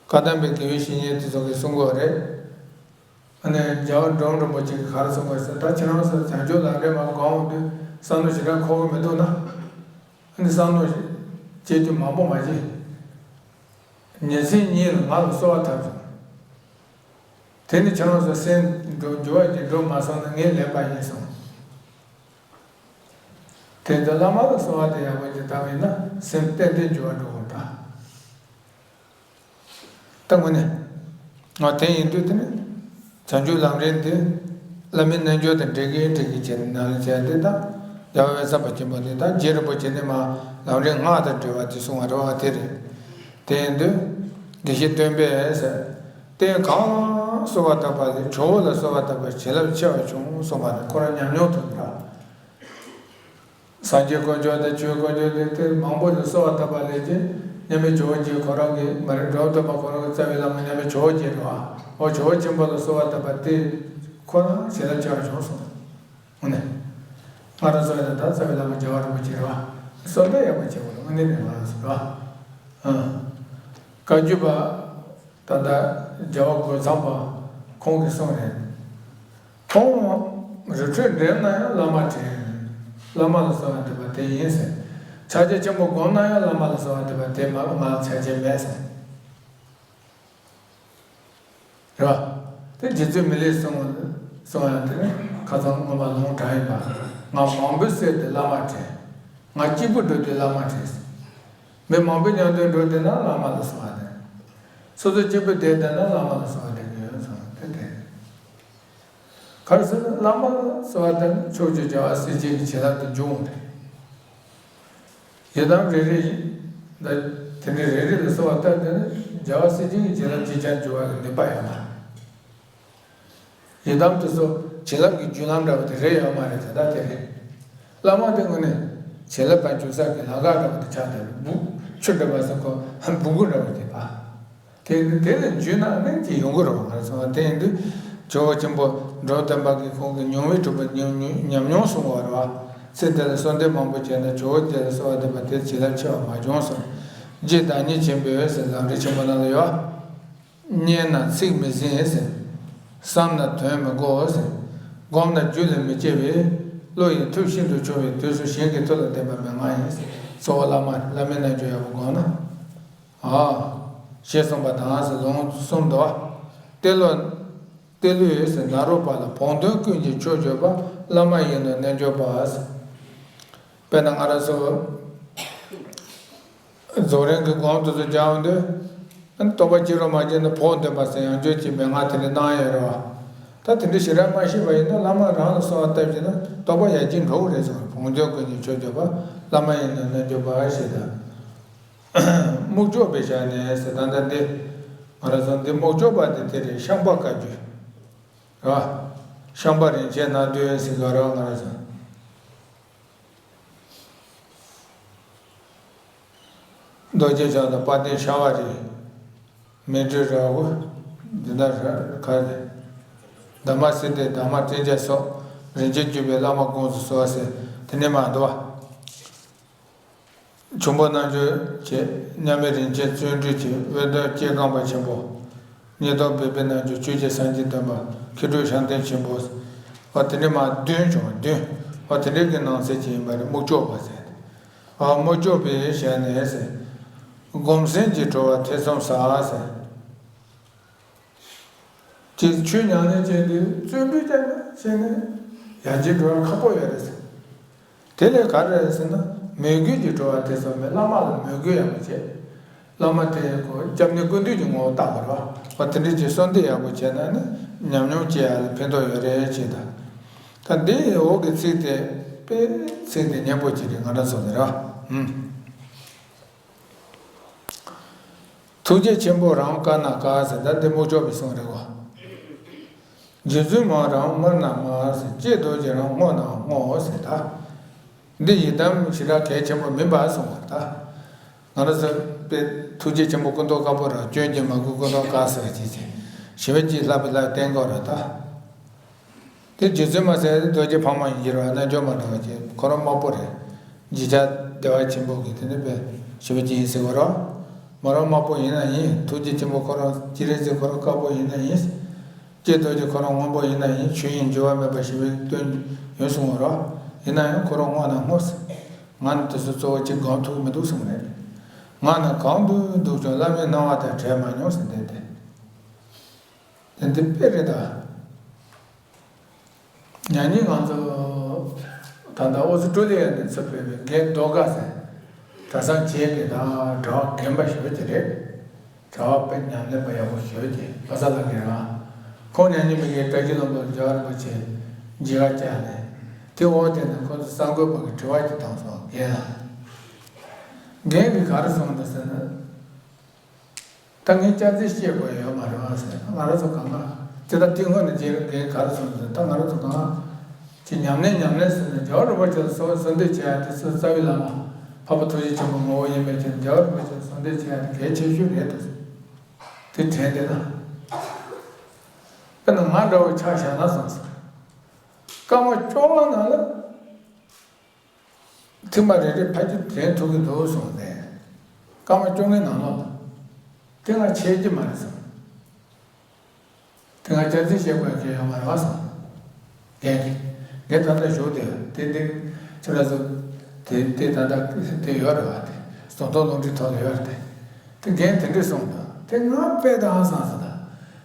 བཀའ་གདམས་པའི་དགེ་བའི་བཤེས་གཉེན་དེ་ཚོ་གིས་གསུང་གི་ཡོད་རེད། ཨ་ནི་རྒྱལ་བ་འབྲོམ་རིན་པོ་ཆེ་གིས་ག་རེ་གསུང་གི་ཡོད་ཟེར། ད་ཁྱེད་རང་ཚོ་བྱང་ཆུབ་ལམ་རིམ་མར་སྒོམ་འོང་དུས་བསམ་བློ་ཞེ་དྲག་འཁོར་གི་མི་འདུག་ན། ཨ་ནི་བསམ་བློ་བྱེད་རྒྱུ་མང་པོ་མ་བྱེད། ཉིན་མཚན་གཉིས་ལ་ང་ལ་གསོལ་བ་བཏབ་སོང་། དེ་ནི་ཁྱེད་རང་ཚོ་སེམས་འགྲོ་འགྱུར་བ་ཅིག་འགྲོ་མ་སོང་ན་ངས་ལེན་པ་ཡིན་གསུངས། དེ་ཚོ་བླ་མ་ལ་གསོལ་བ་དེ་ཡག་པོ་ཅིག་བཏབ་ཡིན་ན་སེམས་ཏན་ཏན་འགྱུར་བ་འགྲོ་གི་རེད་ད། ད་དངོས་གནས། ང་དེ་ཡིན་དུས་དེ་ནི། བྱང་ཆུབ་ལམ་རིམ་དེ། བླ་མའི་རྣལ་འབྱོར་དང་འབྲེལ་གྱི་འབྲེལ་གྱི་བྱས་ནས་ནང་ལ་བྱས་ཏེ་ད། རྒྱལ་བ་དབེན་ས་པ་ཆེན་པོ་དེ་ད་རྗེ་རིན་པོ་ཆེ་ནས་མར་ལམ་རིམ་སྔགས་དང་འབྲེལ་བ་དེ་གསུང་བ་རེད་བ། དེ་རེད། དེ་ཡིན་དུས། དགེ་བཤེས་སྟོན་པས་ཟེར། རྟེན་གང་ལ་གསོལ་བ་བཏབ་པ་ལས་ཇོ་བོ་ལ་གསོལ་བ་བཏབ་པ་བྱིན་རླབས་ཆེ་བ་བྱུང་གསུངས་པ་དང་ཁོ་རང་ཉམས་མྱོང་ཐོག་ནས་རེད་བ། སངས་རྒྱས་དཀོན་མཆོག་དང་ཆོས་དཀོན་མཆོག་དེ་དེ་མང་པོ་ལ་གསོལ་བ་བཏབ་པ་ལས་ཀྱི་མཉམ་མེད་ཇོ་བོ་རྗེ་ཁོ་རང་གི་མ་རེད། འབྲོམ་སྟོན་པ་ཁོ་རང་གི་རྩ་བའི་བླ་མ་མཉམ་མེད་ཇོ་བོ་རྗེ་རེད་བ། འོ་ཇོ་བོ་ཆེན་པོ་ལ་གསོལ་བ་བཏབ་པ་དེ་ཁོ་རང་བྱིན་རླབས་ཆེ་བ་བྱུང་སོང་། དངོས་གནས། ང་རང་ཚོ་ཡང་ད་རྩ་བའི་བླ་མ་རྒྱལ་བ་རིན་པོ་ཆེ་རེད་བ། གསོལ་འདེབས་ཡག་པོ་བྱེད་དགོས་རེད། དངོས་གནས་ནས་ང་རང་ཚོ་རེད་བ། ཨ། བཀའ་བརྒྱུད་པ། ད་ལྟ་རྒྱལ་བ་རྒོད་ཚང་པ་ཁོང་གིས་གསུངས་རེད། ཁོང་རི་ཁྲོད་འགྲིམ་ན་ཡང་བླ་མ་དྲན། བླ་མ་ལ་གསོལ་བ་འདེབས་པ་དེ་ཡིན་ཟེར། ཕྱག་རྒྱ་ཆེན་པོ་བསྒོམ་ན་ཡང་བླ་མ་ལ་གསོལ་བ་འདེབས་པ་དེ་མ་གཏོགས་ང་ལ་ཕྱག་རྒྱ་མེད་ཟེར། རེད་བ། དེ་རྗེ་བཙུན་མི་ལས་གསུངས་གསུངས་ཡང་དེ་ནི་ཁ་སང་སྔོན་མ་ལུང་དྲངས་ཡིན་པ། ང་མང་པོའི་སྲས་དེ་བླ་མ་དྲན། ང་གཅིག་པུ་འགྲོ་དུས་བླ་མ་དྲན། མི་མང་པོའི་མཉམ་དུ་འགྲོ་བསྡད་ན་བླ་མ་ལ་གསོལ་བ་འདེབས། སོ་སོ་གཅིག་པུ་བསྡད་བསྡད་ན་བླ་མ་ལ་གསོལ་བ་འདེབས་ཀྱི་ཡོད་གསུངས་དེ་དེ། ག་རེ་ཟེར་ན་བླ་མ་ལ་གསོལ་བ་འདེབས་ན་ཕྱོགས་བཅུའི་རྒྱལ་བ་སྲས་བཅས་ཀྱི་བྱིན་རླབས་དེ་འབྱུང་འོང་དེ། ཡི་དམ་རེ་རེ་ཡིན། ད་དེ་འདྲའི་རེ་རེ་ལ་གསོལ་བ་བཏབ་བསྡད་ན་རྒྱལ་བ་སྲས་བཅས་ཀྱི་བྱིན་རླབས་ཅིག་ཀྱང་འབྱུང་བ་ལ་ནུས་པ་ཡོད་མ་རེད། ཡི་དམ་དེ་ཚོ་བྱིན་རླབས་ཀྱི་རྒྱུན་ལམ་འདྲ་བོ་དེ་རེད་ཡོད་མ་རེད། དེ་ལྟ་དེ་རེད། བླ་མ་དེ་དངོས་གནས་བྱིན་རླབས་པ་འཇུག་ས་གི་ལམ་ཁ་འདྲ་བོ་དེ་ཆགས་བསྡད་རེད། སྦུག་ཆུ་འདྲ་བ་ཟེར་ཁོ་སྦུ་གུ་འདྲ་བོ་དེ་པ། དེ་དེ་ལ་འཇུས་ན་ནི་ཅི་ཡོང་གི་རེད་བ། ང་ཚོ་དེ་ཡིན་དུས་ཇོ་བོ་ཆེན་པོ་འགྲོ་བ་བརྟན་པ་གིས་ཁོང་གི་མྱོང་བས་གྲུབ་པའི་ཉམས་ཉམས་མྱོང་གསུང་བ་རེད་བ། ཚེ་འདི་ལ་གསོལ་འདེབས་མང་པོ་བྱས་ན་ཇོ་བོ་རྗེ་ལ་གསོལ་བ་འདེབས་པ་དེ་བྱིན་རླབས་ཆེ་བ་མ་བྱུང་གསུངས། རྗེ་བདག་ཉིད་ཆེན་པོས་ཟེར་ལམ་རིམ་ཆེན་པོ་ནང་ལ་ཡོད། སྙན་ན་ཚིག་མི་ཟིན་ཟེར། བསམ་ན་དོན་མི་གོ་ཟེར། བསྒོམས་ན་རྒྱུད་ལ་མི་སྐྱེ་བས། བློ་ཡི་ཐུགས་ཤིན་ཏུ་ཆུང་བའི་དུས་སུ་གཞན་གྱི་ཐུགས་ལ་བརྟེན་པ་མི་མངའ་ཡིན་ཟེར། གཙོ་བོ་བླ་མ་བླ་མའི་རྣལ་འབྱོར་ཡག་པོ་བསྒོམས་ན། ཨ། ཞེས་གསུངས་པ་དང་ཟེར་ལུང་གསུམ་དུ། ཏེ་ལོ། ཏེ་ལོ་ཡོད་ཟེར་ན་རོ་པ་ལ་བོགས་འདོན་ཀུན་གྱི་མཆོག་གྱུར་པ། བླ་མ་ཡིན་ནོ་རྣལ་འབྱོར་པ་ཟེར། དཔེར་ན་ང་རང་ཚོ་རྫོགས་རིམ་གྱི་སྒོམ་དུ་ཚོ་སྦྱང་འོང་དུས། རྟོགས་པ་སྐྱེ་རུང་མ་སྐྱེ་ན་བོགས་འདོན་པ་ཟེར་ཡང་བསྐྱར་གྱི་མན་ངག་དེ་འདྲ་གནང་ཡོད་རེད་བ། ད་དེ་འདྲ་ཞེ་དྲག་མ་ཤེས་པ་ཡིན་ན་བླ་མ་རང་ལ་གསོལ་བ་བཏབ་བྱས་ན་རྟོགས་པ་ཡར་རྒྱས་འགྲོ་གི་རེད་ཟེར། བོགས་འདོན་ཀུན་གྱི་མཆོག་གྱུར་པ། བླ་མ་ཡིན་ནོ་རྣལ་འབྱོར་པ་ཞེས་དང་། རྨུགས་ལྕོག་པའི་ཞལ་ནས་ཟེར། ད་ལྟ་འདི་ང་རང་ཚོ་འདི་རྨུགས་ལྕོག་པ་འདི་དེ་རེད། ཤངས་པ་བཀའ་བརྒྱུད་རེད་བ། ཤངས་པ་རིན་ཆེན་སྣ་བདུན་ཟེར་ག་རེ་ང་རང་ཚོ། རྡོ་རྗེ་འཆང་དང་དཔལ་ལྡན་ཤ་བ་རི། མཻ་ཏྲི་ར་ཧུ། འདི་ན་ར་ག་རེ། དྷརྨ་སིདྡྷི་དྷརྨ་ཏྲཻ་ཛ་སོགས་རིན་ཆེན་བརྒྱུད་པའི་བླ་མ་དགོངས་སུ་གསོལ་བ་ཟེར་དེ་ནས་མ་འདུག་བ། འབྱུང་པོ་རྣལ་འབྱོར་བྱེད། མཉམ་མེད་རིན་ཆེན་བརྩོན་འགྲུས་ཀྱི། དབོན་སྟོན་སྐྱེས་རྐང་པ་ཆེན་པོ། ཉེ་དོ་བི་པའི་རྣལ་འབྱོར་ཆོས་རྗེ་སངས་རྒྱས་སྟོན་པ། མཁས་གྲུབ་ཤཱཀྱ་ཐུབ་ཆེན་པོ། འོ་དེ་འདྲའི་མ་བདུན་བྱུང་བ་བདུན། འོ་དེ་འདྲའི་གི་ནང་གསེས་ཀྱི་ཡིན་པ་རེད། རྨུགས་ལྕོག་པ་ཟེར་ཏེ། འོ་རྨུགས་ལྕོག་པའི་ཞལ་ནས་ཟེར། སྒོམ་སེམས་ཀྱི་གྲོལ་བ་ཐེ་ཚོམ་ཟ་ཟེར། ཅིག་ཆོས་ཉམས་ལེན་བྱས་ཏེ་བརྩོན་འགྲུས་ཀྱང་བྱས་ནས་ཡར་རྒྱས་འགྲོ་ཡ་ཁག་པོ་ཡོད་རེད་ཟེར། དེ་ལས་ག་རེ་རེད་ཟེར་ན། མོས་གུས་ཀྱི་གྲོལ་བ་ཐེ་ཚོམ་མེད། བླ་མ་ལ་མོས་གུས་ཡག་པོ་བྱས། བླ་མ་དེ་ཁོ་སྐྱབས་གནས་ཀུན་འདུས་ཀྱི་ངོ་བོ་བཏགས་པ་རེད་བ། འོ་དེ་འདྲ་ཅིག་གསོལ་འདེབས་ཡག་པོ་བྱས་ན་ནི་ཉམས་མྱོང་སྐྱེ་ཡ་ལ་ཕན་ཐོགས་ཡོད་རེད་ཅེས་དང་། ད་འདི་འོག་གི་ཚིག་དེ་དཔེ་ཚིག་དེ་སྙན་པོ་ཅིག་རེད། ང་རང་ཚོ་ལ་རེད་བ། ཨུམ། ཐུགས་རྗེ་ཆེན་པོ་རང་དཀར་ནག་དཀར་ཟེར། ད་འདི་རྨུགས་ལྕོག་པའི་གསུང་རེད་བ། རྗེ་བཙུན་མ་རང་དམར་ནག་དམར་ཟེར། ཀྱེ་རྡོ་རྗེ་རང་སྔོ་ནག་སྔོ་ཟེར། ད་འདི་ཡི་དམ་ཞེ་དྲག་གལ་ཆེན་པོ་མིན་པ་གསུངས་པ། ད་ང་རང་ཚོ་དཔེ་ཐུགས་རྗེ་ཆེན་པོ་སྐུ་མདོག་དཀར་པོ་རང་སྐྱོན་གྱིས་མ་གོས་སྐུ་མདོག་དཀར་ཟེར་བ་ཅིག་བྱས། ཞི་བ་ཅིག་ལྷག་པའི་ལྷ་བསྟན་དགོས་རེད་ད། དེ་རྗེ་བཙུན་མ་ཟེར་རྡོ་རྗེ་ཕག་མོ་ཡིན་གྱི་རེད་བ། རྣལ་འབྱོར་མ་འདྲ་བ་ཅིག་ཁོ་རང་དམར་པོ་རེད། རྗེ་ཆགས་བདེ་བ་ཆེན་པོ་གི་དེ་ནི་དཔེ་ཞི་བ་ཅིག་ཡིན་ཟེར་བ་རེད། མོ་རང་དམར་པོ་ཡིན་ན་ཡིན། ཐུགས་རྗེ་ཆེན་པོ་ཁོ་རང་སྤྱན་རས་གཟིགས་ཁོ་རང་དཀར་པོ་ཡིན་ན་ཡིན། ཀྱེ་རྡོ་རྗེ་ཁོ་རང་སྔོན་པོ་ཡིན་ན་ཡིན། ཆོས་དབྱིངས་འགྱུར་བ་མེད་པ་ཞི་བའི་དོན་ཡོད་གསུང་བ་རེད། ཡིན་ན་ཡང་ཁོ་རང་སྔོ་ན་སྔོ་ཟེར། ང་ནི་དེ་ཚོ་གཙོ་བོ་གཅིག་སྒོམ་ཐུབ་མི་འདུག་གསུང་རེད། ང་ནི་གང་དུ་འདུག་ཀྱང་བླ་མའི་སྣང་བ་དང་བྲལ་མ་མྱོང་ཟེར་བསྡད་དེ། དེ་འདི་དཔེ་རེད་ད། ཡང་སྙིང་ང་ཚོ་ད་ལྟ་ཨོ་སི་ཀྲོ་ལི་ཡ་ནས་ཚུར་ཕེབས་པའི་རྒན་རྡོ་དཀར་ཟེར། གྲྭ་ཚང་བྱས་ཏེ་ད་གྲྭ་པ་རྒན་པ་ཞིག་ཡོད་ཀྱི་རེད། གྲྭ་པ་དཔེ་ཉམས་ལེན་པ་ཡག་པོ་ཞིག་ཡོད་ཀྱི་པ་ས་ལ་རྒན་རང་། ཁོང་ཉམས་ཉེས་པའི་རྒན་བཀྲ་ཤིས་ལྷུན་པོ་རྒྱལ་བ་རིན་པོ་ཆེ་མཇལ་ཁ་བཅར་ནས། དེ་འོག་དེ་ནས་ཁོ་ཚོ་གསར་འགོད་པ་གི་དྲི་བ་ཅིག་བཏང་སོང་རྒན་ལ། རྒན་གྱིས་ག་རེ་གསུངས་འདུག་ཟེར་ན། ད་ངས་སྐྱག་རྫུན་བཤད་དགོས་ཡོད་མ་རེད་བ་ཟེར། ང་རང་ཚོ་གང་ག་ཅི་ལྟར་དེ་སྔོན་ནས་རྗེ་རིན་པོ་ཆེས་ག་རེ་གསུངས་ཟེར། ད་ང་རང་ཚོ་གང་ག་ཅི་ཉམས་ལེན་ཉམས་ལེན་ཟེར་ནས་རྒྱལ་བ་རིན་པོ་ཆེ་ལ་གསོལ་གསོལ་འདེབས་བྱེད་ཡ་དེ་ཚོ་རྩ་བའི་བླ་མ་འཕགས་པ་ཐུགས་རྗེ་ཆེན་པོ་ངོ་བོ་ཡིན་པའི་ཕྱིར་རྒྱལ་བ་རིན་པོ་ཆེ་ལ་གསོལ་འདེབས་བྱེད་ཡ་དེ་གལ་ཆེ་ཤོས་རེད་དོ། དེ་དྲན་བསྡད་ན། དཔེར་ན་ང་འདྲ་བོ་ཆ་བཞག་ན་བསམ་སོང་། སྐར་མ་བཅོ་ལྔ་ནང་ལ། ཐེངས་མ་རེ་རེ་ཕལ་ཆེར་དྲན་ཐུབ་ཀྱི་འདུག་གསུངས་ནས། སྐར་མ་བཅོ་ལྔའི་ནང་ལོགས་ལ། དེ་སྔ་ཆད་ཀྱི་མ་རེད་གསུངས། དེ་སྔ་སྐྱག་རྫུན་བཤད་དགོས་མཁན་ཡོད་མ་རེད་བ་གསུངས། རྒན་གྱིས། ངས་ད་ལྟ་བཞུགས་དེ་དེ་འདི་ཁྱེད་རང་ཚོ་དེ་དེ་ད་ལྟ་དེ་ཡོད་རེད་བ། དེ་ཟོན་ཐོ་ལུང་འདྲེན་ཐོག་ལ་ཡོད་རེད་དེ། དེ་རྒན་དེ་འདྲས་གསུངས་འདུག་དེ་ང་དཔེ་ད་ཧང་སངས་སོང་ད།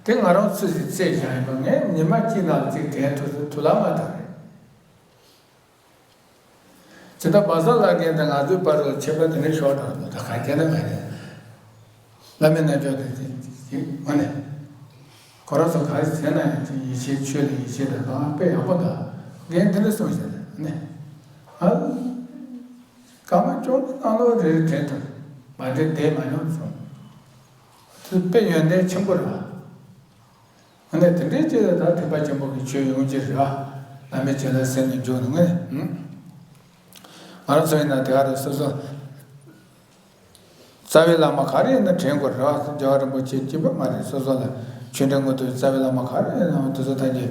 དེ་ང་རང་ཚོས་ཅིག་བཙལ་བཞག་ཡིན་པ། ངས་ཉི་མ་གཅིག་ནང་ལ་ཅིག་དྲན་ཐུབ་ཐུབ་ལ་མ་ཐུབ་རེད། ཇི་ལྟར་བ་ཟ་ལ་རྒན་དང་ང་ཚོའི་བར་དུ་ཁྱད་པར་དེ་འདྲ་ཤོར་འགྲོ་འདུག་ད་ག་རྒན་ན་ང་རྒན། བླ་མའི་རྣལ་འབྱོར་དེ་ཅིག་ཅིག་ངོ་ནས། ཁོ་རང་ཚོ་ག་རེ་བྱས་ན་ཡང་ཅིག་ཡིད་ཆེས་ཆོས་ལ་ཡིད་ཆེས་དང་གང་དཔེ་ཡག་པོ་འདུག་རྒན་དེ་འདྲ་གསུངས་བཞག་ནས་ནི། ཨ། སྐར་མ་བཅོ་ལྔ་ནང་ལོགས་རེ་རེ་དྲན་ཐུབ། མ་དྲན་བསྡད་མ་མྱོང་གསུངས། དེ་དཔེ་ཡོན་ཏན་ཆེན་པོ་རེད་བ། ཨ་ནི་དེ་འདྲའི་ཅིག་ལ་ད་ཐེག་པ་ཆེན་པོ་གི་ཆོས་ཡོང་གི་རེད་བ། བླ་མའི་བྱིན་རླབས་ཟེར་ནས་འཇུག་ནས་ངས། ང་རང་ཚོ་ཡིན་ན་དེ་ག་རེ་སོ་སོ། རྩ་བའི་བླ་མ་ག་རེ་ཡིན་ན་དྲན་དགོས་རེད་བ། རྒྱལ་བ་རིན་པོ་ཆེ་གཅིག་པ་མ་རེད། སོ་སོ་ལ་ཆོས་འབྲེལ་དངོས་དུ་རྩ་བའི་བླ་མ་ག་རེ་ཡིན་ན་དེ་ཚོ་ཐམས་ཅད་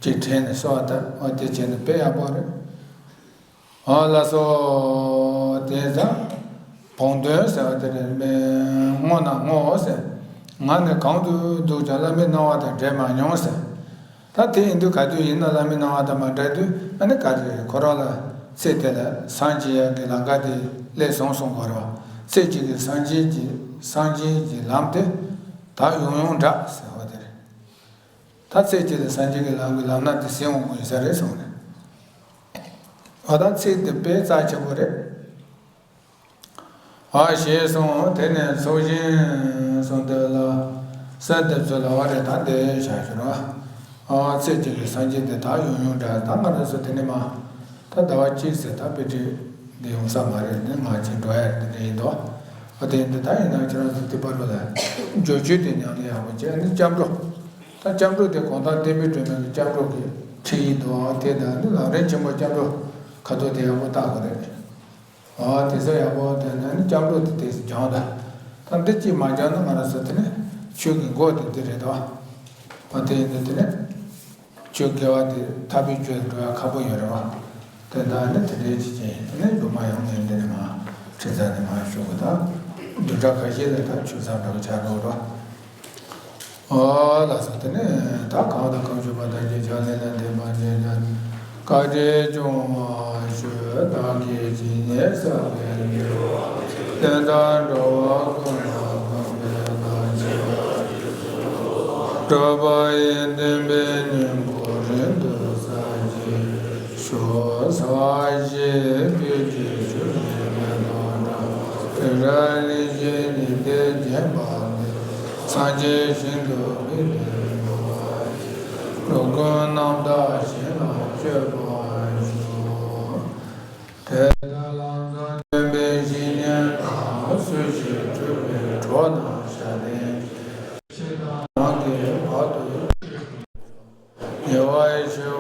ཅིག་དྲན་ནས་གསོལ་བ་བཏབ། འོ་དེ་བྱས་ནས་དཔེ་ཡག་པོ་རེད། འོ་ལགས་སོ། དེ་ཙང་བོགས་འདོན་ཟེར་བ་དེ་རེད། མེ་བསྔོ་ན་བསྔོ་ཟེར། ང་ནི་གང་དུ་འདུག་ཀྱང་བླ་མའི་སྣང་བ་དང་འབྲལ་མ་མྱོང་ཟེར། ད་དེ་ཡིན་དུས་ག་དུས་ཡིན་ན་བླ་མའི་སྣང་བ་དང་མ་འབྲལ་དུས་ཨ་ནི་ག་རེ་རེད། ཁོ་རང་ལ་ཚེ་དེ་ལ་སངས་རྒྱས་ཡག་གི་ལམ་ཁ་དེ་སླེབས་སོང་གསུང་དགོས་རེད་བ། ཚེ་གཅིག་གི་སངས་རྒྱས་ཀྱི་སངས་རྒྱས་ཀྱི་ལམ་དེ་ད་ཡོང་ཡོང་འདྲ་ཟེར་བ་དེ་རེད། ད་ཚེ་གཅིག་ལ་སངས་རྒྱས་ཀྱི་ལམ་གྱི་ལམ་སྣ་དེ་ཟིན་འོང་གི་ཡིན་ས་རེད་གསུངས་ནས། འོ་ད་ཚིག་འདི་དཔེ་རྩ་ཆེན་པོ་རེད། ཨ་ཞེས་གསུངས། དེ་ནས་ཚོགས་ཞིང་གསུངས་དེ་ལ་སེམས་འདི་ཚོ་ལ་བ་རེ་ད་འདི་བྱ་ཞུ་ར། ཨ་ཚེ་གཅིག་གི་སངས་རྒྱས་འདི་ད་ཡོང་ཡོང་འདྲ། ད་ང་རང་ཚོ་དེ་ནས་མ་ད་ཟླ་བ་གཅིག་ཟེར་ད་དཔེ་ཁྲིད་འདི་ཡོང་ས་མ་རེད། འདི་ང་ཅིག་འགྲོ་ཡ་རེད། འདི་འདྲ་ཡིན་དོ། ཨ་དེ་འདི་ད་ཡིན་ན་ཁྱེད་རང་ཚོ་དེ་པར་བ་ལ་འཇོ་ཆུ་དེ་ཉམས་ལེན་ཡག་པོ་བྱས། ཨ་ནི་སྐྱབས་འགྲོ། ད་སྐྱབས་འགྲོ་དེ་གོང་ཐང་བསྟན་པའི་སྒྲོན་མེ་གི་སྐྱབས་འགྲོ་གི་ཁྲིད་ཡིག་འདུག། དེ་དང་ནི་ལམ་རིམ་ཆེན་པོ་སྐྱབས་འགྲོ་ཁ་ཐོག་དེ་ཡག་པོ་བལྟ་དགོས་རེད། ཨ་དེ་ཚོ་ཡག་པོ་དེ་ནི་སྐྱབས་འགྲོ་དེ་དེ་སྦྱང་དང་། ད་འདི་གཅིག་མ་སྦྱང་ན་ང་རང་ཚོ་དེ་ནི་ཆོས་ཀྱི་འགོ་དེ་འདི་རེད་དོ། ཨ་དེ་ཡིན་དུས་དེ་ནི་ཆོས་དགེ་བ་དེ་ཐར་པའི་ཆོས་འགྲོ་ཡ་ཁག་པོ་ཡོད་རེད་བ། དེ་དག་ནི་དེ་འདྲའི་ཅིག་ཅིག་ནི་སྒྲོལ་མ་ཡོང་ངེས་འདི་ནི་མ་ཁྲི་ཚ་ནི་མ་ཞུ་གི། ད་བདུན་ཕྲག་ཁ་ཤས་ལ་ད་ཆོས་ཚང་འགྲོ་གི་ཆགས་འགྲོ་རོགས། ཨོ་ལགས་སོ། དེ་ནས་ད་གང་དང་གང་བྱུང་བ་དང་རྗེས་ཆགས་ལས་ལ་འདས་པ་རྗེས་ཆགས་བཀའ་དྲིན་སྐྱོང་བ་ཞུ། བདག་གིས་ཇི་སྙེད་བསགས་པའི་དགེ་བ་དེ་དག་འགྲོ་བ་ཀུན་ལ་ཕན་པའི་བདག་ཅག་གྲུབ་པ་ཡི་བདེན་པའི་སྙིང་པོ་རིང་དུ་གསལ་བྱེད་ཤོག། ས་གཞི་སྤོས་ཀྱི་ཆུ་ནས་མེ་ཏོག་བཀྲ། རི་རབ་གླིང་བཞི་ཉི་ཟླས་བརྒྱན་པ་ནི། སངས་རྒྱས་ཞིང་དུ་མི་ལུས་འགྲོ་བ་ཡི། འགྲོ་ཀུན་རྣམ་དག་ཞིང་ལ་སྤྱོད་པར་ཤོག། དེ་ལྟར་ལམ་བཟང་སྟོན་པའི་བཤེས་གཉེན་དང་། སུ་ཞིག་སྒྲུབ་པའི་གྲོགས་རྣམས་ཞབས་བརྟན་གྱིས། ཕྱི་དང་ནང་གི་བར་དུ་ཉེ་བར་ཞི་